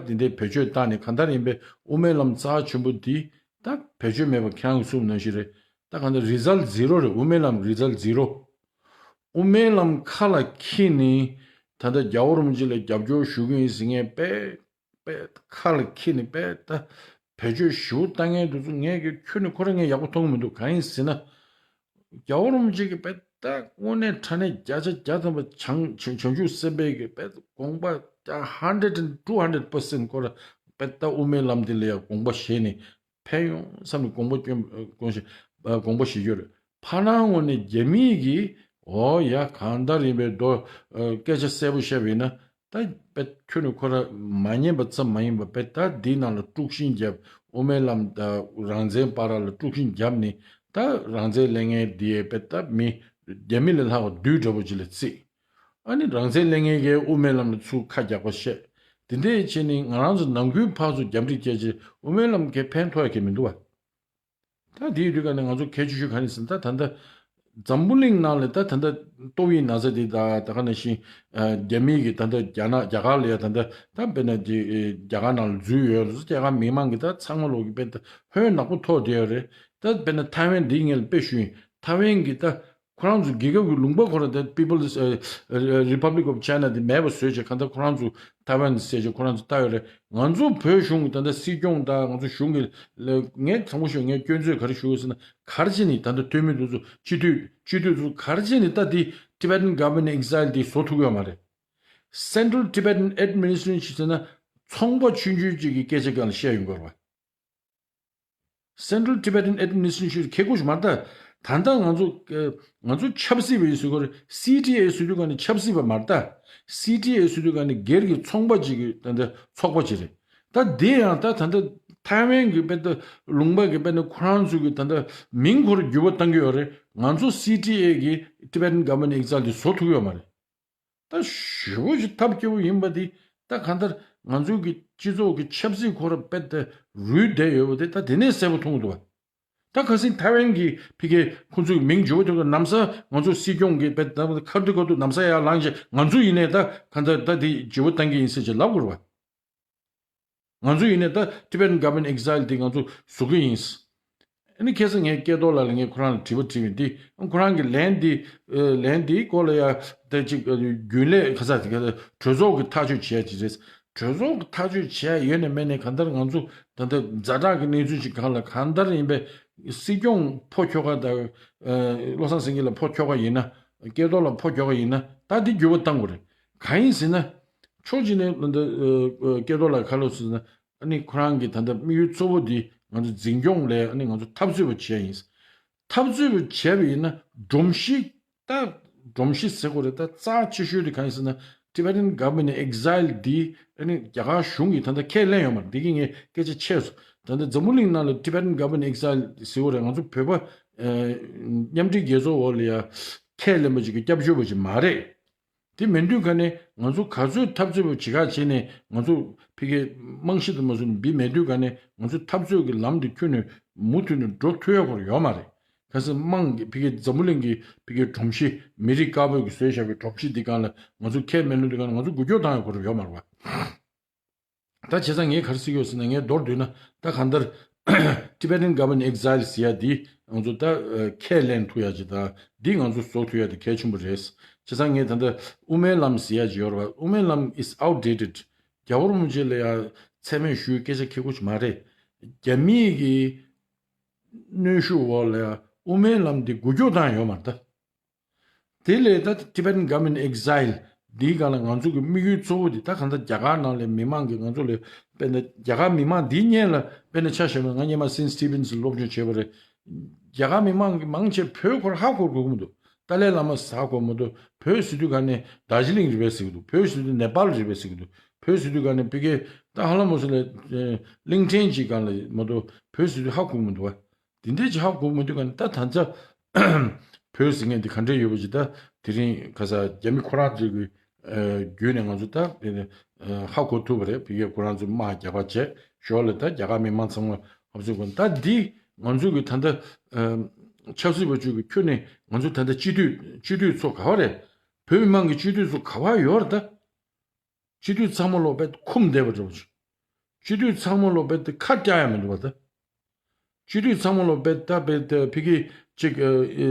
འདི་འདྲའི་བེད་སྤྱོད་བཏང་ནས་གང་ལྟར་ཡིན་པའི་དབུ་མའི་ལམ་རྩ་ཆེན་པོ་འདི་ད་བེད་སྤྱོད་མེད་པ་ཁྱེད་རང་གིས་གསུངས་ནང་བཞིན་རེད། ད་གང་ལྟར་རི་ཛལ་ཛི་རོ་རེད། དབུ་མའི་ལམ་རི་ཛལ་ཛི་རོ། དབུ་མའི་ལམ་ཁ་ལ་འཁྱེར་ནས་ད་ལྟ་རྒྱལ་བ་རིན་པོ་ཆེ་ལ་རྒྱབ་སྐྱོར་ཞུ་གི་ཡིན་ཟེར་མཁན་དཔེ་དཔེ་ཁ་ལ་འཁྱེར་ནས་དཔེ་ད་བེད་སྤྱོད་ཞེ་པོ་བཏང་མཁན་དེ་ཚོ་ངས་ཀྱི་ཁྱོན་ནས་ཁོ་རང་ངས་ཡག་པོ་མཐོང་གི་མི་འདུག་གང་ཡིན་ཟེར་ན། རྒྱལ་བ་རིན་པོ་ཆེ་གི་དཔེ་ད་དངོས་གནས་དྲང་གནས་བརྒྱ་ཆ་བརྒྱ་ཐམ་པ་བྱང་བྱང་ཆུབ་སེམས་དཔའི་གི་དཔེ་དགོངས་པ་ད་hundred and two hundred percent ཁོ་རང་དཔེ་ད་དབུ་མའི་ལམ་འདི་ལ་ཡང་དགོངས་པ་བཞེས་ནས་ཕན་ཡོང་བསམ་ནས་དགོངས་པ་སྐྱོན་དགོངས་བཞེས་དགོངས་པ་བཞེས་རྒྱུ་རེད། ཕ་ནང་ངོས་ནས་རྒྱ་མིས་ཀྱིས་འོ་ཡ་གང་ལྟར་ཡིན་པའི་མདོ་སྐད་ཆ་གསལ་པོ་བཤད་པ་ཡིན་ན། ད་དཔེ་ཁྱོན་ནས་ཁོ་ར་མ་ཉན་པ་ཙམ་མ་ཡིན་པ་དཔེ་ད་འདིའི་ནང་ལ་དཀྲུག་ཤིང་བརྒྱབ། དབུ་མའི་ལམ་དང་རང་བཙན་བར་ལ་དཀྲུག་ཤིང་བརྒྱབ་ནས་ད་རང་བཙན་ལེན་མཁན་འདིའི་དཔེ་ད་མི་རྒྱ་མི་ལས་ལྷག་པ་བདུད་འདྲ་པོ་ཅིག་ལ་བརྩིས། ཨ་ནི་རང་བཙན་ལེན་མཁན་གྱིས་དབུ་མའི་ལམ་ལ་ཚུར་ཁ་རྒྱག་པ་བཤད། དེ་འདྲས་བྱས་ནས་ང་རང་ཚོ་ནམ་རྒྱུན་ཕར་ཚུར་རྒྱབ་འདྲིས་བྱས་རྗེས་དབུ་མའི་ལམ་གྱི་ཕན་ཐོགས་ཡ་གི་མི་འདུག་བ། ད་དེའི་དུས་ཀ་ནས་ང་ཚོ་གལ་ཆེ་ཤོས་ག་རེ་ཟེར་ན་ད་ད་ལྟ་འཛམ་བུ་གླིང་ནང་ལ་ད་ད་ལྟ་ཏོག་དབྱིབས་ན་ཚ་འདི་ད་ད་ག་ནང་བཞིན་རྒྱ་མི་གི་ད་ལྟ་རྒྱ་ནག་རྒྱ་གར་ལ་ཡ་ད་ལྟ་ད་དཔེར་ན་རྒྱ་གར་ནང་ལ་འཛུལ་ཡོད་རེད། རྒྱ་གར་མི་མང་གི་ད་ཚང་མ་ལོག་གི་དཔེ་ད་ཧོན་ནག་པོ་ཐོག་བསྡད་ཡོད་རེད། ད་དཔེར་ན་ཐའེ་ཝན་འདི་ངས་དཔེ་ཞུ་ཡིན། ཐའེ་ཝན་གི་ད་ཁོ་རང་ཚོ་རྒྱལ་ཁབ་ཀྱི་ལུང་པ་ཁོ་རང་དེ་People's ཨ་ཨ་Republic of China དེ་མེད་པ་བཟོས་བྱས་གང་ལྟར་ཁོ་རང་ཚོ་ཐའེ་ཝན་ཟེར་བྱས་ཁོ་རང་ཚོ་ལྟ་ཡོད་རེད། ང་ཚོ་བོད་གཞུང་གི་ད་ལྟ་སྲིད་སྐྱོང་དང་ང་ཚོ་གཞུང་གི་ལ་ངས་དྲང་པོ་ཞུ་ངས་སྐྱོན་འཛུགས་ག་རེ་ཞུ་དགོས་ཟེར་ན་ག་རེ་བྱས་ནས་ད་ལྟ་འཐུས་མི་དེ་ཚོ་སྤྱི་འཐུས་སྤྱི་འཐུས་ཚོ་ག་རེ་བྱས་ནས་ད་དེ་Tibetan Government Exile དེ་བཟོ་ཐུབ་ཡོད་མ་རེད། Central Tibetan Administration ཞིག་ཟེར་ན་ཚོང་པ་ཆུང་ཆུང་ཅིག་གི་སྐད་ཆ་སྒང་ལ་བཤད་ཡོང་གི་རེད་བ། Central Tibetan Administration ཁེ་ཁུ་ཞིག་མ་རེད་ད། ད་ལྟ་ང་ཚོ་ཨ་ང་ཚོ་ཆབ་སྲིད་པ་ཡིན་ཟེར་གོ་རེད། སི་ཊི་ཨེ་ཟེར་དུས་ག་ནི་ཆབ་སྲིད་པ་མ་རེད་ད། སི་ཊི་ཨེ་ཟེར་དུས་ག་ནི་སྒེར་གྱི་ཚོང་པ་ཅིག་གི་ད་ལྟ་ཚོགས་པ་ཅིག་རེད། ད་དེ་ཡང་ད་ད་ལྟ་ཐའེ་ཝན་གྱི་དཔེ་ད་ལུང་པ་གི་དཔེ་ད་ཁོ་རང་ཚོ་གི་ད་ལྟ་མིང་ཁོ་ར་འགྱུར་བ་གཏང་གི་ཡོད་རེད། ང་ཚོ་སི་ཊི་ཨེ་གི་Tibetan Government Exile དེ་བཟོ་ཐུབ་ཀྱི་ཡོད་མ་རེད། ད་ཞེ་པོ་ཞིག་ཐབས་སྐྱོ་པོ་ཡིན་པ་འདི་ད་གང་ལྟར་ང་ཚོའི་གི་སྤྱི་ཚོགས་ཀྱི་ཆབ་སྲིད་ཁོ་ར་དཔེ་དེ་རུལ་བསྡད་ཡོད་པ་དེ་ད་དེ་ནས་གསལ་པོ་མཐོང་གི་འདུག་བ། ད་ཁ་སང་ཐའེ་ཝན་གྱི་ཕ་གིའི་ཁོང་ཚོའི་མིང་བརྗོད་པ་དེ་ཚོ་ན་བཟའ་ང་ཚོ་སྲིད་སྐྱོང་གི་དཔེ་ད་ཁ་ཐུག་ཁ་ཐུག་ན་བཟའ་ཡར་ལངས་བྱས་ང་ཚོ་ཡིན་ནའི་ད་གང་ལྟར་ད་དེ་བརྗེ་པོ་བཏང་གི་ཡིན་ཟེར་བྱས་ལབ་དགོས་རེད་བ། ང་ཚོ་ཡིན་ནའི་ད་Tibetan Government Exile དེ་ང་ཚོ་བཟོ་གི་ཡིན། ཨ་ནི་ཁ་སང་ངས་སྐལ་རྡོར་ལགས་ལ་ངས་ཁོ་རང་ལ་དྲི་བ་དྲིས་པ་ཡིན། དེ་ཁོ་རང་གི་ལན་འདི་ཨ་ལན་འདིའི་སྐོར་ལ་ཡ་དེ་ཅིག་ཨ་རྒྱུན་ལས་ཁ་ས་དེ་ག་གྲོས་ཚོགས་ཀྱི་ཐག་གཅོད་བྱས་ཅིག་རེད། གྲོས་ཚོགས་ཀྱི་ཐག་གཅོད་བྱས་ཡོད་ནས་མེད་ནས་གང་ལྟར་ང་ཚོ་ད་ལྟ་ཛ་དྲག་གི་གནས་ཚུལ་ཅིག་སྒང་ལ་གང་ལྟར་ཡིན་པའི་སྲིད་སྐྱོང་ཕོ་ཁྱོ་ག་དང་ཨ་བློ་བཟང་སེང་གེ་ལགས་ཕོ་ཁྱོ་ག་ཡིན་ན། སྐལ་རྡོར་ལགས་ཕོ་ཁྱོ་ག་ཡིན་ན་ད་འདི་འགྱུར་བ་གཏང་དགོས་རེད། གང་ཡིན་ཟེར་ན། ཕྱོགས་གཅིག་ནས་ད་ལྟ་ཨ་སྐལ་རྡོར་ལགས་ཁ་ལོ་ཟེར་ན། ཨ་ནི་ཁོ་རང་གི་ད་ལྟ་དམིགས་ཡུལ་གཙོ་བོ་འདི་ང་ཚོ་འཛིན་སྐྱོང་ལས་ཨ་ནི་ང་ཚོ་འཐབ་རྩོད་པ་བྱས་ཡིན། འཐབ་རྩོད་པ་བྱས་པ་ཡིན་ན་སྒྲོམ་གཞི། ད་སྒྲོམ་གཞི་ཟེར་དགོས་རེད། ད་རྩ་ཆེ་ཤོས་དེ་གང་ཡིན་ཟེར་ན། Tibetan Government in Exile འདི་ཨ་ནི་རྒྱ་གར་གཞུང་གིས་ད་ལྟ་ཁས་ལེན་ཡོད་མ་རེད། འདི་གི་ངས་སྐད་ཆ་ཆད་སོང་། ད་ལྟ་འཛམ་བུ་གླིང་ནང་ལ་Tibetan Government in Exile ཟེར་དགོས་རེད། ང་ཚོ་བོད་པ་ཨ་མཉམ་འབྲེལ་རྒྱལ་ཚོགས་འོག་ལ་ཡ་ཁས་ལེན་པ་ཅིག་གི་སྐྱབས་བཅོལ་བ་ཅིག་མ་རེད། དེ་མེད་དུས་ག་ནས་ང་ཚོ་ག་ཚོད་འཐབ་རྩོད་པ་ཇི་ག་བྱས་ནས་ང་ཚོ་ཕ་གིའི་རྨང་གཞི་དུ་མ་བཟུང་ནས་འབི་མེད་དུས་ག་ནས་ང་ཚོ་འཐབ་རྩོད་ཀྱི་ལམ་དུ་ཁྱོན་ནས་མུ་མཐུད་ནས་འགྲོ་ཐུབ་ཡ་ཁོ་རང་ཡོད་མ་རེད། གལ་སྲིད་དམངས་ཀྱི་ཕ་གིའི་འཛམ་བུ་གླིང་གི་ཕ་གིའི་སྒྲོམ་གཞི་མི་རིགས་དཀར་པོ་གིས་བཟོས་བཞག་པའི་སྒྲོམ་གཞི་འདི་སྒང་ལ་ང་ཚོ་ཁས་མེད་ལུགས་འདི་སྒང་ལ་ང་ཚོ་འགུལ་སྐྱོད་བཏང་ཡ་ཁོ་རང་ཡོད་མ་རེད་བ། ད་བྱས་ཙང་ངས་ག་རེ་ཟེར་གྱི་ཡོད་ཟེར་ན། ངས་མདོར་བསྡུས་ན་ད་གང་ལྟར་Tibetan Government Exile ཟེར་ཡ་འདི་ང་ཚོ་ད་ཨ་ཁས་ལེན་ཐུབ་ཡ་ཅིག་དང་འདི་ང་ཚོ་བཟོ་ཐུབ་ཡ་དེ་གལ་ཆེན་པོ་རེད། བྱས་ཙང་ངས་ད་ལྟ་དབུ་མའི་ལམ་ཟེར་ཡ་ཅིག་ཡོད་རེད་བ། དབུ་མའི་ལམ་is outdated། རྒྱལ་བ་རིན་པོ་ཆེ་ལ་ཡ་མཚན་སྨད་ཞུ་སྐད་ཆ་ཁེ་གོ་ཅིག་མ་རེད། རྒྱ་མིའི་གི་གནོན་ཤུགས་འོག་ལ་ཡ་དབུ་མའི་ལམ་འདི་འགུལ་སྐྱོད་བཏང་ཡོད་མ་རེད་ད། དེ་ལས་ད་Tibetan Government Exile འདིའི་སྒང་ལ་ང་ཚོ་གི་དམིགས་ཡུལ་གཙོ་བོ་འདི་ད་གང་ལྟར་རྒྱ་གར་ནང་ལ་མི་མང་གི་ང་ཚོ་ལ་དཔེར་ན་རྒྱ་གར་མི་མང་འདིའི་སྔོན་ལ་དཔེར་ན་ཆ་བཞག་ན་ང་སྔོན་མ་Saint Stephen's སློབ་སྦྱོང་བྱས་པ་རེད། རྒྱ་གར་མི་མང་གི་མང་ཆེ་བོད་ཁོ་རང་ཧ་གོ་གི་མི་འདུག་ཏཱ་ལའི་བླ་མ་ཧ་གོ་མི་འདུག་བོད་ཟེར་དུས་ག་ནས་རྡོ་རྗེ་གླིང་རེད་པས་ཟེར་གི་འདུག་བོད་ཟེར་དུས་ནེ་པཱལ་རེད་པས་ཟེར་གི་འདུག་བོད་ཟེར་དུས་ག་ནས་ཕ་གི་ད་ཧ་ལམ་མོ་ཟེར་ལ་གླིང་ཕྲན་གཅིག་སྒང་ལ་མ་གཏོགས་བོད་ཟེར་དུས་ཧ་གོ་གི་མི་འདུག་བ། དེ་འདྲས་ཅིག་ཧ་གོ་མི་འདུག་ག་ནི་ད་ད་ཆ་བོད་ཟེར་མཁན་དེ་ག་འདྲས་ཡོད་པ་ཅིག་ད་དེ་རིང་ཁ་ས་རྒྱ་མི་ཁོ་རང་ཚོའི་གི་ཨ་བརྒྱུད་ནས་ང་ཚོ་ད་དེ་ནས་ཨ་ཧ་གོ་ཐུབ་པ་རེད། ཕ་གིར་ཁོ་རང་ཚོས་དམག་རྒྱག་པ་བྱས་ཞོར་ལ་ད་རྒྱ་གར་མི་མང་ཚང་མ་ཧབ་ཚུགས་དགོས། ད་འདི་ང་ཚོ་གི་ད་ལྟ་ཨ་ཆབ་སྲིད་པ་ཚོས་གི་ཁྱོན་ནས་ང་ཚོ་ད་ལྟ་སྤྱི་འཐུས་སྤྱི་འཐུས་ཚོ་ག་བ་རེད། བོད་མི་མང་གི་སྤྱི་འཐུས་ཚོ་ག་བ་ཡོད་རེད་ད། སྤྱི་འཐུས་ཚང་མ་ལོ་བེད་འཁུམ་བསྡད་པ་འདྲ་བོ་ཅིག་སྤྱི་འཐུས་ཚང་མ་ལོ་བེད་དེ་ཁ་བཀྱག་ཡ་མི་འདུག་བ་ད། སྤྱི་འཐུས་ཚང་མ་ལོ་བེད་ད་བེད་དེ་ཕ་གི་ཅིག་ཨ་ཨ་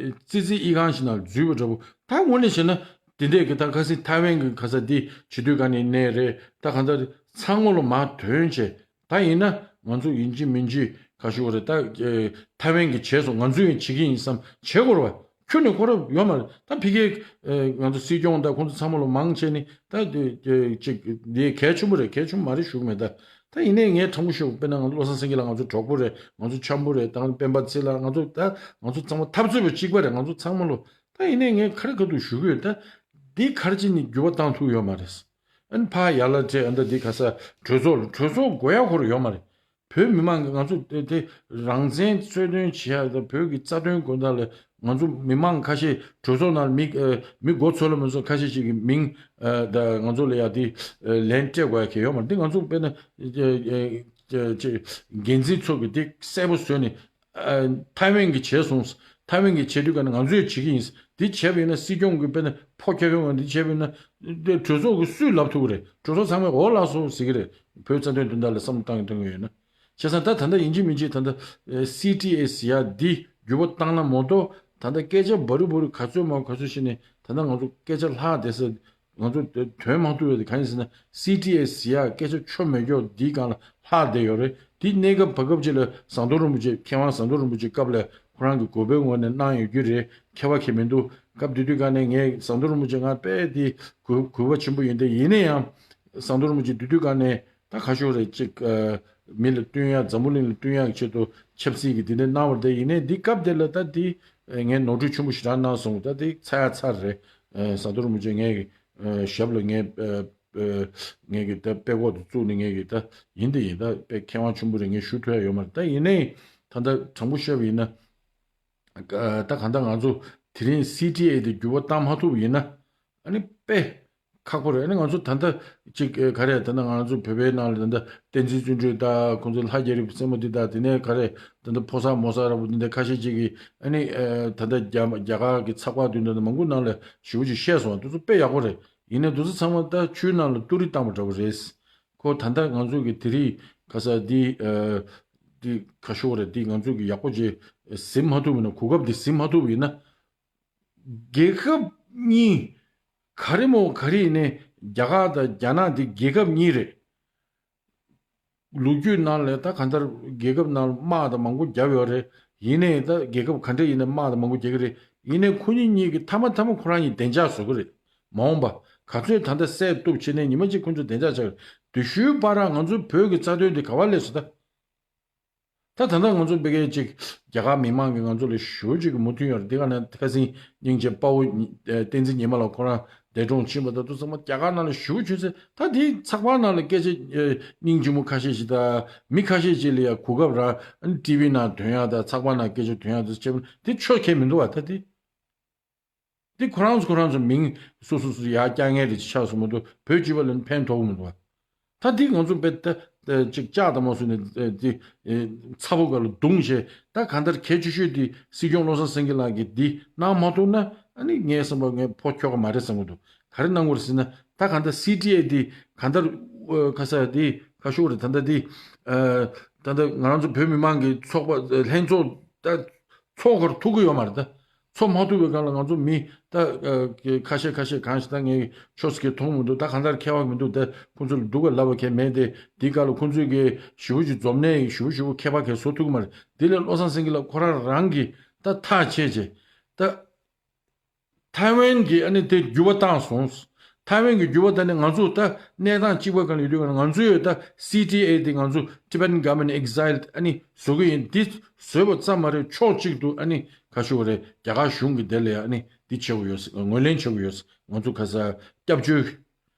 ཨ་ཙི་ཙི་ཨི་ཁང་ཞིག་ནང་འཛུལ་བ་འདྲ་བོ། ད་དངོས་གནས་བྱས་ན་དེ་འདྲས་ཀྱི་ད་ཁ་སང་ཐའེ་ཝན་གྱི་ཁ་ས་འདི་བྱེད་དུས་ག་ནས་གནས་རེད། ད་གང་ལྟར་ཚང་མ་ལོ་མར་ཐོན་བྱས། ད་ཡིན་ན་ང་ཚོ་ཡིན་གཅིག་མིན་གཅིག་ག་ཞུ་བ་རེད། ད་ཨེ་ཐའེ་ཝན་གྱིས་བྱས་སོང་། ང་ཚོ་ཡང་བྱེད་ཀྱི་ཡིན་བསམ་བྱེད་དགོས་རེད་བ། ཁྱོན་ནས་ཁོ་རང་ཡོད་མ་རེད། ད་ཕ་གིའི་ཨེ་ང་ཚོ་སྲིད་སྐྱོང་དང་ཁོང་ཚོ་ཚང་མ་ལ་མང་ཆེ་ནི་ད་དེ་དེ་ཅིག་དེ་གལ་ཆེན་པོ་རེད། གལ་ཆེན་པོ་མ་རེད་ཞུ་གི་མེད། ད་ད་ཡིན་ནའི་ངས་དྲང་པོ་ཞུ་དཔེར་ན་ང་ཚོ་བློ་བཟང་སེང་གེ་ལགས་ང་ཚོ་གྲོགས་པོ་རེད། ང་ཚོ་འཆམ་པོ་རེད། ད་སྤེན་པ་ཚེ་ལགས་ང་ཚོ་ད་ང་ཚོ་ཚང་མ་འཐབ་རྩོད་པ་གཅིག་པ་རེད། ང་ཚོ་ཚང་མ་ལོ་ད་ཡིན་ནའི་ངས་ཁ་རི་ཁ་ཐུག་ཞུ་གི་ཡོད། ད་འདི་ག་རེ་བྱས་ནས་འགྱུར་བ་བཏང་ཐུབ་ཡོད་མ་རེད། ཨ་ནི་ཕར་ཡར་ལ་འདྲེ་ཨ་འདྲ་འདི་ག་ས་གྲོས་ཚོགས་གྲོས་ཚོགས་དགོས་ཡ་ཁོ་རང་ཡོད་མ་རེད། བོད་མི་མང་གི་ང་ཚོ་དེ་དེ་རང་བཙན་རྩོད་དོན་བྱེད་ཡ་དང་བོད་ཀྱི་རྩ་དོན་དགོས་འདུག་ལ་ང་ཚོ་མི་མང་ཁ་ཤས་གྲོས་ཚོགས་ནང་མི་ཨ་མི་མགོ་ཚོས་ལ་མི་ཚོ་ཁ་ཤས་ཅིག་གི་མིང་ཨ་ད་ང་ཚོ་ལ་ཡ་དེ་ཨ་ལན་སྤྲད་དགོས་ཡ་གལ་ཡོད་མ་རེད། འདི་ང་ཚོ་དཔེར་ན་ཨ་ཨ་ཨ་ཅིག་འགན་འཛིན་ཚོ་གི་དེ་གསལ་པོ་བཟོས་ནས་ཨ་ཐའེ་ཝན་གྱིས་བྱས་སོང་། ཐའེ་ཝན་གྱིས་བྱས་དུས་ག་ནས་ང་ཚོས་བྱེད་ཀྱི་ཡིན། འདི་བྱས་པ་ཡིན་ན་སྲིད་སྐྱོང་གིས་དཔེར་ན་ཕོ་ཁྱོ་ཁྱོ་ང་འདི་བྱས་པ་ཡིན་ན་དེ་གྲོས་ཚོགས་ཀྱིས་སུས་ལབ་ཐུབ་ཀྱི་རེད། གྲོས་ཚོགས་ཚང་མས་འོ་ལགས་སོ་ཟེར་གྱི་རེད། བོད་རྩ་དོན་དོན་དག་ལ་བསམ་བློ་བཏང་གི་བཏང་གི་ཡོད་ན། བྱས་ཙང་ད་ད་ལྟ་ཡིན་གཅིག་མིན་གཅིག་ད་ལྟ་ཨེ་སི་ཊི་ཨེ་ཟེར་ཡ་འདི་འགྱུར་བ་བཏང་ན་མ་གཏོགས་ད་ལྟ་སྐད་ཆ་འབའ་རུ་འབའ་རུ་ག་ཚོད་མང་ག་ཚོད་བྱས་ནས་ད་ལྟ་ང་ཚོ་སྐད་ཆ་ལྷག་བསྡད་ས། ང་ཚོ་དོན་མང་ཐུབ་ཡོད་དེ་གང་ཡིན་ཟེར་ན་སི་ཊི་ཨེ་ཟེར་ཡ་སྐད་ཆ་ཆོ་མེད་སྐྱོ་འདིའི་སྒང་ལ་ལྷག་བསྡད་ཡོད་རེད། དེ་གནས་སྐབས་བར་སྐབས་ཅིག་ལ་ཟམ་གདོང་རིན་པོ་ཆེ་མཁས་དབང་ཟམ་གདོང་རིན་པོ་ཆེ་སྐབས་ལ་ཁོ་རང་གི་གུས་པའི་ངོས་ནས་གནང་ཡོད་རྒྱུ་རེད། ཁྱད་པར་གང་མི་འདུག་སྐབས་དེ་དུས་ག་ནས་ངས་ཟམ་གདོང་རིན་པོ་ཆེ་ང་དཔེ་དེ་གུས་གུས་པ་ཆེན་པོ་ཡིན་ཏེ་ཡིན་ན་ཡང་ཟམ་གདོང་རིན་པོ་ཆེ་དེ་དུས་ག་ནས་ད་ཁ་ཤོ་རེད་ཅིག་ཨ་མི་ལ་བསྟུན་ཡག་འཛམ་བུ་གླིང་ལ་བསྟུན་ཡག་གི་ཆེད་དུ་ཆབ་སྲིད་ཀྱི་དེ་འདྲ་གནང་བ་རེད། ཡིན་ནའི་འདི་སྐབས་དེ་ལ་ད་དེ་ངས་ནོར་འཁྲུལ་ཆེན་པོ་ཞེ་དྲག་གནང་སོང་། ད་དེ་ཚར་ཡ་ཚར་རེད། ཨ་ཟམ་གདོང་རིན་པོ་ཆེ་ངས་ཨ་ཞབས་ལ་ངས་ཨ་ཨ་ངས་ཀྱི་ད་དཔྲལ་ཀོག་དེ་བཙུགས་ནས་ངས་ཀྱི་ད་ཡིན་དེ་ཡིན་ད་དཔེ་མཁས་དབང་ཆེན་པོ་རེད། ངས་ཞུ་ཐུབ་ཡ་ཡོད་མ་རེད། ད་ཡིན་ནའི་ད་ལྟ་དྲང་པོ་བཤད་པ་ཡིན་ན་ཨ་ད་གང་ལྟར་ང་ཚོ་དེ་རིང་སི་ཊི་ཨེ་དེ་འགྱུར་བ་བཏང་མ་ཐུབ་པ་ཡིན་ན་ཨ་ནི་དཔེ་ཁག་པོ་རེད། ཨ་ནི་ང་ཚོ་ད་ལྟ་ཅིག་ཨ་ག་རེ་ད་ལྟ་ང་ཚོ་བོད་པའི་ནང་ལ་ད་ལྟ་བསྟན་འཛིན་བརྩོན་འགྲུས་དང་ཁོང་ཚོ་ལྷ་རྒྱལ་རིགས་སྲས་མོ་འདི་དང་དེ་ནས་ག་རེ་ད་ལྟ་ཕོ་གསར་མོ་གསར་ར་བོ་འདི་འདྲ་ཁ་ཤས་ཅིག་གིས་ཨ་ནི་ཨ་ད་ལྟ་རྒྱ་རྒྱ་གར་གྱི་ཚགས་པར་འདི་འདྲ་མང་པོ་ནང་ལ་ཞེ་པོ་ཅིག་བཤད་སོང་། དེ་ཚོ་དཔེ་ཡག་པོ་རེད། ཡིན་ནའི་དེ་ཚོ་ཚང་མ་ད་ཆུའི་ནང་ལ་ཏུ་རི་བཏང་པ་འདྲ་བོ་རེད། ཁོ་ད་ལྟ་ང་ཚོ་གི་དེ་རིང་ཁ་ས་འདི་ཨ་ འདི་ཁ་ཤོར་རེད། འདི་ང་ཚོ་གི་ཡག་པོ་ཅིག་ཟིན་མ་ཐུབ་ཡིན་ན། གོ་སྐབས་འདི་ཟིན་མ་ཐུབ་ཡིན་ན། རྒྱལ་ཁབ་གཉིས་ག་རེ་མོ་ག་རེ་ཡིན་ནའི་རྒྱ་གར་དང་རྒྱ་ནག་འདི་རྒྱལ་ཁབ་གཉིས་རེད། ལོ་རྒྱུས་ནང་ལ་ད་གང་ལྟར་རྒྱལ་ཁབ་ནང་དམག་དང་མང་པོ་བརྒྱབ་ཡོད་རེད། ཡིན་ནའི་ད་རྒྱལ་ཁབ་ག་འདྲ་ཡིན་ནའི་དམག་དང་མང་པོ་རྒྱག་གི་རེད། ཡིན་ནའི་ཁོ་གཉིས་གཉིས་ཀྱི་མཐའ་མ་མཐའ་མ་ཁོ་རང་གཉིས་བདེ་འཇགས་བཟོ་གི་རེད། མ་འོངས་པ་ག་ཚོད་ད་ལྟ་བསད་གཏུབ་བྱས་ནའི་ཉི་མ་གཅིག་ཁོ་ཚོ་བདེ་འཇགས་ཆགས་རེད། དེ་ཤུལ་བར་ང་ཚོའི་བོད་ཀྱི་རྩ་དོན་དེ་ག་པར་སླེབས་སོང་ད། ད་ད་ལྟ་ང་ཚོ་ཕ་གིའི་ཅིག་རྒྱ་གར་མི་མང་གིས་ང་ཚོ་ལ་ཞེ་པོ་ཅིག་གི་མོས་མཐུན་ཡོད་རེད། འདི་ག་ནས་ཁ་སང་སྙིང་རྗེ་དཔའ་བོ་བསྟན་འཛིན་ཉི་མ་ལགས་ཁོ་རང་འདས་གྲོངས་ཕྱིན་པ་ད་དུང་ཚང་མ་རྒྱ་གར་ནང་ལ་ཞེ་པོ་བྱུང་ཚེ། ད་དེ་ཚགས་པར་ནང་ལ་སྐད་ཆ་སྙིང་རྗེ་མོ་ཁ་ཤས་ཤིག་དང་མི་ཁ་ཤས་ཤིག་ལ་ཡང་གོ་སྐབས་རག་ཨ་ནི་ཊི་ཝི་ནང་ཐོན་ཡག་དང་ཚགས་པར་ནང་སྐད་ཆ་ཐོན་ཡག་དང་བྱས་པ་དེ་ཆོ་གས་མི་འདུག་བ། ད་དེ། འདི་ཁོ་རང་ཚོ་ཁོ་རང་ཚོ་མིང་སོ་སོ་སོ་ཡར་བཀྱག་མཁན་རེ་ཆགས་སོང་མི་འདུག་བོད་སྤྱི་པ་ལ་ཕན་ཐོགས་མི་འདུག་ད་འདི་ང་ཚོ་དཔེ་ད་ཅིག་ལྕགས་དང་མ་སོ་ནས་འདི་ཚ་པོ་ག་ལ་བརྡུངས་བྱས། ད་གང་ལྟར་གལ་ཆེ་ཤོས་འདི་སྲིད་སྐྱོང་བློ་བཟང་སེང་གེ་ལགས་ཀྱིས་འདི་གནང་མ་ཐུབ་ན། ཨ་ནི་ངའི་བསམ་པ་ངའི་ཕོ་ཁྱོ་ག་མ་རེད་བསམ་གི་འདུག་ག་རེ་གནང་དགོས་རེད་ཟེར་ན། ད་གང་ལྟར་སི་ཊི་ཨེ་འདི་གང་ལྟར་ཁ་ས་འདི་ཁ་ཤོར་རེད། ད་ལྟ་འདི་ད་ལྟ་ང་རང་ཚོ་བོད་མི་མང་གི་ཚོགས་པ་ལྷན་ཚོགས་ད། ཚོགས་ཁར་ཐུག་གི་ཡོད་མ་རེད་ད། ཚོགས་མ་ཐུག་པའི་སྒང་ལ་ང་ཚོ་མི་ད་ཁ་ཤས་ཁ་ཤས་གང་ཞིག་ད་ངས་ཆོས་སྐད་མཐོང་མི་འདུག་ད་གང་ལྟར་ཁྱད་པར་མི་འདུག་ད་ཁོང་ཚོ་ལ་སྡུག་ག་ལབ་པ་གལ་མེད་དེ། འདི་སྒང་ལ་ཁོང་ཚོས་གི་ཞེ་པོ་ཅིག་འཛོམས་ནས་ཞེ་པོ་ཞེ་པོ་ཁྱད་པར་གལ་བཟོ་ཐུབ་ཀྱི་མ་རེད། འདི་ལས་བློ་བཟང་སེང་གེ་ལགས་ཁོ་རང་རང་གི་ད་ཐག་བཅད་བྱས་ད། ཐའེ་ཝན་གྱིས་ཨ་ནི་དེ་འགྱུར་བ་བཏང་སོང་། ཐའེ་ཝན་གྱིས་འགྱུར་བ་བཏང་ནས་ང་ཚོ་ད་གནས་སྟངས་གཅིག་པ་གང་ལ་ཡོད་དུས་ང་ཚོ་ཡོད་ད་སི་ཊི་ཨེ་དེ་ང་ཚོ་Tibetan Government Exile ཨ་ནི་བཟོ་གི་ཡིན། འདི་བཟོས་པ་ཙམ་མ་རེད། ཕྱོགས་གཅིག་ཏུ་ཨ་ནི་ག་ཞུ་བ་རེད། རྒྱ་གར་གཞུང་གི་དེ་ལ་ཡང་ཨ་ནི་འདི་བྱེད་དགོས་ཡོད། ངོས་ལེན་བྱེད་དགོས་ཡོད། ང་ཚོ་ཁ་ས་སྐྱབས་བཅོལ།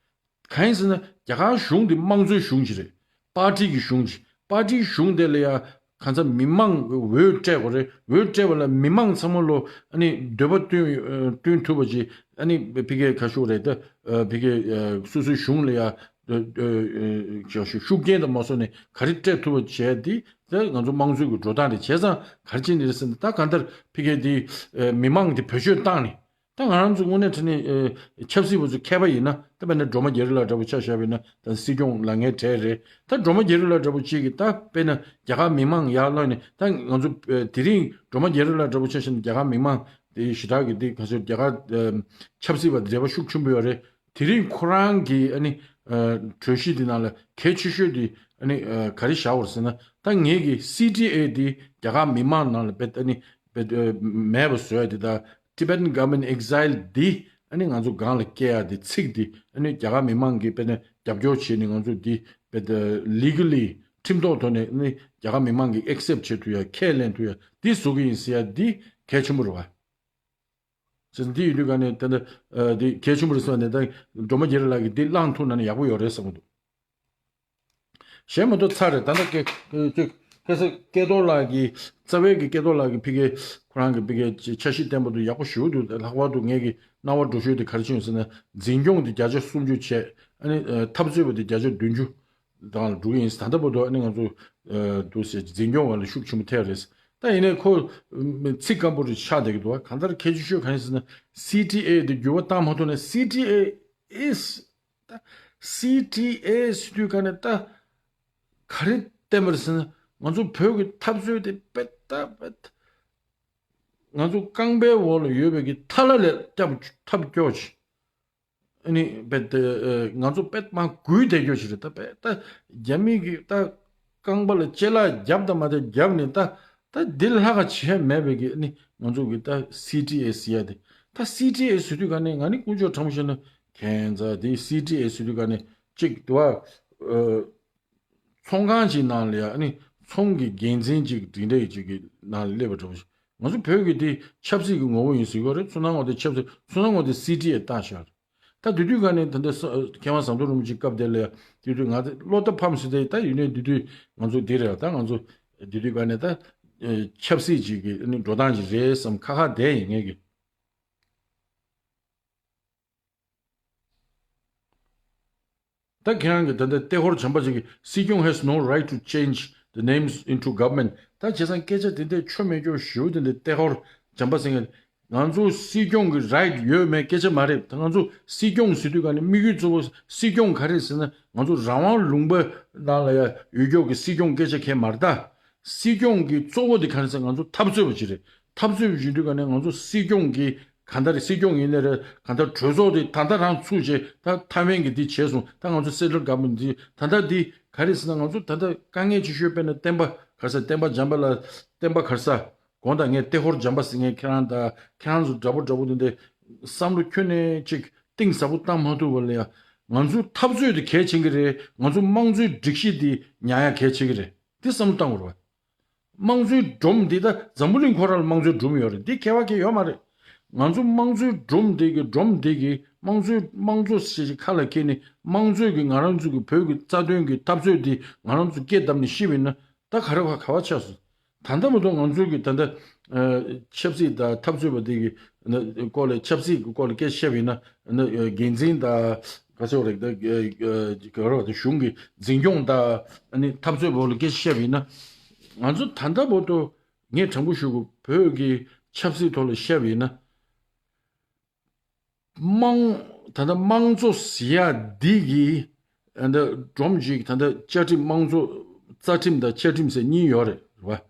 གང་ཡིན་ཟེར་ན་རྒྱ་གར་གཞུང་འདི་དམངས་གཙོའི་གཞུང་ཞིག་རེད། པར་ཊི་གི་གཞུང་ཞིག་པར་ཊི་གཞུང་དེ་ལ་ཡ་གང་ཟག་མི་མང་གི་འོས་སྤྲད་དགོས་རེད། འོས་སྤྲད་པ་ལ་མི་མང་ཚང་མ་ལོ་ཨ་ནི་འདོད་པ་བསྟུན་བསྟུན་ཐུབ་པ་ཅིག་ཨ་ནི་ཕ་གིའི་ཁ་ཤོར་རེད་ད། ཕ་གིའི་སོ་སོའི་གཞུང་ལ་ཡ་ཤུགས་རྐྱེན་དང་མ་སོགས་ནས་ག་རེ་སྤྲད་ཐུབ་པ་བྱས་དེ་ད་ང་ཚོ་དམངས་གཙོའི་གི་འགྲོ་སྟངས་རེད། བྱས་ཙང་ག་རེ་བྱས་ནས་རེད་ཟེར་ན། ད་གང་ལྟར་ཕ་གིའི་དེ་མི་མང་དེ་བེད་སྤྱོད་བཏང་ནས། ད་ང་རང་ཚོ་དངོས་གནས་དྲང་གནས་ཨེ་ཆབ་སྲིད་པ་ཚོ་མཁས་པ་ཡིན་ན། ད་དཔེར་ན་སྒྲོལ་མ་རྒྱ་རི་ལགས་འདྲ་པོ་ཆ་བཞག་པ་ཡིན་ན་ད་སྲིད་སྐྱོང་ལངས་མཁན་གྲས་རེད། ད་སྒྲོལ་མ་རྒྱ་རི་ལགས་འདྲ་པོ་གཅིག་གིས་ད་དཔེར་ན་རྒྱ་གར་མི་མང་ཡར་བླངས་ནས། ད་ང་ཚོ་ཨེ་དེ་རིང་སྒྲོལ་མ་རྒྱ་རི་ལགས་འདྲ་པོ་ཆ་བཞག་ན་རྒྱ་གར་མི་མང་དེ་ཞེ་དྲག་གི་དེ་ག་ཚོད་རྒྱ་གར་ཨེ་ཆབ་སྲིད་པ་དེ་འབྲེལ་བ་ཤུགས་ཆེན་པོ་ཡོད་རེད། དེ་རིང་ཁོ་རང་གིས་ཨ་ནི་ཨེ་གྲོས་གཞི་དེ་ནང་ལ་གལ་ཆེ་ཤོས་དེ་ཨ་ནི་ཨེ་ག་རེ་བཞག་པ་རེད་ཟེར་ན། ད་ངེད་ཀྱི་སི་ཊི་ཨེ་དེ་རྒྱ་གར་མི་མང་ནང་ལ་དཔེ་ཨ་ནི་དཔེ་ཨེ་མེད་པ་བཟོ་ཡ་དེ་དང་། Tibetan Government Exile འདི་ཨ་ནི་ང་ཚོ་སྒང་ལ་སྐྱེལ་ཡ་དེ་ཚིག་འདི་ཨ་ནི་རྒྱ་གར་མི་མང་གིས་དཔེར་ན་རྒྱབ་སྐྱོར་བྱས་ནས་ང་ཚོ་འདི་དཔེ་ད་legally ཁྲིམས་ཐོག་ཐོག་ནས་ཨ་ནི་རྒྱ་གར་མི་མང་གིས་accept བྱེད་ཐུབ་ཡ། ཁས་ལེན་ཐུབ་ཡ་འདི་བཟོ་གི་ཡིན་ཟེར་ཡ་འདི་གལ་ཆེན་པོ་རེད་བ། ཟེར་འདི་ཡིན་དུས་ག་ནས་ད་ལྟ་འདི་གལ་ཆེན་པོ་རེད་ཟེར་བ་ནས། ད་སྒྲོལ་མ་རྒྱ་རི་ལགས་ཀྱིས་འདི་བླངས་ཐུབ་ན་ནི་ཡག་པོ་ཡོད་རེད་བསམ་གྱི་འདུག་གཞན་མ་གཏོགས་ཚར་རེད། ད་ལྟ་ཀེ་ཀེ་ཀེ་ཐོག་ལགས་ཀྱི་རྩ་བའི་གི་ཀེ་ཐོག་ལགས་ཀྱི་ཕ་གི་ཁོ་རང་གི་ཕ་གི་འཆར་གཞི་བརྟན་པོ་འདུག་ཡག་པོ་ཞེ་པོ་འདུག་ལྷག་པར་དུ་ངེད་ཀྱི་སྣང་བ་འགྲོ་ཤོས་དེ་ག་རེ་བྱུང་ཟེར་ན། འཛིན་སྐྱོང་དེ་བརྒྱ་ཆ་སུམ་ཅུ་བྱས། ཨ་ནི་འཐབ་རྩོད་པ་དེ་བརྒྱ་ཆ་བདུན་ཅུ་དང་ལ་འགྲོ་གི་ཡིན། ད་ལྟ་བར་དུ་ཨ་ནི་ང་ཚོ་འདུག་ཟེར་འཛིན་སྐྱོང་བ་ལ་ཤུགས་ཆེན་པོ་ཐེབས་རེད། ད་ཡིན་ནའི་ཁོ་ཚིག་སྐམ་པོ་རེ་ཆགས་བསྡད་ཀྱི་འདུག་གང་ལྟར་གལ་ཆེ་ཤོས་གང་ཡིན་ཟེར་ན། སི་ཊི་ཨེ་དེ་འགྱུར་བ་བཏང་མ་ཐུབ་ན། སི་ཊི་ཨེ་ཨིས་ད་སི་ཊི་ཨེ་ཟེར་དུས་ག་ནས་ད་ག་རེ་བསྟན་པ་རེད་ཟེར་ན། ང་ཚོ་བོད་ཀྱི་འཐབ་རྩོད་དེ་དཔེ་ད་དཔེ་ང་ཚོ་རྐང་པའི་འོག་ལ་ཡོད་པའི་གི་ཐ་ལ་ལས་ཐབས་ཐབས་སྐྱོ་ཆེ། ཨ་ནི་དཔེ་དེ་ཨ་ང་ཚོ་དཔེ་མ་འགུལ་བསྡད་རྒྱུ་ཞིག་རེད། ད་དཔེ་ད་རྒྱ་མི་གི་ད་རྐང་པ་ལ་ལྕེ་ལ་རྒྱབ་དང་མ་དེ་རྒྱབ་ནས་ད་ད་འདི་ལྷག་ག་བྱས་མེད་པའི་གི་ཨ་ནི་ང་ཚོ་གི་ད་སི་ཊི་ཨེ་ཟེར་ཡ་དེ། ད་སི་ཊི་ཨེ་ཟེར་དུས་ག་ནས་ང་ནི་དཀོན་མཆོག་དྲང་པོ་བཤད་ན་ཁྱད་མཚར། དེ་སི་ཊི་ཨེ་ཟེར་དུས་ག་ནས་གཅིག་དུ་བ་ཨ་ཚོང་ཁང་ཅིག་ནང་ལ་ཡ་ཨ་ནི་ཚོང་གི་འགན་འཛིན་ཅིག་དེ་འདྲ་ཅིག་གི་ནང་ལ་སླེབས་པ་འདྲ་པོ་ཞིག་ང་ཚོ་བོད་ཀྱི་དེ་ཆབ་སྲིད་ཀྱི་ངོ་བོ་ཡིན་ཟེར་གྱི་རེད། མཚོ་སྣ་ངོ་དེ་ཆབ་སྲིད། མཚོ་སྣ་ངོ་དེ་སི་ཊི་ཨེ་བཏང་བཞག་རེད། ད་དེ་དུས་ག་ནས་ད་ལྟ་ས་མཁས་དབང་ཟམ་གདོང་རིན་པོ་ཆེ་སྐབས་དེ་ལ་ཡ་དེ་དུས་ང་ཚོ་བློ་ཐབས་ཕམ་ཟེར་ཏེ། ད་ཡིན་ནའི་དེ་དུས་ང་ཚོ་དེ་རེད། ད་ང་ཚོ་དེ་དུས་ག་ནས་ད་ཆབ་སྲིད་ཅིག་གི་འགྲོ་སྟངས་ཅིག་རེད་བསམ་ཁ་ཁ་བསྡད་ཡིན། ངེད་ཀྱི། ད་ཁྱེད་རང་གིས་ད་ལྟ་ཏེ་ཧོར་བྱམས་པ་ཅིག་གིས་སྲིད་སྐྱོང་has no right to change the names into government། ད་བྱས་ཙང་སྐད་ཆ་དེ་འདྲ་ཆོ་མེད་སྐྱོ་ཞུ་དེ་འདྲ་ཏེ་ཧོར་བྱམས་པ་ཟེར་མཁན། ང་ཚོ་སྲིད་སྐྱོང་གི་རའིཊ་ཡོད་མེད་སྐད་ཆ་མ་རེད། ད་ང་ཚོ་སྲིད་སྐྱོང་ཟེར་དུས་ག་ནས་དམིགས་ཡུལ་གཙོ་བོ་སྲིད་སྐྱོང་ག་རེ་ཟེར་ན། ང་ཚོ་རང་དབང་ལུང་པ་ནང་ལ་ཡ་ཡོད་སྐྱོ་གི་སྲིད་སྐྱོང་སྐད་ཆ་གས་མ་རེད་ད། སྲིད་སྐྱོང་གི་གཙོ་བོ་དེ་ག་རེ་ཟེར། ང་ཚོ་འཐབ་རྩོད་པ་ཅིག་རེད། འཐབ་རྩོད་པ་ཅིག་ཡིན་དུས་ག་ནས་ང་ཚོ་སྲིད་སྐྱོང་གི་ག་འདྲ་རེད། སྲིད་སྐྱོང་ཡིན་ནའི་རེད། ག་འདྲ་གྲོས་ཚོགས་དེ་ད་ལྟ་རང་ཚུགས་བྱས། ད་ཐའེ་ཝན་གྱི་དེ་བྱས་སོང་། ད་ང་ཚོ་སེ་ཊལ་ག་མོ་འདི་ད་ལྟ་འདི་ག་རེ་ཟེར་ན། ང་ཚོ་ད་ལྟ་དཀའ་ངལ་ཆེ་ཤོས་དཔེར་ན་བསྟན་པ་ག་རེ་ཟེར། བསྟན་པ་འཇམ་པ་ལ། བསྟན་པ་ག་རེ་ཟེར། དགོངས་དག་ངས་ཏེ་ཧོར་འཇམ་པ་ཟེར། ངས་ཁྱེད་རང་དང་ཁྱེད་རང་ཚོ་འདྲ་པོ་འདྲ་པོ་དེ་འདྲའི་བསམ་བློ་ཁྱོན་ནས་ཅིག་གཏིང་ཟབ་པོ་བཏང་མ་ཐུབ་པ་ལ་ཡ། ང་ཚོའི་འཐབ་རྩོད་དེ་གལ་ཆེན་གྱི་རེད། ང་ཚོ་དམངས་གཙོའི་སྒྲིག་གཞི་དེ་ཉར་ཡ་གལ་ཆེ་གི་རེད། དེ་བསམ་བློ་བཏང་དགོས་རེད་བ། དམངས་གཙོའི་སྒྲོམ་འདི་ད་འཛམ་བུ་གླིང་ཁོ་རང་ལ་དམངས་གཙོའི་སྒྲོམ་ཡོད་རེད། འདི་ཁྱད་པར་གང་ཡང་ཡོད་མ་རེད། ང་ཚོ་དམངས་གཙོའི་སྒྲོམ་འདི་གི་སྒྲོམ་འདི་གི་དམངས་གཙོའི་དམངས་གཙོ་ཞེས་ཀྱི་ཁ་ལ་འཁྱེར་ནས། དམངས་གཙོའི་གི་ང་རང་ཚོ་གི་བོད་ཀྱི་རྩ་དོན་གྱི་འཐབ་རྩོད་འདི་ང་རང་ཚོ་སྐེ་བསྡམས་ནས་བཤིབས་པ་ཡིན་ན། ད་ག་རེ་བ་ག་བ་ཆགས་སོང་། ད་ལྟ་མ་གཏོགས་ང་ཚོའི་གི་ད་ལྟ་ཨ་ཆབ་སྲིད་དང་འཐབ་རྩོད་པ་འདི་གི་ན་སྐོར་ལ། ཆབ་སྲིད་ཀྱི་སྐོར་ལ་སྐད་ཆ་བཤད་པ་ཡིན་ན། ན་འགན་འཛིན་དང་ག་ཚོད་རེད། ད་ག་རེ་བ། ད་གཞུང་གི་འཛིན་སྐྱོང་དང་ཨ་ནི་འཐབ་རྩོད་པ་ལ་སྐད་ཆ་བཤད་པ་ཡིན་ན། ང་ཚོ་ད་ལྟ་བར་དུ་ངས་དྲང་པོ་ཞུ་དགོས། བོད་ཀྱི་ཆབ་སྲིད་ཐོག་ལ་བཤད་པ་ཡིན་ན། དམངས། ད་ལྟ་དམངས་གཙོ་ཟེར་ཡ་འདི་གི་ཨ་ད་སྒྲོམ་གཅིག་ད་ལྟ་བཅའ་ཁྲིམས། དམངས་གཙོ་རྩ་ཁྲིམས་དང་བཅའ་ཁྲིམས་ཟེར་གཉིས་ཡོད་རེད། རེད་བ།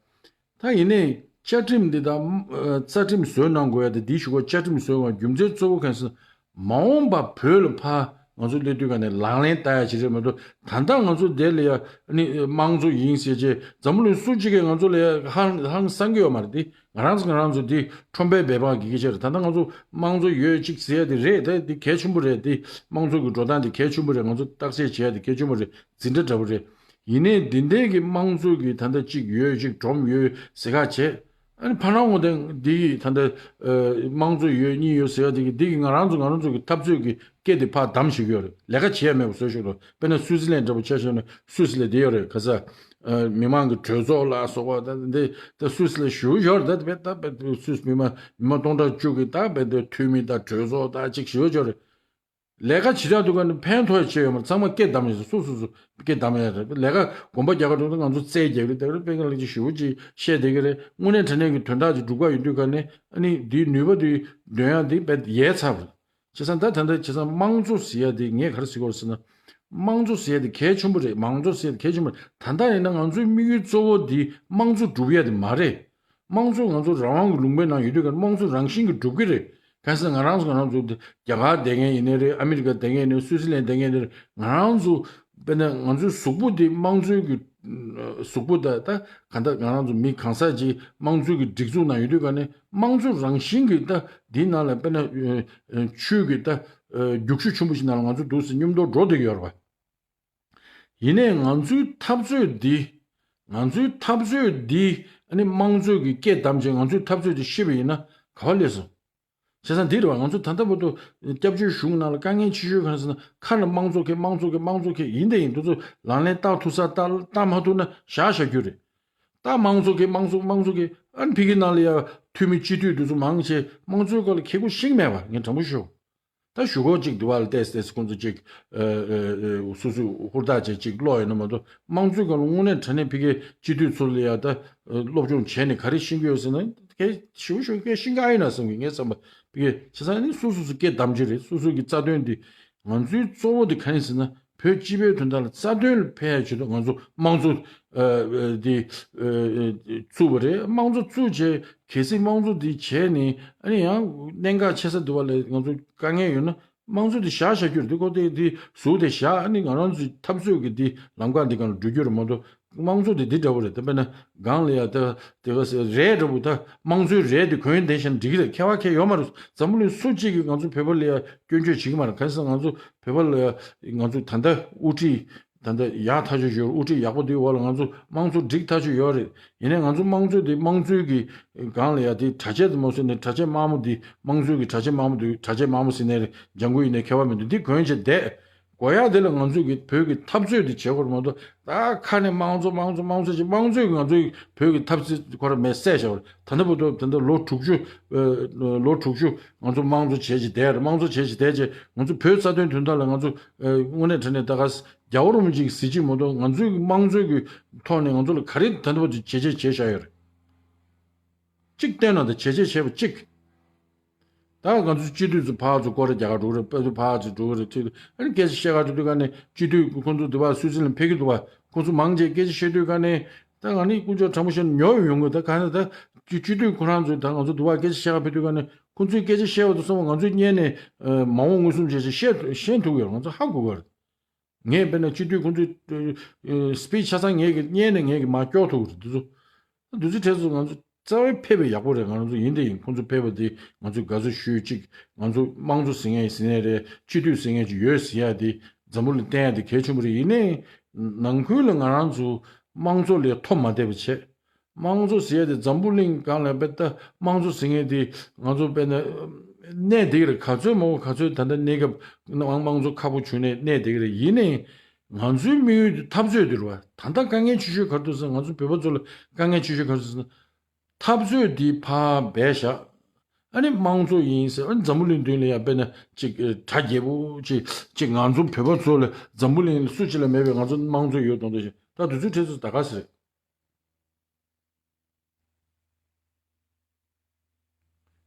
ད་ཡིན་ནའི་བཅའ་ཁྲིམས་འདི་དང་ཨ་རྩ་ཁྲིམས་བཟོ་གནང་དགོས་ཡ་དེ། འདིའི་གཞུག་གུ་བཅའ་ཁྲིམས་བཟོ་དགོས་རྒྱུ་མཚན་གཙོ་བོ་གང་ཡིན་ཟེར་ན། མ་འོངས་པ་བོད་ལ་ཕར་ང་ཚོ་སླེབས་དུས་ག་ནས་ལག་ལེན་བསྟར་ཡ་ཅིག་རེད་མ་གཏོགས། ད་ལྟ་ང་ཚོ་འདི་ལ་ཡ་ཨ་ནི་དམངས་གཙོ་ཡིན་ཟེར་བྱས། འཛམ་བུ་གླིང་སུ་གཅིག་གིས་ང་ཚོ་ལ་ཡ་ཧང་ཧང་སང་གི་ཡོད་མ་རེད་དེ། ང་རང་ཚོ་ང་རང་ཚོ་འདི་ཁྲོམ་པའི་འབད་པ་གི་སྐད་ཆ་རེད། ད་ལྟ་ང་ཚོ་དམངས་གཙོ་ཡོད་ཅིག་ཟེར་ཡ་དེ་རེད། ད་འདི་གལ་ཆེན་པོ་རེད། འདི་དམངས་གཙོ་གི་འགྲོ་སྟངས་འདི་གལ་ཆེན་པོ་རེད། ང་ཚོ་བརྟག་དཔྱད་བྱེད་ཡ་དེ་གལ་ཆེན་པོ་རེད། འཛིན་གྲྭ་འདྲ་པོ་རེད། ཡིན་ནའི་འདི་འདྲའི་གི་དམངས་གཙོ་གི་ད་ལྟ་གཅིག་ཡོད། གཅིག་སྒྲོམ་ཡོད་ཟེར་ཁ་བྱས། ཨ་ནི་ཕར་ནང་ངོ་དེ་འདི་ཡི་ད་ལྟ་ཨ་དམངས་གཙོ་ཡོད་གཉིས་ཡོད་ཟེར་ཡ་དེ་གི་འདི་གི་ང་རང་ཚོ་ང་རང་ཚོ་གི་འཐབ་རྩོད་ཀྱི་སྐད་དེ་ཕར་བསྡམས་བཞག་གི་ཡོད་རེད། ལས་ཀ་བྱེད་ཡ་མེད་པ་བཟོས་བཞག་འདུག་དཔེར་ན་སུའུ་ཙི་ལན་འདྲ་པོ་ཆ་བཞག་ན། སུའུ་ཙི་ལན་དེ་ཡོད་རེད། ག་ས་ཨ་མི་མང་གི་གྲོས་ཚོགས་ལ་སོགས་པ། ད་འདི་ད་སུའུ་ཙི་ལན་ཞེ་པོ་ཡོད་རེད། ད་དཔེ་ད་དཔེ་སུའུ་ཙི་མི་མང་མི་མང་སྟོང་ཕྲག་བཅུ་གི་ད་དཔེ་འདི་འཐུས་མི་དང་གྲོས་ཚོགས་ད་ཅིག་ཞེ་པོ་ཡོད་རེད། ལས་ཀ་བྱེད་ཡག་དུས་ག་ནས་ཕན་ཐོགས་ཡག་ཅིག་ཡོད་མ་རེད། ཚང་མ་སྐད་བསྡམས་ཡོད། སོ་སོ་སོ་སོ་སྐད་བསྡམས་ཡོད་རེད། ལས་ཀ་གོམ་པ་རྒྱག་ག་འགྲོ་དུས་ང་ཚོ་རྩལ་རྒྱག་གི་རེད། དེ་རེད། དཔེ་ཁ་ལ་ཅིག་ཞེ་པོ་ཅིག་བཤད་བསྡད་ཀྱི་རེད། དངོས་གནས་དྲང་གནས་ཀྱི་དོན་དག་ཅིག་སྒྲུབ་ག་ཡོང་དུས་ག་ནས་ཨ་ནི་འདིའི་ནུས་པ་འདི་འདོན་ཡག་འདི་དཔེ་ཡལ་ཚར་བ་རེད། བྱས་ཙང་ད་ད་ལྟ་བྱས་ཙང་དམངས་གཙོ་ཟེར་ཡ་དེ་ངས་ག་རེ་ཟེར་དགོས་རེད་ཟེར་ན། དམངས་གཙོ་ཟེར་ཡ་དེ་གལ་ཆེན་པོ་རེད། མང་གཙོ་ཟེར་ཡ་དེ་གལ་ཆེན་པོ་རེད། ད་ལྟ་ཡིན་ན་ང་ཚོའི་དམིགས་ཡུལ་གཙོ་བོ་དེ་དམངས་གཙོ་སྒྲུབ་ཡ་དེ་མ་རེད། དམངས་གཙོ་ང་ཚོ་རང་དབང་གི་ལུང་པའི་ནང་ཡོད་དུས་ག་དམངས་གཙོ་རང་བཞིན་གྱིས་འགྲུབ་ཀྱི་རེད། གང་ཟེར་ན་ང་རང་ཚོ་ང་རང་ཚོ་རྒྱ་གར་བསྡད་མཁན་ཡིན་ནའི་རེད། ཨ་མི་རི་ཀ་བསྡད་མཁན་ཡིན་ནའི་རེད། སུའུ་ཙི་ལན་བསྡད་མཁན་ཡིན་ནའི་རེད། ང་རང་ཚོ་དཔེར་ན་ང་ཚོའི་གཟུགས་པོ་འདི་དམངས་གཙོའི་གི་གཟུགས་པོ་ད་ད་གང་ལྟར་ང་རང་ཚོ་མི་གང་ཟག་ཅིག་དམངས་གཙོའི་གི་སྒྲིག་འཛུགས་ནང་ཡོད་དུས་ག་ནས་དམངས་གཙོ་རང་བཞིན་གྱིས་ད་འདིའི་ནང་ལ་དཔེར་ན་ཆོས་ཀྱི་ད་རྒྱུག་ཤུགས་ཆེན་པོ་ཞིག་ནང་ལ་ང་ཚོ་འདུག་སེ་མཉམ་དུ་འགྲོ་བསྡད་ཀྱི་ཡོད་རེད་པ། ཡིན་ནའི་ང་ཚོའི་འཐབ་རྩོད་འདི། ང་ཚོའི་འཐབ་རྩོད་འདི་ཨ་ནི་དམངས་གཙོ་གི་སྐད་བསྡམས་བྱས་ང་ཚོའི་འཐབ་རྩོད་འདི་བཤིབས་པ་ཡིན་ན་ག་པར་སླེབས་སོང་། བྱས་ཙང་འདི་རེད་བ། ང་ཚོ་ད་ལྟ་བར་དུ་སྐྱབས་བཅོལ་གཞུང་ནང་ལ་དཀའ་ངལ་ཆེ་ཤོས་གང་ཟེར་ན། ཁ་ནས་དམངས་གཙོ་སྐད། དམངས་གཙོ་སྐད། དམངས་གཙོ་སྐད་ཡིན་དང་ཡིན། འདི་ཚོ་ལག་ལེན་བསྟར་ཐུབ་ས་བསྟར་བསྟར་མ་ཐུབ་ན་བཞག་བཞག་རྒྱུ་རེད། ད་དམངས་གཙོ་སྐད། དམངས་གཙོ། དམངས་གཙོ་སྐད། ཨ་ནི་ཕ་གི་ནང་ལ་ཡ་འཐུས་མི་སྤྱི་འཐུས་འདི་ཚོ་མང་ཆེ་དམངས་གཙོའི་སྐོར་ལ་ཁེ་ཁུ་ཤིང་མེད་པ་ངས་དྲང་པོ་ཞུ། ད་ཞུ་སྒོ་གཅིག་འདི་བ་ལ་བལྟས་བལྟས་ཁོང་ཚོ་གཅིག་ཨ་ཨ་ཨ་སོ་སོས་ཧུར་ཐག་བྱས་གཅིག་ཀློག་ཡོད་ན་མ་གཏོགས། དམངས་གཙོའི་སྐོར་ལ་དངོས་གནས་དྲང་གནས་ཕ་གིའི་སྤྱི་འཐུས་ཚོ་ལ་ཡ་ད་སློབ་སྦྱོང་བྱས་ནས་ག་རེ་ཤེས་ཀྱི་ཡོད་ཟེར་ན། སྐད་ཞེ་པོ་ཞེ་པོ་སྐད་ཤེས་ཀྱི་ཨ་ཡོད་ན་བསམ་གི། ངའི་བསམ་པ་ཕ་གི་བྱས་ཙང་ནི་སོ་སོ་སོ་སྐད་བསྡམས་ཀྱི་རེད། སོ་སོ་གི་རྩ་དོན་འདི། ང་ཚོའི་གཙོ་བོ་དེ་ག་རེ་ཟེར་ན། བོད་སྤྱི་པའི་དོན་དག་ལ་རྩ་དོན་ལ་ཕན་ཡ་ཆེད་དུ་ང་ཚོ་དམངས་གཙོ་ཨ་ཨ་འདི་ཨ་ཨ་བཙུགས་པ་རེད། དམངས་གཙོ་བཙུགས་བྱས། གལ་སྲིད་དམངས་གཙོ་འདི་བྱས་ནས་ཨ་ནི་ཡང་གནད་འགག་ཆེ་ས་འདི་བ་ལ་ང་ཚོ་དཀའ་ངལ་ཡོད་ན། དམངས་གཙོ་འདི་བཞག་བཞག་རྒྱུ་རེད། འདི་ཁོ་དེ་འདི་ཟུར་དེ་བཞག་ཨ་ནི་ང་རང་ཚོའི་འཐབ་རྩོད་ཀྱི་འདི་ལམ་ཁ་འདི་སྒང་ལ་འགྲོ་རྒྱུ་རེད་མ་གཏོགས། དམངས་གཙོ་འདི་འདི་འདྲ་བོ་རེད། ད་དཔེར་ན་སྒང་ལ་ཡ་ད་དེ་ག་ཟེར་རས་འདྲ་བོ། ད་དམངས་གཙོའི་རས་དེ་གོན་བསྡད་བཞག་ན་འགྲིག་གི་རེད། ཁྱད་པར་གང་ཡང་ཡོད་མ་རེད། འཛམ་བུ་གླིང་སུ་གཅིག་གིས་ང་ཚོ་བོད་པ་ལ་ཡ་སྐྱོན་བརྗོད་བྱེད་ཀྱི་མ་རེད། གང་ཟེར་ན་ང་ཚོ་བོད་པ་ལ་ཡ་ང་ཚོ་ད་ལྟ་དབུ་ཁྲིད་ད་ལྟ་ཡག་ཐག་ཆོད་ཡོད། དབུ་ཁྲིད་ཡག་པོ་དེའི་འོག་ལ་ང་ཚོ་དམངས་གཙོ་འགྲིག་ཐག་ཆོད་ཡོད་རེད། ཡིན་ནའི་ང་ཚོ་དམངས་གཙོ་དེ་དམངས་གཙོའི་གི་སྒང་ལ་ཡ་དེ་གྲྭ་ཆས་དེ་མ་བཟོས་ནས། གྲྭ་ཆས་དམར་མོ་དེ་དམངས་གཙོའི་གི་གྲྭ་ཆས་དམར་མོ་དེ། གྲྭ་ཆས་དམར་མོ་ཟེར་ནའི་རེད། ལྗང་གུ་ཡིན་ནའི་ཁྱད་པར་མི་འདུག་འདི་གོན་བྱས་བསྡད་དགོས་ཡ་དེ་ལ་ང་ཚོ་གི་བོད་ཀྱི་འཐབ་རྩོད་དེ་བྱེད་དགོས་རེད་མ་གཏོགས། ད་ཁ་ནས་དམངས་གཙོ་དམངས་གཙོ་དམངས་གཙོ་ཅིག་དམངས་གཙོའི་གི་ང་ཚོའི་བོད་ཀྱི་འཐབ་རྩོད་ཁོ་ར་མེད་བསད་བཞག་པ་རེད། ད་ལྟ་བར་དུ་ད་ལྟ་ལོ་དྲུག་ཅུ་ཨ་ལོ་དྲུག་ཅུ་ང་ཚོ་དམངས་གཙོ་བྱས་བྱས་བསྡད་རེད། དམངས་གཙོ་བྱས་བྱས་བསྡད་བྱས་ང་ཚོ་བོད་རྩ་དོན་དོན་དག་ལ་ང་ཚོ་ཨ་དངོས་གནས་དྲང་གནས་ད་ག་རྒྱལ་བ་རིན་པོ་ཆེ་གི་གཟི་བརྗིད་མ་གཏོགས། ང་ཚོའི་དམངས་གཙོའི་གི་ཐོག་ནས་ང་ཚོ་ལ་ག་རེ་ད་ལྟ་བར་དུ་བྱས་རྗེས་བྱས་བཞག་ཡོད་རེད། གཅིག་བསྟན་ན་ད་བྱས་རྗེས་བྱས་པ་གཅིག་ད་ང་ཚོ་སྤྱི་འཐུས་ཚོ་ཕར་ཚུར་སྐོར་ར་རྒྱག་ག་འགྲོ་གི་རེད། དཔེ་ཚོ་ཕར་ཚུར་འགྲོ་གི་རེད། ཐུག་ཨ་ནི་སྐད་ཆ་བཤད་ག་འགྲོ་དུས་ག་ནས་སྤྱི་འཐུས་ཁོང་ཚོ་འདི་བ་སུད་སི་ལན་ཕེབས་ཀྱི་འདུག་བ། ཁོང་ཚོ་མང་ཆེ་སྐད་ཆ་བཤད་དུས་ག་ནས་ད་ ད་ང་ནི་དཀོན་མཆོག་དྲང་པོ་བཤད་ན་ཉོབ་ཡོང་གི། ད་གང་ལྟར་ད་སྤྱི་སྤྱི་འཐུས་ཁོ་རང་ཚོས་ད་ང་ཚོ་དུ་བ་སྐད་ཆ་བཤད་ག་ཕེབས་དུས་ག་ནས་ཁོ་ཚོས་སྐད་ཆ་བཤད་པ་དང་སོང་བ་ང་ཚོས་སྙན་ནས་མ་འོངས་མངོན་སུམ་བྱས་ཤིང་བཤད་བཤད་ཐུབ་ཡོད། ང་ཚོ་ཧ་གོ་གི་རེད། ངས་དཔེར་ན་སྤྱི་འཐུས་ཁོང་ཚོའི་སྤིཆ་ཆ་ཚང་ངས་ཀྱི་སྙན་ནས་ངས་ཀྱི་མར་སྐྱོར་ཐུབ་ཀྱི་རེད། འདི་ཚོ་འདི་ཚོའི་གྲས་ཚོ་ང་ཚོ་རྩ་བའི་ཕེབས་པ་ཡག་པོ་རེད། ང་རང་ཚོ་ཡིན་དེ་ཡིན། ཁོང་ཚོ་ཕེབས་པ་དེ་ང་ཚོས་དགའ་བསུ་ཞུས་གཅིག་ང་ཚོ་དམངས་གཙོ་ཟེར་མཁན་ཟེར་ནའི་རེད། སྤྱི་འཐུས་ཟེར་མཁན་ཅིག་ཡོད་ཟེར་ཡ་དེ་འཛམ་བུ་གླིང་བསྟན་ཡ་དེ་གལ་ཆེན་པོ་རེད། ཡིན་ནའི་ནང་ཁུལ་ལ་ང་རང་ཚོ་དམངས་གཙོ་ལས་མཐོ་མ་བསྡད་པ་བྱས། དམངས་གཙོ་ཟེར་ཡ་དེ་འཛམ་བུ་གླིང་སྒང་ལ་དཔེ་ལྟ་དམངས་གཙོ་ཟེར་མཁན་དེ་ང་ཚོ་དཔེར་ན་གནས་འདི་རེད། ག་ཚོད་མང་པོ་ག་ཚོད་ད་ལྟ་གནས་སྐབས་དམངས་དམངས་གཙོ་ཁག་པོ་བྱུང་ནས་གནས་འདི་རེད། ཡིན་ནའི་ང་ཚོའི་དམིགས་ཡུལ་དེ་འཐབ་རྩོད་དེ་རེད་བ། ད་ལྟ་དཀའ་ངལ་ཆེ་ཤོས་ག་རེ་འདུག་ཟེར་ན། ང་ཚོ་བོད་པ་ཚོ་ལ་དཀའ་ངལ་ཆེ་ཤོས་ག་རེ་འདུག་ཟེར་ན། འཐབ་རྩོད་འདི་ཕར་སྦས་བཞག་ཨ་ནི་དམངས་གཙོ་ཡིན་ཟེར། ཨ་ནི་འཛམ་བུ་གླིང་མདུན་ལ་ཡང་དཔེར་ན་ཅིག་ཨེ་གྲ་རྒྱས་པོ་ཅིག་ཅིག་ང་ཚོ་བོད་པ་ཚོ་ལ་འཛམ་བུ་གླིང་ལ་སུ་གཅིག་ལ་མེད་པའི་ང་ཚོ་དམངས་གཙོ་ཡོད་མདོག་མདོག་བྱས། ད་དུས་ཚོད་ཁྲལ་ཚོ་ད་ག་ཟེ་རེད།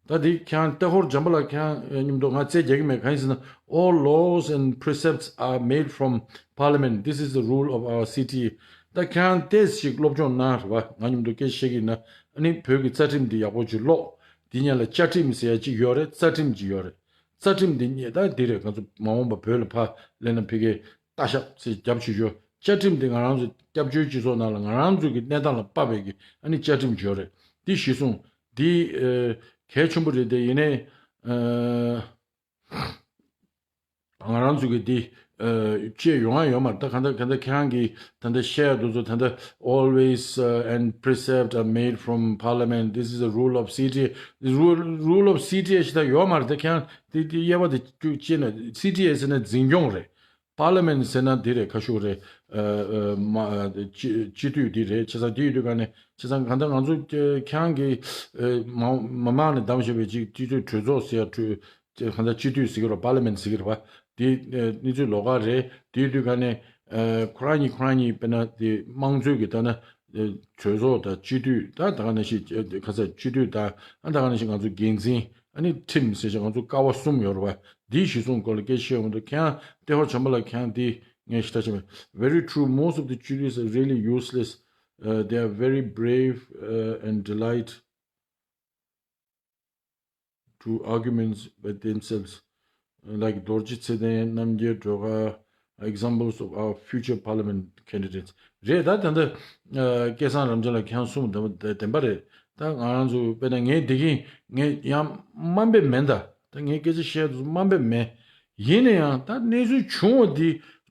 ད་འདི་ཁྱེད་རང་ལྟ་སྐོར་འཇམ་པ་ལགས་ཁྱེད་རང་མཉམ་དུ་ང་རྩལ་རྒྱག་གི་མེད། གང་ཡིན་ཟེར་ན། All laws and precepts are made from parliament. This is the rule of our city. ད་ཁྱེད་རང་ཏོག་ཙམ་ཞིག་སློབ་སྦྱོང་གནང་རེད་བ། ང་མཉམ་དུ་སྐད་ཆ་བཤད་ཀྱི་ཡིན་ན། ཨ་ནི་བོད་ཀྱི་རྩ་ཁྲིམས་འདི་ཡག་པོ་ཅིག་ཀློག་འདི་ཉིད་ལ་བཅའ་ཁྲིམས་ཟེར་ཡ་ཅིག་ཡོད་རེད། རྩ་ཁྲིམས་ཅིག་ཡོད་རེད། རྩ་ཁྲིམས་འདི་ཉིད་ད་འདི་རེད། ང་ཚོ་མ་འོངས་པ་བོད་ལ་ཕར་སླེབས་ན་ཕ་གིའི་ལྟ་ཞབས་ཟེར་རྒྱབ་བྱེད་རྒྱུ། བཅའ་ཁྲིམས་འདི་ང་རང་ཚོ་སྐྱབས་བཅོལ་སྤྱི་ཚོགས་ནང་ལ་ང་རང་ཚོ་གི་གནས་སྟངས་ལ་དཔག་པའི་གི་ཨ་ནི་བཅའ་ཁྲིམས་ཅིག་ཡོད་རེད། འདི་གཞི་བཟུང་འདི་ཨ་གལ་ཆེན་པོ་རེད། དེ་ཡིན་ནའི་ཨ་ང་རང་ཚོ་གི་འདི་ཨ་བཅས་ཡོང་ཡ་ཡོད་མ་རེད། ད་ག་འདྲ་ག་འདྲ་ཁྱེད་རང་གིས་ད་ལྟ་བཤད་ཡ་དེ་ཚོ་ད་ལྟ་always uh, and precept are made from parliament. This is the rule of city. This rule, rule of city ཞེས་ད་ཡོད་མ་རེད། ད་ཁྱེད་རང་འདི་འདི་དབྱེ་བ་དེ་བཅད་ན། city ཟེར་ན་འཛིན་སྐྱོང་རེད། པར་ལི་མེན་ཊི་ཟེར་ན་འདི་རེད། ཁ་ཤུག་རེད། ཨ་ཨ་མ་ཨ་སྤྱི་སྤྱི་འཐུས་འདི་རེད། བྱས་ཙང་འདི་ཡོད་དུས་ག་ནས་བྱས་ཙང་གང་ལྟར་ང་ཚོ་ཁྱེད་རང་གིས་ཨ་མ་མ་མང་ནས་བདམས་བཞག་པའི་ཅིག་སྤྱི་འཐུས་གྲོས་ཚོགས་ཟེར་ཡ་གྲོས་ཅིག་གང་ལྟར་སྤྱི་འཐུས་ཟེར་གི་རེད། པར་ལི་མེན་ཊི་ཟེར་གི་རེད་བ། འདི་ཨ་གནས་ཚུལ་ལོགས་ཀ་རེད། འདི་ཡོད་དུས་ག་ནས་ཨ་ཁོ་རང་གཉིས་ཁོ་རང་གཉིས་དཔེར་ན་འདི་དམངས་གཙོའི་གི་ད་ན་ཨ་གྲོས་ཚོགས་དང་སྤྱི་འཐུས་ད་ད་ག་ནང་བཞིན་ཨ་ཁ་ས་སྤྱི་འཐུས་དང་ཨ་ད་ག་ནང་བཞིན་ང་ཚོ་འགན་འཛིན། ཨ་ནི་ཁྲིམས་ཟེར་བྱས་ང་ཚོ་ཀ་བ་གསུམ་ཡོད་རེད་བ། འདིའི་གཞི་བཟུང་སྐོར་ལ་སྐད་ཆ་བཤད་ཡོང་དུས་ཁྱེད་རང་ལྟེ་ཧོར་བྱམས་པ་ལགས་ཁྱེད་རང་འདི་ངས་ཞུ་དག་བྱས་མེད། Very true, most of the Chudis are really useless. Uh, they are very brave uh, and delight to arguments by themselves. Like རྡོ་རྗེ་ཚེ་བརྟན། རྣམ་རྒྱལ་སྒྲོལ་དཀར། Examples of our future parliament candidates. རེད། ད་ད་ལྟ་སྐལ་བཟང་རབ་འབྱམས་ལགས་ཁྱེད་རང་གསུངས་བདེན་པ་བདེན་པ་རེད། ད་ང་རང་ཚོ་དཔེར་ན་ངས་འདི་གིན་ངས་ཡང་དམའ་འབེབས་མེད། ད་ད་ངས་སྐད་ཆ་བཤད་དུས་དམའ་འབེབས་མེད། ཡིན་ན་ཡང་ད་གནས་ཚུལ་བྱུང་བ་འདི་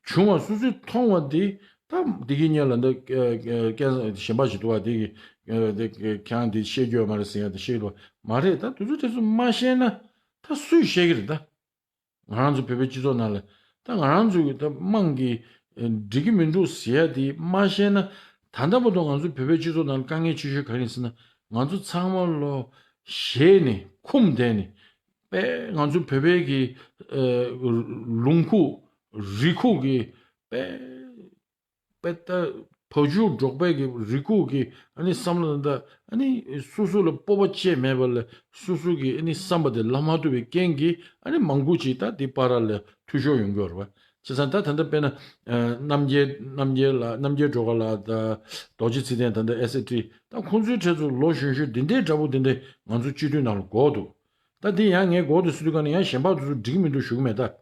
བྱུང་བ་སོ་སོས་མཐོང་བ་འདི་ད་འདི་གིན་ཉེ་ལ་འདི་སྐལ་གཞན་པ་ཞིག་འདུག་བ། འདི་གི་འདི་ཁྱེད་རང་འདི་བཤད་རྒྱུ་ཡོད་མ་རེད་ཟེར་ཡ་འདི་བཤད་ཀྱི་འདུག་བ། མ་རེད། ད་དུས་ཚོད་དེ་ཚོ་མ་བཤད་ན་ད་སུས་བཤད་ཀྱི་རེད་ད། ང་རང་ཚོ་བོད་པའི་སྤྱི་ཚོགས་ནང་ལ་ད་ང་རང་ཚོ་གི་ད་དམངས་ཀྱིས་ཨ་འགྲིག་གི་མི་འདུག་ཟེར་ཡ་དེ་མ་བཤད་ན། ད་ལྟ་བར་དུ་ང་ཚོ་བོད་པའི་སྤྱི་ཚོགས་ནང་ལ་དཀའ་ངལ་ཆེ་ཤོས་ག་རེ་ཡིན་ཟེར་ན། ང་ཚོ་ཚང་མ་ལོ་ཞེད་ནས་འཁུམས་བསྡད་ནས་དཔེ་ང་ཚོ་བོད་པའི་གི་ཨ་ལུང་ཁུག་རི་ཁུག་གི་དཔེ་དཔེ་ལྟ་བ་ཕྱུགས་འབྲོག་པའི་གི་རི་ཁུག་གི་ཨ་ནི་བསམ་བློ་དང་། ཨ་ནི་སོ་སོ་ལ་སྤོབས་པ་བཅས་མེད་པ་ལ་སོ་སོ་གི་ཨ་ནི་བསམ་པ་དེ་ལབ་མ་ཐུབ་པའི་རྐྱེན་གྱིས་ཨ་ནི་མང་པོ་ཅིག་ད་དེ་བར་ལ་འཐུས་ཤོར་ཡོང་གི་ཡོད་རེད་བ། བྱས་ཙང་ད་ད་ལྟ་དཔེར་ན་ཨ་རྣམ་རྒྱལ་རྣམ་རྒྱལ་ལགས། རྣམ་རྒྱལ་སྒྲོལ་དཀར་ལགས་དང་རྡོ་རྗེ་ཚེ་བརྟན། ད་ལྟ་ཨེ་སི་ཊི་ད་ཁོང་ཚོའི་གྲས་ཚོ་ལོ་གཞོན་གཞོན་འདི་འདྲའི་འདྲ་པོ་འདི་འདྲའི་ང་ཚོ་སྤྱི་འཐུས་ནང་ལ་འགོར་འདུག་ད་འདི་ཡང་ངས་འགོ་དེ་སུ་དུས་ག་ནས་ཡང་གཞན་པ་དེ་ཚོ་འགྲིག་མི་འདུག་ཞུ་གི་མེད་ད།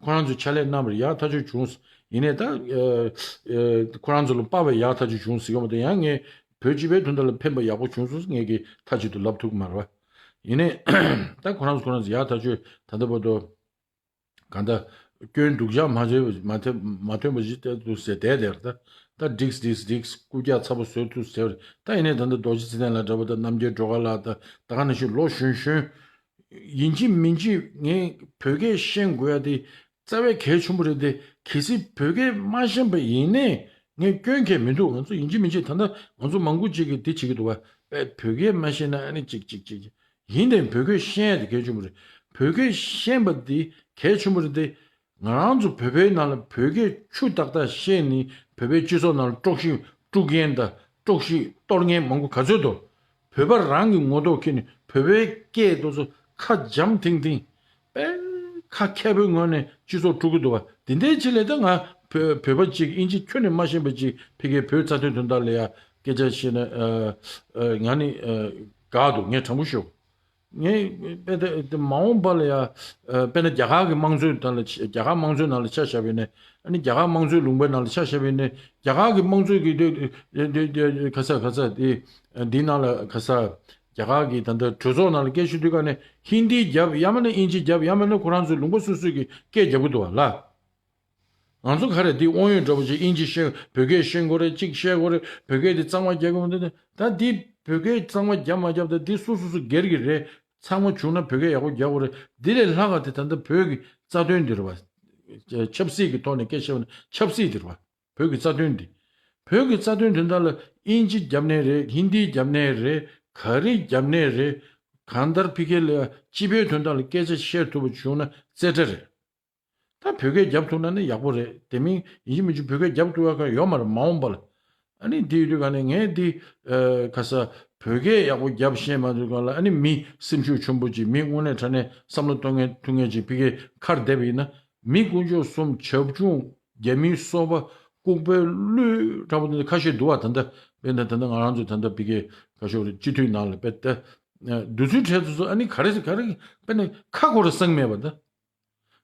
ཁོ་རང་ཚོས་ཕྱག་ལས་གནང་བར་ཡག་ཐག་ཆོད་བྱུང་། ཡིན་ནའི་ད་ཨ་ཨ་ཁོ་རང་ཚོ་ལ་དཔག་པའི་ཡག་ཐག་ཆོད་བྱུང་ཟེར་གྱི་མ་གཏོགས། ཡང་ངས་བོད་སྤྱི་པའི་དོན་དག་ལ་ཕན་པ་ཡག་པོ་བྱུང་སོང་ངས་ཀྱི་མཐའ་གཅིག་ཏུ་ལབ་ཐུབ་ཀྱི་མ་རེད་བ། ཡིན་ནའི་ད་ཁོ་རང་ཚོ་ཁོ་རང་ཚོ་ཡག་ཐག་ཆོད་ད་ལྟ་བར་དུ་གང་ལྟར་སྐྱོན་སྡུག་ཅག་མ་བྱས་པ་མ་ཐོན་མ་ཐོན་པ་ཞིག་ཏུ་ཟེར་བསྡད་དེ་རེད་ད། ད་འགྲིགས་འགྲིགས་འགྲིགས། རྐུབ་བཀྱག་ཚ་པོ་བཟོས་ཐུབ་ཟེར་བ་རེད། ད་ཡིན་ནའི་ད་ལྟ་རྡོ་རྗེ་ཚེ་བརྟན་ལགས་འདྲ་པོ་དང་རྣམ་རྒྱལ་སྒྲོལ་དཀར་ལགས་དང་ད་ག་ནང་བཞིན་ལོ་གཞོན་གཞོན་ཡིན་གཅིག་མིན་གཅིག་ངས་བོད་སྐད་ཤེས་དགོས་ཡ་དེ་རྩ་བའི་གལ་ཆེན་པོ་རེད་དེ། གལ་སྲིད་བོད་སྐད་མ་ཤེས་པ་ཡིན་ནའི་ངས་སྐྱོན་གལ་མི་འདུག་ང་ཚོ་ཡིན་གཅིག་མིན་གཅིག་ད་ལྟ་ང་ཚོ་མང་པོ་ཅིག་གིས་འདི་བྱེད་ཀྱི་འདུག་བ། བོད་སྐད་མ་ཤེས་ན་ཨ་ནི་ཅིག་ཅིག་ཅིག་ཅིག་ཡིན་དེ་བོད་སྐད་ཤེས་ཡ་དེ་གལ་ཆེན་པོ་རེད། བོད་སྐད་ཤེས་པ་དེ་གལ་ཆེན་པོ་རེད་དེ། ང་རང་ཚོ་བོད་པའི་ནང་ལ་བོད་སྐད་ཆུ་ཏག་ཏག་བཤད་ནས་བོད་པའི་སྤྱི་ཚོགས་ནང་ལ་དཀྲོག་གཞི་དཀྲུག་མཁན་དང་དཀྲོག་གཞི་གཏོར་མཁན་མང་པོ་ག་ཚོད་འདུག་བོད་པ་རང་གི་ངོ་ཐོག་ཁྱེར་ནས་བོད་པའི་སྐད་དེ་ཚོ་ཁ་འཇམ་ཐིང་ཐིང་། དཔེ་ཁ་མཁས་པོའི་ངོས་ནས་སྤྱི་ཚོགས་དཀྲུག་གི་འདུག་བ། དེ་འདྲའི་ཅིག་ལས་ད་ང་བོད་བོད་པ་ཅིག་ཨིན་ཇི་ཁྱོན་ནས་མ་ཤེས་པ་ཅིག་ཕ་གིའི་བོད་རྩ་དོན་དོན་དག་ལ་ཡ་ སྐད་ཆ་བཤད་ན་ཨ་ཨ་ང་ནི་ཨ་དགའ་འདུག་ངས་དྲང་པོ་ཞུ། ངས་དཔེ་དེ་དེ་མ་འོངས་པ་ལ་ཡ་ཨ་དཔེར་ན་རྒྱ་གར་གྱི་དམངས་གཙོའི་ནང་ལ་རྒྱ་གར་དམངས་གཙོའི་ནང་ལ་ཆ་བཞག་པ་ཡིན་ན། ཨ་ནི་རྒྱ་གར་དམངས་གཙོའི་ལུང་པའི་ནང་ལ་ཆ་བཞག་པ་ཡིན་ན། རྒྱ་གར་གྱི་དམངས་གཙོའི་གི་དེ་དེ་དེ་ག་ས་ག་ས་དེ་འདི་ནང་ལ་ག་ས་རྒྱ་གར་གྱི་ད་ལྟ་གྲོས་ཚོགས་ནང་ལ་སྐད་ཆ་དུས་ག་ནས་ཧིན་དི་རྒྱབ་ཡང་མིན་ན་དབྱིན་ཇི་རྒྱབ་ཡང་མིན་ན་ཁོ་རང་ཚོའི་ལུང་པ་སོ་སོའི་གི་སྐད་རྒྱབ་གི་འདུག་བ་ལ། ང་ཚོ་ག་རེ་འདི་དབང་ཡོད་འདྲ་པོ་ཅིག་དབྱིན་ཇི་ཤེས་བོད་སྐད་ཤེས་དགོས་རེད། གཅིག་ཤེས་དགོས་རེད། བོད་སྐད་འདི་གཙང་མ་རྒྱག་གི་མི་འདུག་ད་འདི་བོད་སྐད་གཙང་མ་རྒྱབ་མ་རྒྱབ་ད་འདི་སུ་སུ་སུ་སྒེར་གྱི་རེད། ཚང་མ་བྱུང་ན་བོད་སྐད་ཡག་པོ་རྒྱག་དགོས་རེད། འདི་ལས་ལྷག་ག་དེ་ད་ལྟ་བོད་ཀྱི་རྩ་དོན་འདི་རེད་བ། ཆབ་སྲིད་ཀྱི་ཐོག་ནས་སྐད་ཆ་བཤད་པ་ན་ཆབ་སྲིད་འདི་རེད་བ། བོད་ཀྱི་རྩ་དོན་འདི། བོད་ཀྱི་རྩ་དོན་དོན་དག་ལ་དབྱིན་ཇི་རྒྱབ་ནའི་རེད། ཧིན་དི་རྒྱབ་ནའི་རེད། ག་རེ་རྒྱབ་ནའི་རེད། གང་ལྟར་ཕ་གི་ལ་སྤྱི་པའི་དོན་དག་ལ་སྐད་ཆ་བཤད་ཐུབ་པ་བྱུང་ན་རྩེ་གྲ་རེད། ད་བོད་སྐད་རྒྱབ་ཐུབ་ན་ནི་ཡག་པོ་རེད། དེ་མིན་ཡིན་གཅིག་མིན་གཅིག་བོད་སྐད་རྒྱབ་ཐུབ་ཡག་ག་ཡོད་མ་རེད་མ་འོངས་པ་ལ། ཨ་ནི་དེ་ཡོད་དུས་ག་ནས་ངས་འདི་ཨ་ག་ས་བོད་སྐད་ཡག་པོ་རྒྱབ་ཤེས་མ་ཐུབ་ག་ལ། ཨ་ནི་མི་སེམས་ཤུགས་ཆེན་པོ་ཅིག་མི་དངོས་གནས་དྲང་གནས་བསམ་བློ་གཏོང་མཁན་ཐུབ་མཁན་ཅིག་ཕ་གིར་ཁར་བསྡད་པ་ཡིན་ན། མི་དཀོན་མཆོག་གསུམ་བྱབ་ཆུང་རྒྱ་མིའི་སོ་པ་ལྐུགས་པའི་ཀླུ་འདྲ་པོ་དེ་ཁ་ཤས་འདུག་བ། ད་ལྟ་དཔེར་ན་ད་ལྟ་ང་རང་ཚོ་ད་ལྟ་ཕ་གིར་ག་ཤོག་རེད། སྤྱི་འཐུས་ནང་ལ་དཔེ་ད་འདུག་ཚུལ་འཕྲད་དུ་ཚོ་ཨ་ནི་ག་རེ་ག་རེ་དཔེར་ན་ཁ་ཁོ་ར་སང་མེད་པ་ད།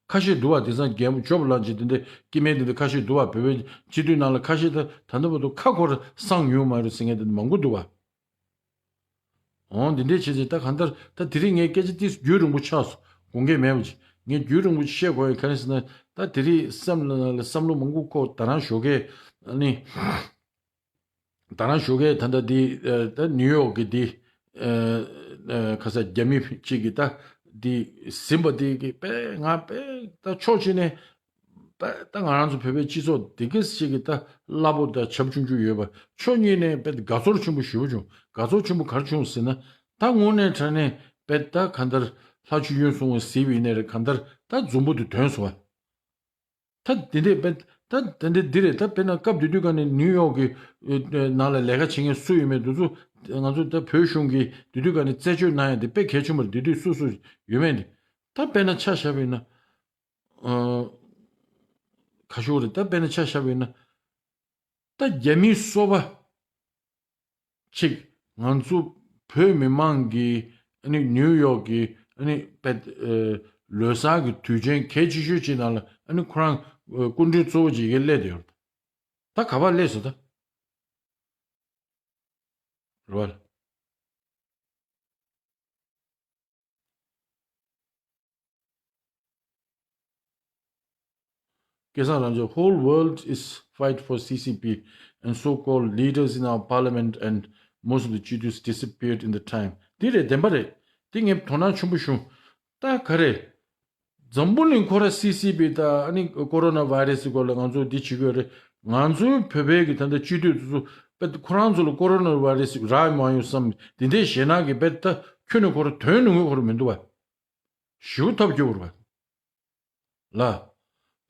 ཁ་ཤས་འདུག་བ། དེང་སང་རྒན་ཇོབ་ལ་ཅིག་དེ་འདྲ་སྐྱེ་དམན་དེ་འདྲ་ཁ་ཤས་འདུག་བ། བོད་པའི་སྤྱི་འཐུས་ནང་ལ་ཁ་ཤས་ད་ད་ལྟ་བར་དུ་ཁ་ཁོ་ར་སང་མྱོང་མ་རེད་ཟེར་མཁན་དེ་འདྲ་མང་པོ་འདུག་བ། འོང་འདི་འདྲས་བྱས་ཚེ་ད་གང་ལྟར་ད་དེ་རིང་ངའི་སྐད་ཆ་ཏིས་རྒྱུན་རིང་པོ་ཆགས་སོང་། དགོངས་འགལ་མེད་པ་ཅིག་ངས་རྒྱུན་རིང་པོ་ཅིག་བཤད་དགོས་ཡ་ག་རེ་ཟེར་ན། ད་དེ་རིང་སེམས་ནང་ལ་བསམ་བློ་མང་པོ་འཁོར། ད་རང་ཞོགས་ཀས་ཨ་ནི། ད་རང་ཞོགས་ཀས་ད་ལྟ་འདི་ཨ་ད་ནིའུ་ཡོག་གི་འདི་ཨ་ཨ་ཁ་ས་རྒྱ་མི་གཅིག་གིས་ད་འདི་ཟིན་པ་འདི་གི་དཔེ་ང་དཔེ་ད་ཕྱོགས་གཅིག་ནས་ད་ད་ང་རང་ཚོ་བོད་པའི་སྤྱི་ཚོགས་འདི་ག་ཞིག་གི་ད་རླབས་པོ་ད་བྱབ་ཆུང་ཆུང་ཡོད་པ། ཕྱོགས་གཉིས་ནས་དཔེ་དགའ་ཚོར་ཆེན་པོ་ཞེ་པོ་བྱུང་། དགའ་ཚོར་ཆེན་པོ་ག་རེ་བྱུང་ཟེར་ན། ད་དངོས་གནས་དྲང་གནས་དཔེ་ད་གང་ལྟར་ལྷ་ཆོས་གཡུ་གསུང་བ་གཟིགས་པ་ཡིན་ནའི་རེད། གང་ལྟར་ད་འཛོམས་པོ་དེ་ཐོན་སོང་བ། ད་དེ་འདྲས་དཔེ་ད་དེ་འདྲས་འདི་རེད། ད་དཔེར་ན་སྐབས་དེ་དུས་ག་ནས་ནིའུ་ཡོག་གི་ཨ་ནང་ལ་ལས་ཀ་བྱེད་མཁན་སུ་ཡོད་མེད་དེ་ཚོ་ང་ཚོ་ད་བོད་གཞུང་གི་དེ་དུས་ག་ནས་རྩད་གཅོད་གནང་ཡ་དེ་དཔེ་གལ་ཆེན་པོ་རེད། དེ་དུས་སུ་སུ་ཡོད་མེད་དེ། ད་དཔེར་ན་ཆ་བཞག་པ་ཡིན་ན། ཨ་ཁ་ཤོར་རེད། ད་དཔེར་ན་ཆ་བཞག་པ་ཡིན་ན། ད་རྒྱ་མིའི་སོ་པ་ཅིག་ང་ཚོ་བོད་མི་མང་གིས་ཨ་ནི་ནིའུ་ཡོག་གི་ཨ་ནི་པད་ཨ་ལོ་གསར་གྱི་དུས་ཆེན་གལ་ཆེ་ཤོས་ཅིག་ནང་ལ་ཨ་ནི་ཁོ་རང་ཨ་སྐུ་མགྲོན་གཙོ་བོ་ཅིག་གིས་སླེབས་བསྡད་ཡོད་རེད། ད་ག་པར་སླེབས་སོང་ད། རེད་བ། སྐལ་བཟང་རང་བྱུང་། Whole world is fight for C C P and so-called leaders in our parliament and most of the Chitus disappeared in the time. འདི་རེད། བདེན་པ་རེད། འདི་ངས་དོ་སྣང་ཆེན་པོ་ཞུ། ད་ག་རེ། འཛམ་བུ་གླིང་ཁོ་ར་སི་སི་པི་དང་ཨ་ནི་ཀོ་རོ་ན་བྷའི་རེ་སི་སྐོར་ལ་ང་ཚོ་འདི་བྱེད་དགོས་རེད། ང་ཚོའི་བོད་པའི་གི་ད་ལྟ་སྤྱི་འཐུས་དེ་ཚོ་དཔེ་ཁོ་རང་ཚོ་ལ་ཀོ་རོ་ན་བྷའི་རེ་སི་རག་མ་ཡོང་བསམ་འདི་འདྲའི་ཞེད་སྣང་གི་དཔེ་ད་ཁྱོན་ནས་ཁོ་ར་དོན་ནུས་ངོ་ཁོ་ར་མི་འདུག་བ། ཞེ་པོ་ཐབས་སྐྱོ་པོ་རེད་བ། ལ།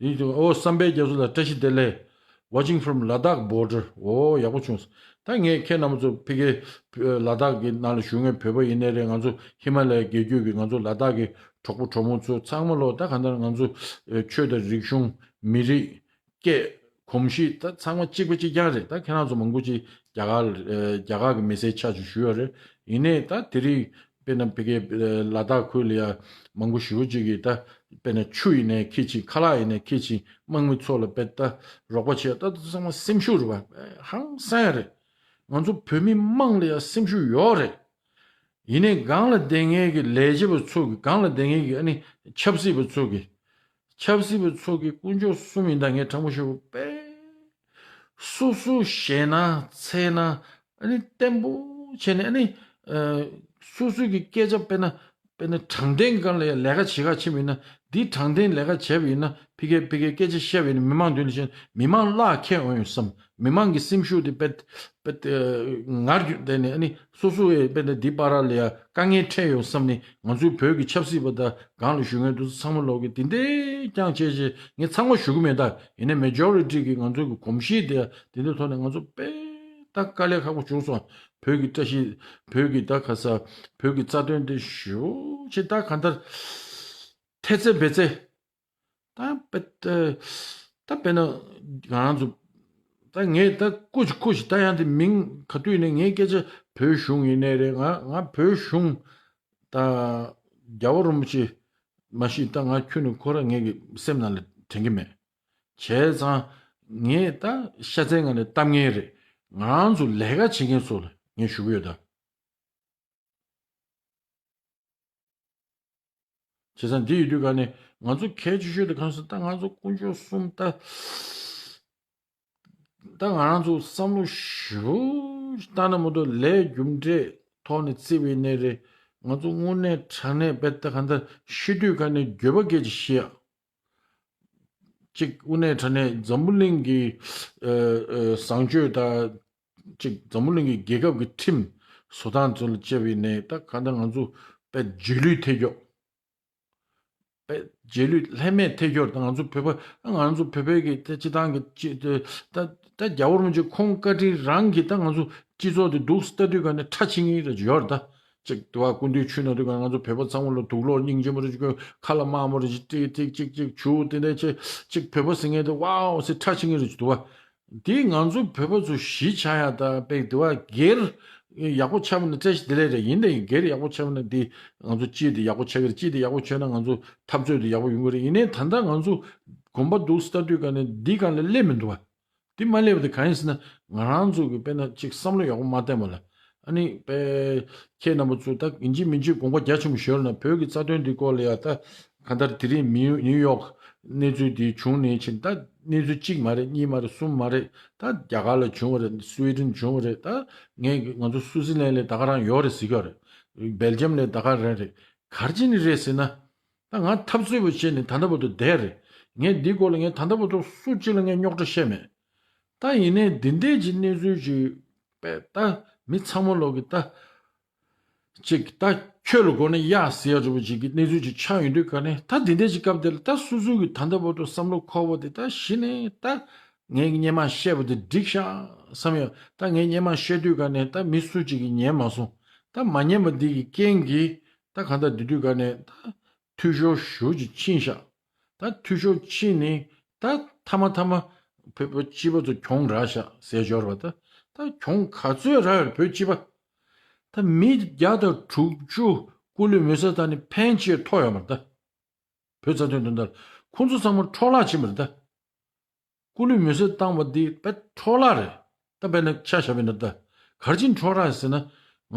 འདི་ཨོ་བསམ་འཕེལ་རྒྱ་མཚོ་ལ་བཀྲ་ཤིས་བདེ་ལེགས། Watching from Ladakh border. ཨོ་ཡག་པོ་བྱུང་། ད་ངས་ཁྱེད་རྣམ་ཚོ་ཕ་གི་ལ་དྭགས་ཀྱི་ནང་ལ་བཞུགས་མཁན་བོད་པ་ཡིན་ནའི་རེད། ང་ཚོ་ཧི་མ་ལ་ཡའི་རྒྱལ་རྒྱུད་ཀྱི་ང་ཚོ་ལ་དྭགས་ཀྱི་གྲོགས་པོ་གྲོགས་མོ་ཚོ་ཚང་མ་ལོ། ད་གང་ལྟར་ང་ཚོ་ཆོས་དང་རིག་གཞུང་མི་རིགས་སྐད་གོམས་གཤིས་ད་ཚང་མ་གཅིག་པ་གཅིག་རྐྱང་རེད། ད་ཁྱེད་རང་ཚོ་མང་པོ་ཅིག་རྒྱ་གར་རྒྱ་གར་གྱི་མི་སེར་ཆགས་ཅིག་བཞུགས་ཡོད་རེད། ཡིན་ནའི་ད་དེ་རིང་དཔེར་ན་ཕ་གི་ལ་དྭགས་ཁུལ་ལ་ཡ་མང་པོ་ཞེ་པོ་ཅིག་གིས་ད་དཔེར་ན་ཆུ་ཡིན་ནའི་ཁྱེར་ཅིག་ཁ་ལག་ཡིན་ནའི་ཁྱེར་ཅིག་དམག་མི་ཚོ་ལ་དཔེ་ད་རོགས་པ་བྱས། ད་དེ་ཚང་མ་སེམས་ཤུགས་རེད་བ། ཧང་སང་ཡ་རེད། ང་ཚོ་བོད་མི་དམངས་ལ་ཡ་སེམས་ཤུགས་ཡོད་རེད། ཡིན་ནའི་སྒང་ལ་བསྡད་མཁན་གྱི་ལས་བྱེད་པ་ཚོ་གི་སྒང་ལ་བསྡད་མཁན་གྱི་ཨ་ནི་ཆབ་སྲིད་པ་ཚོ་གི་ཆབ་སྲིད་པ་ཚོ་གི་དཀོན་མཆོག་གསུམ་ཡིན་ད། ངས་དྲང་པོ་ཞུ་བ་དཔེ། སོ་སོ་ཞེད་སྣང་འཚེར་སྣང་ཨ་ནི་བརྟན་པོ་བྱས་ནས་ཨ་ནི་ཨ་སོ་སོ་གི་སྐད་ཆ་དཔེར་ན་དཔེར་ན་དྲང་བདེན་སྒང་ལ་ཡང་ལས་ཀ་བྱེད་ག་ཕྱིན་པ་ཡིན་ན། འདི་དྲང་བདེན་ལས་ཀ་བྱས་པ་ཡིན་ན་ཕ་གིར་ཕ་གིར་སྐད་ཆ་བཤད་པ་ཡིན་ན་མི་མང་མདུན་ལ་ཕྱིན་མི་མང་བརླག་འཁྱེར་འོང་ཡོང་བསམ། མི་མང་གི་སེམས་ཤུགས་དེ་དཔེ་དཔེ་ངར་རྒྱུ་དེ་ནས་ཨ་ནི་སོ་སོ་ཡི་དཔེ་འདི་འདི་བར་ལ་ཡང་དཀའ་ངལ་འཕྲད་ཡོང་བསམ་ནས། ང་ཚོའི་བོད་ཀྱི་ཆབ་སྲིད་པ་དང་སྒང་ལ་བཞུགས་མཁན་དེ་ཚོ་ཚང་མ་ལོག་གི་དེ་འདྲའི་རྐྱང་བྱས་བྱས་ངས་ཚང་མ་ཞུ་གི་མེད་ད། ཡིན་ནའི་མེ་ཇོ་རི་ཊི་གི་ང་ཚོ་གི་གོམས་གཤིས་དེ་དེ་འདྲའི་ཐོག་ནས་ང་ཚོ་དཔེ་ད་དཀའ་ལས་ཁག་པོ་བྱུང་སོང་། བོད་ཀྱི་བཀྲ་ཤིས་བོད་ཀྱི་ད་ག་ས་བོད་ཀྱི་རྩ་དོན་དེ་ཞེ་པོ་ཅིག་ད་གང་ལྟར་ཐེ་ཚེ་འབད་ཚེ། ད་དཔེ་ད་དཔེར་ན་ང་རང་ཚོ་ ད་ངས་ད་ཀུ་ཅི་ཀུ་ཅི་ད་ཡང་དེ་མིང་ག་དུས་ནས་ངའི་སྐད་ཆ་བོད་གཞུང་ཡིན་ནའི་རེད། ང་ང་བོད་གཞུང་ད་རྒྱལ་བ་རིན་པོ་ཆེ་མ་གཞི་ད་ང་ཁྱོན་ནས་ཁོ་ར་ངའི་གི་སེམས་ནང་ལ་དྲན་གི་མེད། བྱས་ཙང་ངས་ད་ཤ་ཚའི་ངང་ནས་གཏམ་ངན་རེད། ང་རང་ཚོ་ལས་ཀ་བྱེད་མཁན་ཚོ་ལ་ངས་ཞུ་གི་ཡོད་ད། བྱས་ཙང་འདི་ཡོད་དུས་ག་ནས་ང་ཚོ་གལ་ཆེ་ཤོས་དེ་གང་ཟེར་ད་ང་ཚོ་དཀོན་མཆོག་གསུམ་ད། ད་ང་རང་ཚོ་བསམ་བློ་ཞེ་པོ་བཏང་ན་མ་གཏོགས་ལས་རྒྱུ་འབྲས་ཐོག་ནས་བརྩི་བའི་གནས་རེད། ང་ཚོ་དངོས་གནས་དྲང་གནས་དཔེ་ད་གང་ལྟར་ཤི་དུས་ག་ནས་འགྱོད་པ་སྐད་ཅིག་ཤི་ཡ། གཅིག་དངོས་གནས་དྲང་གནས་འཛམ་བུ་གླིང་གི་ཨ་ཨ་བཟང་སྤྱོད་དང་གཅིག་འཛམ་བུ་གླིང་གི་རྒྱལ་ཁབ་ཀྱི་ཁྲིམས་བཟོ་སྟངས་ཚོ་ལ་དཔྱད་པའི་གནས་ད་གང་ལྟར་ང་ཚོ་དཔེ་རྗེས་ལུས་ཐེབས་ཀྱོག་དཔེ་རྗེས་ལུས་ལྷད་མེད་ཐེབས་ཀྱོག་ད་ང་ཚོ་བོད་པ་ང་ཚོ་བོད་པའི་གི་ད་སྤྱི་བཏང་གི་སྤྱི་ད་ད་རྒྱལ་བ་རིན་པོ་ཆེ་ཁོང་བཀའ་དྲིན་རང་གིས་ད་ང་ཚོ་སྤྱི་ཚོགས་དེ་འདུག་ལྟ་དུས་ག་ནས་ཁྲ་ཆིང་ངིང་རེ་ཡོད་རེད་ད། ཅིག་དུ་བ་སྐུ་མདུན་ཆོས་ནང་དུ་ག་ང་ཚོ་བོད་པ་ཚང་མ་ལ་དུག་ལོག་སྙིང་རྗེ་མོ་རེ་ཅིག་ཁ་ལ་དམར་མོ་རེ་ཅིག་ཏིག་ཏིག་ཅིག་ཅིག་བྱུག་དེ་འདྲ་ཅིག་ཅིག་བོད་པ་ཟེར་མཁན་དེ་ཝའོ་ཟེར་ཁྲ་ཆིང་ངིང་རེ་ཅིག་དུ་བ། དེ་ང་ཚོ་བོད་པ་ཚོ་གཞིས་ཆགས་ཡ་ད་དཔེ་དུ་བ་སྒེར་ཡག་པོ་ཆགས་པ་ན་བཀྲ་ཤིས་བདེ་ལེགས་རེད། ཡིན་ད་ཡིན་སྒེར་ཡག་པོ་ཆགས་པ་ན་དེ་ང་ཚོ་སྤྱི་དེ་ཡག་པོ་ཆགས་ཀྱི་རེད། སྤྱི་དེ་ཡག་པོ་ཆགས་ན་ང་ཚོ་འཐབ་རྩོད་དེ་ཡག་པོ་ཡོང་གི་རེད། ཡིན་ནའི་ད་ལྟ་ང་ཚོ་དགོན་པ་འདུག་ལྟ་དུས་ག་ནས་འདི་གང་ལ་སླེབས་མི་འདུག་བ། དེ་མ་སླེབས་པ་དེ་གང་ཡིན་ཟེར་ན་ང་རང་ཚོ་གི་དཔེར་ན་ཅིག་བསམ་བློ་ཡག་པོ་མ་བཏང་བ་ལ། ཨ་ནི་དཔེ་ཁྱེད་རྣམ་པ་ཚོ་ད་ཡིན་གཅིག་མིན་གཅིག་དགོངས་པ་རྒྱ་ཆེན་པོ་བཞེས་རོགས་གནང་། བོད་ཀྱི་རྩ་དོན་འདི་སྐོར་ལ་ཡ་ད་གང་ལྟར་དེ་རིང་མིའུ་ནིའུ་ཡོག་གནས་ཚུལ་འདི་བྱུང་ནས་ཕྱིན་ད་གནས་ཚུལ་གཅིག་མ་རེད། གཉིས་མ་རེད། གསུམ་མ་རེད། ད་རྒྱ་གར་ལ་བྱུང་བ་རེད། སུའེ་ཏན་བྱུང་བ་རེད། ད་ངས་ང་ཚོ་སུའུ་ཙི་ལན་ལ་ད་ག་རང་ཡོད་རེད་ཟེར་གྱི་ཡོད་རེད། སྦེལ་ཇམ་ལ་ད་ག་རང་རེད། ག་རེ་བྱས་ནས་རེད་ཟེར་ན། ད་ང་འཐབ་རྩོད་པ་བྱས་ནས་ད་ལྟ་བར་དུ་བསྡད་རེད། ངས་འདི་སྐོར་ལ་ངས་ད་ལྟ་བར་དུ་སུ་གཅིག་ལ་ངས་རྙོག་དྲ་བཤད་མེད། ད་ཡིན་ནའི་འདི་འདྲའི་ཅིག་གནས་ཚུལ་ཅིག་པས་ད་མི་ཚང་མ་ལོག་གི་ད་ཅིག་ད་ཁྱོད་ལ་དགོས་ན་གཡག་ཟེར་ཡ་འདྲ་པོ་ཅིག་གི་གནས་ཚུལ་ཅིག་ཆགས་ཡོང་དུས་ག་ནས་ད་འདི་འདྲའི་ཅིག་སྐབས་དེ་ལ་ད་སོ་སོ་གི་ད་ལྟ་བར་དུ་བསམ་བློ་འཁོར་བ་དེ་ད་གཞི་ནས་ད་ངས་སྔོན་མ་བཤད་པ་དེ་འགྲིག་ཤག་བསམ་ཡོད། ད་ངས་སྔོན་མ་བཤད་དུས་ག་ནས་ད་མི་སུ་གཅིག་གིས་ཉན་མ་སོང་། ད་མ་ཉན་པ་འདི་གི་རྐྱེན་གྱིས་ད་གང་ལྟར་འདི་དུས་ག་ནས་ད། འཐུས་ཤོར་ཞེ་པོ་ཅིག་ཕྱིན་ཤག་ད་འཐུས་ཤོར་ཕྱིན་ནས་ད་མཐའ་མ་མཐའ་མ་བོད་པ་སྤྱི་པ་ཚོ་གྱོང་རག་ཤག་ཟེར་འབྱོར་བ་ད། ད་གྱོང་ག་ཚོད་རག་ཡོད་རེད་བོད་སྤྱི་པ། ད་མི་བརྒྱ་དང་དྲུག་ཅུ་སྐུ་ལུས་མེ་སྲེག་བཏང་ནས་ཕན་ཆེ་ཐོགས་ཡོད་མ་རེད་ད། བོད་རྩ་དོན་དོན་དག་ཁོང་ཚོ་ཚང་མ་འཕྲོ་བརླག་ཕྱིན་པ་རེད་ད། སྐུ་ལུས་མེ་སྲེག་བཏང་བ་འདི་དཔེ་འཕྲོ་བརླག་རེད། ད་དཔེར་ན་ཆ་བཞག་པ་ཡིན་ན་ད། ག་རེ་བྱས་འཕྲོ་བརླག་ཟེར་ན།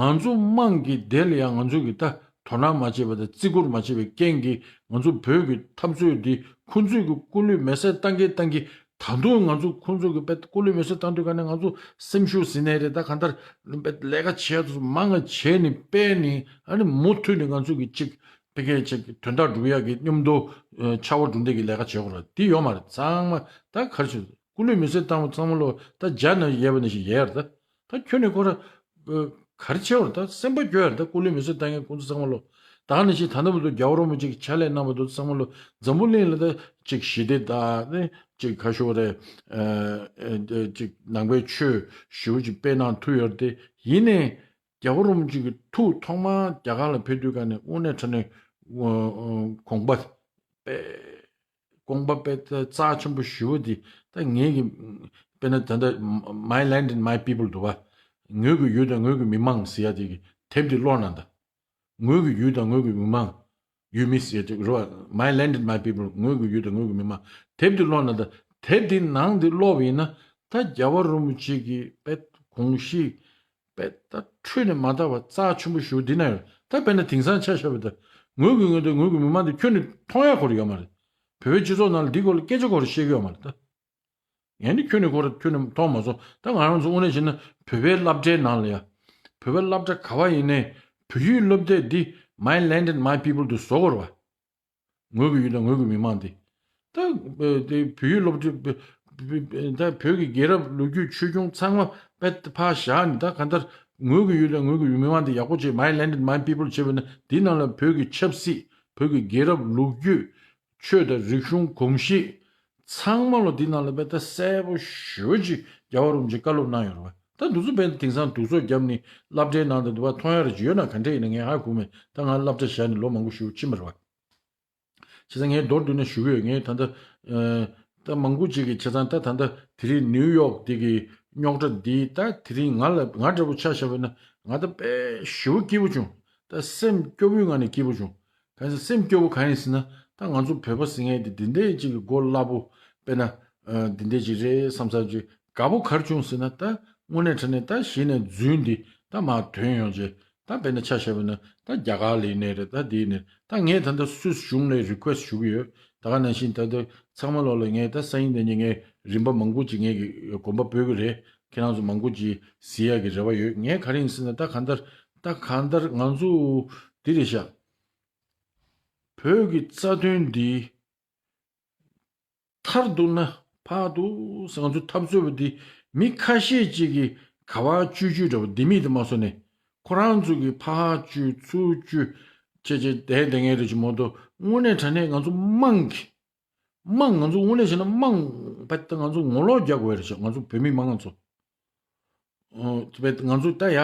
ང་ཚོ་དམངས་ཀྱི་དེ་ལ་ཡང་ང་ཚོ་གི་ད་དོ་སྣང་མ་བྱས་པ་དང་བརྩི་བཀུར་མ་བྱས་པའི་རྐྱེན་གྱིས་ང་ཚོ་བོད་ཀྱི་འཐབ་རྩོད་འདི་ཁོང་ཚོས་ཀྱི་སྐུ་ལུས་མེ་སྲེག་བཏང་གིན་བཏང་གིན་ད་དུང་ང་ཚོ་ཁོང་ཚོ་གི་དཔེ་སྐུ་ལུས་མེ་སྲེག་བཏང་དུས་ག་ནས་ང་ཚོ་སེམས་ཤུགས་ཟིན་ནས་རེད། ད་གང་ལྟར་དཔེ་ལས་ཀ་བྱས་ཚོ་མང་ང་བྱས་ནས་དཔེ་ནས་ཨ་ནི་མུ་མཐུད་ནས་ང་ཚོ་གི་གཅིག་དེ་གས་ཅིག་དོན་དག་སྒྲུབ་ཡག་གི་མཉམ་དུ་ཨ་ཕྱར་བ་གྲུ་འདེགས་ཀྱི་ལས་ཀ་བྱེད་དགོས་རེད། དེ་ཡོད་མ་རེད། ཚང་མ་ད་ག་རེ་བྱེད། སྐུ་ལུས་མེ་སྲེག་བཏང་བ་ཚང་མ་ལོ་ད་རྒྱ་ནང་ཡལ་བ་ནང་བཞིན་ཡལ་རེད། ད་ད་ཁྱོད་ནས་ཁོ་ར་ཨ་ག་རེ་བྱེད་དགོས་རེད། ད་སེམས་པ་སྐྱོ་ཡ་རེད། ད་སྐུ་ལུས་མེ་སྲེག་བཏང་མཁན་ཁོང་ཚོ་ཚང་མ་ལོ་ད་ག་ནང་བཞིན་ད་ལྟ་བར་དུ་རྒྱལ་བ་རིན་པོ་ཆེ་གི་ཕྱག་ལས་གནང་བ་དེ་ཚོ་ཚང་མ་ལོ་འཛམ་བུ་གླིང་ལ་ད་ཅིག་ཞི་བདེ་དང་ནི་ཅིག་ཁ་ཤོར་རེད། ཨ་ཨ་ཅིག་ནང་པའི་ཆོས་ཞེ་པོ་ཅིག་སྤེལ་གནང་ཐུབ་ཡོད་རེད། དེ་ཡིན་ནའི། རྒྱལ་བ་རིན་པོ་ཆེ་གི་ཐུགས་ཐོག་མར་རྒྱ་གར་ལ་ཕེབས་དུས་ག་ནས་དངོས་གནས་དྲང་གནས་དགོངས་པ་དཔེ་དགོངས་པ་དཔེ་རྩ་ཆེན་པོ་ཞུ་བ་འདི་ད་ངེད་ཀྱི་དཔེར་ན་ད་ལྟ་My Land and My People འདུག་བ། ངོས་ཀྱི་ཡུལ་དང་ངོས་ཀྱི་མི་མང་ཟེར་ཡ་དེ་གི་དེབ་འདི་ཀློག་གནང་དང་། ངོས་ཀྱི་ཡུལ་དང་ངོས་ཀྱི་མི་མང་། ཡུལ་མི་ཟེར་དེ་རེད་བ། My Land and My People ངོས་ཀྱི་ཡུལ་དང་ངོས་ཀྱི་མི་མང་། དེབ་འདི་ཀློག་གནང་དང་། དེབ་འདི་ནང་འདི་ཀློག་པ་ཡིན་ན་ད་རྒྱལ་བ་རིན་པོ་ཆེ་གི་དཔེ་དགོངས་གཞི་དཔེ་ད་འཁྲུལ་ནས་མ་དག་པ་རྩ་ཆེན་པོ་ཞིག་འདི་ན་ཡོད། ད་དཔེར་ན་དེང་སང་ཆ་བཞག་པ་ད་ངོས་ཀྱི་ངོས་དང་ངོས་ཀྱི་མི་མང་འདི་ཁྱོན་ནས་མཐོང་ཡ་སྐོར་ཡོད་མ་རེད། བོད་པའི་སྤྱི་ཚོགས་ནང་ལ་འདི་སྐོར་ལ་སྐད་ཆ་སྐོར་བཤད་ཀྱི་ཡོད་མ་རེད་ད། ངས་ནི་ཁྱོན་ནས་ཁོ་ར་ཁྱོན་ནས་མཐོང་མ་སོང་། ད་ང་རང་ཚོ་དངོས་གནས་བྱས་ན་བོད་པའི་སློབ་གྲྭའི་ནང་ལ་ཡ། བོད་པའི་སློབ་གྲྭ་ག་བ་ཡིན་ནའི་བོད་ཡིག་སློབ་དེབ་འདི་My Land and My People དུ་བཟོ་དགོས་རེད་བ། ངོས་ཀྱི་ཡུལ་དང་ངོས་ཀྱི་མི་མང་འདི། ད་དེ་བོད་ཡིག་སློབ་གྲྭ་ད་བོད་ཀྱི་རྒྱལ་རབས་ལོ་རྒྱུས་ཆོས་འབྱུང་ཚང་མ་དཔེ་ཕར་བཞག་ནས་ད་གང་ལྟར་ངོས་ཀྱི་ཡུལ་དང་ངོས་ཀྱི་མི་མང་འདི་ཡག་པོ་བྱས། My Land and My People བྱས་པ་ན་འདི་ནང་ལ་བོད་ཀྱི་ཆབ་སྲིད་བོད་ཀྱི་རྒྱལ་རབས་ལོ་རྒྱུས། ཆོས་དང་རིག་གཞུང་གོམས་གཤིས་ཚང་མ་ལོ་འདི་ནང་ལ་དཔེ་ད་གསལ་པོ་ཞེ་པོ་ཅིག་རྒྱལ་བ་རིན་པོ་ཆེས་བཀའ་སློབ་གནང་ཡོད་རེད་བ། ད་འདི་ཚོ་དཔེ་ད་དེང་སང་འདུག་ཚོགས་བརྒྱབ་ནས་སློབ་གྲྭའི་ནང་དུ་འདུག་བ་མཐོང་ཡ་རེ་ཅིག་ཡོད་ན་ག་འདྲ་ཡིན་ན་ངས་ཧ་གོ་མེད། ད་ང་སློབ་གྲྭ་བཞག་ནས་ལོ་མང་པོ་ཞེ་པོ་ཕྱིན་པ་རེད་བ། བྱས་ཙང་ངས་མདོར་བསྡུས་ནས་ཞུ་གི་ཡོད། ངས་ད་ལྟ་ཨ་ ད་མང་པོ་ཅིག་གིས་བྱས་ཙང་ད་ད་ལྟ་དེ་རིང་ནིའུ་ཡོག་འདི་གི་རྙོག་དྲ་འདི་ད་དེ་རིང་ང་ལ་ང་འདྲ་པོ་ཆ་བཞག་པ་ཡིན་ན་ང་ད་དཔེ་ཞེ་པོ་སྐྱིད་པོ་བྱུང་། ད་སེམས་སྐྱོ་པོའི་ངང་ནས་སྐྱིད་པོ་བྱུང་། གང་ཟེར་སེམས་སྐྱོ་པོ་གང་ཡིན་ཟེར་ན། ད་ང་ཚོ་བོད་པ་ཟེར་མཁན་དེ་འདི་འདྲའི་ཅིག་གི་མགོ་སླ་པོ་དཔེར་ན་ཨ་འདི་འདྲའི་ཅིག་རེད་བསམ་བསམ་ཅིག་དགའ་པོ་ག་རེ་བྱུང་ཟེར་ན། ད་དངོས་གནས་དྲང་གནས་ད་གཞི་ནས་རྫུན་འདི་ད་མར་ཐོན་ཡོང་བྱས། ད་དཔེར་ན་ཆ་བཞག་པ་ཡིན་ན་ད་རྒྱ་གར་ལ་ཡིན་ནའི་རེད། ད་འདི་ཡིན་ནའི་ད་ངས་ད་ལྟ་སུད་སི་གཞུང་ལ་རི་ཀུ་ཨེ་སི་ཞུ་གི་ཡོད། ད་ག་ནང་བཞིན་ད་ལྟ་ཚང་མ་ལོག་ལ་ངས་ད་སང་ཉིན་དེ་ཉིན་ངས་རིན་པ་མང་པོ་ཅིག་ངས་ཀྱི་གོམ་པ་སྤོས་ཀྱི་རེད། ཁྱེད་རང་ཚོ་མང་པོ་ཅིག་གཟིགས་ཡག་གི་རེ་བ་ཡོད། ངས་ག་རེ་ཡིན་ཟེར་ན། ད་གང་ལྟར་ད་གང་ལྟར་ང་ཚོ་འདི་རེད་ཤག་བོད་ཀྱི་རྩ་དོན་འདི་མཐར་གཏུགས་ན་ཕར་འདུག་ཟེར། ང་ཚོ་འཐབ་རྩོད་པ་འདི་མི་ཁ་ཤས་ཅིག་གིས་ག་བ་བཅོས་བཅོས་འདྲ་པོ་འདི་མིག་དེ་མ་སོང་ནས་ཁོ་རང་ཚོ་གིས་ཕར་བཅོས་ཚུར་བཅོས་བྱས་བྱས་བསྡད་བསྡད་མཁན་རེད་ཅེས་མ་གཏོགས། དངོས་གནས་དྲང་གནས་ང་ཚོ་དམངས་ཀྱི་དམངས་ང་ཚོ་དངོས་གནས་བྱས་ན་དམངས་བས་ད་ང་ཚོ་ངོ་ལོག་རྒྱག་དགོས་རེད་ཤག་ང་ཚོ་བོད་མི་མང་ང་ཚོ། ཨོ། དེ་བས་ང་ཚོ་ད་ཡ་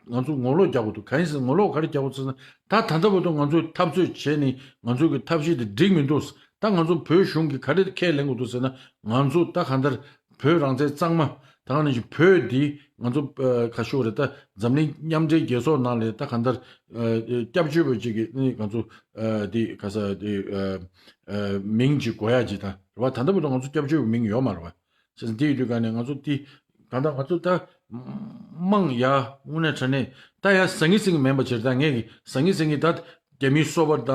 ང་ཚོ་ངོ་ལོག་རྒྱག་དགོས་འདུག་གང་ཡིན་ཟེར་ན་ངོ་ལོག་ག་རེ་རྒྱག་དགོས་ཟེར་ན། ད་ད་ལྟ་བར་དུ་ང་ཚོས་འཐབ་རྩོད་བྱས་ནས་ང་ཚོ་གི་ཐབས་ཤེས་དེ་འགྲིག་མི་འདུག་ད་ང་ཚོ་བོད་གཞུང་གིས་ག་རེ་ཁས་ལེན་དགོས་འདུག་ཟེར་ན། ང་ཚོ་ད་གང་ལྟར་བོད་རང་བཙན་གཙང་མ་ད་ག་ནང་བཞིན་བོད་འདི་ང་ཚོ་ཨ་ཁ་ཤོར་རེད། ད་འཛམ་གླིང་མཉམ་འབྲེལ་རྒྱལ་ཚོགས་ནང་ལ་ད་གང་ལྟར་ཨ་སྐྱབས་བཅོལ་བ་ཅིག་གི་ནི་ང་ཚོ་ཨ་འདི་ག་ས་འདི་ཨ་ཨ་མིང་ཅིག་དགོས་ཡ་ཅིག་ད་རེད་བ། ད་ལྟ་བར་དུ་ང་ཚོ་སྐྱབས་བཅོལ་བའི་མིང་ཡོད་མ་རེད་བ། བྱས་ཙང་དེ་ཡོད་དུས་ག་ནས་ང་ཚོ་དེ་གང་ལྟར་ང་ཚོ་ད་དམངས་ཡ་དངོས་གནས་དྲང་གནས་ད་ཡ་ཟང་ངེ་ཟིང་ངེ་མིན་པ་བྱས། ད་ངས་ཀྱི་ཟང་ངེ་ཟིང་ངེ་ད་རྒྱ་མིའི་སོ་པ་ད་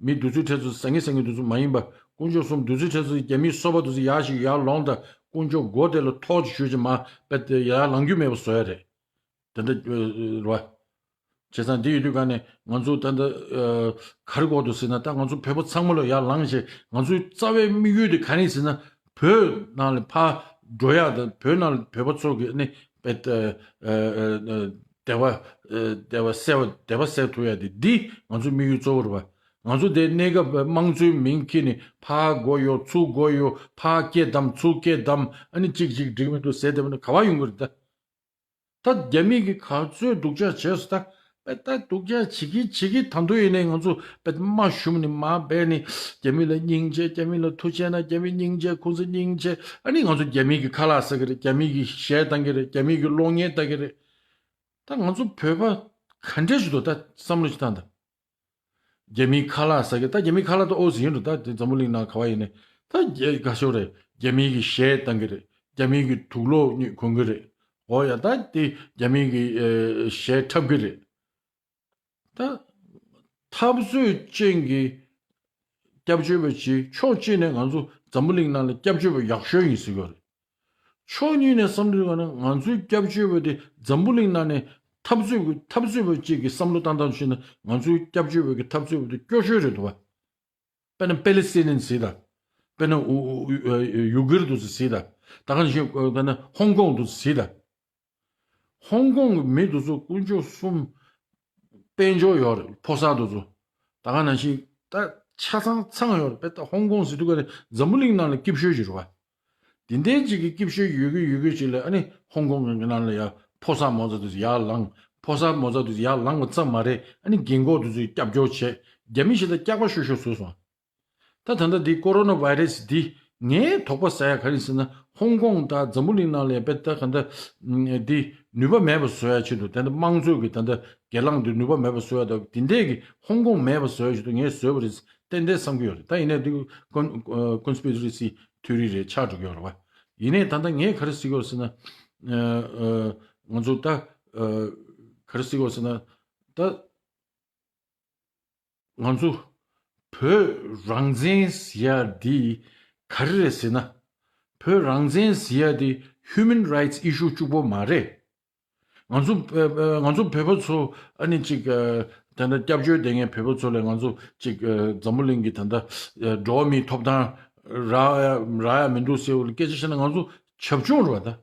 མི་དེ་ཚོའི་གྲས་ཚོ་ཟང་ངེ་ཟིང་ངེ་དེ་ཚོ་མ་ཡིན་པ། དཀོན་མཆོག་གསུམ་དེ་ཚོའི་གྲས་ཚོ་རྒྱ་མིའི་སོ་པ་དེ་ཚོ་ཡར་ཞིག་ཡར་ལོངས། ད་དཀོན་མཆོག་མགོ་དེ་ལ་ཐོག་ཅིག་གཞུས་ཅིག་མ་པད་དེ་ཡར་ལངས་རྒྱུ་མེད་པ་བཟོ་ཡ་རེད། དེ་འདྲ་རེད་བ། བྱས་ཙང་འདི་ཡོད་དུས་ག་ནས་ང་ཚོ་ད་ལྟ་ཨ་ག་རེ་དགོས་འདུག་ཟེར་ན། ད་ང་ཚོ་བོད་པ་ཚང་མ་ལ་ཡར་ལངས་བྱས། ང་ཚོའི་རྩ་བའི་དམིགས་ཡུལ་དེ་ག་རེ་ཡིན་ཟེར་ན། བོད་ནང་ལ་ཕར་འགྲོ་ཡག་དང་བོད་ནང་ལ་བོད་པ་ཚོ་གི་ནི་བེད་ཨ་ཨ་ཨ་བདེ་བ་ཨ་བདེ་བ་གསལ་བ་བདེ་བ་གསལ་ཐུབ་ཡག་དེ་འདི་ང་ཚོའི་དམིགས་ཡུལ་གཙོ་བོ་རེད་བ། ང་ཚོ་དེ་གནས་སྐབས་དམངས་གཙོའི་མིང་འཁྱེར་ནས་ཕར་དགོས་ཡོད་ཚུར་དགོས་ཡོད། ཕར་སྐད་བསྡམས་ཚུར་སྐད་བསྡམས། ཨ་ནི་གཅིག་གཅིག་འགྲིག་མི་འདུག་ཟེར་བསྡད་པ་ན་ག་བ་ཡོང་གི་རེད་ད། ད་རྒྱ་མི་གིས་ག་ཚོད་སྡུག་ཅག་བྱས་སོང་ད། པད་ད་སྡུག་ཅག་བྱེད་ཀྱི་བྱེད་ཀྱི་ད་དུང་ཡིན་ནའི་ང་ཚོ་པད་མར་ཞུམ་ནས་མར་སྦས་ནས་རྒྱ་མི་ལ་སྙིང་རྗེ། རྒྱ་མི་ལ་ཐུགས་རྗེ་གནང་། རྒྱ་མི་སྙིང་རྗེ། ཁོང་ཚོ་སྙིང་རྗེ། ཨ་ནི་ང་ཚོ་རྒྱ་མི་གི་ཁ་ལག་ཟ་གི་རེད། རྒྱ་མི་གི་གཞས་བཏང་གི་རེད། རྒྱ་མི་གི་གློག་བརྙན་བལྟ་གི་རེད། ད་ང་ཚོ་བོད་པ་ག་འདྲས་ཞིག་འདུག་ད་བསམ་བློ་ཞིག་བཏང་དང་། རྒྱ་མིའི་ཁ་ལག་ཟ་གི། ད་རྒྱ་མིའི་ཁ་ལག་ད་ཨོ་ཟི་ཡིན་འགྲོ། ད་དེ་འཛམ་བུ་གླིང་ནང་ག་བ་ཡིན་ནའི་ད་རྒྱ་ག་ཤོར་རེད། རྒྱ་མིའི་གི་གཞས་བཏང་གི་རེད། རྒྱ་མིའི་གི་དུག་ལོག་གོན་གི་རེད། འོ་ཡ། ད་དེ་རྒྱ་མིའི་གི་ཨེ་གཞས་འཁྲབ་གི་རེད། ད་འཐབ་རྩོད་ཅན་གྱི་སྐྱབས་བཅོལ་བ་ཅིག་ཕྱོགས་གཅིག་ནས་ང་ཚོ་འཛམ་བུ་གླིང་ནང་ལ་སྐྱབས་བཅོལ་བ་ཡག་ཤོས་ཡིན་ཟེར་གྱི་ཡོད་རེད། ཕྱོགས་གཉིས་ནས་བསམ་བློ་བཏང་ན་ང་ཚོའི་སྐྱབས་བཅོལ་བ་དེ་འཛམ་བུ་གླིང་ནང་ནས་འཐབ་རྩོད་ཀྱི་འཐབ་རྩོད་པ་གཅིག་གི་བསམ་བློ་བཏང་སྟངས་བྱས་ན། ང་ཚོའི་སྐྱབས་བཅོལ་བ་གི་འཐབ་རྩོད་པ་དེ་སྐྱོ་ཤོས་རེད་འདུག་བ། དཔེར་ན་པེ་ལི་སི་ཐན་གཟིགས་དང་། དཔེར་ན་ཨུ་ཨུ་ཨུ་ཡུ་གུར་དེ་ཚོ་གཟིགས་དང་། ད་ག་ནང་བཞིན་དཔེར་ན་ཧོང་ཀོང་དེ་ཚོ་གཟིགས་དང་། ཧོང་ཀོང་གི་མི་དེ་ཚོ་དཀོན་མཆོག་གསུམ་དཔལ་འབྱོར་ཡོད་རེད། ཕོ་གསར་དེ་ཚོ། ད་ག་ནང་བཞིན་ད་ཆ་ཚང་ཚང་ཡོད་རེད། དཔེ་ད་ཧོང་ཀོང་ཟེར་དུས་ག་རེ་འཛམ་བུ་གླིང་ནང་ལ་སྐྱིད་ཤོས་ཅིག་རེད་བ། དེ་འདྲའི་ཅིག་གི་སྐྱིད་ཤོས་ཡོད་གི་ཡོད་གི་ཅིག་ལ། ཨ་ནི་ཧོང་ཀོང་གི་ནང་ལ་ཡ་ཕོ་གསར་མོ་གསར་དེ་ཚོ་ཡར་ལངས། ཕོ་གསར་མོ་གསར་དེ་ཚོ་ཡར་ལངས་པ་ཙམ་མ་རེད། ཨ་ནི་རྒན་གོག་དེ་ཚོས་སྐྱབས་བཅོལ་བྱས། རྒྱ་མི་ཞིག་ད་སྐྱག་པ་ཤོར་ཤོར་བཟོས་སོང་། ད་ད་ལྟ་འདི་ཀོ་རོ་ན་བྷའི་རེ་སི་འདི་ངས་དོགས་པ་ཟ་ཡ་ག་རེ་ཟེར་ན། ཧོང་ཀོང་དང་འཛམ་བུ་གླིང་ནང་ལ་དཔེ་ད་ག་འདྲ་འདི་ནུས་པ་མེད་པ་བཟོ་ཡ་ཆེད་དུ། ད་ལྟ་དམངས་གཙོ་གི་ད་ལྟ་སྒེར་ལངས་འདི་ནུས་པ་མེད་པ་བཟོ་ཡ་ད་དེ་འདྲས་ཀྱི་ཧོང་ཀོང་མེད་པ་བཟོ་ཡ་ཆེད་དུ་ངས་བཟོས་པ་རེད་ཏན་ཏན་བསམ་གྱི་ཡོད་རེད། ད་ཡིན་ནའི་འདི་ཀོན་ཀོན་སི་པི་རེ་སི་ཐི་ཡོ་རི་རེད། ཆགས་འགྲོ་གི་ཡོད་རེད་བ། ཡིན་ནའི་ད་ལྟ་ངས་ག་རེ་ཟེར་གྱི་ཡོད་ཟེར་ན། ཨ་ཨ་ང་ཚོ་ད་ཨ་ག་རེ་ཟེར་གྱི་ཡོད་ཟེར་ན། ད། ང་ཚོ་བོད་རང་བཙན་ཟེར་ཡ་འདི་ག་རེ་རེད་ཟེར་ན། བོད་རང་བཙན་ཟེར་ཡ་འདི་ཧིའུ་མན་རའིཊ་ཨི་ཤུ་གཅིག་པོ་མ་རེད། ང་ཚོ་ང་ཚོ་བོད་པ་ཚོ་ཨ་ནི་ཅིག་ད་ལྟ་སྐྱབས་བཅོལ་བསྡད་མཁན་བོད་པ་ཚོ་ལ་ང་ཚོ་ཅིག་འཛམ་བུ་གླིང་གི་ད་ལྟ་འགྲོ་བ་མིའི་ཐོབ་ཐང་རག་ཡ་རག་ཡ་མི་འདུག་ཟེར་བ་ལ་སྐད་ཆ་བཤད་ན་ང་ཚོ་བྱབ་ཆུང་རེད་བ་ད།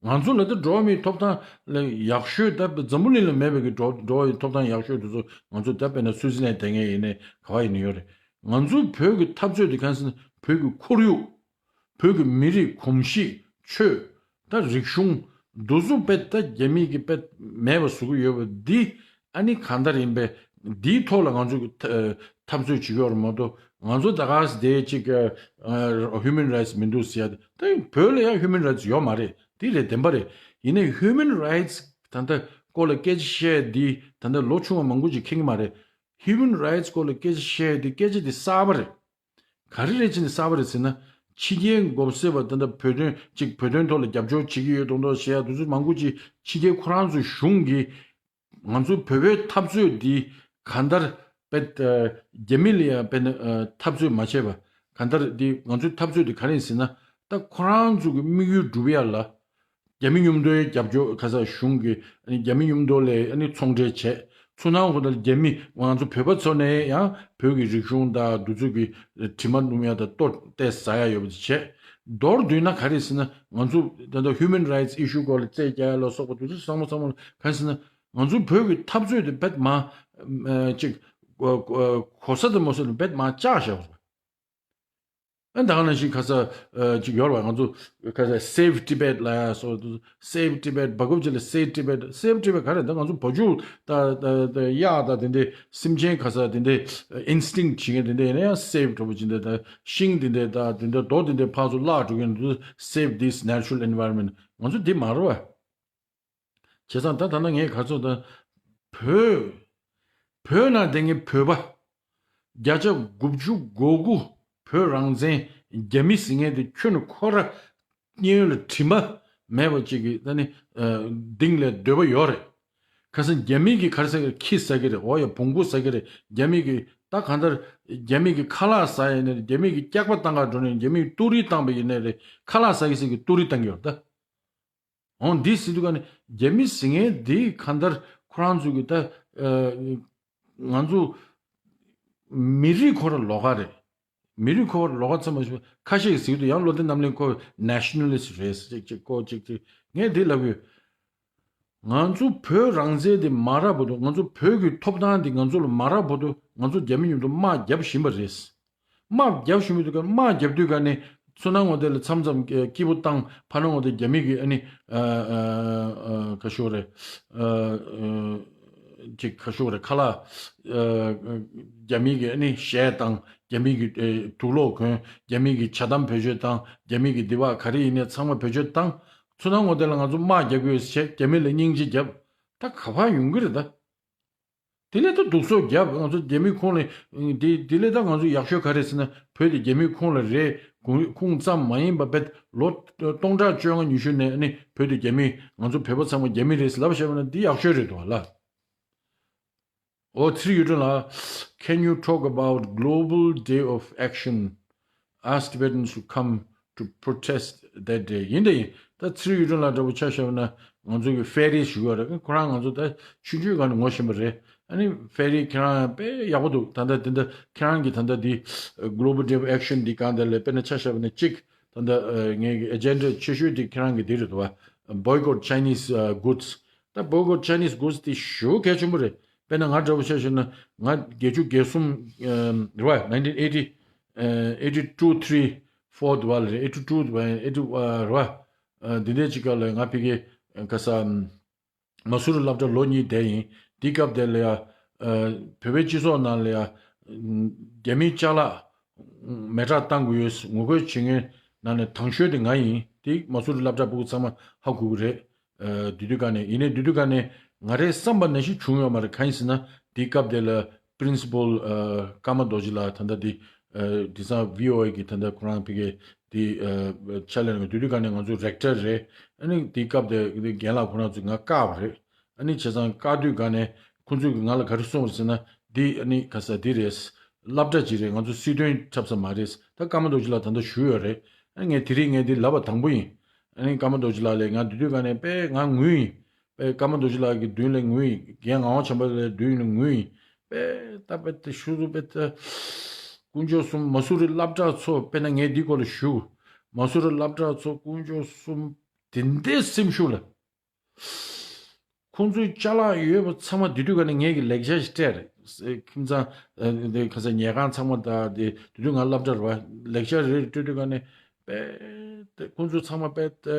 ང་ཚོ་ལ་ད་འགྲོ་བ་མིའི་ཐོབ་ཐང་ལ་ཡག་ཤོས་ད་འཛམ་བུ་གླིང་ལ་མེད་པའི་གི་འགྲོ་འགྲོ་བ་མིའི་ཐོབ་ཐང་ཡག་ཤོས་དེ་ཚོ་ང་ཚོ་ད་དཔེར་ན་སུད་སི་ལན་བསྡད་མཁན་ཡིན་ནའི་ག་བ་ཡིན་ནའི་ཡོད་རེད། ང་ཚོའི་བོད་ཀྱི་འཐབ་རྩོད་དེ་གང་ཟེར་ན་བོད་ཀྱི་ཁོར་ཡུག་བོད་ཀྱི་མི་རིགས་གོམས་གཤིས་ཆོས་ད་རིག་གཞུང་འདི་ཚོ་དཔེ་ད་རྒྱ་མི་གི་དཔེ་མེད་པ་བཟོ་གི་ཡོད་པ་འདི་ཨ་ནི་གང་ལྟར་ཡིན་པས་འདིའི་ཐོག་ལ་ང་ཚོ་གི་ཐ་ འཐབ་རྩོད་བྱེད་ཀྱི་ཡོད་རེད་མ་གཏོགས། ང་ཚོ་ད་ག་སེ་དེ་ཅིག་ཨ་ཨ་human rights མི་འདུག་ཟེར་ཡ་དེ། ད་བོད་ལ་ཡང་human rights ཡོད་མ་རེད། དེ་རེད། བདེན་པ་རེད། ཡིན་ནའི་human rights ད་ལྟ་སྐོར་ལ་སྐད་ཆ་བཤད་འདི་ད་ལྟ་ལོ་ཆུང་བ་མང་པོ་ཅིག་མཁྱེན་གྱི་མ་རེད། human rights སྐོར་ལ་སྐད་ཆ་བཤད་འདི་སྐད་ཆ་འདི་གསར་པ་རེད། ག་རེ་རེད་ཅེ་ན་གསར་པ་རེད་ཟེར་ན། ཕྱི་རྒྱལ་མགོ་སེར་བ་ད་ལྟ་བོད་དོན་ཅིག་བོད་དོན་ཐོག་ལ་རྒྱབ་སྐྱོར་བྱེད་ཀྱི་ཡོད་མདོག་མདོག་བཤད་ཡ་དེ་ཚོ་མང་པོ་ཅིག་ཕྱི་རྒྱལ་ཁོ་རང་ཚོའི་གཞུང་གིས་ང་ཚོ་བོད་པའི་འཐབ་རྩོད་འདི་གང་ལྟར་དཔེ་རྒྱ་མི་ལ་ཡང་དཔེ་ན་འཐབ་རྩོད་མ་བྱས་པ། གང་ལྟར་འདི་ང་ཚོའི་འཐབ་རྩོད་འདི་ག་རེ་ཡིན་ཟེར་ན། ད་ཁོ་རང་ཚོ་གི་དམིགས་ཡུལ་འགྲུབ་ཡ་ལ། རྒྱ་མི་མཉམ་དུ་རྒྱབ་སྐྱོར་ག་ས་གཞུང་གི། རྒྱ་མི་མཉམ་དུ་ལས་ཚོང་འབྲེལ་བྱས། ཚུར་ནང་ཁོ་ད་རྒྱ་མི་ང་ཚོ་བོད་པ་ཚོ་ནས་ཡང་བོད་ཀྱི་རིག་གཞུང་དང་འདི་ཚོ་གི་དྲི་མ་སྣོམ་ཡ་དང་ལྟོ་ཏོག་ཙམ་ཟ་ཡ་ཡོད་པ་དེ་བྱས། མདོར་བསྡུས་ན་ག་རེ་ཟེར་ན། ང་ཚོ་ད་ལྟ་human rights issue སྐོར་ལ་རྩོད་རྒྱག་ཡ་ལ་སོགས་པ་དེ་ཚོ་ཚང་མ་ཚང་མ་ག་རེ་ཟེར་ན། ང་ཚོ་བོད་ཀྱི་འཐབ་རྩོད་དེ་རྦད་མ་ཅིག་གོ་ས་དེ་མོ་སོགས་དེ་རྦད་མ་བཅག་བཞག་པ། ཨ་ད་ག་ནང་བཞིན་ག་ས་ཅིག་ཡོད་རེད་བ། ང་ཚོ་ག་ས་Save Tibet ལབ་ཡ་སོགས། Save Tibet བར་སྐབས་ཅིག་ལ་Save Tibet། Save Tibet ག་རེ། ད་ང་ཚོ་བ་ཕྱུགས་ད་ད་ད་གཡག་ད་དེ་འདྲའི་སེམས་ཅན་ག་ས་དེ་འདྲའི་instinct བྱེད་མཁན་དེ་འདྲ་ཡིན་ན་ཡང་save འགྲོ་བ་ཅིག་འདྲ། ད་ཤིང་དེ་འདྲ་ད་དེ་འདྲ་རྡོ་དེ་འདྲ་ཕར་ཚུར་བརླག་འགྲོ་མཁན་དེ་ཚོ་save this natural environment། ང་ཚོ་འདི་མ་རེད་བ། བྱས་ཙང་ད་ད་ལྟ་ངས་ག་ཚོད་ད་བོད་བོད་ནང་བསྡད་མཁན་བོད་པ་བརྒྱ་ཆ་དགུ་བཅུ་གོ་དགུ་བོད་རང་བཙན་རྒྱ་མི་ཟེར་མཁན་དེ་ཁྱོན་ནས་ཁོ་ར་གཉེན་ཡོད་ལ་དྲི་མ་མེད་པ་ཅིག་གི་ད་ནི་གདིང་ལས་འདོད་པ་ཡོད་རེད། ཁ་སང་རྒྱ་མི་གི་ག་རེ་ཟ་གི་རེད། ཁྱི་ཟ་གི་རེད། འོ་ཡ་བོང་བུ་ཟ་གི་རེད། རྒྱ་མི་གི་ད་གང་ལྟར་རྒྱ་མི་གི་ཁ་ལག་ཟ་ཡ་ཡིན་ནའི་རེད། རྒྱ་མི་གི་སྐྱག་པ་བཏང་ག་འགྲོ་ནའི་རེད། རྒྱ་མི་གི་ཏུ་རི་བཏང་པ་ཡིན་ནའི་རེད། ཁ་ལག་ཟ་གི་ཟེར་གི་ཏུ་རི་བཏང་གི་ཡོད་རེད་ད། འོ་འདི་ཟེར་དུས་ག་ནས་རྒྱ་མི་ཟེར་མཁན་འདི་གང་ལྟར་ཁོ་རང་ཚོ་གི་ད་ཨ་ང་ཚོ་མི་རིགས་ཁོ་ར་ལོགས་ཀ་རེད། མི་རིགས་ཁོ་ར་ལོགས་ཀ་ཚང་མ་ཞིག་ཁ་ཤས་ཀྱིས་ཟེར་གི་འདུག། ཡང་བློ་བདེ་རྣམ་གླིང་ཁོ་nationalist རེད་ཅིག་ཅིག་ཁོ་ཅིག་ཅིག། ངས་འདི་ལབ་ཡོད། ང་ཚོ་བོད་རང་བཙན་འདི་མ་རག་བར་དུ། ང་ཚོ་བོད་ཀྱི་ཐོབ་ཐང་འདི་ང་ཚོ་ལ་མ་རག་བར་དུ་ང་ཚོ་རྒྱ་མི་མཉམ་དུ་དམག་རྒྱབ་བཞིན་པ་རེད། དམག་རྒྱབ་བཞིན་པའི་དུས་ཀ་དམག་རྒྱབ་དུས་ཀ་ནས་ཚུར་ནང་ངོ་དེ་ལ་མཚམས་མཚམས་སྐྱིད་པོ་བཏང་། ཕར་ནང་ངོ་དེ་རྒྱ་མི་གི་ཨ་ནི་ཨ་ཨ་ཨ་ག་ཤོག་རེད། ཨ་ཨ་ཅིག་ག་ཤོག་རེད། ཁ་ལག་ཨ་རྒྱ་མི་གི་ཨ་ནི་གཞས་བཏང་། རྒྱ་མི་གི་ཨ་དུག་ལོག་གོན། རྒྱ་མི་གི་ཇ་དམ་བེད་སྤྱོད་བཏང་། རྒྱ་མི་གི་འདི་བ་ག་རེ་ཡིན་ནའི་ཚང་མ་བེད་སྤྱོད་བཏང་། ཚུར་ནང་ངོ་དེ་ལ་ང་ཚོ་དམག་རྒྱག་གི་ཡོད་ཟེར་བྱས་རྒྱ་མི་ལ་སྙིང་རྗེ་བརྒྱབ། ད་ག་པར་ཡོང་གི་རེད་ད། དེ་ལས་ད་སྡུག་སོག་རྒྱབ། ང་ཚོ་རྒྱ་མིའི་ཁོངས་ལ་དེ་དེ་ལས་ད་ང་ཚོ་ཡག་ཤོས་ག་རེ་ཟེར་ན། བོད་དེ་རྒྱ་མིའི་ཁོངས་ལ་རེད། ཁོངས་ཁོངས་ཙམ་མ་ཡིན་པ་བོད་ལོ་སྟོང་ཕྲག་བཅོ་ལྔ་ཉི་ཤུ་ནས་ཨ་ནི་བོད་དེ་རྒྱ་མི། ང་ཚོ་བོད་པ་ཚང་མ་རྒྱ་མི་རེད་ཟེར་ལབ་བཤད་པ་ན་འདི་ཡག་ཤོས་རེད་འདུག་ལ། ཨོ་ཚེ་རིང་ཡུལ་སྒྲོན་ལགས། Can you talk about Global Day of Action? Ask Tibetans to come to protest that day. ཡིན་ད་ཡིན། ད་ཚེ་རིང་ཡུལ་སྒྲོན་ལགས་འདྲ་པོ་ཆ་བཞག་ན་ང་ཚོ་གི་ཕེ་རི་ཞུ་བ་རེད། ཁོ་རང་ང་ཚོ་ད་ཆུང་ཆུང་སྒང་ནས་ངོ་ཤེས་པ་རེད། ཨ་ནི་ཕེ་རི་ཁྱེད་རང་དཔེ་ཡག་པོ་འདུག། ད་ལྟ་དེ་འདྲ་ཁྱེད་རང་གི་ད་ལྟ་འདི་Global Day of Action འདི་སྒང་དེ་ལ་དཔེར་ན་ཆ་བཞག་པ་ན་གཅིག་ད་ལྟ་ངའི་གི་ཨེ་ཇེན་ཌ་ཆེ་ཤོས་འདི་ཁྱེད་རང་གི་འདི་རེད་འདུག་བ། Boycott Chinese goods། ད་Boycott Chinese goods དེ་ཞེ་པོ་གལ་ཆེན་པོ་རེད། དཔེར་ན་ང་འདྲ་པོ་ཆ་བཞག་ན་ང་བརྒྱད་ཅུ་གྱ་གསུམ་རེད་བ། nineteen eighty eighty two three four དུ་བ་ལ་རེད། eighty two དུ་བ། eighty རེད་བ། འདི་འདྲའི་ཅིག་སྐབས་ལ་ང་ཕ་གི་ག་ས་མ་སུ་རི་སློབ་གྲྭ་ལོ་གཉིས་བསྡད་ཡིན། འདི་སྐབས་དེ་ལ་ཡ་བོད་པའི་སྤྱི་ཚོགས་ནང་ལ་ཡ་རྒྱ་མིའི་ཅ་ལག་མེ་སྲེག་བཏང་དགོས་ཡོད་ངོ་རྒོལ་བྱེད་མཁན་ནང་ནས་དང་ཤོས་དེ་ང་ཡིན། དེ་མ་སུ་རི་སློབ་གྲྭ་ཕྲུ་གུ་ཚང་མ་ཧ་གོ་གི་རེད། ཨ་དེ་དུས་ག་ནས་ཡིན་ནའི་དེ་དུས་ག་ནས་ང་རའི་བསམ་པ་ནང་བཞིན་བྱུང་ཡོད་མ་རེད། གང་ཡིན་ཟེར་ན་དེའི་སྐབས་དེ་ལ་Principal ཨ་ཀརྨ་རྡོ་རྗེ་ལགས། ད་ལྟ་དེ་ཨ་དེང་སང་བྷི་ཨོ་ཨེ་གི་ད་ལྟ་ཁོ་རང་ཕ་གི་དེ་ཨ་ཕྱག་ལས་གནང་། དེ་དུས་ག་ནས་ང་ཚོ་རེག་ཊར་རེད། ཨ་ནི་དེའི་སྐབས་དེ་རྒན་ལགས་ཁོ་རང་ཚོས་ང་བཀག་པ་རེད། ཨ་ནི་བྱས་ཙང་བཀག་དུས་ག་ནས་ཁོ་ཚོས་ང་ལ་ག་རེ་གསུངས་པ་རེད་ཟེར་ན། འདི་ཨ་ནི་ག་ས་འདི་རེད། སློབ་གྲྭ་ཅིག་རེད། ང་ཚོ་སྲིད་དོན་འཁྲབ་ས་མ་རེད། ད་ཀརྨ་རྡོ་རྗེ་ལགས་ད་ལྟ་བཞུགས་ཡོད་རེད། ཨ་ངས་དེ་རིང་ངས་འདི་ལབ་པ་དང་པོ་ཡིན། ཨ་ནི་ཀརྨ་རྡོ་རྗེ་ལགས་ལ་ང་དེ་དུས་ག་ནས་དཔེ་ང་ངུས་ཡིན། དཔེ་ཀརྨ་རྡོ་རྗེ་ལགས་ཀྱི་མདུན་ལ་ངུས་ཡིན། རྒན་ངག་དབང་བྱམས་པ་ལགས་མདུན་ལ་ངུས་ཡིན། དཔེ་ད་དཔེ་དེ་ཤུ་རུ་དཔེ་ད་དཀོན་མཆོག་གསུམ། མ་སུ་རི་སློབ་གྲྭ་ཚོ་དཔེར་ན་ངས་འདི་སྐོར་ལ་ཞུ། མ་སུ་རི་སློབ་གྲྭ་ཚོ་དཀོན་མཆོག་གསུམ། དེ་འདྲའི་སེམས་ཤུགས་ལ། ཁོང་ཚོའི་ཅ་ལག་ཡོད་པ་ཚང་མ་དེ་དུས་ག་ནས་ངེད་ཀྱི་ལེགས་ཆ་ཞིག་སྤྲད་རེད། ཁྱིམ་ཚང་ཨ་དེ་ག་ས་ཉལ་ཁང་ཚང་མ་དང་དེ་དེ་དུས་ང་སློབ་གྲྭ་རེད་བ། ལེགས་ཆ་རེ་རེ་སྤྲོད་དུས་ག་ནས་དཔེ་དེ་ཁོང་ཚོ་ཚང་མ་དཔེ་དེ་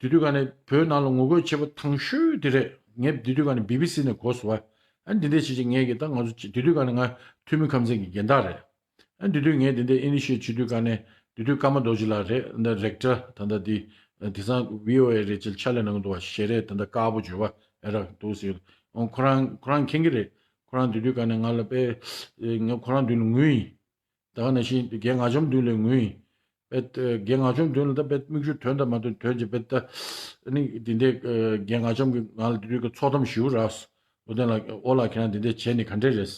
དུས་ག་ནས་བོད་ནང་ལ་ངོ་རྒོལ་བྱེད་པ་དང་ཤོས་དེ་རེད། ངས་དེ་དུས་ག་ནས་བི་བི་སི་ནས་གོ་སོང་བ། ཨ་འདི་འདྲ་བྱེད་ཅིག་ངས་ཀྱི་ད་ང་ཚོ་དེ་དུས་ག་ནས་ང་ཐུན་མིན་ཁམས་ཚན་གྱི་འགན་བདག་རེད། ཨ་འདི་དུས་ངས་འདི་འདྲ་ཨི་ནི་ཤི་ཨེཊ་བྱེད་དུས་ག་ནས་དེ་དུས་ཀརྨ་རྡོ་རྗེ་ལགས་རེད། འདི་རེག་ཊར་ད་ལྟ་འདི་དེང་སང་ཝི་ཨོ་ཨེ་རེད་ཅེས་ཕྱག་ལས་གནང་གི་འདུག་བ། ཞལ་རས་ད་ལྟ་དཀར་པོ་བརྗོད་པ་ཨེ་རག་འདུག་ཟེར། ཨོ་ཁོ་རང་ཁོ་རང་མཁྱེན་གྱི་རེད། ཁོ་རང་དེ་དུས་ག་ནས་ང་ལ་དཔེ་ངས་ཁོ་རང་མདུན་ལ་ངུས་ཡིན། ད་ག་ནང་བཞིན་རྒན་ངག་འཇམ་མདུན་ལ་ངུས་ཡིན། དཔེ་རྒན་ངག་འཇམ་མདུན་ལ་ད་དཔེ་མིག་ཆུ་ཐོན་དང་མ་ཐོན་ཐོན་གྱི་དཔེ་ད་ནི་འདི་འདྲའི་རྒན་ངག་འཇམ་གྱི་ང་ལ་དེ་དུས་ཀྱི་ཚོགས་གཏམ་ཞུ་རག་ལོ་ལྡན་ལགས། ཨོ་ལགས་ཁྱེད་རང་འདི་འདྲ་བྱས་ནས་ག་འདྲས་རེད། བྱས་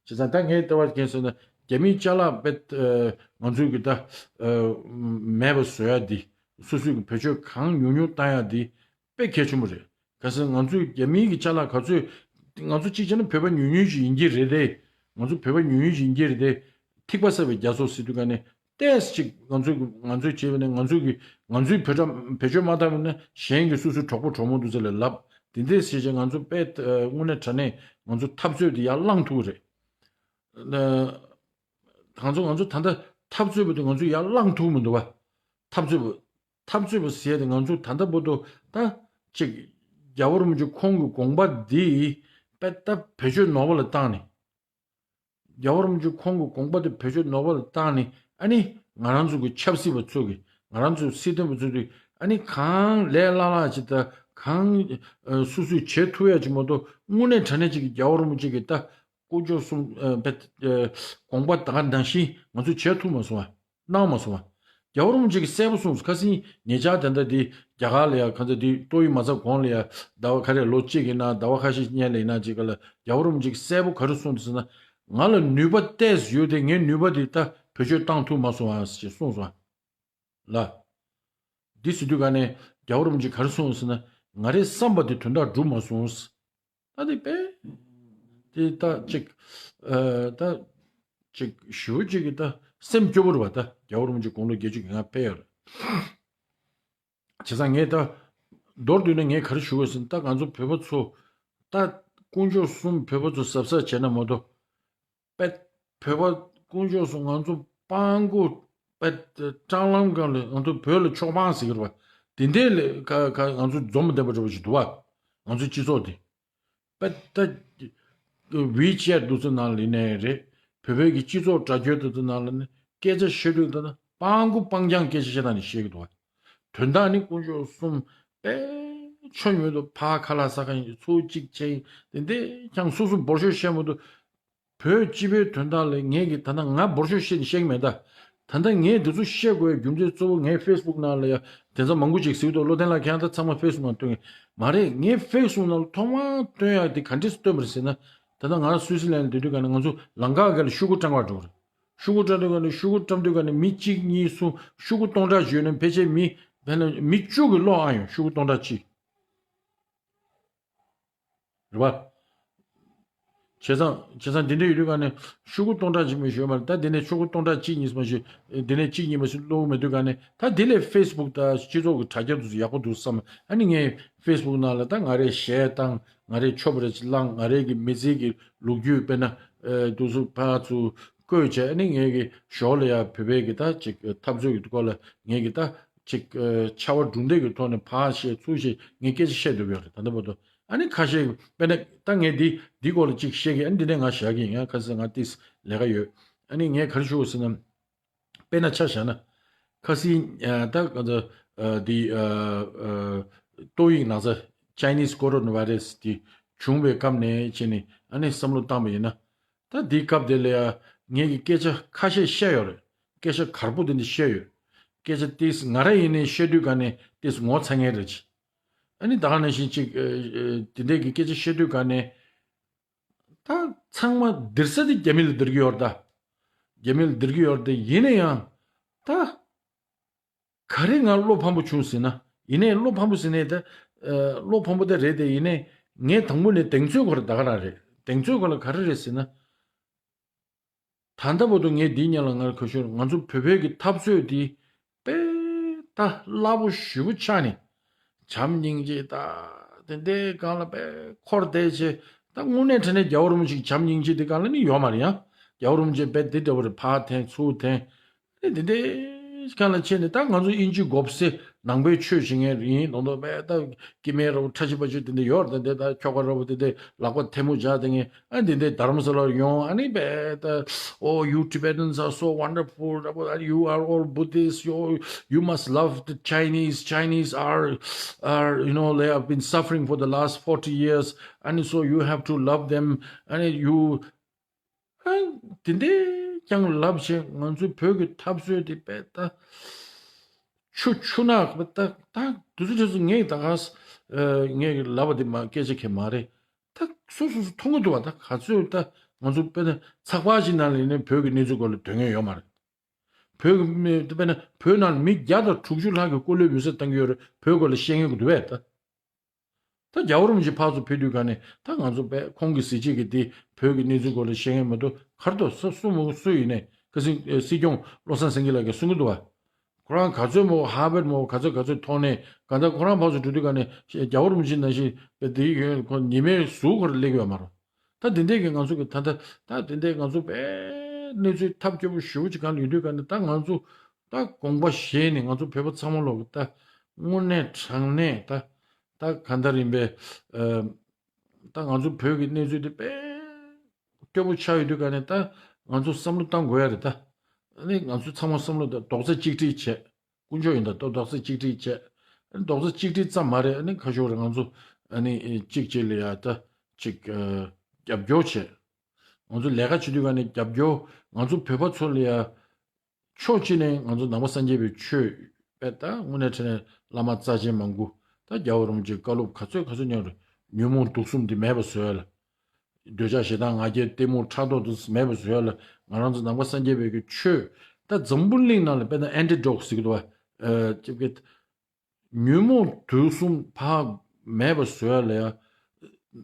ཙང་ད་ངས་ལྟ་བ་མཁྱེན་སོང་ན་རྒྱ་མིའི་ཅ་ལག་དཔེ་ང་ཚོའི་གི་ད་མེད་པ་བཟོ་ཡ་འདི་སོ་སོའི་གི་བེད་སྤྱོད་གང་ཉུང་ཉུང་བཏང་ཡ་འདི་དཔེ་གལ་ཆེན་པོ་རེད། གལ་སྲིད་ང་ཚོས་རྒྱ་མིའི་གི་ཅ་ལག་ག་ཚོད་ང་ཚོ་གཅིག་བྱས་ན་བོད་པ་ཉུང་ཉུང་ཞིག་ཡིན་གྱི་རེད་དེ། ང་ཚོ་བོད་པ་ཉུང་ཉུང་ཞིག་ཡིན་གྱི་རེད་དེ། ཐིགས་པ་བསགས་པའི་རྒྱ་མཚོ་ཟེར་དུས་ག་ནས་ཏོག་ཙམ་ཅིག་ང་ཚོས་ང་ཚོས་བྱས་པ་ནས་ང་ཚོས་ཀྱི་ང་ཚོས་བེད་སྤྱོད་བེད་སྤྱོད་མ་བཏང་བ་ན་གཞན་གྱིས་སོ་སོའི་གྲོགས་པོ་གྲོགས་མོ་འདུག་ཟེར་ལབ་ལབ་དེ་འདྲས་བྱས་བྱས་ང་ཚོ་དཔེ་དངོས་གནས་དྲང་གནས་ང་ཚོ་འཐབ་རྩོད་དེ་ཡར་བསླངས་ཐུབ་ཀྱི་རེད། ཨ་ང་ཚོ་ང་ཚོ་ད་ལྟ་འཐབ་རྩོད་པ་དེ་ང་ཚོ་ཡར་བསླངས་ཐུབ་མི་འདུག་བ། འཐབ་རྩོད་པ། འཐབ་རྩོད་པ་ཟེར་ཡ་དེ་ང་ཚོ་ད་ལྟ་བར་དུ་ད་ཅིག་རྒྱལ་བ་རིན་པོ་ཆེ་ཁོང་གི་དགོངས་པ་འདི་དཔེ་ད་བེད་སྤྱོད་ནོར་བ་ལ་བཏང་ནས། རྒྱལ་བ་རིན་པོ་ཆེ་ཁོང་གི་དགོངས་པ་དེ་བེད་སྤྱོད་ནོར་བ་ལ་བཏང་ནས་ཨ་ནི་ང་རང་ཚོ་གི་ཆབ་སྲིད་པ་ཚོ་གི་ང་རང་ཚོ་སྲིད་དོན་པ་ཚོ་གི་ཨ་ནི་གང་ལས་སླ་ལྷག་ཅིག་དང་གང་སོ་སོས་བྱེད་ཐུབ་ཡ་ཅིག་མ་གཏོགས་དངོས་གནས་དྲང་གནས་ཅིག་གི་རྒྱལ་བ་རིན་པོ་ཆེ་གི་ད་དཀོན་མཆོག་གསུམ་དགོངས་པ་ད་ག་ནང་བཞིན་ང་ཚོས་བྱེད་ཐུབ་མ་སོང་བ། གནང་མ་སོང་བ། རྒྱལ་བ་རིན་པོ་ཆེ་གིས་གསལ་པོ་གསུངས་སོང་། ཁ་སང་ཉེ་ཆར་དེ་འདྲ་དེ་རྒྱ་གར་ལ་ཡ་ཁ་ཚ་དེ་ཏོག་དབྱིབས་མ་ཚར་གོང་ལ་ཡ་ཟླ་བ་ག་རེ་ལོ་གཅིག་ཡིན་ན་ཟླ་བ་ཁ་ཤས་ཉལ་ལ་ཡིན་ན་ཅིག་ག་ལ་རྒྱལ་བ་རིན་པོ་ཆེ་གིས་གསལ་པོ་ག་རེ་གསུངས་འདུག་ཟེར་ན། ང་ལ་ནུས་པ་ཏོག་ཙམ་ཡོད་དེ་ངས་ནུས་པ་དེ་ད་བེད་སྤྱོད་བཏང་ཐུབ་མ་སོང་བ་ཞེས་གསུངས་སོང་ལ། འདི་ཟེར་དུས་ག་ནས་རྒྱལ་བ་རིན་པོ་ཆེ་ག་རེ་གསུངས་ཟེར་ན། ང་རའི་བསམ་པ་དེ་དོན་དག་འགྲུབ་མ་སོང་། ད་དེ་དཔེ། དེ་ད་ཅིག་ཨ་ད་ཅིག་ཞུ་ཅིག་གི་ད་སེམས་སྐྱོ་པོ་རེད་བ། ད་རྒྱལ་བ་རིན་པོ་ཆེ་དགུང་ལོ་བརྒྱད་ཅུ་གི་ང་ཕེབས་ཡོད་རེད། བྱས་ཙང་ངས་ད་མདོར་བསྡུས་ན་ངས་ག་རེ་ཞུ་དགོས་ཟེར་ན། ད་ང་ཚོ་བོད་པ་ཚོ་ད་དཀོན་མཆོག་གསུམ་བོད་པ་ཚོ་གཟབ་གཟབ་བྱས་ན་མ་གཏོགས། པད། བོད་པ་དཀོན་མཆོག་གསུམ་ང་ཚོ་སྤྲང་པོ་པད་སྤྲང་ལམ་སྒང་ལ་ང་ཚོ་བོད་ལ་ཆོག་སྤང་ཟེར་གྱི་རེད་བ། དེ་འདྲས་ལས་ཁ་ཁ་ང་ཚོ་འཛོམས་ལྡན་པ་འདྲ་བོ་ཞིག་འདུག་བ། ང་ཚོའི་སྤྱི་ཚོགས་འདི། པད་ད་ཝི་ཆེ་ཊི་འདུག་ཚོ་ནང་ལ་ཡིན་ནའི་རེད། བོད་པའི་གི་སྤྱི་ཚོགས་དྲ་རྒྱའི་འདུག་ཚོ་ནང་ལ་ནི་སྐད་ཆ་བཤད་དུས་ད་ན་སྤང་པོ་སྤང་རྐྱང་སྐད་ཆ་བཤད་སྟངས་ནི་བཤད་ཀྱི་འདུག་བ། དོན་དག་ནི་དཀོན་མཆོག་གསུམ་པད་ཆོ་ཉོས་འདུག་ཕ་ཁ་ལག་ཟ་མཁན་ཡིན་ཚུགས་གཅིག་བྱས་ཡིན་དེ་འདྲས་ཀྱང་སོ་སོ་འབོར་ཤོག་བཤད་མི་འདུག་བོད་སྤྱི་པའི་དོན་དག་ལ་ངས་ཀྱི་ད་ལྟ་ང་འབོར་ཤོག་བཤད་ནས་བཤད་ཀྱི་མེད་ད། ད་ལྟ་ངས་འདི་ཚོ་བཤད་དགོས་རྒྱུ་མཚན་གཙོ་བོ་ངའི་ཕེ་སི་བུག་ནང་ལ་ཡ་དེ་ཚོ་མང་པོ་ཅིག་གཟིགས་འདུག་བློ་བརྟན་ལགས་ཁྱེད་རང་ད་ཚང་མ་ཕེ་སི་བུག་ནང་སྟོན་གི་མ་རེད། ངས་ཕེ་སི་བུག་ནང་ལ་ཐོག་མར་སྟོན་ཡག་དེ་ག་འདྲས་སེ་སྟོན་པ་རེད་ཟེར་ན། ད་ལྟ་ང་རང་སུའི་སི་ལན་ལ་སྡོད་དུས་ག་ནས་ང་ཚོ་ལམ་ཁ་སྒང་ལ་ཤོག་གུ་བཀྲམ་ག་འགྲོ་གི་རེད། ཤོག་གུ་བཀྲམ་དུས་ག་ནས་ཤོག་གུ་བཀྲམ་དུས་ག་ནས་མི་གཅིག་གཉིས་གསུམ་ཤོག་གུ་སྟོང་ཕྲག་བརྗོད་ནས་ཕལ་ཆེར་མི་ཕལ་ཆེར་མི་བཅུ་གི་ཀློག་ཨང་ཡོང་ཤོག་གུ་སྟོང་ཕྲག་གཅིག་རེད་པ། བྱས་ཙང་བྱས་ཙང་འདི་འདྲ་ཡོད་དུས་ག་ནས་ཤོག་གུ་སྟོང་ཕྲག་གཅིག་མ་ཞུས་མ་རེད། ད་འདི་ནས་ཤོག་གུ་སྟོང་ཕྲག་གཅིག་གཉིས་མ་ཞུས། འདི་ནས་གཅིག་གཉིས་མ་ཞུས་ཀློག་མེད་དུས་ག་ནས་ད་འདི་ལས་ཕེ་སི་བུག་དང་སྤྱི་ཚོགས་ཀྱི་དྲ་རྒྱ་དེ་ཚོ་ཡག་པོ་འདུག་བསམ། ཨ་ནི་ངས་ཕེ་སི་བུག་ནང་ལ་ད་ང་རའི་གཞས་བཏང་ང་རའི་ཆོས་པ་རེ་ཅིག་བླངས་ང་རའི་གི་མི་ཚེ་གི་ལོ་རྒྱུས་དཔེར་ན་དེ་ཚོ་ཕར་ཚུར་བཀོད་བྱས། ཨ་ནི་ངས་གི་ཞོར་ལ་ཡ་བོད་པའི་གི་ད་ཅིག་འཐབ་རྩོད་ཀྱི་སྐོར་ལ་ངས་གི་ད་ཅིག་ཕྱར་བ་གྲུ་འདེགས་ཀྱི་ཐོག་ནས་ཕར་བཤད་ཚུར་བཤད་ངས་སྐད་ཆ་བཤད་འདོད་ཡོད་རེད་ད་ལྟ་བར་དུ། ཨ་ནི་ཁ་ཤས་དཔེར་ན་ད་ངས་འདི་འདི་སྐོར་ལ་ཅིག་བཤད་གི་ཨ་ནི་འདི་ནས་ང་བཞག་གི་ཡིན། ཡང་ཁ་སང་ང་ཏིས་ལས་ཀ་ཡོད། ཨ་ནི་ངས་ག་རེ་ཞུ་དགོས་ཟེར་ན། དཔེར་ན་ཆ་བཞག་ན། ཁ་སང་ད་ག་ཚོད་འདི་ཏོག་དབྱིབས་ན་ཚ་Chinese coronavirus འདི་བྱུང་བའི་སྐབས་ནས་བྱས་ནས་ཨ་ནི་བསམ་བློ་བཏང་བ་ཡིན་ན། ད་འདི་སྐབས་དེ་ལ་ཡ་ངས་ཀྱི་སྐད་ཆ་ཁ་ཤས་བཤད་ཡོད་རེད། སྐད་ཆ་གར་པོ་དེ་འདྲ་བཤད་ཡོད། སྐད་ཆ་ཏིས་ང་རང་ཡིན་ནའི་བཤད་དུས་ག་ནས་ཏིས་ངོ་ཚ་མཁན་རེད་ཅི། ཨ་ནི་ད་ག་ནང་བཞིན་ཅིག་དེ་འདྲས་ཀྱི་སྐད་ཆ་བཤད་དུས་ག་ནས་ད་ཚང་མ་འདིར་ས་དེ་རྒྱ་མི་ལ་འདིར་གི་ཡོད་རེད་ད། རྒྱ་མི་ལ་འདིར་གི་ཡོད་རེད་དེ། ཡིན་ན་ཡང་ད་ག་རེ་ང་བློ་ཕམ་པོ་བྱུང་ཟེར་ན། ཡིན་ནའི་བློ་ཕམ་པོ་ཟེར་ནའི་ད་བློ་ཕམ་པོ་ད་རེད་དེ། ཡིན་ནའི་ངས་དང་པོ་ནས་གདེང་ཚོད་ཁོ་ར་ད་ག་རང་རེད། གདེང་ཚོད་ཁོ་ལ་ག་རེ་རེད་ཟེར་ན། ད་ལྟ་བར་དུ་ངས་འདིའི་སྔོན་ལ་ང་ཁ་ཤོར་ང་ཚོ་བོད་བོད་ཀྱི་འཐབ་རྩོད་འདི་དཔེ་ད་སླ་པོ་ཞེ་པོ་ཆགས་ནས་བྱམས་སྙིང་རྗེ་ད་དེ་འདྲའི་སྒང་ལ་དཔེ་འཁོར་བསྡད་བྱས། ད་དངོས་གནས་དྲང་གནས་རྒྱལ་བ་རིན་པོ་ཆེ་གི་བྱམས་སྙིང་རྗེ་འདི་སྒང་ལ་ནི་ཡོད་མ་རེད། ཡང་རྒྱལ་བ་རིན་པོ་ཆེ་དཔེ་འདི་འདྲ་བོ་རེད། ཕར་འཐེན་ཚུར་འཐེན་དེ་འདྲའི་ གང་ལ་ཆེ་ནས་ད་ང་ཚོ་དབྱིན་ཇི་མགོ་སེ་ནང་པའི་ཆོས་བྱེད་མཁན་ཡིན་མདོག་མདོག་པས། ད་སྐྱེ་དམན་ར་བོ་ཁྲ་ཆིབ་པ་ཆོས་དེ་འདྲ་ཡོད་རེད། དེ་ད་ཁྱོ་ག་ར་བོ་དེ་འདྲ་ལག་པ་ཐལ་མོ་སྦྱར་དེ་ངས་ཨ་འདི་འདྲ་དྷརམ་ས་ལར་ཡོང་ཨ་ནི་བས་ད། Oh, you Tibetans are so wonderful. You are all Buddhists. You, you must love the Chinese. Chinese are, are, you know, they have been suffering for the last forty years. And so you have to love them. And you དེ་འདྲས་ཀྱང་ལབ་བྱས་ང་ཚོའི་བོད་ཀྱི་འཐབ་རྩོད་དེ་དཔེ་ད་ཆུ་ཆུ་ནག་ད་ད་དུས་ཚོད་དུས་ཚོད་ངས་ད་ག་ངས་ལབ་པ་དེ་མ་སྐད་ཆ་ཁྱད་མ་རེད། ད་སོ་སོ་སོ་མཐོང་གི་འདུག་བ། ད་ག་ཚོད་ད་ང་ཚོ་དཔེ་ན་ཚགས་པར་ཞིག་ནང་ལ་ཡིན་ན་བོད་ཀྱི་གནས་ཚུལ་སྐོར་ལ་འདོན་མཁན་ཡོད་མ་རེད། བོད་ཀྱི་མི་དཔེ་ན་བོད་ནང་ལ་མི་བརྒྱ་དང་དྲུག་ཅུ་ལྷག་གི་སྐུ་ལས་མི་སེར་བཏང་གི་ཡོད་རེད། བོད་སྐོར་ལ་བཤད་མཁན་གྱི་འདུག་བས་ད། ད་རྒྱལ་བ་རིན་པོ་ཆེ་ཕར་ཚུར་ཕེབས་དུས་ག་ནས་ད་ང་ཚོ་པས་ཁོང་གི་གཟི་བརྗིད་ཀྱི་དེ་བོད་ཀྱི་གནས་ཚུལ་སྐོར་ལ་བཤད་མཁན་མ་གཏོགས་གར་དུ་སུ་སུ་མོ་སུ་ཡིན་ནས་ཁ་སང་སྲིད་སྐྱོང་བློ་བཟང་སེང་གེ་ལགས་ཀྱིས་གསུང་གི་འདུག་བ། ཁོ་རང་ག་ཚོད་མོ་ཧར་བར་མོ་ག་ཚོད་ག་ཚོད་ཐོག་ནས་ག་ད་ཁོ་རང་ཕར་ཚུར་འགྲོ་དུས་ག་ནས་རྒྱལ་བ་རིན་པོ་ཆེ་ནང་བཞིན་པས་དེ་ཡོད་ཁོ་ཉི་མའི་གཟུགས་ཁོ་ར་སླེབས་ཡོད་མ་རེད། ད་དེ་འདྲས་ཀྱི་ང་ཚོ་གི་ད་ལྟ་ད་དེ་འདྲས་ང་ཚོ་དཔེ་གནས་ཚུལ་ཐབས་སྐྱོ་པོ་ཞེ་པོ་ཅིག་གང་ཡོད་དུས་ག་ནས་ད་ང་ཚོ་ད་དགོངས་པ་བཞེས་ནས་ང་ཚོ་བོད་པ་ཚང་མ་ལོག་གི་ད་དངོས་གནས་དྲང་གནས་ད་ད་གང་ལྟར་ཡིན་པས། ཨ་ད་ང་ཚོ་བོད་ཀྱི་གནས་ཚུལ་དེ་དཔེ་སྐྱོ་པོ་ཆགས་ཡོད་དུས་ག་ནས་ད་ང་ཚོ་བསམ་བློ་བཏང་དགོས་ཡ་རེད་ད། ཨ་ནི་ང་ཚོ་ཚང་མ་བསམ་བློ་ད་རྡོག་རྩ་གཅིག་སྒྲིལ་བྱས། དཀོན་མཆོག་ཡིན་ད་ལྟ་རྡོག་རྩ་གཅིག་སྒྲིལ་བྱས། ཨ་ནི་རྡོག་རྩ་གཅིག་སྒྲིལ་ཙམ་མ་རེད། ཨ་ནི་ཁ་ཤོར་རེད། ང་ཚོ་ཨ་ནི་གཅིག་གཅིག་ལ་ཡ་ད་གཅིག་ཨ་རྒྱབ་སྐྱོར་བྱས། ང་ཚོ་ལས་ཀ་བྱེད་དུས་ག་ནས་རྒྱབ་སྐྱོར། ང་ཚོ་བོད་པ་ཚོ་ལ་ཡ་ཕྱོགས་གཅིག་ནས་ང་ཚོ་ནང་པ་སངས་རྒྱས་པའི་ཆོས་དཔེ་ད་དངོས་གནས་དྲང་གནས་བླ་མ་རྩ་ཆེན་མང་པོ་ད་རྒྱལ་བ་རིན་པོ་ཆེའི་བཀའ་སློབ་ག་ཚོད་ག་ཚོད་ཉམས་རེད། ཉོན་མོངས་དུག་གསུམ་འདི་མེད་པ་བཟོ་ཡ་ལ། འདོད་ཆགས་ཞེ་སྡང་ང་རྒྱལ་གཏི་མུག་ཕྲག་དོག་དེ་མེད་པ་བཟོ་ཡ་ལ་ང་རང་ཚོ་ནང་པ་སངས་རྒྱས་པའི་གི་ཆོས་ད་འཛམ་བུ་གླིང་ནང་ལ་དཔེར་ན་ཨན་ཊི་ཌོག་ཟེར་གི་འདུག་བ། ཨ་ཅིག་གི་ཉོན་མོངས་དུག་གསུམ་ཕར་མེད་པ་བཟོ་ཡ་ལ་ཡ་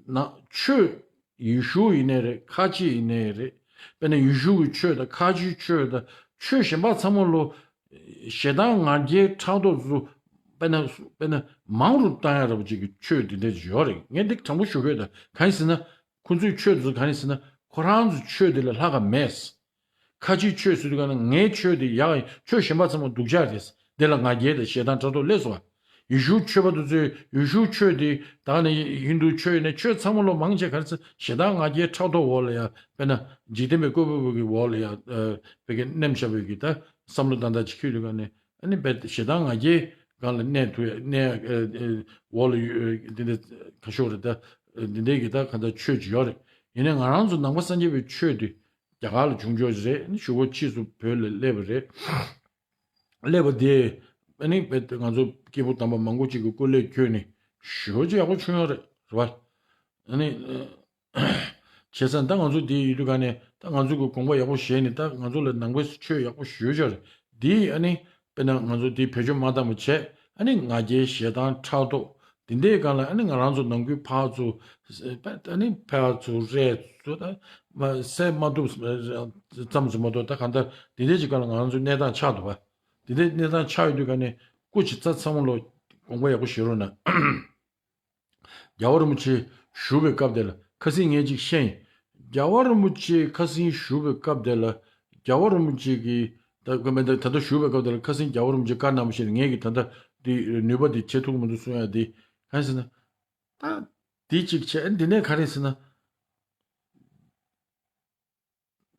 ན་ཆོས་ཡེ་ཤུ་ཡིན་ནའི་རེད། ཁ་ཆེ་ཡིན་ནའི་རེད། དཔེར་ན་ཡེ་ཤུ་གི་ཆོས་དང་ཁ་ཆེའི་ཆོས་དང་ཆོས་གཞན་པ་ཚང་མ་ལོ་ཞེ་སྡང་ང་རྒྱལ་ཕྲག་དོག་ཚོ་དཔེར་ན་དཔེར་ན་མང་རུ་བཏང་ཡ་ར་བ་ཅིག་གི་ཆོས་འདི་འདྲ་ཅིག་ཡོད་རེད། ངས་འདི་དྲང་པོ་ཞུ་གི་ཡོད། ད་གང་ཡིན་ཟེར་ན། ཁོ་ཚོའི་ཆོས་འདི་ཚོ་གང་ཡིན་ཟེར་ན་ཁོ་རང་ཚོའི་ཆོས་འདི་ལས་ལྷག་ག་མེད། ཁ་ཆེའི་ཆོས་ཟེར་དུས་ག་ནས་ངའི་ཆོས་འདི་ཡག་ཡིན། ཆོས་གཞན་པ་ཚང་མ་སྡུག་ཅག་རེད། འདི་ལ་ང་རྒྱལ་དང་ཞེ་སྡང་ཕྲག་དོག་སླེབས་སོང་བ། ཡེ་ཤུ་ཆོས་པ་དེ་ཚོས་ཡེ་ཤུ་ཆོས་འདི་ད་ནི་ཧིན་དུ་ཆོས་ཡིན་ན་ཆོས་ཚང་མ་ལོ་མང་ཆེ་ག་རེ་ཟེར་ཞེ་སྡང་ང་རྒྱལ་ཕྲག་དོག་འོག་ལ་ཡ་དཔེར་ན་འཇིག་རྟེན་པའི་བཀོད་པ་པོ་གི་འོག་ལ་ཡ་ཨ་བེ་གི་གནས་བཞག་པའི་གི་ད་བསམ་བློ་ཏན་ཏན་ཅིག་ཁྱོད་དུས་ག་ནས་ཨ་ནི་བེ་ཞེ་སྡང་ང་རྒྱལ་སྒང་ལ་གནས་ཐུབ་ཡ་གནས་ཨ་ཨ་འོག་ལ་ཡོད་འདི་འདྲ་ཁ་ཤོར་རེད། ད་འདི་འདྲའི་གི་ད་ག་ད་ཆོས་ཅིག་ཡོད་རེད། ཡིན་ནའི་ང་རང་ཚོ་ནང་པ་སངས་རྒྱས་པའི་ཆོས་འདི་རྒྱ་གར་ལ་བྱུང་ཆོག་ཅིག་རེད། ཨ་ནི་གཞུག་གུ་ཕྱིས་སུ་བོད་ལ་སླེབས་པ་རེད། སླེབས་པ་དེ་ཨ་ནི་བེ་ང་ཚོ་སྐྱེས་བུ་དམ་པ་མང་པོ་ཅིག་གི་སྐུ་ལས་བསྐྱོན་ནས་ཞེ་པོ་ཅིག་ཡག་པོ་བྱུང་ཡོད་རེད། རེད་བ། ཨ་ནི་བྱས་ཙང་ད་ང་ཚོ་འདི་ཡོད་དུས་ག་ནས་ད་ང་ཚོ་གི་དགོངས་པ་ཡག་པོ་བཞེས་ནས་ད་ང་ཚོ་ལ་ནང་པའི་ཆོས་ཡག་པོ་ཞུ་ཆོག་རེད། འདི་ཨ་ནི་དཔེར་ན་ང་ཚོ་འདི་བེད་སྤྱོད་མ་བཏང་བ་བྱས་ཨ་ནི་ང་རྒྱལ་ཞེ་སྡང་ཕྲག་དོག་འདི་འདྲའི་སྒང་ལ་ཨ་ནི་ང་རང་ཚོ་ནང་ཁུལ་ཕར་ཚུར་ཨ་ནི་ཕར་ཚུར་རེས་ཚུར་ད་མ་སེལ་མ་ཐུབ་ཙམ་ཞིག་མ་གཏོགས་ད་གང་ལྟར་འདི་འདྲའི་ཅིག་སྒང་ལ་ང་རང་ཚོའི་གནས་སྟངས་ཆགས་འདུག་བ། འདི་འདྲའི་གནས་སྟངས་ཆགས་ཡོད་དུས་ག་ནས་སྐུ་མཁྱེན་ཚང་མ་ལོ་དགོངས་པ་ཡག་པོ་བཞེས་རོགས་གནང་། རྒྱལ་བ་རིན་པོ་ཆེ་བཞུགས་པའི་སྐབས་དེ་ལ་ཁ་སང་ངས་ཅིག་བཤད་ཡིན། རྒྱལ་བ་རིན་པོ་ཆེ་ཁ་སང་བཞུགས་པའི་སྐབས་དེ་ལ་རྒྱལ་བ་རིན་པོ་ཆེ་གིས་ད་ད་ལྟ་བཞུགས་པའི་སྐབས་དེ་ལ་ཁ་སང་རྒྱལ་བ་རིན་པོ་ཆེ་བཀའ་གནང་བ་བཞིན་ངས་ཀྱིས་ད་ལྟ་འདི་ནུས་པ་འདི་བྱེད་ཐུབ་ཀྱི་མི་འདུག་གསུང་ཡ་འདི་གང་ཟེར་ན། ད་འདི་གཅིག་བྱས་འདི་ནས་ག་རེ་ཟེར་ན།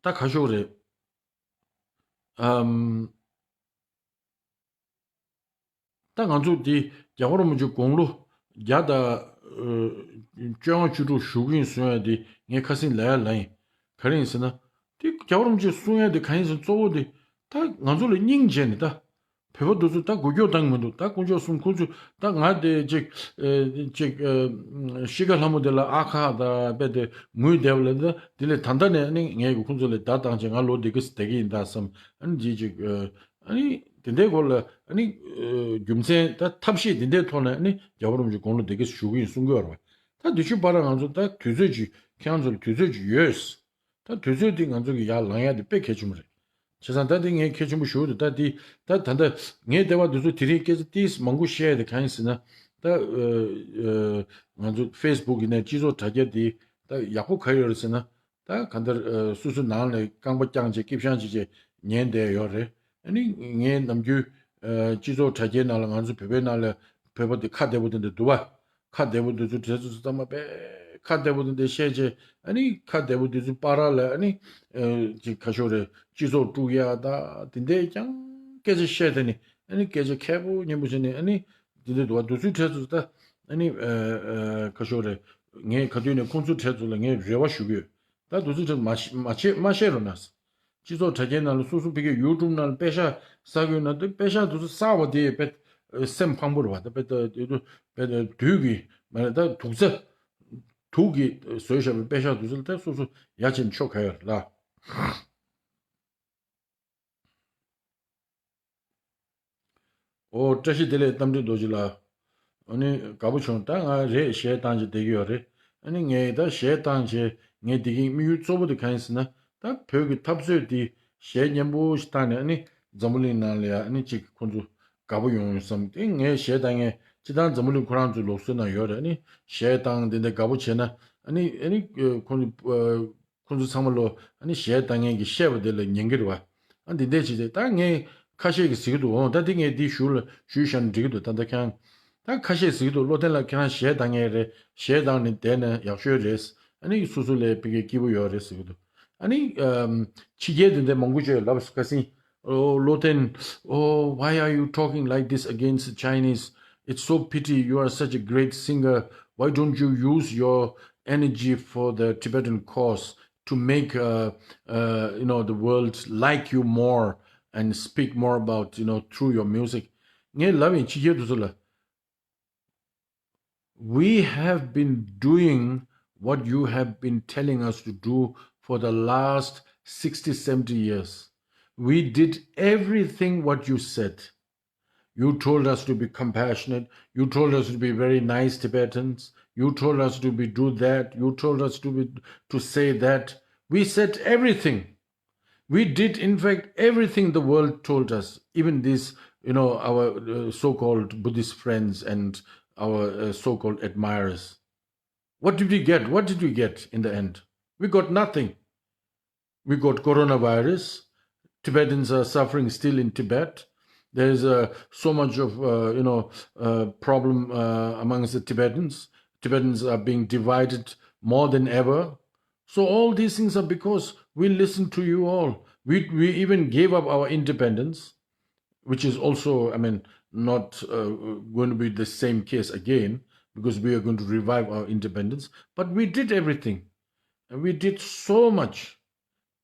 ད་ཁ་ཤོག་རེད། ཨམ། ད་ང་ཚོ་འདི་རྒྱལ་བ་རིན་པོ་ཆེ་དགུང་ལོ་བརྒྱ་དང་ཨ་བཅོ་ལྔ་བཅུ་དྲུག་བཞུགས་ཀྱི་ཡིན་གསུང་ཡ་འདི་ངས་ཁ་སང་ལབ་ཡ་ལབ་ཡིན། ག་རེ་ཡིན་ཟེར་ན། འདི་རྒྱལ་བ་རིན་པོ་ཆེ་གསུང་ཡ་འདི་ག་ཡིན་ཟེར་ན་གཙོ་བོ་འདི་ད་ང་ཚོ་ལ་སྙིང་རྗེ་ནས་ད་བོད་པ་འདི་ཚོ་ད་འགུལ་སྐྱོད་བཏང་གི་མི་འདུག་ད་དཀོན་མཆོག་གསུམ་ཁོ་ཚོས་ད་ང་དེ་ཅིག་ཨ་ཅིག་ཨ་ཤི་ཁ་ལྷ་མོ་དེ་ལ་ཨ་ཁ་ད་དཔེ་དེ་ངུས་བསྡད་པ་ལ་ད་དེ་ལས་ད་ལྟ་ནས་ཨ་ནི་ངས་ཁོ་ཚོ་ལ་བརྡ་བཏང་བྱས་ང་ལོ་འདི་ག་ཙམ་བསྡད་ཀྱི་ཡིན་ད་བསམ་ཨ་ནི་ཅིག་ཅིག་ཨ། ཨ་ནི་དེ་འདྲའི་སྐོར་ལ་ཨ་ནི་ཨ་རྒྱུ་མཚན་ད་ཐབས་ཤེས་དེ་འདྲའི་ཐོག་ནས་ཨ་ནི་རྒྱལ་བ་རིན་པོ་ཆེ་དགུང་ལོ་བདེ་སྐྱིད་བཞུགས་ཀྱི་ཡིན་གསུང་གི་ཡོད་རེད་བ། ད་དེ་ཚོའི་བར་ལ་ང་ཚོ་ད་དུས་ཚོད་ཅིག་ཁྱེད་རང་ཚོ་ལ་དུས་ཚོད་ཅིག་ཡོད། ད་དུས་ཚོད་དེ་ང་ཚོ་གི་ཡར་ལངས་ཡ་དེ་དཔེ་གལ་ཆེན་པོ་རེད། བྱས་ཙང་ད་དེ་ངས་གལ་ཆེན་པོ་ཞུ་གི་འདུག་ད་དེ་ད་ད་ལྟ་ངས་འདས་པ་དེ་ཚོ་དེ་རིང་སྐད་ཆ་ཏིས་མང་པོ་བཤད་ཡ་དེ་གང་ཡིན་ཟེར་ན། ད་ཨ་ཨ་ང་ཚོ་ཕེ་སི་བུག་ཡིན་ན་སྤྱི་ཚོགས་དྲ་རྒྱ་དེ་ད་ཡག་པོ་ག་ཡོད་རེད་ཟེར་ན། ད་གང་ལྟར་ཨ་སོ་སོའི་ནང་ལ་རྐང་པ་བརྐྱངས་བྱས་སྐེ་བཤང་བྱས་བྱས་ཉན་བསྡད་ཡོད་རེད། ཨ་ནི་ངས་ནམ་རྒྱུན་ཨ་སྤྱི་ཚོགས་དྲ་རྒྱའི་ནང་ལ་ང་ཚོ་བོད་པའི་ནང་ལ་བོད་པ་དེ་ཁ་བདེ་པོ་དེ་འདྲ་འདུག་བ། ཁ་བདེ་པོ་དེ་ཚོ་དེ་ཚོ་ཚང་མ་དཔེ་ཁ་བདེ་པོ་དེ་འདྲ་བཤད་བྱས། ཨ་ནི་ཁ་བདེ་པོ་དེ་ཚོ་བར་ལ་ཨ་ནི་ཨ་ཅིག་ཁ་ཤོར་རེད། སྤྱི་ཚོགས་དཀྲུག་ཡ་ད་དེ་འདྲའི་ཀྱང་སྐད་ཆ་བཤད་དེ་ནི་ཨ་ནི་སྐད་ཆ་མཁས་པོ་སྙན་པོ་བྱས་ནས་ཨ་ནི་དེ་འདྲ་འདུག་བ། དེ་ཚོའི་གྲས་ཚོ་ད་ཨ་ནི་ཨ་ཨ་ཁ་ཤོར་རེད། ངས་ག་དུས་ནས་ཁོང་ཚོའི་གྲས་ཚོ་ལ་ངས་རེ་བ་ཞུ་གི་ཡོད། ད་དུས་ཚོད་ཁྲིད་མ་ཤེས་མ་བྱེད་མ་བཤད་རོགས་གནང་། སྤྱི་ཚོགས་དྲ་རྒྱའི་ནང་ལ་སོ་སོ་ཕ་གིའི་ཡུ་ཊུབ་ནང་ལ་པད་ཤག་བསགས་ཡོད་ན། དེ་པད་ཤག་དེ་ཚོ་བསགས་པ་དེ་དཔེ་སེམས་ཕངས་པོ་རེད་བ། ད་དཔེ་ད་དེ་ཚོ་དཔེ་ད་དུག་གི་མ་རེད། ད་དུག་རྩྭ་དུག་གི་བཟོས་བཞག་པའི་པད་ཤག་དེ་ཚོ་ལ་ད་སོ་སོ་ཡ་བྱེད་ཆོག་ག་ཡོད་ལ། ཨོ་བཀྲ་ཤིས་བདེ་ལེགས་རྟ་མགྲིན་རྡོ་རྗེ་ལགས། ཨ་ནི་དགའ་པོ་བྱུང་། ད་ང་རེད་གཞས་བཏང་བྱས་བསྡད་ཀྱི་ཡོད་རེད། ཨ་ནི་ངས་ད་གཞས་བཏང་བྱས་ངས་བསྡད་ཀྱི་དམིགས་ཡུལ་གཙོ་བོ་དེ་གང་ཡིན་ཟེར་ན། ད་བོད་ཀྱི་འཐབ་རྩོད་འདི་གཞས་སྙན་པོ་ཞིག་བཏང་ནས་ཨ་ནི་འཛམ་བུ་གླིང་ནང་ལ་ཡ་ཨ་ནི་ཅིག་ཁོང་ཚོ་དགའ་པོ་ཡོང་བསམ་སྟེ། ངས་གཞས་བཏང་ངས་སྤྱིར་བཏང་འཛམ་བུ་གླིང་ཁོ་རང་ཚོའི་ལུགས་སྲོལ་ནང་ཡོད་རེད། ཨ་ནི་གཞས་བཏང་འདི་འདྲ་དགའ་པོ་བྱས་ན་ཨ་ནི་ཨ་ནི་ཁོང་ཚོ་ཁོང་ཚོ་ཚང་མ་ལོ་ཨ་ནི་གཞས་བཏང་མཁན་གྱི་བཤད་པ་དེ་ལ་ཉན་གྱི་རེད་བ། ཨ་འདི་འདྲས་བྱས་ཏེ་ད་ངས་ཁ་ཤས་ཀྱིས་ཟེར་གྱི་འདུག་འོང་ད་འདི་ངས་འདི་ཞུ་ལ་ཞུས་བཞག་ན་འགྲིག་གི་འདུག་ད་ལྟ་ཁྱང་། ད་ཁ་ཤས་ཟེར་གྱི་འདུག་བློ་བརྟན་ལགས་ཁྱེད་རང་གཞས་བཏང་མཁན་རེད། གཞས་བཏང་ནས་བསྡད་ན་ཡག་ཤོས་རེད། ཨ་ནི་སོ་སོ་ལས་ཕ་གིའི་སྐྱིད་པོ་ཡོད་རེད་ཟེར་གྱི་འདུག་ཨ་ནི་ཕྱི་རྒྱལ་དེ་འདྲས་མང་པོ་ཅིག་ལབ་ཁ་སིང་། Oh, Loten, oh, why are you talking like this against the Chinese? It's so pity. You are such a great singer. Why don't you use your energy for the Tibetan cause to make, uh, uh, you know, the world like you more and speak more about, you know, through your music? ངས་ལབ་ཡིན་ཕྱི་རྒྱལ་དེ་ཚོ་ལ། We have been doing what you have been telling us to do for the last sixty, seventy years. We did everything what you said. You told us to be compassionate. You told us to be very nice Tibetans. You told us to be do that. You told us to be to say that. We said everything. We did, in fact, everything the world told us, even these, you know, our uh, so-called Buddhist friends and our uh, so-called admirers. What did we get? What did we get in the end? We got nothing. We got coronavirus. Tibetans are suffering still in Tibet. There is uh, so much of, uh, you know, uh, problem uh, amongst the Tibetans. Tibetans are being divided more than ever. So all these things are because we listened to you all. We, we even gave up our independence, which is also, I mean, not uh, going to be the same case again, because we are going to revive our independence. But we did everything. And we did so much.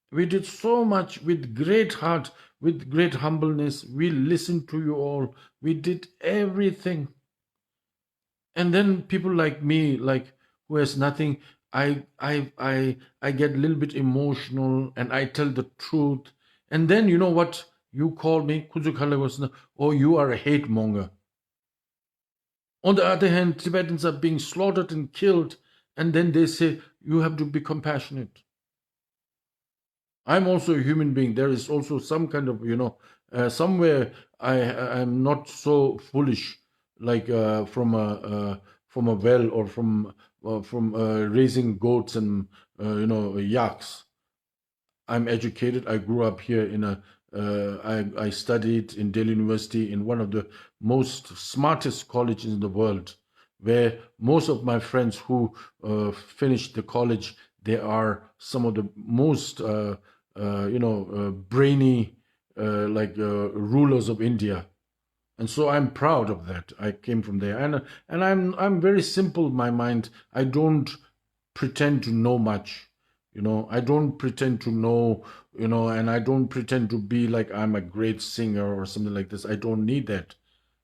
We did so much with great heart, with great humbleness. We listened to you all. We did everything. And then people like me, like, who has nothing, I, I, I, I get a little bit emotional and I tell the truth. And then you know what? You call me, Kuzu Khalagosna, oh, you are a hate monger. On the other hand, Tibetans are being slaughtered and killed, and then they say, you have to be compassionate. I'm also a human being. There is also some kind of, you know, uh, somewhere I I'm not so foolish, like uh, from a uh, from a well or from uh, from uh, raising goats and uh, you know yaks. I'm educated. I grew up here in a. Uh, I I studied in Delhi University in one of the most smartest colleges in the world, where most of my friends who uh, finished the college, they are some of the most uh, uh, you know uh, brainy uh, like uh, rulers of India. And so I'm proud of that. I came from there, and and I'm I'm very simple in my mind. I don't pretend to know much. You know, I don't pretend to know, you know, and I don't pretend to be like I'm a great singer or something like this. I don't need that.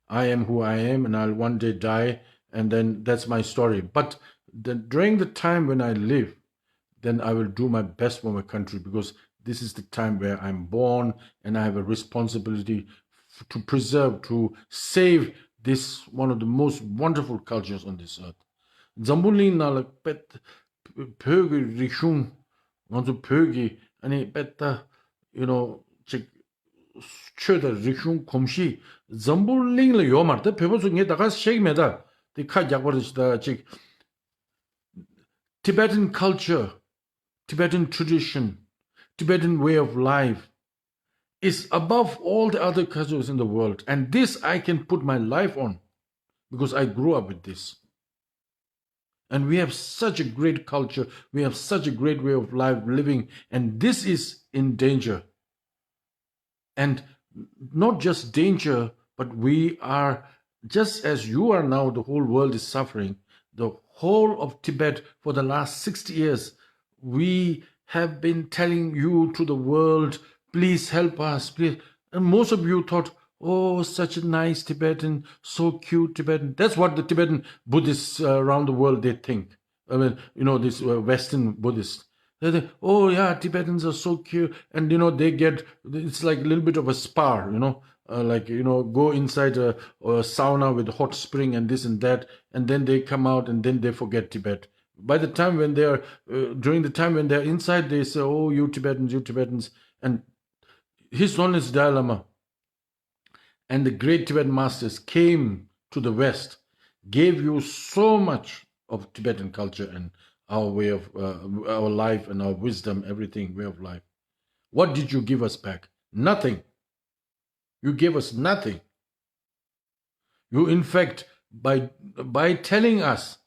I am who I am, and I'll one day die, and then that's my story. But the, during the time when I live, then I will do my best for my country, because this is the time where I'm born and I have a responsibility f- to preserve, to save this one of the most wonderful cultures on this earth. འཛམ་བུ་གླིང་ནང་ལ་དཔེ་བོད་ཀྱི་རིག་གཞུང་། ང་ཚོ་བོད་ཀྱི་ཨ་ནི་དཔེ་ད་you know ཅིག་ཆོས་དང་རིག་གཞུང་གོམས་གཤིས་འཛམ་བུ་གླིང་ལ་ཡོད་མ་རེད། ད་བོད་པ་ཚོ་ངས་ད་ག་བཤད་ཀྱི་མེད། ད་དེ་ཁ་རྒྱག་པ་རེད། ད་ཅིག Tibetan culture, Tibetan tradition, Tibetan way of life, is above all the other cultures in the world. And this I can put my life on because I grew up with this. And we have such a great culture, we have such a great way of life living, and this is in danger. And not just danger, but we are, just as you are now, the whole world is suffering. The whole of Tibet for the last sixty years, we have been telling you to the world, please help us, please. And most of you thought, oh, such a nice Tibetan, so cute Tibetan. That's what the Tibetan Buddhists uh, around the world, they think. I mean, you know, these uh, Western Buddhists. They think, oh yeah, Tibetans are so cute. And, you know, they get, it's like a little bit of a spa, you know, uh, like, you know, go inside a, a sauna with hot spring and this and that. And then they come out and then they forget Tibet. By the time when they are, uh, during the time when they're inside, they say, oh, you Tibetans, you Tibetans. And His Holiness Dalai Lama and the great Tibetan masters came to the West, gave you so much of Tibetan culture and our way of uh, our life and our wisdom, everything, way of life. What did you give us back? Nothing. You gave us nothing. You, in fact, by by telling us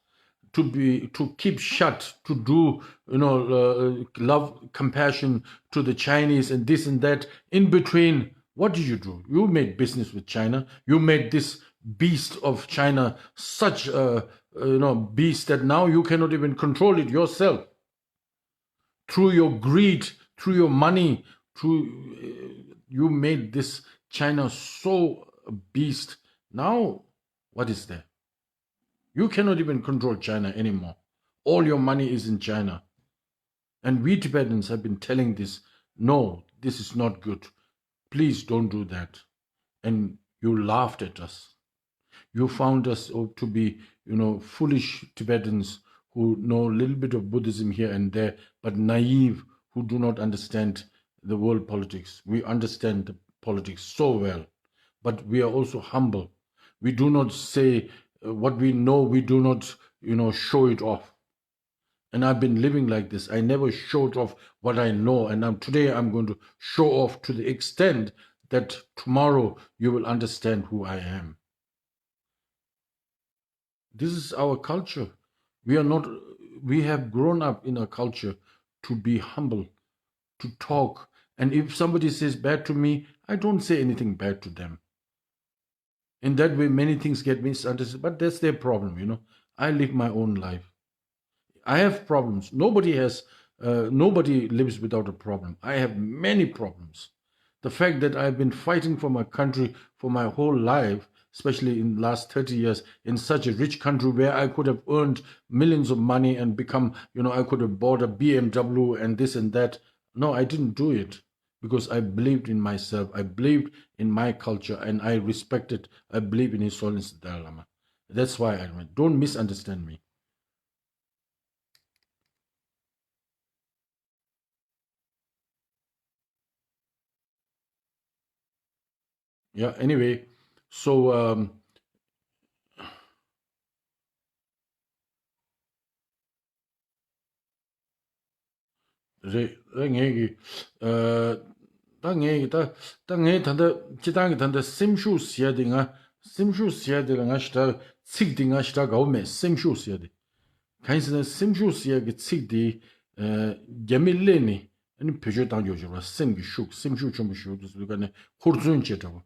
to be, to keep shut, to do, you know, uh, love, compassion to the Chinese and this and that, in between, what did you do? You made business with China. You made this beast of China such a, uh, you know, beast that now you cannot even control it yourself. Through your greed, through your money, through uh, you made this China so beast. Now, what is there? You cannot even control China anymore. All your money is in China. And we Tibetans have been telling this, no, this is not good. Please don't do that. And you laughed at us. You found us to be, you know, foolish Tibetans who know a little bit of Buddhism here and there, but naive, who do not understand the world politics. We understand the politics so well, but we are also humble. We do not say uh, what we know, we do not, you know, show it off. And I've been living like this. I never showed off what I know. And I'm, today I'm going to show off to the extent that tomorrow you will understand who I am. This is our culture. We are not, we have grown up in a culture to be humble, to talk. And if somebody says bad to me, I don't say anything bad to them. In that way, many things get misunderstood, but that's their problem, you know. I live my own life. I have problems. Nobody has, uh, nobody lives without a problem. I have many problems. The fact that I've been fighting for my country for my whole life, especially in the last thirty years, in such a rich country where I could have earned millions of money and become, you know, I could have bought a B M W and this and that. No, I didn't do it because I believed in myself. I believed in my culture and I respected, I believe in His Holiness the Dalai Lama. That's why I went. Don't misunderstand me. Yeah, anyway, so um, རེད། ད་ངས་ཀྱི་ཨ་ད་ངས་ཀྱི་ད་ད་ངས་ད་ལྟ་སྤྱི་བཏང་གི་ད་ལྟ་སེམས་ཤུགས་ཟེར་ཡ་དེ་ང་སེམས་ཤུགས་ཟེར་ཡ་དེ་ལ་ང་ཞེ་དྲག་ཚིག་དེ་ང་ཞེ་དྲག་དགའ་བོ་མེད། སེམས་ཤུགས་ཟེར་ཡ་དེ་གང་ཡིན་ཟེར་ན། སེམས་ཤུགས་ཟེར་ཡ་གི་ཚིག་དེ་ཨ་རྒྱ་མི་སླེབས་ནས་ཨ་ནི་བེད་སྤྱོད་བཏང་རྒྱུ་བྱུང་བ། སེམས་ཀྱི་ཤུགས། སེམས་ཤུགས་ཆེན་པོ་ཞིག་འདུག་ཟེར་དུས་ཀ་ནས་ཧུར་བརྩོན་བྱེད་འདྲ་བོ།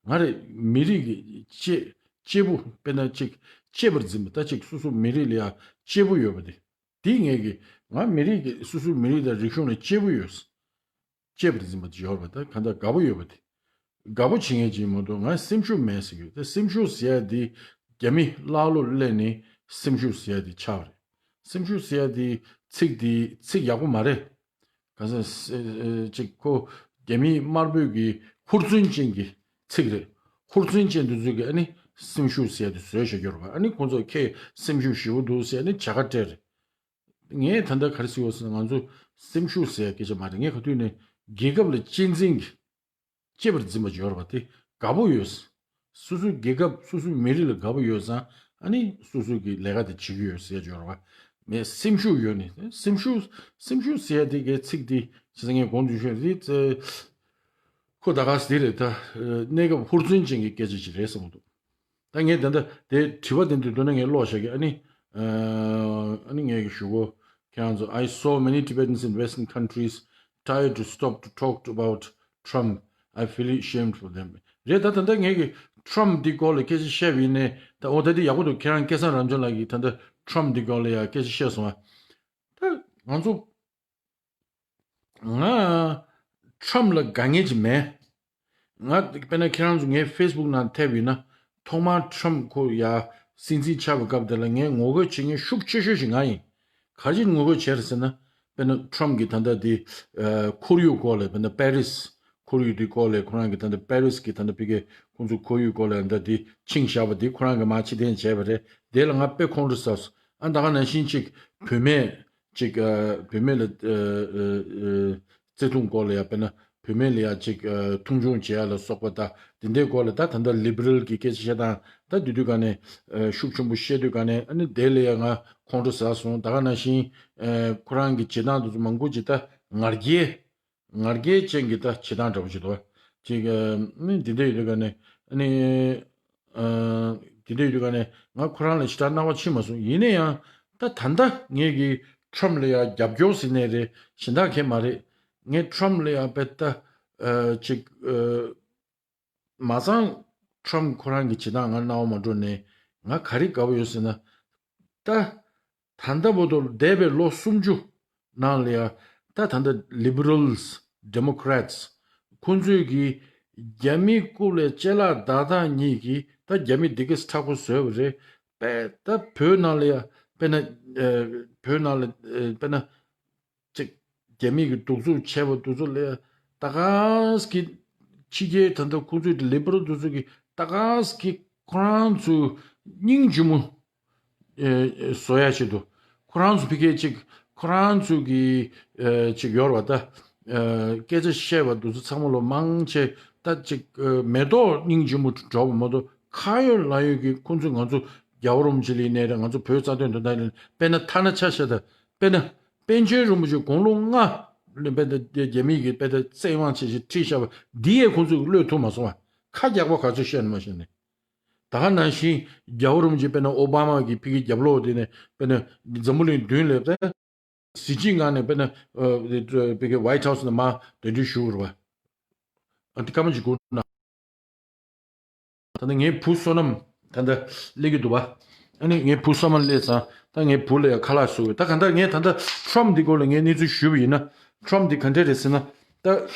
ང་རེ་མི་རིགས་ཀྱི་གཅེས་གཅེས་པོ་དཔེར་ན་གཅིག་གཅེས་པར་འཛིན་པ། ད་གཅིག་སོ་སོ་མི་རིགས་ལ་ཡ་གཅེས་པོ་ཡོད་པ་དེ། དེ་ངས་ཀྱི་ང་མི་རིགས་ཀྱི་སོ་སོའི་མི་རིགས་དང་རིག་གཞུང་ལ་གཅེས་པོ་ཡོད། གཅེས་པར་འཛིན་པ་ཡོད་པ་དང་གང་ལྟར་དགའ་པོ་ཡོད་པ་དེ། དགའ་པོ་བྱེད་མཁན་ཅིག་མ་གཏོགས་ང་སེམས་ཤུགས་མེད་ཟེར་གྱི་ཡོད། ད་སེམས་ཤུགས་ཟེར་ཡ་དེ་རྒྱ་མི་ཀླ་ཀློ་སླེབས་ནས་སེམས་ཤུགས་ཟེར་ཡ་དེ་ཆགས་པ་རེད། སེམས་ཤུགས་ཟེར་ཡ་དེ་ཚིག་དེ་ཚིག་ཡག་པོ་མ་རེད། ག་ས་ཅིག་ཁོ་རྒྱ་མི་དམར་པོའི་གི་ཧུར་བརྩོན་ཅན་གྱི་ཚིག་རེད། ཧུར་བརྩོན་ཅན་དེ་ཚོས་གི་ཨ་ནི་སེམས་ཤུགས་ཟེར་ཡ་དེ་བཟོས་བཞག་གི་ཡོད་རེད་པ། ཨ་ནི་ཁོང་ཚོ་ཁྱེད་སེམས་ཤུགས་ཞེ་པོ་འདུག་ཟེར་ཨ་ནི་བྱ་དགའ་སྤྲད་རེད། ངས་ད་ལྟ་ག་རེ་ཟེར་ཡོད་ཟེར་ན། ང་ཚོ་སེམས་ཤུགས་ཟེར་སྐད་ཆ་མ་རེད། ངས་ག་དུས་ནས་རྒྱལ་ཁབ་ལ་གཅེས་འཛིན་གྱི་གཅེས་པར་འཛིན་པ་ཡོད་རེད་པ། དེ་དགའ་པོ་ཡོད། སོ་སོའི་རྒྱལ་ཁབ་སོ་སོའི་མི་རིགས་ལ་དགའ་པོ་ཡོད་ཙང་ཨ་ནི་སོ་སོའི་གི་ལས་ཀ་དེ་བྱེད་ཀྱི་ཡོད་ཟེར་ཡོད་རེད་པ། ངས་སེམས་ཤུགས་ཡོད་ནི། སེམས་ཤུགས་སེམས་ཤུགས་ཟེར་ཡ་དེ་གའི་ཚིག་དེ་བྱས་ཙང་ངས་གོང་དུ་ཞུས་དེ། ཁོ་ད་ག་སེ་རེད་ད། གནས་སྐབས་ཧུར་བརྩོན་ཅན་གྱི་སྐད་ཆ་ཅིག་རེད་བསམ་གྱི་འདུག་ད་ངས་ད་ལྟ་དེ་དྲི་བ་དེ་འདི་མདོར་ན་ངས་ཀློག་བཞག་གི། ཨ་ནི་ཨ་ནི་ངས་ཀྱི་ཞུ་གོ། ཁྱེད་རང་ཚོ། I saw many Tibetans in Western countries try to stop to talk about Trump. I feel ashamed for them. རེད་ད། ད་ལྟ་ངས་ཀྱི་Trump འདི་སྐོར་ལ་སྐད་ཆ་བཤད་པ་ཡིན་ནའི་ད་འོ་ད་འདི་ཡག་པོ་འདུག་ཁྱེད་རང་སྐལ་བཟང་རབ་འབྱམས་ལགས་ཀྱིས་ད་ལྟ་Trump འདི་སྐོར་ལ་ཡང་སྐད་ཆ་བཤད་སོང་ཨ། ད་ང་ཚོ། ང་Trump ལ་དགའ་ངེས་ཅིག་མེད། ང་དཔེར་ན་ཁྱེད་རང་ཚོ་ངའི་Facebook ནང་ཐེབས་ཡིན་ན། ཐོག་མར་Trump ཁོ་ཡ་སྲིད་འཛིན་ཆགས་པའི་སྐབས་དེ་ལ་ངས་ངོ་རྒོལ་བྱེད་མཁན་ཤུགས་ཆེ་ཤོས་ཤིག་ང་ཡིན། ག་རེ་བྱས་ངོ་རྒོལ་བྱས་རེད་ཟེར་ན། དཔེར་ན་Trump གིས་ད་ལྟ་འདི་ཨ་ཁོར་ཡུག་སྐོར་ལ། དཔེར་ན་Paris ཁོར་ཡུག་འདི་སྐོར་ལ་ཁོ་རང་གིས་ད་ལྟ་Paris གི་ད་ལྟ་ཕ་གི་ཁོང་ཚོ་ཁོར་ཡུག་སྐོར་ལ་ད་འདི་ཆིངས་བཞག་པ་འདི་ཁོ་རང་གིས་མར་ཕྱིར་འཐེན་བྱས་པ་རེད། དེ་ལ་ང་དཔེ་ཁོང་ཁྲོ་ཟ་སོང་། ཨ་ད་ག་ནང་བཞིན་ཅིག་བུད་མེད་ཅིག་ཨ་བུད་མེད་ལ་ཨ་ཨ་བརྩི་མཐོང་སྐོར་ལ་ཡ། དཔེར་ན་བུད་མེད་ལ་ཡ་ཅིག་ཨ་མཐོང་ཆུང་བྱེད་ཡ་ལ་སོགས་པ། ད་དེ་འདྲའི་སྐོར་ལ་ད་ད་ལྟ་ལི་བྷི་རལ་གྱི་སྐད་ཆ་བཤད་སྟངས་ད་དེ་དུས་ག་ནས་ཨ་ཤུགས་ཆེན་པོ་བཤད་དུས་ག་ནས། ཨ་ནི་དེ་ལ་ཡ་ང་ཁོང་ཁྲོ་ཟ་སོང་། ད་ག་ནང་བཞིན་ཨ་ཁོ་རང་གི་བྱེད་སྟངས་དེ་ཚོ་མང་པོ་ཅིག་ད་ང་རྒྱལ། ང་རྒྱལ་ཅན་གྱི་ད་བྱེད་སྟངས་འདྲ་པོ་ཅིག་འདུག་བ། ཅིག་ཨ་ནི་འདི་འདྲ་ཡོད་དུས་ག་ནས། ཨ་ནི་ཨ་འདི་འདྲ་ཡོད་དུས་ག་ནས་ང་ཁོ་རང་ལ་ཞེ་དྲག་སྣང་བ་ཕྱིན་མ་སོང་། ཡིན་ན་ཡང་ད་ད་ལྟ་ངས་ཀྱི་Trump ལ་ཡ་རྒྱབ་སྐྱོར་ཟེར་ནའི་རེད། གཞན་དག་གས་མ་རེད། ངས་Trump ལ་ཡ་དཔེ་ད་ཨ་ཅིག་ཨ་མ་ཚང་Trump ཁོ་རང་གི་བྱེད་སྟངས་ང་སྣང་བ་མ་འགྲོ་ནས། ང་ག་རེ་དགའ་པོ་ཡོད་ཟེར་ན། ད་ད་ལྟ་བར་དུ་འདས་པའི་ལོ་སུམ་ཅུ་ནང་ལ་ཡ། ད་ད་ལྟ་Liberals Democrats ཁོང་ཚོས་ཀྱིས་རྒྱ་མི་རྐུབ་ལ་ལྕེ་ལག་བརྡབ་སྟངས་གཉིས་ཀྱིས་ད་རྒྱ་མི་འདི་གས་མཁྲེགས་པོ་བཟོས་པ་རེད། དཔེ་ད་བོད་ནང་ལ་ཡ། དཔེར་ན་ཨ་བོད་ནང་ལ་ཨ་དཔེར་ན་ཅིག་རྒྱ་མི་གི་གདུག་རྩུབ་བྱས་པ་དེ་ཚོ་ལ་ད་ག་སེ་གི་ཕྱི་རྒྱལ་ད་ལྟ་ཁོང་ཚོའི་ལི་བྷི་རལ་དེ་ཚོ་གིས་ད་ག་སེ་གི་ཁོ་རང་ཚོའི་སྙིང་རྗེ་མོ་ཨེ་ཨེ་བཟོ་ཡ་ཆེད་དུ། ཁོ་རང་ཚོ་ཕ་གིའི་ཅིག་ཁོ་རང་ཚོ་གི་ཨེ་ཅིག་ཡོད་རེད་བ། ད་ཨེ་སྐད་ཆ་བཤད་པ་དེ་ཚོ་ཚང་མ་ལོ་མང་ཆེ་ད་ཅིག་ཨེ་མེ་ཏོག་སྙིང་རྗེ་མོ་འདྲ་པོ་མ་གཏོགས། ཁ་ཡོད་ལག་ཡོད་ཀྱི་ཁོང་ཚོས་ང་ཚོ་རྒྱལ་བ་རིན་པོ་ཆེ་ལ་ཡིན་ནའི་རེད། ང་ཚོ་བོད་རྩ་དོན་དོན་དག་ལ་ཡིན་ནའི། དཔེར་ན་ཐ་ན་ཆ་བཞག་ད། དཔེར་ན་པཎ་ཆེན་རིན་པོ་ཆེ་དགུང་ལོ་ལྔ་ལ་དཔེར་ན་རྒྱ་མི་གིས་དཔེར་ན་བཙན་དབང་བྱས་བྱས་ཁྲིད་བཞག་པ་འདི་ཡས་ཁོང་ཚོས་གློད་ཐུབ་མ་སོང་བ། ཁ་རྒྱག་པ་ག་ཚོད་བཤད་ནི་མ་བཤད་ནི། ད་ག་ནང་བཞིན་རྒྱལ་བ་རིན་པོ་ཆེ་དཔེར་ན་ཨོ་བྷ་མ་གི་ཕ་གི་རྒྱབ་ལོགས་དེ་ནས་དཔེར་ན་འཛམ་བུ་གླིང་མདུན་ལ་དཔེར་ན་གཟི་བརྗིད་ངང་ནས་དཔེར་ན་ཨ་ཕ་གི་White House ནས་མར་གདན་འདྲེན་ཞུ་དགོས་རེད་བ། ཨ་འདི་སྐར་མ་གཅིག་སྒུག་གནང་། ད་ནི་ངའི་བུ་བསོད་ནམས་ད་ལྟ་སླེབས་ཀྱི་འདུག་བ། ཨ་ནི་ངའི་བུ་བསོད་ནམས་སླེབས་ཙང་ད་ངའི་བུ་ལ་ཡང་ཁ་ལག་བཟོ་དགོས། ད་གང་ལྟར་ངས་ད་ལྟ་Trump འདི་སྐོར་ལ་ངས་གནས་ཚུལ་ཞུས་པ་ཡིན་ན། Trump འདི་ག་འདྲས་རེད་ཟེར་ན། ད་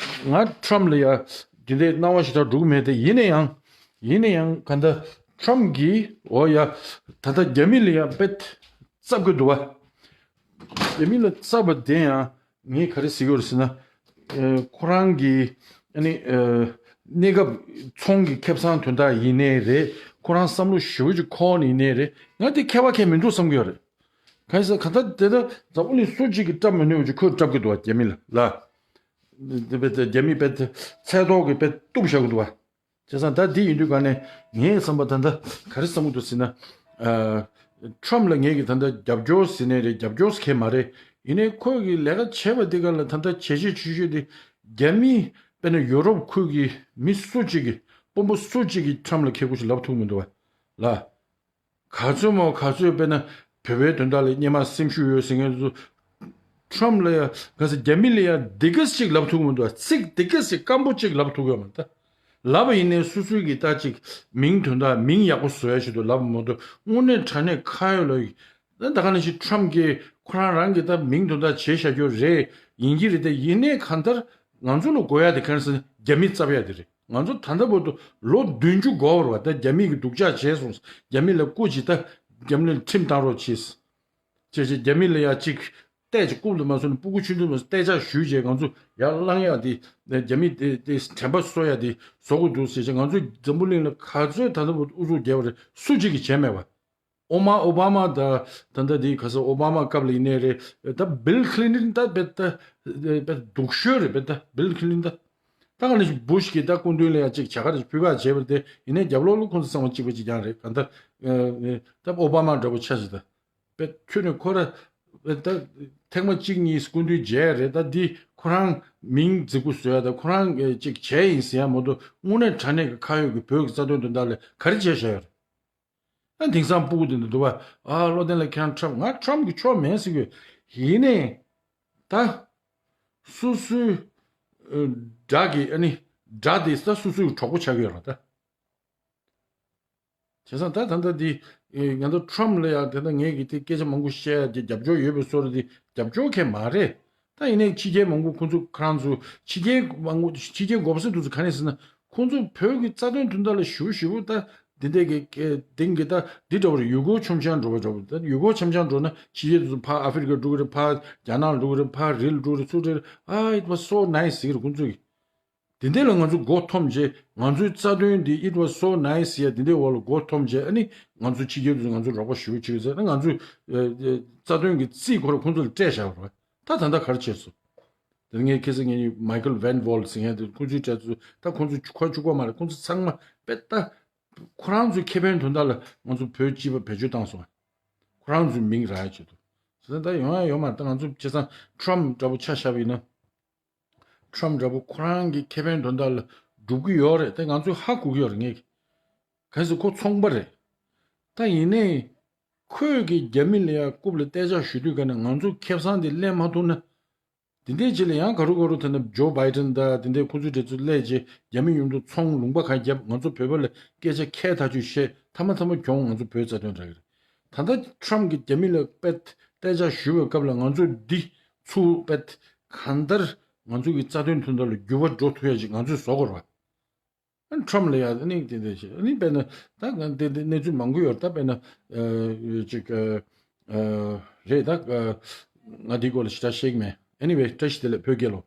ང་Trump ལ་ཡང་འདི་འདྲའི་སྣང་བ་ཞེ་དྲག་འགྲོ་གི་མེད་དེ། ཡིན་ན་ཡང་ཡིན་ན་ཡང་གང་ལྟར་Trump གིས་འོ་ཡ་ད་ལྟ་རྒྱ་མི་ལ་ཡང་དཔེ་བཙབ་ཀྱི་འདུག་བ། རྒྱ་མི་ལ་བཙབ་པ་དེ་ཡང་ངས་ག་རེ་ཟེར་གྱི་ཡོད་རེད་ཟེར་ན། ཨེ་ཁོ་རང་གི་ཨ་ནི་ཨེ་གནས་སྐབས་ཚོང་གི་ཁེ་བཟང་དོན་དག་ཡིན་ནའི་རེད། ཁོ་རང་བསམ་བློ་ཞེ་པོ་ཅིག་འཁོར་ནས་ཡིན་ནའི་རེད། ང་དེ་ཁྱད་པར་གང་ཡང་མི་འདུག་བསམ་གྱི་ཡོད་རེད། གང་ཡིན་ཟེར་ན་གང་ལྟར་དེ་ལྟར་འཛམ་བུ་གླིང་སུ་གཅིག་གིས་བཀྲབ་མི་ནུས་པ་ཅིག་ཁོས་བཀྲབ་ཀྱི་འདུག་བ། རྒྱ་མི་ལ་ལ། དེ་དཔེ་དེ་རྒྱ་མི་དཔེ་དེ་ཚད་ཐོག་གི་དཔེ་གཏུབ་བཞག་གི་འདུག་བ། བྱས་ཙང་ད་འདི་ཡིན་དུས་ག་ནས་ངའི་བསམ་པ་ད་ལྟ་ག་རེ་བསམ་གྱི་འདུག་ཟེར་ན། ཨ་Trump ལ་ངས་ཀྱི་ད་ལྟ་རྒྱབ་སྐྱོར་ཟེར་ནའི་རེད། རྒྱབ་སྐྱོར་ཟེར་མཁན་མ་རེད། ཡིན་ནའི་ཁོས་ཀྱི་ལས་ཀ་བྱས་པ་འདི་ག་ལ་ད་ལྟ་བྱས་རྗེས་ཆེ་ཤོས་དེ་རྒྱ་མི་དཔེར་ན་ཡུ་རོབ་ཁུལ་གྱི་མི་སུ་གཅིག་གིས་དཔོན་པོ་སུ་གཅིག་གིས་Trump ལ་ཁེ་ཁུར་ཞིག་ལབ་ཐུབ་མི་འདུག་བ་ལ། ག་ཚོད་མོ་ག་ཚོད་དཔེར་ན་བོད་པའི་དོན་དག་ལ་སྙན་མ་སེམས་ཤུགས་ཡོད་ཟེར་མཁན་ཚོ། Trump ལ་ཡ་ག་ཚོད་རྒྱ་མི་ལ་ཡ་འདི་ག་ཅིག་ལབ་ཐུབ་ཀྱི་མི་འདུག་ཚིག་འདི་ག་ཅིག་སྐམ་པོ་ཅིག་ལབ་ཐུབ་ཀྱི་ཡོད་མ་རེད། ད་ལབ་པ་ཡིན་ནའི་སོ་སོའི་གི་ད་ཅིག་མིང་དོན་དག་མིང་ཡག་པོ་བཟོ་ཡ་ཆེད་དུ་ལབ་པ་མ་གཏོགས། དངོས་གནས་དྲང་གནས་ཁ་ཡོད་ལ་ཡོད། ད་ད་ག་ནང་བཞིན་Trump གིས་ཁོ་རང་རང་གི་ད་མིང་དོན་དག་བྱས་བཞག་རྒྱུ་རེད། ཡིན་གྱི་རེད། དེ་ཡིན་ནའི་གང་ལྟར་ང་ཚོ་ལ་དགོས་ཡ་དེ་ག་རེ་ཟེར་ན་རྒྱ་མི་བཙབ་ཡ་དེ་རེད། ང་ཚོ་ད་ལྟ་བར་དུ་ལོ་བདུན་ཅུ་འགོར་བ་རེད་བ། ད་རྒྱ་མི་གིས་སྡུག་ཅག་བྱས་སོང་། རྒྱ་མི་ལ་སྐུ་མཁྱེན། ད་རྒྱ་མི་ལ་ཁྲིམས་བཏང་རོགས་བྱེད། བྱས་བྱས་རྒྱ་མི་ལ་ཡ་གཅིག་བལྟས་ཅིག་རྐུབ་ཏུ་མ་སོང་ནས་སྤུ་གུ་ཆུང་ཆུང་མ་སོང་བལྟས་ཅག་ཞུས་བྱས་ང་ཚོ་ཡར་བསླང་ཡ་དེ། རྒྱ་མི་དེ་དེ་དྲན་པ་གསོ་ཡ་དེ་བཟོ་དགོས་འདུག་ཟེར་བྱས། ང་ཚོ་འཛམ་བུ་གླིང་ལ་ག་ཚོད་ད་ལྟ་བར་དུ་ཨུ་ཚུགས་བརྒྱབ་པ་རེད། སུ་གཅིག་གིས་བྱས་མེད་བ། ཨོ་མ་ཨོ་བྷ་མ་ད་ད་ལྟ་དེ་ག་ས་ཨོ་བྷ་མ་སྐབས་ལ་ཡིན་ནའི་རེད། ད་Bill Clinton ད་དཔེ་ད་དཔེ་སྡུག་ཤོས་རེད། དཔེ་ད་Bill Clinton ད་ད་ག་ནང་བཞིན་Bush གིས་ད་སྐུ་མདུན་ལ་ཡང་ཅིག་བྱ་དགའ་རེ་ཕུལ་བ་བྱས་པ་རེད་དེ། ཡིན་ནའི་རྒྱབ་ལོགས་ལ་ཁོང་ཚོ་ཚང་མ་གཅིག་པ་གཅིག་རྐྱང་རེད། གང་ལྟར་ཨ་ཨ་ད་ཨོ་བྷ་མ་འདྲ་པོ་ཆགས་ཤིག་ད་དཔེ་ཁྱོད་ནས་ཁོ་ར་དཔེ་ད་ཐེངས་མ་གཅིག་གཉིས་སྐུ་མདུན་མཇལ་རེད། ད་འདི་ ཁོ་རང་མིང་རྫིག་པོ་བཟོ་ཡ་དང་ཁོ་རང་གི་ཅིག་བྱས་ཡིན་ཟེར་ཡ་མ་གཏོགས། དངོས་གནས་དྲང་གནས་ཀྱི་ཁ་ཡོད་ཀྱི་བོད་ཀྱི་རྩ་དོན་དོན་དག་ལ་ག་རེ་བྱས་བཞག་ཡོད་རེད། ཨ་དེང་སང་སྤུ་གུ་དེ་འདྲ་འདུག་བ། ཨ་བློ་བརྟན་ལགས་ཁྱེད་རང་ཁྲམ། ང་ཁྲམ་གྱི་ཕྱོགས་མེད་ཟེར་གྱི་ཡོད། ཡིན་ནའི་ད་སོ་སོའི་ཨ་དགྲ་གི་ཨ་ནི་དགྲ་དེ་ད་སོ་སོའི་གྲོགས་པོ་ཆགས་ཀྱི་ཡོད་རེད་ད། བྱས་ཙང་ད་ད་ལྟ་འདི་ཨེ་ང་ཚོ་ཁྲམ་ལ་ཡང་དེ་འདྲ་ངས་ཀྱི་དེ་སྐད་ཆ་མང་པོ་བཤད་ཡ་དེ་རྒྱབ་སྐྱོར་ཡོད་པའི་བཟོ་འདྲ་དེ་རྒྱབ་སྐྱོར་མཁན་མ་རེད། ད་ཡིན་ནའི་ཕྱི་རྒྱལ་མང་པོ་ཁོང་ཚོ་ཁོ་རང་ཚོ་ཕྱི་རྒྱལ་མང་པོ་ཕྱི་རྒྱལ་མགོ་སེར་དེ་ཚོ་ག་ནས་ཟེར་ན། ཁོང་ཚོ་བོད་ཀྱི་རྩ་དོན་དོན་དག་ལ་ཞེ་པོ་ཞེ་པོ་ད་འདི་འདྲ་གི་སྐད་དེང་གི་ད་འདི་འདྲ་བར་ཡུལ་སྐོར་མཆོང་མཆོང་འགྲོ་བ་འདྲ་བོ། ད་ཡུལ་སྐོར་མཆོང་མཆོང་འགྲོ་ན་ཕྱི་རྒྱལ་དེ་ཚོ་ཕར་ཨ་ཧྥེ་རི་ཀ་འགྲོ་གི་རེད། ཕར་རྒྱ་ནག་འགྲོ་གི་རེད། ཕར་རི་ལ་འགྲོ་གི་རེད། ཚུར་འགྲོ་གི་རེད། ཨ་it was so nice ཟེར་གི་རེད་ཁོང་ཚོ་གིས། དེ་འདྲ་ལ་ང་ཚོ་མགོ་འཐོམས་བྱས། ང་ཚོའི་རྩ་དོན་འདི་it was so nice ཡ་དེ་འདྲའི་འོག་ལ་མགོ་འཐོམས་བྱས། ཨ་ནི་ང་ཚོ་ཕྱི་རྒྱལ་དུ་ང་ཚོ་རོགས་པ་ཞུ་བྱེད་ཟེར་ན། ང་ཚོའི་ཨ་ཨ་རྩ་དོན་གྱི་རྩིས་ཁོ་ར་ཁོང་ཚོ་ལ་སྤྲད་བཞག་པ་རེད། ད་ད་ལྟ་ག་རེ་བྱས་སོང་། དེ་ངས་ཁ་སང་ངས་མའི་ཁལ་ཝན་ཝོལ་ཟེར་མཁན་དེ་ཁོང་ཚོའི་གྲས་ཚོ་ད་ཁོང་ཚོ་ཁ་གཅིག་པ་མ་རེད། ཁོང་ཚོ་ཚང་མ་དཔེ་ད་ཁོ་རང་ཚོའི་ཁེ་ཕན་དོན་དག་ལ་ང་ཚོ་བོད་སྤྱི་པ་བེད་སྤྱོད་བཏང་སོང་། ཁོ་རང་ཚོའི་མིང་རག་ཡ་ཆེད་དུ། ད་ཡོང་ཡ་ཡོད་མ་རེད། ད་ང་ཚོ་བྱས་ཙང་ཁྲམ་འདྲ་པོ་ཆ་བཞག་པ་ཡིན་ན། ཁྲམ་འདྲ་པོ་ཁོ་རང་གི་ཁེ་ཕན་དོན་དག་ལ་སྒྲུབ་ཀྱི་ཡོད་རེད། དེ་ང་ཚོས་ཧ་གོ་གི་ཡོད་རེད་ངས། གལ་སྲིད་ཁོ་ཚོང་པ་རེད། ད་ཡིན་ནའི་ཁོས་ཀྱི་རྒྱ་མི་ལ་ཡ་རྐུབ་ལ་གཏད་འཇགས་ཞུ་དུས་ག་ནས་ང་ཚོ་ཁེ་བཟང་དེ་ལེན་མ་ཐུབ་ན། དེ་འདྲའི་རྗེས་ལ་ཡང་ག་རུ་ག་རུ་དེ་ན་ཇོ་བྷའི་ཌེན་དང་དེ་འདྲའི་ཁོ་ཚོའི་གྲས་ཚོ་སླེབས་རྗེས་རྒྱ་མི་མཉམ་དུ་ཚོང་ལུང་པ་གང་བརྒྱབ། ང་ཚོ་བོད་པ་ལ་སྐད་ཆ་ཁས་ཐག་ཆོད་བཤད། མཐའ་མ་མཐའ་མ་གྱོང་ང་ཚོ་བོད་རྩ་དོན་རག་གི་རེད། ད་ལྟ་ཁྲམ་གྱིས་རྒྱ་མི་ལ་དཔེ་གཏད་འཇགས་ཞུ་བའི་སྐབས་ལ་ང་ཚོས་འདི་ཚུར་དཔེ་གང་ལྟར་ང་ཚོ་གི་རྩ་དོན་དོན་དག་ལ་འགྱུར་བ་འགྲོ་ཐུབ་ཡ་ཅིག་ང་ཚོས་བཟོ་དགོས་རེད་བ། ཨ་ཁྲམ་ལ་ཡ་ཨ་ནི་དེ་འདྲ་ཞིག་ཨ་ནི་དཔེར་ན་ད་ང་དེ་དེ་གནས་ཚུལ་མང་པོ་ཡོད་རེད། ད་དཔེར་ན་ཨ་ཅིག་ཨ་ཨ་རེད། ད་ཨ་ང་འདིའི་སྐོར་ལ་ཞེ་དྲག་བཤད་ཀྱི་མེད། Anyway བཀྲ་ཤིས་བདེ་ལེགས་བོད་རྒྱལ་ལོ།